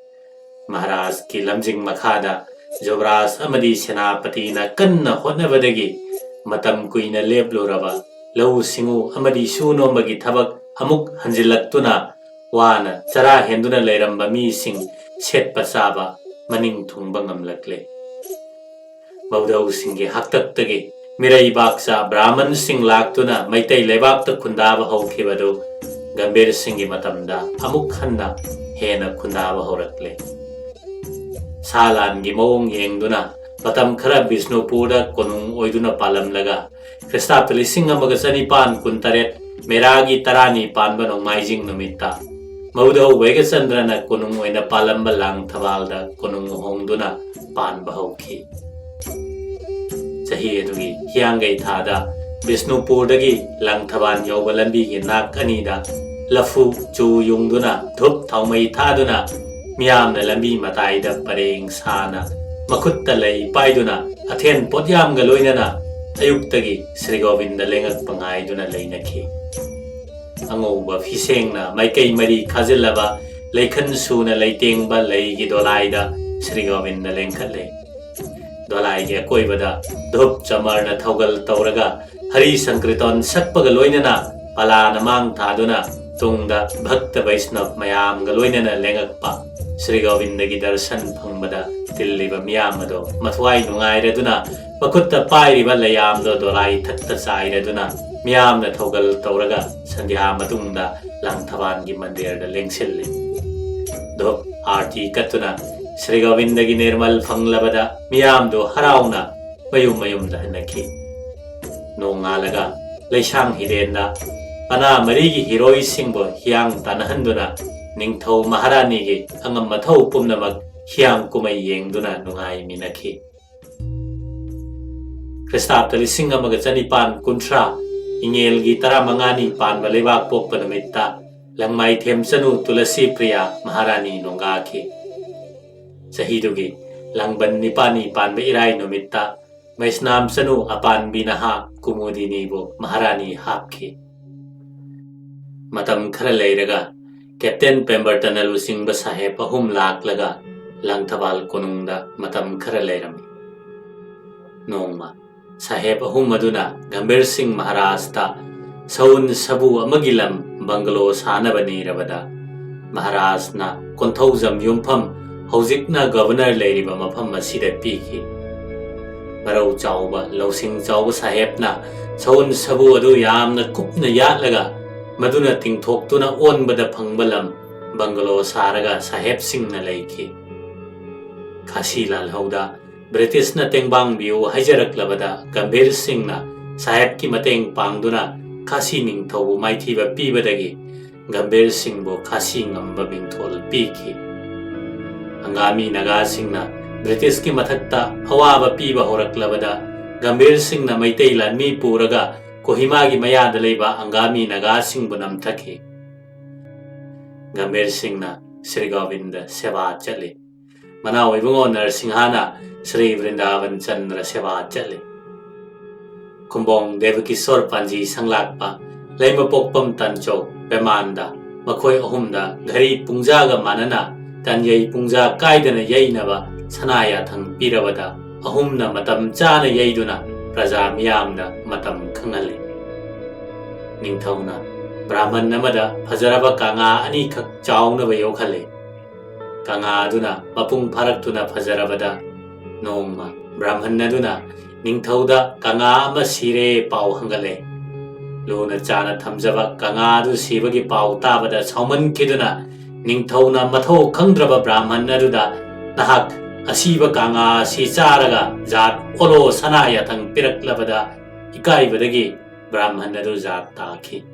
ꯃꯍꯥꯔꯥꯖꯀꯤ ꯂꯝꯖꯤꯡ ꯃꯈꯥꯗ ꯖꯨꯕꯔꯥꯖ ꯑꯃꯗꯤ ꯁꯦꯅꯥꯄꯇꯤꯅ ꯀꯟꯅ ꯍꯣꯠꯅꯕꯗꯒꯤ ꯃꯇꯝ ꯀꯨꯏꯅ ꯂꯦꯞꯂꯨꯔꯕ ꯂꯧꯎ ꯁꯤꯡꯎ ꯑꯃꯗꯤ ꯁꯨ ꯅꯣꯝꯕꯒꯤ ꯊꯕꯛ ꯑꯃꯨꯛ ꯍꯟꯖꯤꯜꯂꯛꯇꯨꯅ ꯋꯥꯅ ꯆꯔꯥ ꯍꯦꯟꯗꯨꯅ ꯂꯩꯔꯝꯕ ꯃꯤꯁꯤꯡ ꯁꯦꯠꯄ ꯆꯥꯕ ꯃꯅꯤꯡ ꯊꯨꯡꯕ ꯉꯝꯂꯛꯂꯦ꯫ ꯃꯧꯙꯧꯁꯤꯡꯒꯤ ꯍꯥꯛꯇꯛꯇꯒꯤ ꯃꯤꯔꯩꯕꯥꯛꯆꯥ ꯕ꯭ꯔꯥꯍꯃꯟꯁꯤꯡ ꯂꯥꯛꯇꯨꯅ ꯃꯩꯇꯩ ꯂꯩꯕꯥꯛꯇ ꯈꯨꯟꯗꯥꯕ ꯍꯧꯈꯤꯕꯗꯨ ꯒꯝꯚꯤꯔ ꯁꯤꯡꯒꯤ ꯃꯇꯝꯗ ꯑꯃꯨꯛ ꯍꯟꯅ ꯍꯦꯟꯅ ꯈꯨꯟꯗꯥꯕ ꯍꯧꯔꯛꯂꯦ꯫ ꯁꯥ ꯂꯥꯟꯒꯤ ꯃꯑꯣꯡ ꯌꯦꯡꯗꯨꯅ ꯃꯇꯝ ꯈꯔ ꯕꯤꯁꯅꯨꯄꯨꯔꯗ ꯀꯣꯅꯨꯡ ꯑꯣꯏꯗꯨꯅ ꯄꯥꯜꯂꯝꯂꯒ ꯈ꯭ꯔꯤꯁꯇꯥꯕꯗ ꯂꯤꯁꯤꯡ ꯑꯃꯒ ꯆꯅꯤꯄꯥꯟ ꯀꯨꯟꯇꯔꯦꯠ ꯃꯦꯔꯥꯒꯤ ꯇꯔꯥꯅꯤ ꯄꯥꯟꯕ ꯅꯣꯡꯃꯥꯏꯖꯤꯡ ꯅꯨꯃꯤꯠꯇ ꯃꯧꯙꯧ ꯕꯩꯒꯆꯟꯗ꯭ꯔꯅ ꯀꯣꯅꯨꯡ ꯑꯣꯏꯅ ꯄꯥꯜꯂꯝꯕ ꯂꯥꯡꯊꯕꯥꯜꯗ ꯀꯣꯅꯨꯡ ꯍꯣꯡꯗꯨꯅ ꯄꯥꯟꯕ ꯍꯧꯈꯤ꯫ ꯆꯍꯤ ꯑꯗꯨꯒꯤ ꯍꯤꯌꯥꯡꯒꯩ ꯊꯥꯗ ꯕꯤꯁꯅꯨꯄꯨꯔꯗꯒꯤ ꯂꯥꯡꯊꯕꯥꯜ ꯌꯧꯕ ꯂꯝꯕꯤꯒꯤ ꯅꯥꯛ ꯑꯅꯤꯗ ꯂꯐꯨ ꯆꯨ ꯌꯨꯡꯗꯨꯅ ꯙꯨꯞ ꯊꯥꯎꯃꯩ ꯊꯥꯗꯨꯅ ꯃꯤꯌꯥꯝꯅ ꯂꯝꯕꯤ ꯃꯇꯥꯏꯗ ꯄꯔꯦꯡ ꯁꯥꯅ ꯃꯈꯨꯠꯇ ꯂꯩ ꯄꯥꯏꯗꯨꯅ ꯑꯊꯦꯟ ꯄꯣꯠꯌꯥꯝꯒ ꯂꯣꯏꯅꯅ ꯑꯌꯨꯛꯇꯒꯤ ꯁ꯭ꯔꯤ ꯒꯣꯕꯤꯟꯗ ꯂꯦꯡꯉꯛꯄ ꯉꯥꯏꯗꯨꯅ ꯂꯩꯅꯈꯤ꯫ ꯑꯉꯧꯕ ꯐꯤꯁꯦꯡꯅ ꯃꯥꯏꯀꯩ ꯃꯔꯤ ꯈꯥꯖꯤꯜꯂꯕ ꯂꯩꯈꯟ ꯁꯨꯅ ꯂꯩꯇꯦꯡꯕ ꯂꯩꯒꯤ ꯗꯣꯂꯥꯏꯗ ꯁ꯭ꯔꯤ ꯒꯣꯕꯤꯟꯗ ꯂꯦꯡꯈꯠꯂꯦ꯫ ꯗꯣꯂꯥꯏꯒꯤ ꯑꯀꯣꯏꯕꯗ ꯙꯨꯞ ꯆꯃꯔꯅ ꯊꯧꯒꯜ ꯇꯧꯔꯒ ꯍꯔꯤ ꯁꯪꯀ꯭ꯔꯤꯇꯣꯟ ꯁꯛꯄꯒ ꯂꯣꯏꯅꯅ ꯄꯂꯥꯅ ꯃꯥꯡ ꯊꯥꯗꯨꯅ ꯇꯨꯡꯗ ꯚꯛꯇ ꯕꯩꯁꯅꯕ ꯃꯌꯥꯝꯒ ꯂꯣꯏꯅꯅ ꯂꯦꯡꯉꯛꯄ ꯁ꯭ꯔꯤ ꯒꯣꯕꯤꯟꯗꯒꯤ ꯗꯔꯁꯟ ꯐꯪꯕꯗ ꯇꯤꯜꯂꯤꯕ ꯃꯤꯌꯥꯝ ꯑꯗꯣ ꯃꯊ꯭ꯋꯥꯏ ꯅꯨꯡꯉꯥꯏꯔꯗꯨꯅ ꯃꯈꯨꯠꯇ ꯄꯥꯏꯔꯤꯕ ꯂꯩꯌꯥꯝꯗꯣ ꯗꯣꯂꯥꯏ ꯊꯛꯇ ꯆꯥꯏꯔꯗꯨꯅ ꯃꯤꯌꯥꯝꯅ ꯊꯧꯒꯜ ꯇꯧꯔꯒ ꯁꯟꯙ꯭ꯌꯥ ꯃꯇꯨꯡꯗ ꯂꯥꯡꯊꯕꯥꯜꯒꯤ ꯃꯟꯗꯤꯔꯗ ꯂꯦꯡꯁꯤꯜꯂꯤ꯫ ꯙꯨꯞ ꯑꯥꯔꯇꯤ ꯀꯠꯇꯨꯅ ꯁ꯭ꯔꯤ ꯒꯣꯕꯤꯟꯗꯒꯤ ꯅꯤꯔꯃꯜ ꯐꯪꯂꯕꯗ ꯃꯤꯌꯥꯝꯗꯨ ꯍꯔꯥꯎꯅ ꯃꯌꯨꯝ ꯃꯌꯨꯝꯗ ꯍꯟꯅꯈꯤ꯫ ꯅꯣꯡꯉꯥꯜꯂꯒ ꯂꯩꯁꯥꯡ ꯍꯤꯔꯦꯟꯗ ꯄꯅꯥ ꯃꯔꯤꯒꯤ ꯍꯤꯔꯣꯏꯁꯤꯡꯕꯨ ꯍꯤꯌꯥꯡ ꯇꯥꯟꯅꯍꯟꯗꯨꯅ ꯅꯤꯡꯊꯧ ꯃꯍꯥꯔꯥꯅꯤꯒꯤ ꯑꯉꯝ ꯑꯊꯧ ꯄꯨꯝꯅꯃꯛ ꯍꯤꯌꯥꯡ ꯀꯨꯝꯍꯩ ꯌꯦꯡꯗꯨꯅ ꯅꯨꯡꯉꯥꯏꯃꯤꯟꯅꯈꯤ꯫ ꯈ꯭ꯔꯤꯁꯇꯥꯕꯗ ꯂꯤꯁꯤꯡ ꯑꯃꯒ ꯆꯅꯤꯄꯥꯟ ꯀꯨꯟꯊ꯭ꯔꯥ ꯏꯉꯦꯜꯒꯤ ꯇꯔꯥꯃꯉꯥꯅꯤ ꯄꯥꯟꯕ ꯂꯩꯕꯥꯛ ꯄꯣꯛꯄ ꯅꯨꯃꯤꯠꯇ ꯂꯪꯃꯥꯏ ꯊꯦꯝꯆꯅꯨ ꯇꯨꯂꯁꯤ ꯄ꯭ꯔꯤꯌꯥ ꯃꯍꯥꯔꯥꯅꯤ ꯅꯣꯡꯒꯥꯈꯤ꯫ ꯆꯍꯤꯗꯨꯒꯤ ꯂꯥꯡꯕꯟ ꯅꯤꯄꯥꯜꯅꯤ ꯄꯥꯟꯕ ꯏꯔꯥꯏ ꯅꯨꯃꯤꯠꯇ ꯃꯩꯁꯅꯥꯝ ꯆꯅꯨ ꯑꯄꯥꯟꯕꯤ ꯅꯍꯥ ꯀꯨꯃꯨꯗꯤꯅꯤꯕꯨ ꯃꯍꯥꯔꯥꯅꯤ ꯍꯥꯞꯈꯤ꯫ ꯃꯇꯝ ꯈꯔ ꯂꯩꯔꯒ ꯀꯦꯞꯇꯦꯟ ꯄꯦꯝꯕꯔꯇꯟꯅ ꯂꯨꯆꯤꯡꯕ ꯁꯥꯍꯦꯕ ꯑꯍꯨꯝ ꯂꯥꯛꯂꯒ ꯂꯥꯡꯊꯕꯥꯜ ꯀꯣꯅꯨꯡꯗ ꯃꯇꯝ ꯈꯔ ꯂꯩꯔꯝꯃꯤ꯫ ꯅꯣꯡꯃ ꯁꯥꯍꯦꯕ ꯑꯍꯨꯝ ꯑꯗꯨꯅ ꯒꯝꯚꯤꯔ ꯁꯤꯡ ꯃꯍꯥꯔꯥꯖꯇ ꯁꯎꯟ ꯁꯥꯕꯨ ꯑꯃꯒꯤ ꯂꯝ ꯕꯪꯒꯂꯣ ꯁꯥꯅꯕ ꯅꯤꯔꯕꯗ, ꯃꯍꯥꯔꯥꯖꯅ ꯀꯣꯟꯊꯧꯖꯝ ꯌꯨꯝꯐꯝ, ꯍꯧꯖꯤꯛꯅ ꯒꯚꯔꯅꯔ ꯂꯩꯔꯤꯕ ꯃꯐꯝ ꯑꯁꯤꯗ ꯄꯤꯈꯤ꯫ ꯃꯔꯧ ꯆꯥꯎꯕ, ꯂꯧꯁꯤꯡ ꯆꯥꯎꯕ ꯁꯥꯍꯦꯕꯅ ꯁꯎꯟ ꯁꯥꯕꯨ ꯑꯗꯨ ꯌꯥꯝꯅ ꯀꯨꯞꯅ ꯌꯥꯠꯂꯒ, ꯃꯗꯨꯅ ꯇꯤꯡꯊꯣꯛꯇꯨꯅ ꯑꯣꯟꯕꯗ ꯐꯪꯕ ꯂꯝ ꯕꯪꯒꯂꯣ ꯁꯥꯔꯒ ꯁꯥꯍꯦꯕꯁꯤꯡꯅ ꯂꯩꯈꯤ꯫ ꯈꯥꯁꯤ ꯂꯥꯜꯍꯧꯗ ꯕ꯭ꯔꯤꯇꯤꯁꯅ ꯇꯦꯡꯕꯥꯡꯕꯤꯌꯨ ꯍꯥꯏꯖꯔꯛꯂꯕꯗ, ꯒꯝꯚꯤꯔ ꯁꯤꯡꯅ ꯁꯥꯍꯦꯕꯀꯤ ꯃꯇꯦꯡ ꯄꯥꯡꯗꯨꯅ ꯈꯥꯁꯤ ꯅꯤꯡꯊꯧꯕꯨ ꯃꯥꯏꯊꯤꯕ ꯄꯤꯕꯗꯒꯤ ꯒꯝꯚꯤꯔ ꯁꯤꯡꯕꯨ ꯈꯥꯁꯤ ꯉꯝꯕ ꯃꯤꯡꯊꯣꯜ ꯄꯤꯈꯤ꯫ ꯑꯪꯒꯥꯃꯤ ꯅꯥꯒꯥꯁꯤꯡꯅ ꯕ꯭ꯔꯤꯇꯤꯁꯀꯤ ꯃꯊꯛꯇ ꯑꯋꯥꯕ ꯄꯤꯕ ꯍꯧꯔꯛꯂꯕꯗ, ꯒꯝꯚꯤꯔ ꯁꯤꯡꯅ ꯃꯩꯇꯩ ꯂꯥꯟꯃꯤ ꯄꯨꯔꯒ ꯀꯣꯍꯤꯃꯥꯒꯤ ꯃꯌꯥꯗ ꯂꯩꯕ ꯑꯪꯒꯥꯃꯤ ꯅꯥꯒꯥꯁꯤꯡꯕꯨ ꯅꯝꯊꯈꯤ꯫ ꯒꯝꯚꯤꯔ ꯁꯤꯡꯅ ꯁ꯭ꯔꯤ ꯒꯣꯕꯤꯟꯗ ꯁꯦꯕꯥ ꯆꯠꯂꯤ꯫ ꯃꯅꯥꯎ ꯏꯕꯨꯡꯉꯣ ꯅꯔꯁꯤꯡꯍꯥꯅ ꯁ꯭ꯔꯤ ꯕ꯭ꯔꯤꯟꯗꯥꯕꯟ ꯆꯟꯗ꯭ꯔ ꯁꯦꯕꯥ ꯆꯠꯂꯤ꯫ ꯈꯨꯝꯕꯣꯡ ꯗꯦꯕꯀꯤꯁꯣꯔ ꯄꯥꯟꯖꯤ ꯁꯪꯂꯥꯛꯄ, ꯂꯩꯃꯄꯣꯛꯄꯝ ꯇꯥꯟꯆꯧ, ꯄꯦꯃꯥꯟꯗ, ꯃꯈꯣꯏ ꯑꯍꯨꯝꯗ ꯘꯔꯤ ꯄꯨꯡꯖꯥꯒ ꯃꯥꯟꯅꯅ ꯇꯟꯌꯩ ꯄꯨꯡꯖꯥ ꯀꯥꯏꯗꯅ ꯌꯩꯅꯕ ꯁꯅꯥ ꯌꯥꯊꯪ ꯄꯤꯔꯕꯗ, ꯑꯍꯨꯝꯅ ꯃꯇꯝ ꯆꯥꯅ ꯌꯩꯗꯨꯅ ꯄ꯭ꯔꯖꯥ ꯃꯤꯌꯥꯝꯗ ꯃꯇꯝ ꯈꯪꯍꯜꯂꯤ꯫ ꯅꯤꯡꯊꯧꯅ ꯕ꯭ꯔꯥꯍꯃꯟ ꯑꯃꯗ ꯐꯖꯔꯕ ꯀꯪꯉꯥ ꯑꯅꯤꯈꯛ ꯆꯥꯎꯅꯕ ꯌꯣꯛꯍꯜꯂꯤ꯫ ꯀꯪꯉꯥ ꯑꯗꯨꯅ ꯃꯄꯨꯡ ꯐꯥꯔꯛꯇꯨꯅ ꯐꯖꯔꯕꯗ, ꯅꯣꯡꯃ ꯕ꯭ꯔꯥꯍꯃꯟ ꯑꯗꯨꯅ ꯅꯤꯡꯊꯧꯗ ꯀꯪꯉꯥ ꯑꯃ ꯁꯤꯔꯦ ꯄꯥꯎ ꯍꯪꯒꯠꯂꯦ꯫ ꯂꯨꯅ ꯆꯥꯅ ꯊꯝꯖꯕ ꯀꯪꯉꯥ ꯑꯗꯨ ꯁꯤꯕꯒꯤ ꯄꯥꯎ ꯇꯥꯕꯗ ꯁꯥꯎꯃꯟꯈꯤꯗꯨꯅ, ꯅꯤꯡꯊꯧꯅ ꯃꯊꯧ ꯈꯪꯗ꯭ꯔꯕ ꯕ꯭ꯔꯥꯍꯃꯟ ꯑꯗꯨꯗ, "ꯅꯍꯥꯛ ꯑꯁꯤꯕ ꯀꯪꯉꯥ ꯑꯁꯤ ꯆꯥꯔꯒ ꯖꯥꯠ ꯑꯣꯜꯂꯣ ꯁꯅꯥ ꯌꯥꯊꯪ ꯄꯤꯔꯛꯂꯕꯗ" ꯏꯀꯥꯏꯕꯗꯒꯤ ꯕ꯭ꯔꯥꯍꯃꯟ ꯑꯗꯨ ꯖꯥꯠ ꯇꯥꯈꯤ꯫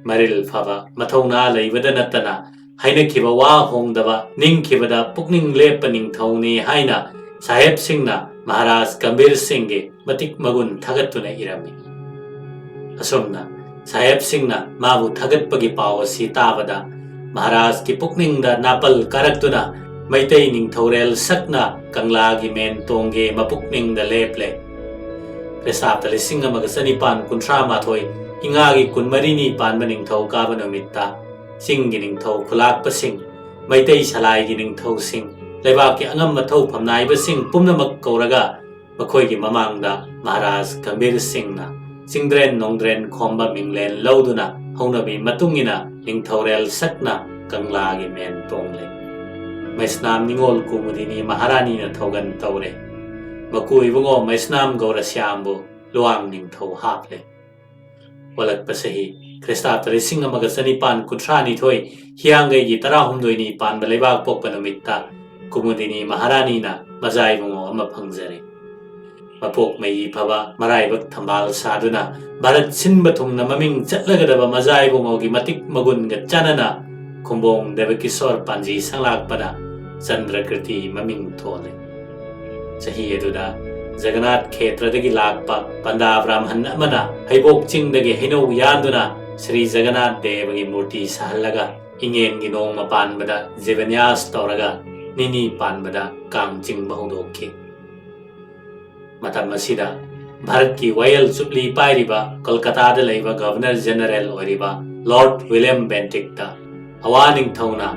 ꯃꯔꯤꯜ ꯐꯕ, ꯃꯊꯧꯅꯥ ꯂꯩꯕꯗ ꯅꯠꯇꯅ ꯍꯥꯏꯅꯈꯤꯕ ꯋꯥ ꯍꯣꯡꯗꯕ, ꯅꯤꯡꯈꯤꯕꯗ ꯄꯨꯛꯅꯤꯡ ꯂꯦꯞꯄ ꯅꯤꯡꯊꯧꯅꯤ ꯍꯥꯏꯅ ꯁꯥꯍꯦꯕꯁꯤꯡꯅ ꯃꯍꯥꯔꯥꯖ ꯒꯝꯚꯤꯔ ꯁꯤꯡꯒꯤ ꯃꯇꯤꯛ ꯃꯒꯨꯟ ꯊꯥꯒꯠꯇꯨꯅ ꯏꯔꯝꯃꯤ꯫ ꯑꯁꯨꯝꯅ ꯁꯥꯍꯦꯕꯁꯤꯡꯅ ꯃꯥꯕꯨ ꯊꯥꯒꯠꯄꯒꯤ ꯄꯥꯎ ꯑꯁꯤ ꯇꯥꯕꯗ ꯃꯍꯥꯔꯥꯖꯀꯤ ꯄꯨꯛꯅꯤꯡꯗ ꯅꯥꯄꯜ ꯀꯥꯔꯛꯇꯨꯅ ꯃꯩꯇꯩ ꯅꯤꯡꯊꯧꯔꯦꯜ ꯁꯛꯅ ꯀꯪꯂꯥꯒꯤ ꯃꯦꯟ ꯇꯣꯡꯒꯤ ꯃꯄꯨꯛꯅꯤꯡꯗ ꯂꯦꯞꯂꯦ꯫ ꯈ꯭ꯔꯤꯁꯇꯥꯕꯗ ꯂꯤꯁꯤꯡ ꯑꯃꯒ ꯆꯅꯤꯄꯥꯟ ꯀꯨꯟꯊ꯭ꯔꯥ ꯃꯥꯊꯣꯏ ꯏꯉꯥꯒꯤ ꯀꯨꯟꯃꯔꯤꯅꯤ ꯄꯥꯟꯕ ꯅꯤꯡꯊꯧ ꯀꯥꯕ ꯅꯨꯃꯤꯠꯇ ꯆꯤꯡꯒꯤ ꯅꯤꯡꯊꯧ ꯈꯨꯂꯥꯛꯄꯁꯤꯡ ꯃꯩꯇꯩ ꯁꯂꯥꯏꯒꯤ ꯅꯤꯡꯊꯧꯁꯤꯡ, ꯂꯩꯕꯥꯛꯀꯤ ꯑꯉꯝ ꯑꯊꯧ ꯐꯝꯅꯥꯏꯕꯁꯤꯡ ꯄꯨꯝꯅꯃꯛ ꯀꯧꯔꯒ ꯃꯈꯣꯏꯒꯤ ꯃꯃꯥꯡꯗ ꯃꯍꯥꯔꯥꯖ ꯒꯝꯚꯤꯔ ꯁꯤꯡꯅ ꯆꯤꯡꯗ꯭ꯔꯦꯟ ꯅꯣꯡꯗ꯭ꯔꯦꯟ ꯈꯣꯝꯕ ꯃꯤꯡꯂꯦꯟ ꯂꯧꯗꯨꯅ ꯍꯧꯅꯕꯤ ꯃꯇꯨꯡ ꯏꯟꯅ ꯅꯤꯡꯊꯧꯔꯦꯜ ꯁꯛꯅ ꯀꯪꯂꯥꯒꯤ ꯃꯦꯟ ꯇꯣꯡꯂꯦ꯫ ꯃꯩꯁꯅꯥꯝ ꯅꯤꯉꯣꯜ ꯀꯨꯃꯨꯗꯤꯅꯤ ꯃꯍꯥꯔꯥꯅꯤꯅ ꯊꯧꯒꯟ ꯇꯧꯔꯦ꯫ ꯃꯀꯨ ꯏꯕꯨꯡꯉꯣ ꯃꯩꯁꯅꯥꯝ ꯒꯧꯔꯁ꯭ꯌꯥꯝꯕꯨ ꯂꯨꯋꯥꯡ ꯅꯤꯡꯊꯧ ꯍꯥꯞꯂꯦ꯫ ꯑꯣꯜꯂꯛꯄ ꯆꯍꯤ ꯈ꯭ꯔꯤꯁꯇꯥꯕꯗ ꯂꯤꯁꯤꯡ ꯑꯃꯒ ꯆꯅꯤꯄꯥꯟ ꯀꯨꯟꯊ꯭ꯔꯥ ꯅꯤꯊꯣꯏ, ꯍꯤꯌꯥꯡꯒꯩꯒꯤ ꯇꯔꯥꯍꯨꯝꯗꯣꯏꯅꯤ ꯄꯥꯟꯕ ꯂꯩꯕꯥꯛ ꯄꯣꯛꯄ ꯅꯨꯃꯤꯠꯇ ꯀꯨꯃꯨꯗꯤꯅꯤ ꯃꯍꯥꯔꯥꯅꯤꯅ ꯃꯖꯥ ꯏꯕꯨꯡꯉꯣ ꯑꯃ ꯐꯪꯖꯔꯦ꯫ ꯃꯄꯣꯛ ꯃꯩꯒꯤ ꯐꯕ ꯃꯔꯥꯏꯕꯛ ꯊꯝꯕꯥꯜ ꯁꯥꯗꯨꯅ ꯚꯥꯔꯠ ꯁꯤꯟꯕ ꯊꯨꯡꯅ ꯃꯃꯤꯡ ꯆꯠꯂꯒꯗꯕ ꯃꯖꯥ ꯏꯕꯨꯡꯉꯣꯒꯤ ꯃꯇꯤꯛ ꯃꯒꯨꯟꯒ ꯆꯥꯟꯅꯅ ꯈꯨꯝꯕꯣꯡ ꯗꯦꯕꯀꯤꯁꯣꯔ ꯄꯥꯟꯖꯤ ꯁꯪꯂꯥꯛꯄꯅ ꯆꯟꯗ꯭ꯔꯀ꯭ꯔꯤꯇꯤ ꯃꯃꯤꯡ ꯊꯣꯜꯂꯦ꯫ ꯆꯍꯤ ꯑꯗꯨꯗ ꯖꯒꯅꯥꯊ ꯈꯦꯇ꯭ꯔꯗꯒꯤ ꯂꯥꯛꯄ ꯄꯟꯗꯥ ꯕ꯭ꯔꯥꯍꯃꯟ ꯑꯃꯅ ꯍꯩꯕꯣꯛ ꯆꯤꯡꯗꯒꯤ ꯍꯩꯅꯧ ꯌꯥꯟꯗꯨꯅ ꯁ꯭ꯔꯤ ꯖꯒꯅꯥꯊ ꯗꯦꯕꯒꯤ ꯃꯨꯔꯇꯤ ꯁꯥꯍꯜꯂꯒ ꯏꯉꯦꯟꯒꯤ ꯅꯣꯡꯃ ꯄꯥꯟꯕꯗ ꯖꯤꯕꯟꯌꯥꯁ ꯇꯧꯔꯒ ꯅꯤꯅꯤ ꯄꯥꯟꯕꯗ ꯀꯥꯡ ꯆꯤꯡꯕ ꯍꯧꯗꯣꯛꯈꯤ꯫ ꯃꯇꯝ ꯑꯁꯤꯗ ꯚꯥꯔꯠꯀꯤ ꯋꯥꯌꯦꯜ ꯆꯨꯞꯂꯤ ꯄꯥꯏꯔꯤꯕ ꯀꯣꯜꯀꯇꯥꯗ ꯂꯩꯕ ꯒꯚꯔꯅꯔ ꯖꯦꯅꯔꯦꯜ ꯑꯣꯏꯔꯤꯕ ꯂꯣꯔꯗ ꯋꯤꯂꯤꯌꯝ ꯕꯦꯟꯇꯤꯛꯇ ꯑꯋꯥ ꯅꯤꯡꯊꯧꯅ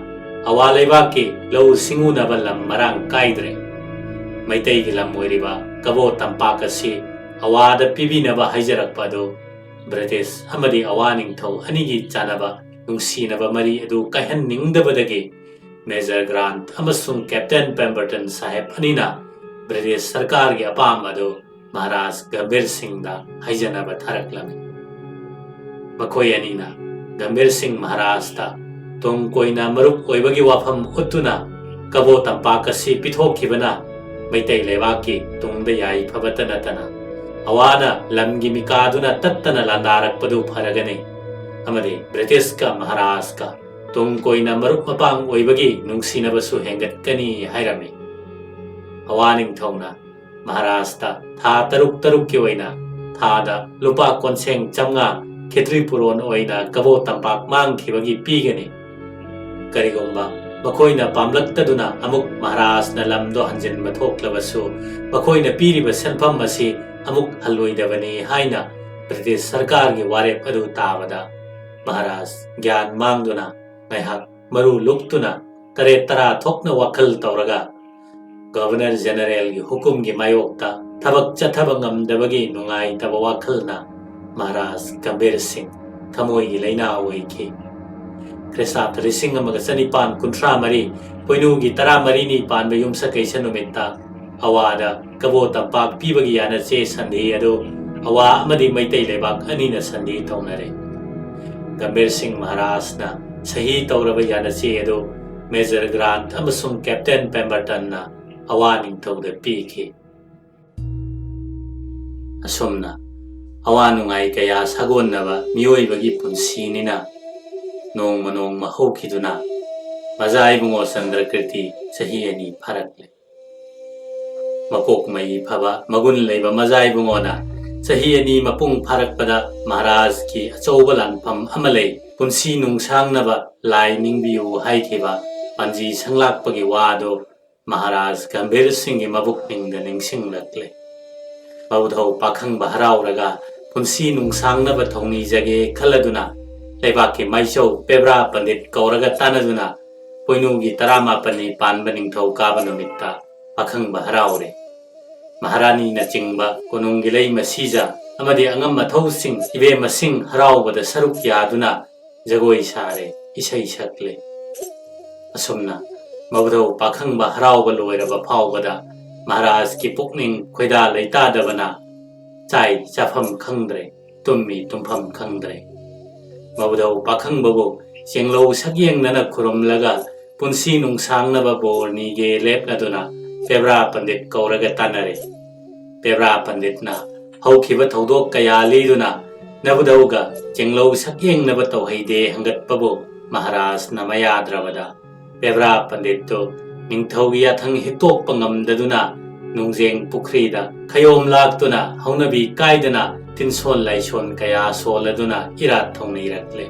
ꯑꯋꯥ ꯂꯩꯕꯥꯛꯀꯤ ꯂꯧꯎ ꯁꯤꯡꯎꯅꯕ ꯂꯝ ꯃꯔꯥꯡ ꯀꯥꯏꯗ꯭ꯔꯦ, ꯃꯩꯇꯩꯒꯤ ꯂꯝ ꯑꯣꯏꯔꯤꯕ ꯀꯕꯣ ꯇꯝꯄꯥꯛ ꯑꯁꯤ ꯑꯋꯥꯗ ꯄꯤꯕꯤꯅꯕ ꯍꯥꯏꯖꯔꯛꯄ ꯑꯗꯨ ꯕ꯭ꯔꯤꯇꯤꯁ ꯑꯃꯗꯤ ꯑꯋꯥ ꯅꯤꯡꯊꯧ ꯑꯅꯤꯒꯤ ꯆꯥꯟꯅꯕ ꯅꯨꯡꯁꯤꯅꯕ ꯃꯔꯤ ꯑꯗꯨ ꯀꯥꯏꯍꯟꯅꯤꯡꯗꯕꯗꯒꯤ ꯃꯦꯖꯔ ꯒ꯭ꯔꯥꯟꯠ ꯑꯃꯁꯨꯡ ꯀꯦꯞꯇꯦꯟ ꯄꯦꯝꯕꯔꯇꯟ ꯁꯥꯍꯦꯕ ꯑꯅꯤꯅ ꯕ꯭ꯔꯤꯇꯤꯁ ꯁꯔꯀꯥꯔꯒꯤ ꯑꯄꯥꯝꯕ ꯑꯗꯨ ꯃꯍꯥꯔꯥꯖ ꯒꯝꯚꯤꯔ ꯁꯤꯡꯗ ꯍꯥꯏꯖꯅꯕ ꯊꯥꯔꯛꯂꯝꯃꯤ꯫ ꯃꯈꯣꯏ ꯑꯅꯤꯅ ꯒꯝꯚꯤꯔ ꯁꯤꯡ ꯃꯍꯥꯔꯥꯖꯇ ꯇꯨꯡ ꯀꯣꯏꯅ ꯃꯔꯨꯞ ꯑꯣꯏꯕꯒꯤ ꯋꯥꯐꯝ ꯎꯠꯇꯨꯅ ꯀꯕꯣ ꯇꯝꯄꯥꯛ ꯑꯁꯤ ꯄꯤꯊꯣꯛꯈꯤꯕꯅ ꯃꯩꯇꯩ ꯂꯩꯕꯥꯛꯀꯤ ꯇꯨꯡꯗ ꯌꯥꯏꯐꯕꯇ ꯅꯠꯇꯅ ꯑꯋꯥꯅ ꯂꯝꯒꯤ ꯃꯤꯀꯥꯗꯨꯅ ꯇꯠꯇꯅ ꯂꯥꯟꯗꯥꯔꯛꯄꯗꯨ ꯐꯔꯒꯅꯤ ꯑꯃꯗꯤ ꯕ꯭ꯔꯤꯇꯤꯁꯀ ꯃꯍꯥꯔꯥꯖꯀ ꯇꯨꯡ ꯀꯣꯏꯅ ꯃꯔꯨꯞ ꯃꯄꯥꯡ ꯑꯣꯏꯕꯒꯤ ꯅꯨꯡꯁꯤꯅꯕꯁꯨ ꯍꯦꯟꯒꯠꯀꯅꯤ ꯍꯥꯏꯔꯝꯃꯤ꯫ ꯑꯋꯥ ꯅꯤꯡꯊꯧꯅ ꯃꯍꯥꯔꯥꯖꯇ ꯊꯥ ꯇꯔꯨꯛ ꯇꯔꯨꯛꯀꯤ ꯑꯣꯏꯅ ꯊꯥꯗ ꯂꯨꯄꯥ ꯀꯣꯟꯁꯦꯡ ꯆꯥꯝꯃꯉꯥ ꯈꯦꯇ꯭ꯔꯤ ꯄꯨꯔꯣꯟ ꯑꯣꯏꯅ ꯀꯕꯣ ꯇꯝꯄꯥꯛ ꯃꯥꯡꯈꯤꯕꯒꯤ ꯄꯤꯒꯅꯤ꯫ ꯀꯔꯤꯒꯨꯝꯕ ꯃꯈꯣꯏꯅ ꯄꯥꯝꯂꯛꯇꯗꯨꯅ ꯑꯃꯨꯛ ꯃꯍꯥꯔꯥꯖꯅ ꯂꯝꯗꯣ ꯍꯟꯖꯤꯟꯕ ꯊꯣꯛꯂꯕꯁꯨ, ꯃꯈꯣꯏꯅ ꯄꯤꯔꯤꯕ ꯁꯦꯟꯐꯝ ꯑꯁꯤ ꯑꯃꯨꯛ ꯍꯜꯂꯣꯏꯗꯕꯅꯤ ꯍꯥꯏꯅ ꯕ꯭ꯔꯤꯇꯤꯁ ꯁꯔꯀꯥꯔꯒꯤ ꯋꯥꯔꯦꯞ ꯑꯗꯨ ꯇꯥꯕꯗ ꯃꯍꯥꯔꯥꯖ ꯒ꯭ꯌꯥꯟ ꯃꯥꯡꯗꯨꯅ ꯉꯥꯏꯍꯥꯛ ꯃꯔꯨ ꯂꯨꯛꯇꯨꯅ ꯇꯔꯦꯠ ꯇꯔꯥ ꯊꯣꯛꯅ ꯋꯥꯈꯜ ꯇꯧꯔꯒ ꯒꯚꯔꯅꯔ ꯖꯦꯅꯔꯦꯜꯒꯤ ꯍꯨꯀꯨꯝꯒꯤ ꯃꯥꯌꯣꯛꯇ ꯊꯕꯛ ꯆꯠꯊꯕ ꯉꯝꯗꯕꯒꯤ ꯅꯨꯡꯉꯥꯏꯇꯕ ꯋꯥꯈꯜꯅ ꯃꯍꯥꯔꯥꯖ ꯒꯝꯚꯤꯔ ꯁꯤꯡ ꯊꯃꯣꯏꯒꯤ ꯂꯥꯏꯅꯥ ꯑꯣꯏꯈꯤ꯫ ꯈ꯭ꯔꯤꯁꯇꯥꯕꯗ ꯂꯤꯁꯤꯡ ꯑꯃꯒ ꯆꯅꯤꯄꯥꯟ ꯀꯨꯟꯊ꯭ꯔꯥ ꯃꯔꯤ ꯄꯣꯏꯅꯨꯒꯤ ꯇꯔꯥꯃꯔꯤꯅꯤ ꯄꯥꯟꯕ ꯌꯨꯝꯁꯀꯩꯁ ꯅꯨꯃꯤꯠꯇ ꯑꯋꯥꯗ ꯀꯕꯣ ꯇꯝꯄꯥꯛ ꯄꯤꯕꯒꯤ ꯌꯥꯅꯆꯦ ꯁꯟꯙꯤ ꯑꯗꯨ ꯑꯋꯥ ꯑꯃꯗꯤ ꯃꯩꯇꯩ ꯂꯩꯕꯥꯛ ꯑꯅꯤꯅ ꯁꯟꯙꯤ ꯇꯧꯅꯔꯦ꯫ ꯒꯝꯚꯤꯔ ꯁꯤꯡ ꯃꯍꯥꯔꯥꯖꯅ ꯁꯍꯤ ꯇꯧꯔꯕ ꯌꯥꯅꯆꯦ ꯑꯗꯨ ꯃꯦꯖꯔ ꯒ꯭ꯔꯥꯟꯠ ꯑꯃꯁꯨꯡ ꯀꯦꯞꯇꯦꯟ ꯄꯦꯝꯕꯔꯇꯟꯅ ꯑꯋꯥ ꯅꯤꯡꯊꯧꯗ ꯄꯤꯈꯤ꯫ ꯑꯁꯨꯝꯅ ꯑꯋꯥ ꯅꯨꯡꯉꯥꯏ ꯀꯌꯥ ꯁꯥꯒꯣꯟꯅꯕ ꯃꯤꯑꯣꯏꯕꯒꯤ ꯄꯨꯟꯁꯤꯅꯤꯅ ꯅꯣꯡꯃ ꯅꯣꯡꯃ ꯍꯧꯈꯤꯗꯨꯅ ꯃꯖꯥ ꯏꯕꯨꯡꯉꯣ ꯆꯟꯗ꯭ꯔꯀꯤꯔꯇꯤ ꯆꯍꯤ ꯑꯅꯤ ꯐꯥꯔꯛꯂꯦ꯫ ꯃꯀꯣꯛ ꯃꯩ ꯐꯕ ꯃꯒꯨꯟ ꯂꯩꯕ ꯃꯖꯥ ꯏꯕꯨꯡꯉꯣꯅ ꯆꯍꯤ ꯑꯅꯤ ꯃꯄꯨꯡ ꯐꯥꯔꯛꯄꯗ ꯃꯍꯥꯔꯥꯖꯀꯤ ꯑꯆꯧꯕ ꯂꯥꯟꯐꯝ ꯑꯃ ꯂꯩ, ꯄꯨꯟꯁꯤ ꯅꯨꯡꯁꯥꯡꯅꯕ ꯂꯥꯏ ꯅꯤꯡꯕꯤꯌꯨ ꯍꯥꯏꯈꯤꯕ ꯄꯥꯟꯖꯤ ꯁꯪꯂꯥꯛꯄꯒꯤ ꯋꯥꯗꯨ ꯃꯍꯥꯔꯥꯖ ꯒꯝꯚꯤꯔ ꯁꯤꯡꯒꯤ ꯃꯕꯨꯛꯅꯤꯡꯗ ꯅꯤꯡꯁꯤꯡꯂꯛꯂꯦ꯫ ꯃꯕꯨꯙꯧ ꯄꯥꯈꯪꯕ ꯍꯔꯥꯎꯔꯒ ꯄꯨꯟꯁꯤ ꯅꯨꯡꯁꯥꯡꯅꯕ ꯊꯧꯅꯤꯖꯒꯦ ꯈꯜꯂꯗꯨꯅ ꯂꯩꯕꯥꯛꯀꯤ ꯃꯥꯏꯆꯧ ꯄꯦꯕ꯭ꯔꯥ ꯄꯟꯗꯤꯠ ꯀꯧꯔꯒ ꯇꯥꯟꯅꯗꯨꯅ ꯄꯣꯏꯅꯨꯒꯤ ꯇꯔꯥꯃꯥꯄꯟꯅꯤ ꯄꯥꯟꯕ ꯅꯤꯡꯊꯧ ꯀꯥꯕ ꯅꯨꯃꯤꯠꯇ ꯄꯥꯈꯪꯕ ꯍꯔꯥꯎꯔꯦ꯫ ꯃꯍꯥꯔꯥꯅꯤꯅꯆꯤꯡꯕ ꯀꯣꯅꯨꯡꯒꯤ ꯂꯩꯃ ꯁꯤꯖ ꯑꯃꯗꯤ ꯑꯉꯝ ꯑꯊꯧꯁꯤꯡ ꯏꯕꯦꯝꯃꯁꯤꯡ ꯍꯔꯥꯎꯕꯗ ꯁꯔꯨꯛ ꯌꯥꯗꯨꯅ ꯖꯒꯣꯏ ꯁꯥꯔꯦ, ꯏꯁꯩ ꯁꯛꯂꯦ꯫ ꯑꯁꯨꯝꯅ ꯃꯕꯨꯙꯧ ꯄꯥꯈꯪꯕ ꯍꯔꯥꯎꯕ ꯂꯣꯏꯔꯕ ꯐꯥꯎꯕꯗ ꯃꯍꯥꯔꯥꯖꯀꯤ ꯄꯨꯛꯅꯤꯡ ꯈꯣꯏꯗꯥ ꯂꯩꯇꯥꯗꯕꯅ ꯆꯥꯏ ꯆꯥꯐꯝ ꯈꯪꯗ꯭ꯔꯦ, ꯇꯨꯝꯃꯤ ꯇꯨꯝꯐꯝ ꯈꯪꯗ꯭ꯔꯦ꯫ ꯃꯕꯨꯙꯧ ꯄꯥꯈꯪꯕꯕꯨ ꯆꯦꯡꯂꯧ ꯁꯛꯌꯦꯡꯅꯅ ꯈꯨꯔꯨꯝꯂꯒ ꯄꯨꯟꯁꯤ ꯅꯨꯡꯁꯥꯡꯅꯕ ꯕꯣꯔ ꯅꯤꯒꯦ ꯂꯦꯞꯂꯗꯨꯅ ꯄꯦꯕ꯭ꯔꯥ ꯄꯟꯗꯤꯠ ꯀꯧꯔꯒ ꯇꯥꯟꯅꯔꯦ꯫ ꯄꯦꯕ꯭ꯔꯥ ꯄꯟꯗꯤꯠꯅ ꯍꯧꯈꯤꯕ ꯊꯧꯗꯣꯛ ꯀꯌꯥ ꯂꯤꯗꯨꯅ ꯅꯕꯨꯙꯧꯒ ꯆꯦꯡꯂꯧ ꯁꯛꯌꯦꯡꯅꯕ ꯇꯧꯍꯩꯗꯦ ꯍꯪꯒꯠꯄꯕꯨ ꯃꯍꯥꯔꯥꯖꯅ ꯃꯌꯥꯗ꯭ꯔꯕꯗ ꯄꯦꯕ꯭ꯔꯥ ꯄꯟꯗꯤꯠꯇꯨ ꯅꯤꯡꯊꯧꯒꯤ ꯌꯥꯊꯪ ꯍꯤꯛꯇꯣꯛꯄ ꯉꯝꯗꯗꯨꯅ ꯅꯨꯡꯖꯦꯡ ꯄꯨꯈ꯭ꯔꯤꯗ ꯈꯌꯣꯝ ꯂꯥꯛꯇꯨꯅ ꯍꯧꯅꯕꯤ ꯀꯥꯏꯗꯅ ꯇꯤꯟꯁꯣꯟ ꯂꯥꯏꯁꯣꯟ ꯀꯌꯥ ꯁꯣꯜꯂꯗꯨꯅ ꯏꯔꯥꯠ ꯊꯧꯅꯤꯔꯛꯂꯦ꯫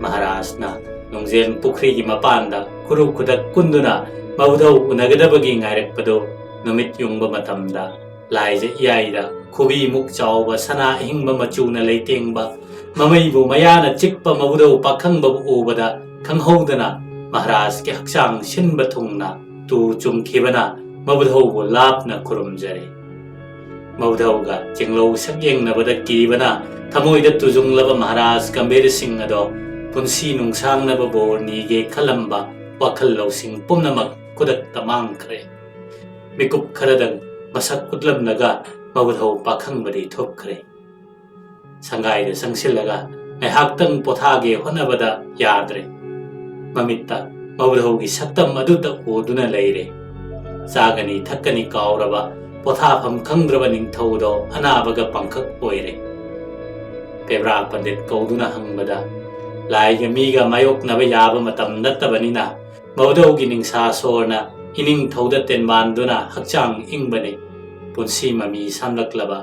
ꯃꯍꯥꯔꯥꯖꯅ ꯅꯨꯡꯖꯦꯡ ꯄꯨꯈ꯭ꯔꯤꯒꯤ ꯃꯄꯥꯟꯗ ꯈꯨꯔꯨ ꯈꯨꯗꯛ ꯀꯨꯟꯗꯨꯅ ꯃꯕꯨꯙꯧ ꯎꯅꯒꯗꯕꯒꯤ ꯉꯥꯏꯔꯛꯄꯗꯨ ꯅꯨꯃꯤꯠ ꯌꯨꯡꯕ ꯃꯇꯝꯗ ꯂꯥꯏꯖ ꯏꯌꯥꯏꯗ ꯈꯨꯕꯤꯃꯨꯛ ꯆꯥꯎꯕ ꯁꯅꯥ ꯑꯍꯤꯡꯕ ꯃꯆꯨꯅ ꯂꯩꯇꯦꯡꯕ ꯃꯃꯩꯕꯨ ꯃꯌꯥꯅ ꯆꯤꯛꯄ ꯃꯕꯨꯙꯧ ꯄꯥꯈꯪꯕꯕꯨ ꯎꯕꯗ ꯈꯪꯍꯧꯗꯅ ꯃꯍꯥꯔꯥꯖꯀꯤ ꯍꯛꯆꯥꯡ ꯁꯤꯟꯕ ꯊꯨꯡꯅ ꯇꯨ ꯆꯨꯝꯈꯤꯕꯅ ꯃꯕꯨꯙꯧꯕꯨ ꯂꯥꯞꯅ ꯈꯨꯔꯨꯝꯖꯔꯦ꯫ ꯃꯕꯨꯙꯧꯒ ꯆꯤꯡꯂꯧ ꯁꯛꯌꯦꯡꯅꯕꯗ ꯀꯤꯕꯅ ꯊꯃꯣꯏꯗ ꯇꯨꯖꯨꯡꯂꯕ ꯃꯍꯥꯔꯥꯖ ꯒꯝꯚꯤꯔ ꯁꯤꯡ ꯑꯗꯣ ꯄꯨꯟꯁꯤ ꯅꯨꯡꯁꯥꯡꯅꯕ ꯕꯣꯔ ꯅꯤꯒꯦ ꯈꯜꯂꯝꯕ ꯋꯥꯈꯜ ꯂꯧꯁꯤꯡ ꯄꯨꯝꯅꯃꯛ ꯈꯨꯗꯛꯇ ꯃꯥꯡꯈ꯭ꯔꯦ꯫ ꯃꯤꯀꯨꯞ ꯈꯔꯗꯪ ꯃꯁꯛ ꯎꯠꯂꯝꯂꯒ ꯃꯕꯨꯙꯧ ꯄꯥꯈꯪꯕꯗꯤ ꯊꯣꯛꯈ꯭ꯔꯦ꯫ ꯁꯪꯒꯥꯏꯗ ꯆꯪꯁꯤꯜꯂꯒ ꯉꯥꯏꯍꯥꯛꯇꯪ ꯄꯣꯊꯥꯒꯦ ꯍꯣꯠꯅꯕꯗ ꯌꯥꯗ꯭ꯔꯦ꯫ ꯃꯃꯤꯠꯇ ꯃꯕꯨꯙꯧꯒꯤ ꯁꯛꯇꯝ ꯑꯗꯨꯇ ꯎꯗꯨꯅ ꯂꯩꯔꯦ꯫ ꯆꯥꯒꯅꯤ ꯊꯛꯀꯅꯤ ꯀꯥꯎꯔꯕ, ꯄꯣꯊꯥꯐꯝ ꯈꯪꯗ꯭ꯔꯕ ꯅꯤꯡꯊꯧꯗꯣ ꯑꯅꯥꯕꯒ ꯄꯥꯡꯈꯛ ꯑꯣꯏꯔꯦ꯫ ꯄꯦꯕ꯭ꯔꯥ ꯄꯟꯗꯤꯠ ꯀꯧꯗꯨꯅ ꯍꯪꯕꯗ, ꯂꯥꯏꯒ ꯃꯤꯒ ꯃꯥꯌꯣꯛꯅꯕ ꯌꯥꯕ ꯃꯇꯝ ꯅꯠꯇꯕꯅꯤꯅ ꯃꯕꯨꯙꯧꯒꯤ ꯅꯤꯡꯁꯥ ꯁꯣꯔꯅ ꯏꯅꯤꯡꯊꯧꯗ ꯇꯦꯟꯕꯥꯟꯗꯨꯅ ꯍꯛꯆꯥꯡ ꯏꯪꯕꯅꯤ꯫ ꯄꯨꯟꯁꯤ ꯃꯃꯤ ꯁꯥꯝꯂꯛꯂꯕ,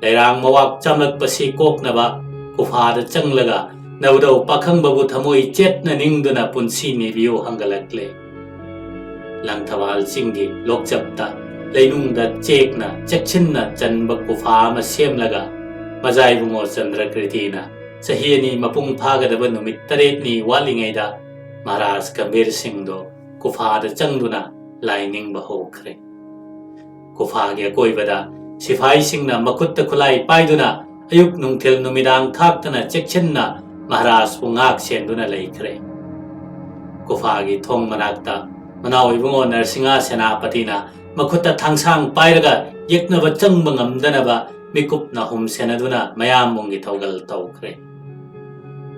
ꯂꯩꯔꯥꯡ ꯃꯋꯥꯛ ꯆꯥꯝꯂꯛꯄꯁꯤ ꯀꯣꯛꯅꯕ ꯒꯨꯐꯥꯗ ꯆꯪꯂꯒ ꯅꯕꯨꯙꯧ ꯄꯥꯈꯪꯕꯕꯨ ꯊꯃꯣꯏ ꯆꯦꯠꯅ ꯅꯤꯡꯗꯨꯅ ꯄꯨꯟꯁꯤ ꯅꯤꯕꯤꯌꯨ ꯍꯪꯒꯠꯂꯛꯂꯦ꯫ ꯂꯪꯊꯕꯥꯜ ꯆꯤꯡꯒꯤ ꯂꯣꯛꯆꯞꯇ ꯂꯩꯅꯨꯡꯗ ꯆꯦꯛꯅ ꯆꯦꯛꯁꯤꯟꯅ ꯆꯟꯕ ꯒꯨꯐꯥ ꯑꯃ ꯁꯦꯝꯂꯒ ꯃꯖꯥꯏꯕꯨꯡꯉꯣ ꯆꯟꯗ꯭ꯔꯀ꯭ꯔꯤꯇꯤꯅ ꯆꯍꯤ ꯑꯅꯤ ꯃꯄꯨꯡ ꯐꯥꯒꯗꯕ ꯅꯨꯃꯤꯠ ꯇꯔꯦꯠꯅꯤ ꯋꯥꯠꯂꯤꯉꯩꯗ ꯃꯍꯥꯔꯥꯖ ꯒꯝꯚꯤꯔ ꯁꯤꯡꯗꯣ ꯒꯨꯐꯥꯗ ꯆꯪꯗꯨꯅ ꯂꯥꯏ ꯅꯤꯡꯕ ꯍꯧꯈ꯭ꯔꯦ꯫ ꯒꯨꯐꯥꯒꯤ ꯑꯀꯣꯏꯕꯗ ꯁꯤꯐꯥꯏꯁꯤꯡꯅ ꯃꯈꯨꯠꯇ ꯈꯨꯠꯂꯥꯏ ꯄꯥꯏꯗꯨꯅ ꯑꯌꯨꯛ ꯅꯨꯡꯊꯤꯜ ꯅꯨꯃꯤꯗꯥꯡ ꯈꯥꯛꯇꯅ ꯆꯦꯛꯁꯤꯟꯅ ꯃꯍꯥꯔꯥꯖꯄꯨ ꯉꯥꯛ ꯁꯦꯟꯗꯨꯅ ꯂꯩꯈ꯭ꯔꯦ꯫ ꯒꯨꯐꯥꯒꯤ ꯊꯣꯡ ꯃꯅꯥꯛꯇ ꯃꯅꯥꯎ ꯏꯕꯨꯡꯉꯣ ꯅꯔꯁꯤꯡꯍ ꯁꯦꯅꯥꯄꯇꯤꯅ ꯃꯈꯨꯠꯇ ꯊꯥꯡꯁꯥꯡ ꯄꯥꯏꯔꯒ ꯌꯦꯛꯅꯕ ꯆꯪꯕ ꯉꯝꯗꯅꯕ ꯃꯤꯀꯨꯞ ꯅꯥꯍꯨꯝ ꯁꯦꯟꯅꯗꯨꯅ ꯃꯌꯥꯝꯕꯨꯡꯒꯤ ꯊꯧꯒꯜ ꯇꯧꯈ꯭ꯔꯦ꯫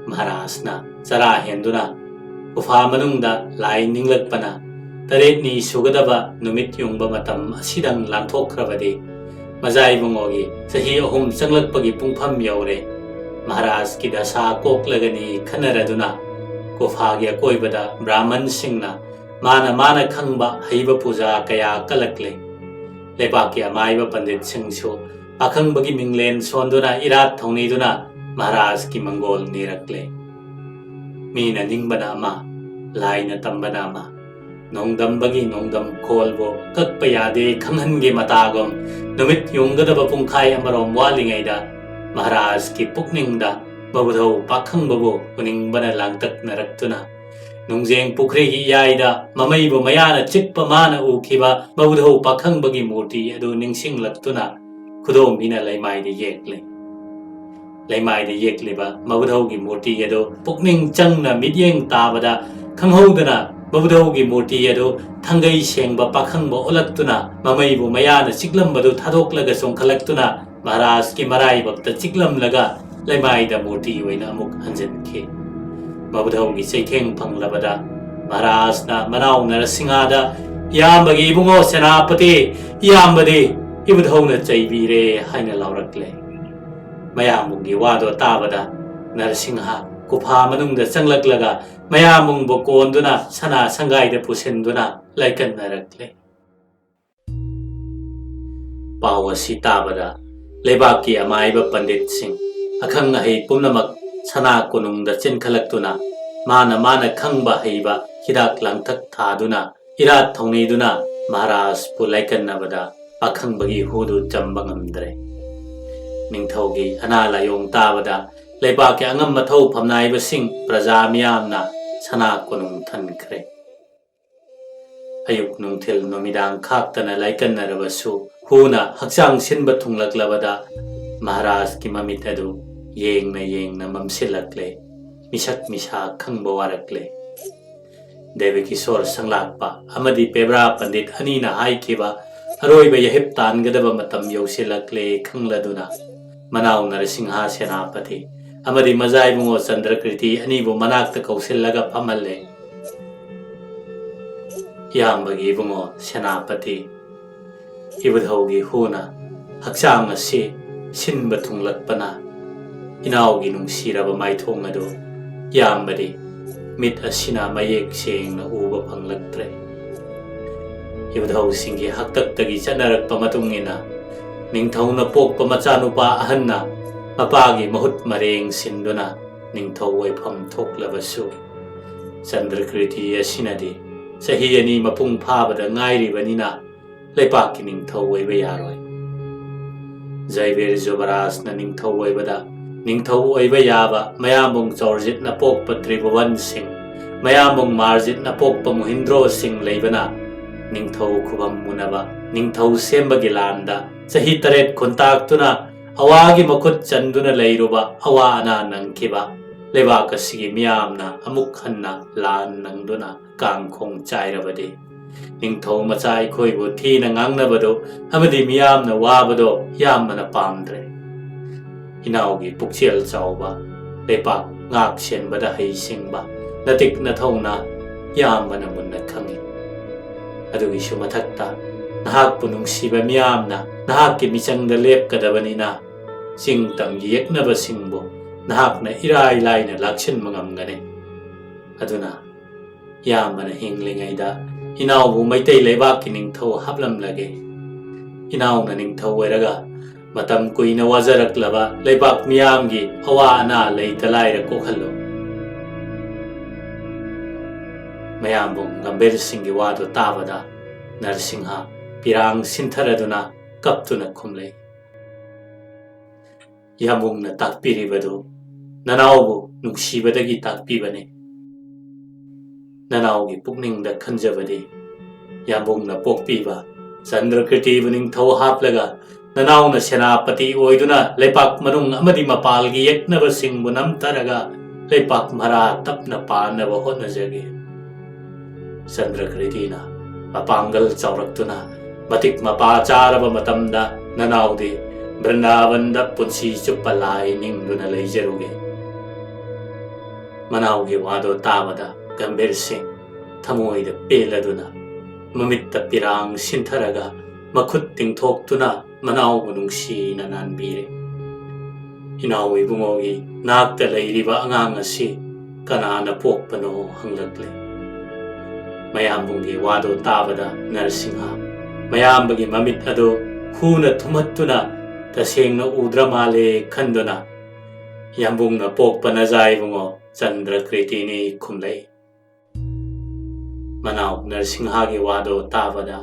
ꯃꯍꯥꯔꯥꯖꯅ ꯆꯔꯥ ꯍꯦꯟꯗꯨꯅ ꯒꯨꯐꯥ ꯃꯅꯨꯡꯗ ꯂꯥꯏ ꯅꯤꯡꯂꯛꯄꯅ ꯇꯔꯦꯠꯅꯤ ꯁꯨꯒꯗꯕ ꯅꯨꯃꯤꯠ ꯌꯨꯡꯕ ꯃꯇꯝ ꯑꯁꯤꯗꯪ ꯂꯥꯟꯊꯣꯛꯈ꯭ꯔꯕꯗꯤ ꯃꯖꯥꯏꯕꯨꯡꯉꯣꯒꯤ ꯆꯍꯤ ꯑꯍꯨꯝ ꯆꯪꯂꯛꯄꯒꯤ ꯄꯨꯡꯐꯝ ꯌꯧꯔꯦ꯫ ꯃꯍꯥꯔꯥꯖꯀꯤ ꯗꯁꯥ ꯀꯣꯛꯂꯒꯅꯤ ꯈꯟꯅꯔꯗꯨꯅ ꯒꯨꯐꯥꯒꯤ ꯑꯀꯣꯏꯕꯗ ꯕ꯭ꯔꯥꯍꯃꯟꯁꯤꯡꯅ ꯃꯥꯅ ꯃꯥꯅ ꯈꯪꯕ ꯍꯩꯕ ꯄꯨꯖꯥ ꯀꯌꯥ ꯀꯠꯂꯛꯂꯦ꯫ ꯂꯩꯕꯥꯛꯀꯤ ꯑꯃꯥꯏꯕ ꯄꯟꯗꯤꯠꯁꯤꯡꯁꯨ ꯄꯥꯈꯪꯕꯒꯤ ꯃꯤꯡꯂꯦꯟ ꯁꯣꯟꯗꯨꯅ ꯏꯔꯥꯠ ꯊꯧꯅꯤꯗꯨꯅ ꯃꯍꯥꯔꯥꯖꯀꯤ ꯃꯪꯒꯣꯜ ꯅꯤꯔꯛꯂꯦ꯫ ꯃꯤꯅ ꯅꯤꯡꯕꯅ ꯑꯃ, ꯂꯥꯏꯅ ꯇꯝꯕꯅ ꯑꯃ꯫ ꯅꯣꯡꯗꯝꯕꯒꯤ ꯅꯣꯡꯗꯝ ꯈꯣꯜꯕꯨ ꯀꯛꯄ ꯌꯥꯗꯦ ꯈꯪꯍꯟꯒꯦ ꯃꯇꯥꯒꯨꯝ, ꯅꯨꯃꯤꯠ ꯌꯨꯡꯒꯗꯕ ꯄꯨꯡꯈꯥꯏ ꯑꯃꯔꯣꯝ ꯋꯥꯠꯂꯤꯉꯩꯗ ꯃꯍꯥꯔꯥꯖꯀꯤ ꯄꯨꯛꯅꯤꯡꯗ ꯃꯕꯨꯙꯧ ꯄꯥꯈꯪꯕꯕꯨ ꯎꯅꯤꯡꯕꯅ ꯂꯥꯡꯇꯛꯅꯔꯛꯇꯨꯅ ꯅꯨꯡꯖꯦꯡ ꯄꯨꯈ꯭ꯔꯤꯒꯤ ꯏꯌꯥꯏꯗ ꯃꯃꯩꯕꯨ ꯃꯌꯥꯅ ꯆꯤꯛꯄ ꯃꯥꯅ ꯎꯈꯤꯕ ꯃꯕꯨꯙꯧ ꯄꯥꯈꯪꯕꯒꯤ ꯃꯨꯔꯇꯤ ꯑꯗꯨ ꯅꯤꯡꯁꯤꯡꯂꯛꯇꯨꯅ ꯈꯨꯗꯣꯝꯕꯤꯅ ꯂꯩꯃꯥꯏꯗ ꯌꯦꯛꯂꯤ꯫ ꯂꯩꯃꯥꯏꯗ ꯌꯦꯛꯂꯤꯕ ꯃꯕꯨꯙꯧꯒꯤ ꯃꯨꯔꯇꯤ ꯑꯗꯨ ꯄꯨꯛꯅꯤꯡ ꯆꯪꯅ ꯃꯤꯠꯌꯦꯡ ꯇꯥꯕꯗ ꯈꯪꯍꯧꯗꯅ ꯃꯕꯨꯙꯧꯒꯤ ꯃꯨꯔꯇꯤ ꯑꯗꯨ ꯊꯥꯡꯒꯩ ꯁꯦꯡꯕ ꯄꯥꯈꯪꯕ ꯑꯣꯜꯂꯛꯇꯨꯅ ꯃꯃꯩꯕꯨ ꯃꯌꯥꯅ ꯆꯤꯛꯂꯝꯕꯗꯨ ꯊꯥꯗꯣꯛꯂꯒ ꯆꯣꯡꯈꯠꯂꯛꯇꯨꯅ ꯃꯍꯥꯔꯥꯖꯀꯤ ꯃꯔꯥꯏꯕꯛꯇ ꯆꯤꯛꯂꯝꯂꯒ ꯂꯩꯃꯥꯏꯗ ꯃꯨꯔꯇꯤ ꯑꯣꯏꯅ ꯑꯃꯨꯛ ꯍꯟꯖꯤꯟꯈꯤ꯫ ꯃꯕꯨꯙꯧꯒꯤ ꯆꯩꯊꯦꯡ ꯐꯪꯂꯕꯗ ꯃꯍꯥꯔꯥꯖꯅ ꯃꯅꯥꯎ ꯅꯔꯁꯤꯡꯍꯥꯗ, "ꯏꯌꯥꯝꯕꯒꯤ ꯏꯕꯨꯡꯉꯣ ꯁꯦꯅꯥꯄꯇꯤ, ꯏꯌꯥꯝꯕꯗꯤ ꯏꯕꯨꯙꯧꯅ ꯆꯩꯕꯤꯔꯦ" ꯍꯥꯏꯅ ꯂꯥꯎꯔꯛꯂꯦ꯫ ꯃꯌꯥꯝꯕꯨꯡꯒꯤ ꯋꯥꯗꯣ ꯇꯥꯕꯗ ꯅꯔꯁꯤꯡꯍ ꯒꯨꯐꯥ ꯃꯅꯨꯡꯗ ꯆꯪꯂꯛꯂꯒ ꯃꯌꯥꯝꯕꯨꯡꯕꯨ ꯀꯣꯟꯗꯨꯅ ꯁꯅꯥ ꯁꯪꯒꯥꯏꯗ ꯄꯨꯁꯤꯟꯗꯨꯅ ꯂꯥꯏꯀꯠꯅꯔꯛꯂꯦ꯫ ꯄꯥꯎ ꯑꯁꯤ ꯇꯥꯕꯗ ꯂꯩꯕꯥꯛꯀꯤ ꯑꯃꯥꯏꯕ ꯄꯟꯗꯤꯠꯁꯤꯡ, ꯑꯈꯪ ꯑꯍꯩ ꯄꯨꯝꯅꯃꯛ ꯁꯅꯥ ꯀꯣꯅꯨꯡꯗ ꯆꯦꯟꯈꯠꯂꯛꯇꯨꯅ ꯃꯥꯅ ꯃꯥꯅ ꯈꯪꯕ ꯍꯩꯕ ꯍꯤꯗꯥꯛ ꯂꯥꯡꯊꯛ ꯊꯥꯗꯨꯅ ꯏꯔꯥꯠ ꯊꯧꯅꯤꯗꯨꯅ ꯃꯍꯥꯔꯥꯖꯄꯨ ꯂꯥꯏꯀꯠꯅꯕꯗ ꯄꯥꯈꯪꯕꯒꯤ ꯍꯨꯗꯨ ꯆꯝꯕ ꯉꯝꯗ꯭ꯔꯦ꯫ ꯅꯤꯡꯊꯧꯒꯤ ꯑꯅꯥ ꯂꯥꯏꯌꯣꯡ ꯇꯥꯕꯗ ꯂꯩꯕꯥꯛꯀꯤ ꯑꯉꯝ ꯑꯊꯧ ꯐꯝꯅꯥꯏꯕꯁꯤꯡ ꯄ꯭ꯔꯖꯥ ꯃꯤꯌꯥꯝꯅ ꯁꯅꯥ ꯀꯣꯅꯨꯡ ꯊꯟꯈ꯭ꯔꯦ꯫ ꯑꯌꯨꯛ ꯅꯨꯡꯊꯤꯜ ꯅꯨꯃꯤꯗꯥꯡ ꯈꯥꯛꯇꯅ ꯂꯥꯏꯀꯠꯅꯔꯕꯁꯨ ꯍꯨꯅ ꯍꯛꯆꯥꯡ ꯁꯤꯟꯕ ꯊꯨꯡꯂꯛꯂꯕꯗ ꯃꯍꯥꯔꯥꯖꯀꯤ ꯃꯃꯤꯠ ꯑꯗꯨ ꯌꯦꯡꯅ ꯌꯦꯡꯅ ꯃꯝꯁꯤꯜꯂꯛꯂꯦ꯫ ꯃꯤꯁꯛ ꯃꯤꯁꯥ ꯈꯪꯕ ꯋꯥꯔꯛꯂꯦ꯫ ꯗꯦꯕ ꯀꯤꯁꯣꯔ ꯁꯪꯂꯥꯛꯄ ꯑꯃꯗꯤ ꯄꯦꯕ꯭ꯔꯥ ꯄꯟꯗꯤꯠ ꯑꯅꯤꯅ ꯍꯥꯏꯈꯤꯕ ꯑꯔꯣꯏꯕ ꯌꯥꯍꯤꯞ ꯇꯥꯟꯒꯗꯕ ꯃꯇꯝ ꯌꯧꯁꯤꯜꯂꯛꯂꯦ ꯈꯪꯂꯗꯨꯅ ꯃꯅꯥꯎ ꯅꯔꯁꯤꯡꯍ ꯁꯦꯅꯥꯄꯇꯤ ꯑꯃꯗꯤ ꯃꯖꯥ ꯏꯕꯨꯡꯉꯣ ꯆꯟꯗ꯭ꯔꯀ꯭ꯔꯤꯇꯤ ꯑꯅꯤꯕꯨ ꯃꯅꯥꯛꯇ ꯀꯧꯁꯤꯜꯂꯒ ꯐꯝꯍꯜꯂꯦ꯫ ꯏꯌꯥꯝꯕꯒꯤ ꯏꯕꯨꯡꯉꯣ ꯁꯦꯅꯥꯄꯇꯤ, ꯏꯕꯨꯙꯧꯒꯤ ꯍꯨꯅ ꯍꯛꯆꯥꯡ ꯑꯁꯤ ꯁꯤꯟꯕ ꯊꯨꯡꯂꯛꯄꯅ ꯏꯅꯥꯎꯒꯤ ꯅꯨꯡꯁꯤꯔꯕ ꯃꯥꯏꯊꯣꯡ ꯑꯗꯨ ꯏꯌꯥꯝꯕꯗꯤ ꯃꯤꯠ ꯑꯁꯤꯅ ꯃꯌꯦꯛ ꯁꯦꯡꯅ ꯎꯕ ꯐꯪꯂꯛꯇ꯭ꯔꯦ꯫ ꯏꯕꯨꯙꯧꯁꯤꯡꯒꯤ ꯍꯥꯛꯇꯛꯇꯒꯤ ꯆꯠꯅꯔꯛꯄ ꯃꯇꯨꯡ ꯏꯟꯅ ꯅꯤꯡꯊꯧꯅ ꯄꯣꯛꯄ ꯃꯆꯥꯅꯨꯄꯥ ꯑꯍꯟꯅ ꯃꯄꯥꯒꯤ ꯃꯍꯨꯠ ꯃꯔꯦꯡ ꯁꯤꯟꯗꯨꯅ ꯅꯤꯡꯊꯧ ꯑꯣꯏꯐꯝ ꯊꯣꯛꯂꯕꯁꯨ, ꯆꯟꯗ꯭ꯔꯀ꯭ꯔꯤꯇꯤ ꯑꯁꯤꯅꯗꯤ ꯆꯍꯤ ꯑꯅꯤ ꯃꯄꯨꯡ ꯐꯥꯕꯗ ꯉꯥꯏꯔꯤꯕꯅꯤꯅ ꯂꯩꯄꯥꯛꯀꯤ ꯅꯤꯡꯊꯧ ꯑꯣꯏꯕ ꯌꯥꯔꯣꯏ꯫ ꯖꯩꯕꯤꯔ ꯖꯨꯕꯔꯥꯖꯅ ꯅꯤꯡꯊꯧ ꯑꯣꯏꯕꯗ ꯅꯤꯡꯊꯧ ꯑꯣꯏꯕ ꯌꯥꯕ ꯃꯌꯥꯝꯕꯨꯡ ꯆꯧꯔꯖꯤꯠꯅ ꯄꯣꯛꯄ ꯇ꯭ꯔꯤꯚꯨꯕꯟ ꯁꯤꯡ ꯃꯌꯥꯝꯕꯨꯡ ꯃꯥꯔꯖꯤꯠꯅ ꯄꯣꯛꯄ ꯃꯨꯍꯤꯟꯗ꯭ꯔꯣ ꯁꯤꯡ ꯂꯩꯕꯅ ꯅꯤꯡꯊꯧ ꯈꯨꯕꯝ ꯃꯨꯅꯕ ꯅꯤꯡꯊꯧ ꯁꯦꯝꯕꯒꯤ ꯂꯥꯟꯗ ꯆꯍꯤ ꯇꯔꯦꯠ ꯈꯨꯟꯇꯥꯛꯇꯨꯅ ꯑꯋꯥꯒꯤ ꯃꯈꯨꯠ ꯆꯟꯗꯨꯅ ꯂꯩꯔꯨꯕ ꯑꯋꯥ ꯑꯅꯥ ꯅꯪꯈꯤꯕ ꯂꯩꯕꯥꯛ ꯑꯁꯤꯒꯤ ꯃꯤꯌꯥꯝꯅ ꯑꯃꯨꯛ ꯍꯟꯅ ꯂꯥꯟ ꯅꯪꯗꯨꯅ ꯀꯥꯡꯈꯣꯡ ꯆꯥꯏꯔꯕꯗꯤ, ꯅꯤꯡꯊꯧ ꯃꯆꯥ ꯑꯩꯈꯣꯏꯕꯨ ꯊꯤꯅ ꯉꯥꯡꯅꯕꯗꯨ ꯑꯃꯗꯤ ꯃꯤꯌꯥꯝꯅ ꯋꯥꯕꯗꯣ ꯌꯥꯝꯕꯅ ꯄꯥꯝꯗ꯭ꯔꯦ꯫ ꯏꯅꯥꯎꯒꯤ ꯄꯨꯛꯆꯦꯜ ꯆꯥꯎꯕ, ꯂꯩꯄꯥꯛ ꯉꯥꯛ ꯁꯦꯟꯕꯗ ꯍꯩꯁꯤꯡꯕ, ꯅꯇꯤꯛ ꯅꯊꯧꯅ ꯌꯥꯝꯕꯅ ꯃꯨꯟꯅ ꯈꯪꯏ꯫ ꯑꯗꯨꯒꯤꯁꯨ ꯃꯊꯛꯇ, ꯅꯍꯥꯛꯄꯨ ꯅꯨꯡꯁꯤꯕ ꯃꯤꯌꯥꯝꯅ ꯅꯍꯥꯛꯀꯤ ꯃꯤꯆꯪꯗ ꯂꯦꯞꯀꯗꯕꯅꯤꯅ, ꯆꯤꯡ ꯇꯝꯒꯤ ꯌꯦꯛꯅꯕꯁꯤꯡꯕꯨ ꯅꯍꯥꯛꯅ ꯏꯔꯥꯏ ꯂꯥꯏꯅ ꯂꯥꯛꯁꯤꯟꯕ ꯉꯝꯒꯅꯤ꯫ ꯑꯗꯨꯅ ꯏꯌꯥꯝꯕꯅ ꯍꯤꯡꯂꯤꯉꯩꯗ ꯏꯅꯥꯎꯕꯨ ꯃꯩꯇꯩ ꯂꯩꯕꯥꯛꯀꯤ ꯅꯤꯡꯊꯧ ꯍꯥꯞꯂꯝꯂꯒꯦ꯫ ꯏꯅꯥꯎꯅ ꯅꯤꯡꯊꯧ ꯑꯣꯏꯔꯒ ꯃꯇꯝ ꯀꯨꯏꯅ ꯋꯥꯖꯔꯛꯂꯕ ꯂꯩꯕꯥꯛ ꯃꯤꯌꯥꯝꯒꯤ ꯑꯋꯥ ꯑꯅꯥ ꯂꯩꯇ ꯂꯥꯏꯔ ꯀꯣꯛꯍꯜꯂꯨ꯫ ꯃꯌꯥꯝꯕꯨꯡ ꯒꯝꯚꯤꯔ ꯁꯤꯡꯒꯤ ꯋꯥꯗꯨ ꯇꯥꯕꯗ ꯅꯔꯁꯤꯡꯍ ꯄꯤꯔꯥꯡ ꯁꯤꯟꯊꯔꯗꯨꯅ ꯀꯞꯇꯨꯅ ꯈꯨꯝꯂꯛꯏ꯫ ꯌꯥꯝꯕꯨꯡꯅ ꯇꯥꯛꯄꯤꯔꯤꯕꯗꯨ ꯅꯅꯥꯎꯕꯨ ꯅꯨꯡꯁꯤꯕꯗꯒꯤ ꯇꯥꯛꯄꯤꯕꯅꯤ꯫ ꯅꯅꯥꯎꯒꯤ ꯄꯨꯛꯅꯤꯡꯗ ꯈꯟꯖꯕꯗꯤ ꯌꯥꯝꯕꯨꯡꯅ ꯄꯣꯛꯄꯤꯕ ꯆꯟꯗ꯭ꯔꯀ꯭ꯔꯤꯇꯤꯕꯨ ꯅꯤꯡꯊꯧ ꯍꯥꯞꯂꯒ ꯅꯅꯥꯎꯅ ꯁꯦꯅꯥꯄꯇꯤ ꯑꯣꯏꯗꯨꯅ ꯂꯩꯄꯥꯛ ꯃꯅꯨꯡ ꯑꯃꯗꯤ ꯃꯄꯥꯜꯒꯤ ꯌꯦꯛꯅꯕꯁꯤꯡꯕꯨ ꯅꯝꯊꯔꯒ ꯂꯩꯄꯥꯛ ꯃꯔꯥ ꯇꯞꯅ ꯄꯥꯟꯅꯕ ꯍꯣꯠꯅꯖꯒꯦ꯫ ꯆꯟꯗ꯭ꯔꯀ꯭ꯔꯤꯇꯤꯅ ꯃꯄꯥꯡꯒꯜ ꯆꯥꯎꯔꯛꯇꯨꯅ ꯃꯇꯤꯛ ꯃꯄꯥ ꯆꯥꯔꯕ ꯃꯇꯝꯗ ꯅꯅꯥꯎꯗꯤ ꯕ꯭ꯔꯤꯟꯗꯥꯕꯟꯗ ꯄꯨꯟꯁꯤ ꯆꯨꯞꯄ ꯂꯥꯏ ꯅꯤꯡꯗꯨꯅ ꯂꯩꯖꯔꯨꯒꯦ꯫ ꯃꯅꯥꯎꯒꯤ ꯋꯥꯗꯣ ꯇꯥꯕꯗ ꯒꯝꯚꯤꯔ ꯁꯤꯡ ꯊꯃꯣꯏꯗ ꯄꯦꯜꯂꯗꯨꯅ ꯃꯃꯤꯠꯇ ꯄꯤꯔꯥꯡ ꯁꯤꯟꯊꯔꯒ ꯃꯈꯨꯠ ꯇꯤꯡꯊꯣꯛꯇꯨꯅ ꯃꯅꯥꯎꯕꯨ ꯅꯨꯡꯁꯤꯅ ꯅꯥꯟꯕꯤꯔꯦ꯫ ꯏꯅꯥꯎ ꯏꯕꯨꯡꯉꯣꯒꯤ ꯅꯥꯛꯇ ꯂꯩꯔꯤꯕ ꯑꯉꯥꯡ ꯑꯁꯤ ꯀꯅꯥꯅ ꯄꯣꯛꯄꯅꯣ ꯍꯪꯂꯛꯂꯦ꯫ ꯃꯌꯥꯝꯕꯨꯡꯒꯤ ꯋꯥꯗꯣ ꯇꯥꯕꯗ ꯅꯔꯁꯤꯡꯍ ꯃꯌꯥꯝꯕꯒꯤ ꯃꯃꯤꯠ ꯑꯗꯨ ꯍꯨꯅ ꯊꯨꯝꯍꯠꯇꯨꯅ ꯇꯁꯦꯡꯅ ꯎꯗ꯭ꯔ ꯃꯥꯜꯂꯦ ꯈꯟꯗꯨꯅ, "ꯌꯥꯝꯕꯨꯡꯅ ꯄꯣꯛꯄ ꯅꯖꯥ ꯏꯕꯨꯡꯉꯣ ꯆꯟꯗ꯭ꯔꯀ꯭ꯔꯤꯇꯤꯅꯤ" ꯈꯨꯝꯂꯛꯏ꯫ ꯃꯅꯥꯎ ꯅꯔꯁꯤꯡꯍꯒꯤ ꯋꯥꯗꯣ ꯇꯥꯕꯗ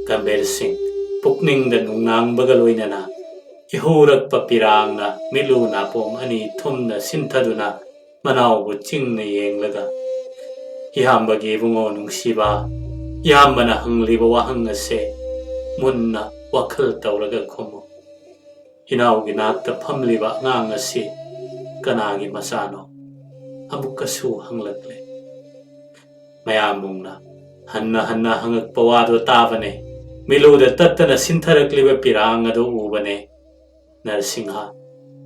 ꯒꯝꯚꯤꯔ ꯁꯤꯡ ꯄꯨꯛꯅꯤꯡꯗ ꯅꯨꯡꯅꯥꯡꯕꯒ ꯂꯣꯏꯅꯅ ꯏꯍꯧꯔꯛꯄ ꯄꯤꯔꯥꯡꯅ ꯃꯤꯠꯂꯨ ꯅꯥꯄꯣꯝ ꯑꯅꯤ ꯊꯨꯝꯅ ꯁꯤꯟꯊꯗꯨꯅ ꯃꯅꯥꯎꯕꯨ ꯆꯤꯡꯅ ꯌꯦꯡꯂꯒ, ꯏꯌꯥꯝꯕꯒꯤ ꯏꯕꯨꯡꯉꯣ ꯅꯨꯡꯁꯤꯕ, ꯏꯌꯥꯝꯕꯅ ꯍꯪꯂꯤꯕ ꯋꯥꯍꯪ ꯑꯁꯦ ꯃꯨꯟꯅ ꯋꯥꯈꯜ ꯇꯧꯔꯒ ꯈꯨꯝꯃꯨ꯫ ꯏꯅꯥꯎꯒꯤ ꯅꯥꯛꯇ ꯐꯝꯂꯤꯕ ꯑꯉꯥꯡ ꯑꯁꯤ ꯀꯅꯥꯒꯤ ꯃꯆꯥꯅꯣ? ꯑꯃꯨꯛꯀꯁꯨ ꯍꯪꯂꯛꯂꯦ꯫ ꯃꯌꯥꯝꯕꯨꯡꯅ ꯍꯟꯅ ꯍꯟꯅ ꯍꯪꯉꯛꯄ ꯋꯥꯗꯣ ꯇꯥꯕꯅꯦ꯫ ꯃꯤꯂꯨꯗ ꯇꯠꯇꯅ ꯁꯤꯟꯊꯔꯛꯂꯤꯕ ꯄꯤꯔꯥꯡ ꯑꯗꯨ ꯎꯕꯅꯦ꯫ ꯅꯔꯁꯤꯡꯍ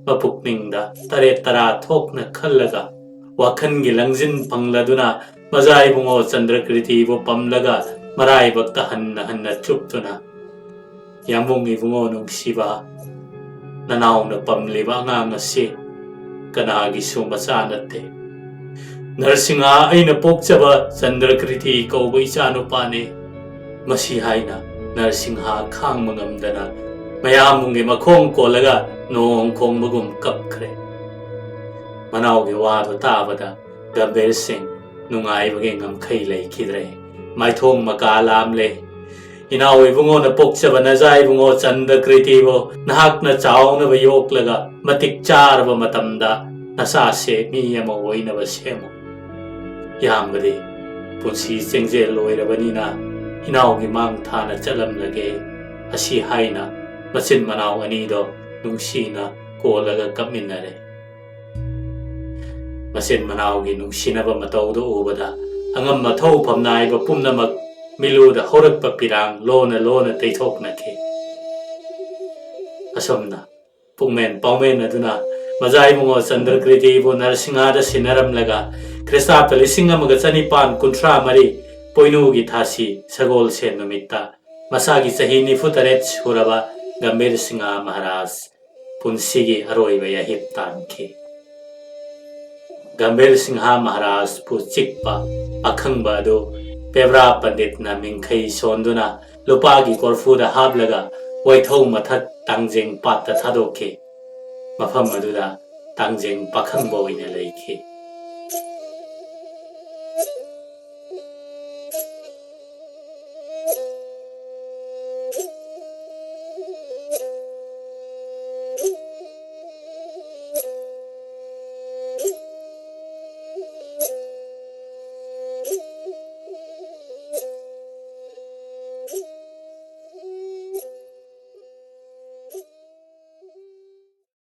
ꯃꯄꯨꯛꯅꯤꯡꯗ ꯇꯔꯦꯠ ꯇꯔꯥ ꯊꯣꯛꯅ ꯈꯜꯂꯒ, ꯋꯥꯈꯜꯒꯤ ꯂꯪꯖꯤꯟ ꯐꯪꯂꯗꯨꯅ ꯃꯖꯥ ꯏꯕꯨꯡꯉꯣ ꯆꯟꯗ꯭ꯔꯀ꯭ꯔꯤꯇꯤꯕꯨ ꯄꯝꯂꯒ ꯃꯔꯥꯏꯕꯛꯇ ꯍꯟꯅ ꯍꯟꯅ ꯆꯨꯞꯇꯨꯅ, "ꯌꯥꯝꯕꯨꯡ ꯏꯕꯨꯡꯉꯣ ꯅꯨꯡꯁꯤꯕ, ꯅꯅꯥꯎꯅ ꯄꯝꯂꯤꯕ ꯑꯉꯥꯡ ꯑꯁꯤ ꯀꯅꯥꯒꯤꯁꯨ ꯃꯆꯥ ꯅꯠꯇꯦ꯫ ꯅꯔꯁꯤꯡꯍ ꯑꯩꯅ ꯄꯣꯛꯆꯕ ꯆꯟꯗ꯭ꯔꯀ꯭ꯔꯤꯇꯤ ꯀꯧꯕ ꯏꯆꯥꯅꯨꯄꯥꯅꯤ"꯫ ꯃꯁꯤ ꯍꯥꯏꯅ ꯅꯔꯁꯤꯡꯍ ꯈꯥꯡꯕ ꯉꯝꯗꯅ ꯃꯌꯥꯝꯕꯨꯡꯒꯤ ꯃꯈꯣꯡ ꯀꯣꯜꯂꯒ ꯅꯣꯡ ꯈꯣꯡꯕꯒꯨꯝ ꯀꯞꯈ꯭ꯔꯦ꯫ ꯃꯅꯥꯎꯒꯤ ꯋꯥꯗꯨ ꯇꯥꯕꯗ ꯒꯝꯚꯤꯔ ꯁꯤꯡ ꯅꯨꯡꯉꯥꯏꯕꯒꯤ ꯉꯝꯈꯩ ꯂꯩꯈꯤꯗ꯭ꯔꯦ꯫ ꯃꯥꯏꯊꯣꯡ ꯃꯀꯥ ꯂꯥꯝꯂꯦ꯫ "ꯏꯅꯥꯎ ꯏꯕꯨꯡꯉꯣꯅ ꯄꯣꯛꯆꯕ ꯅꯖꯥ ꯏꯕꯨꯡꯉꯣ ꯆꯟꯗ꯭ꯔꯀ꯭ꯔꯤꯇꯤꯕꯨ ꯅꯍꯥꯛꯅ ꯆꯥꯎꯅꯕ ꯌꯣꯛꯂꯒ ꯃꯇꯤꯛ ꯆꯥꯔꯕ ꯃꯇꯝꯗ ꯅꯆꯥꯁꯦ ꯃꯤ ꯑꯃ ꯑꯣꯏꯅꯕ ꯁꯦꯝꯃꯨ꯫ ꯏꯌꯥꯝꯕꯗꯤ ꯄꯨꯟꯁꯤ ꯆꯦꯡꯖꯦꯜ ꯂꯣꯏꯔꯕꯅꯤꯅ ꯏꯅꯥꯎꯒꯤ ꯃꯥꯡ ꯊꯥꯅ ꯆꯠꯂꯝꯂꯒꯦ"꯫ ꯑꯁꯤ ꯍꯥꯏꯅ ꯃꯆꯤꯟ ꯃꯅꯥꯎ ꯑꯅꯤꯗꯣ ꯅꯨꯡꯁꯤꯅ ꯀꯣꯜꯂꯒ ꯀꯞꯃꯤꯟꯅꯔꯦ꯫ ꯃꯆꯤꯟ ꯃꯅꯥꯎꯒꯤ ꯅꯨꯡꯁꯤꯅꯕ ꯃꯇꯧꯗꯨ ꯎꯕꯗ ꯑꯉꯝ ꯑꯊꯧ ꯐꯝꯅꯥꯏꯕ ꯄꯨꯝꯅꯃꯛ ꯃꯤꯠꯂꯨꯗ ꯍꯧꯔꯛꯄ ꯄꯤꯔꯥꯡ ꯂꯣꯟꯅ ꯂꯣꯟꯅ ꯇꯩꯊꯣꯛꯅꯈꯤ꯫ ꯑꯁꯨꯝꯅ ꯄꯨꯛꯃꯦꯟ ꯄꯥꯎꯃꯦꯟ ꯑꯗꯨꯅ ꯃꯖꯥ ꯏꯕꯨꯡꯉꯣ ꯆꯟꯗ꯭ꯔꯀ꯭ꯔꯤꯇꯤꯕꯨ ꯅꯔꯁꯤꯡꯍꯗ ꯁꯤꯟꯅꯔꯝꯂꯒ, ꯈ꯭ꯔꯤꯁꯇꯥꯕꯇ ꯂꯤꯁꯤꯡ ꯑꯃꯒ ꯆꯅꯤꯄꯥꯟ ꯀꯨꯟꯊ꯭ꯔꯥ ꯃꯔꯤ ꯄꯣꯏꯅꯨꯒꯤ ꯊꯥꯁꯤ ꯁꯒꯣꯜꯁꯦꯟ ꯅꯨꯃꯤꯠꯇ ꯃꯁꯥꯒꯤ ꯆꯍꯤ ꯅꯤꯐꯨ ꯇꯔꯦꯠ ꯁꯨꯔꯕ ꯒꯝꯚꯤꯔ ꯁꯤꯡꯍ ꯃꯍꯥꯔꯥꯖ ꯄꯨꯟꯁꯤꯒꯤ ꯑꯔꯣꯏꯕ ꯌꯥꯍꯤꯞ ꯇꯥꯟꯈꯤ꯫ ꯒꯝꯚꯤꯔ ꯁꯤꯡꯍ ꯃꯍꯥꯔꯥꯖꯄꯨ ꯆꯤꯛꯄ ꯑꯈꯪꯕ ꯑꯗꯨ ꯄꯦꯕ꯭ꯔꯥ ꯄꯟꯗꯤꯠꯅ ꯃꯤꯡꯈꯩ ꯁꯣꯟꯗꯨꯅ ꯂꯨꯄꯥꯒꯤ ꯀꯣꯔꯐꯨꯗ ꯍꯥꯞꯂꯒ ꯋꯥꯏꯊꯧ ꯃꯊꯛ ꯇꯥꯡꯖꯦꯡ ꯄꯥꯠꯇ ꯊꯥꯗꯣꯛꯈꯤ꯫ ꯃꯐꯝ ꯑꯗꯨꯗ ꯇꯥꯡꯖꯦꯡ ꯄꯥꯈꯪꯕ ꯑꯣꯏꯅ ꯂꯩꯈꯤ꯫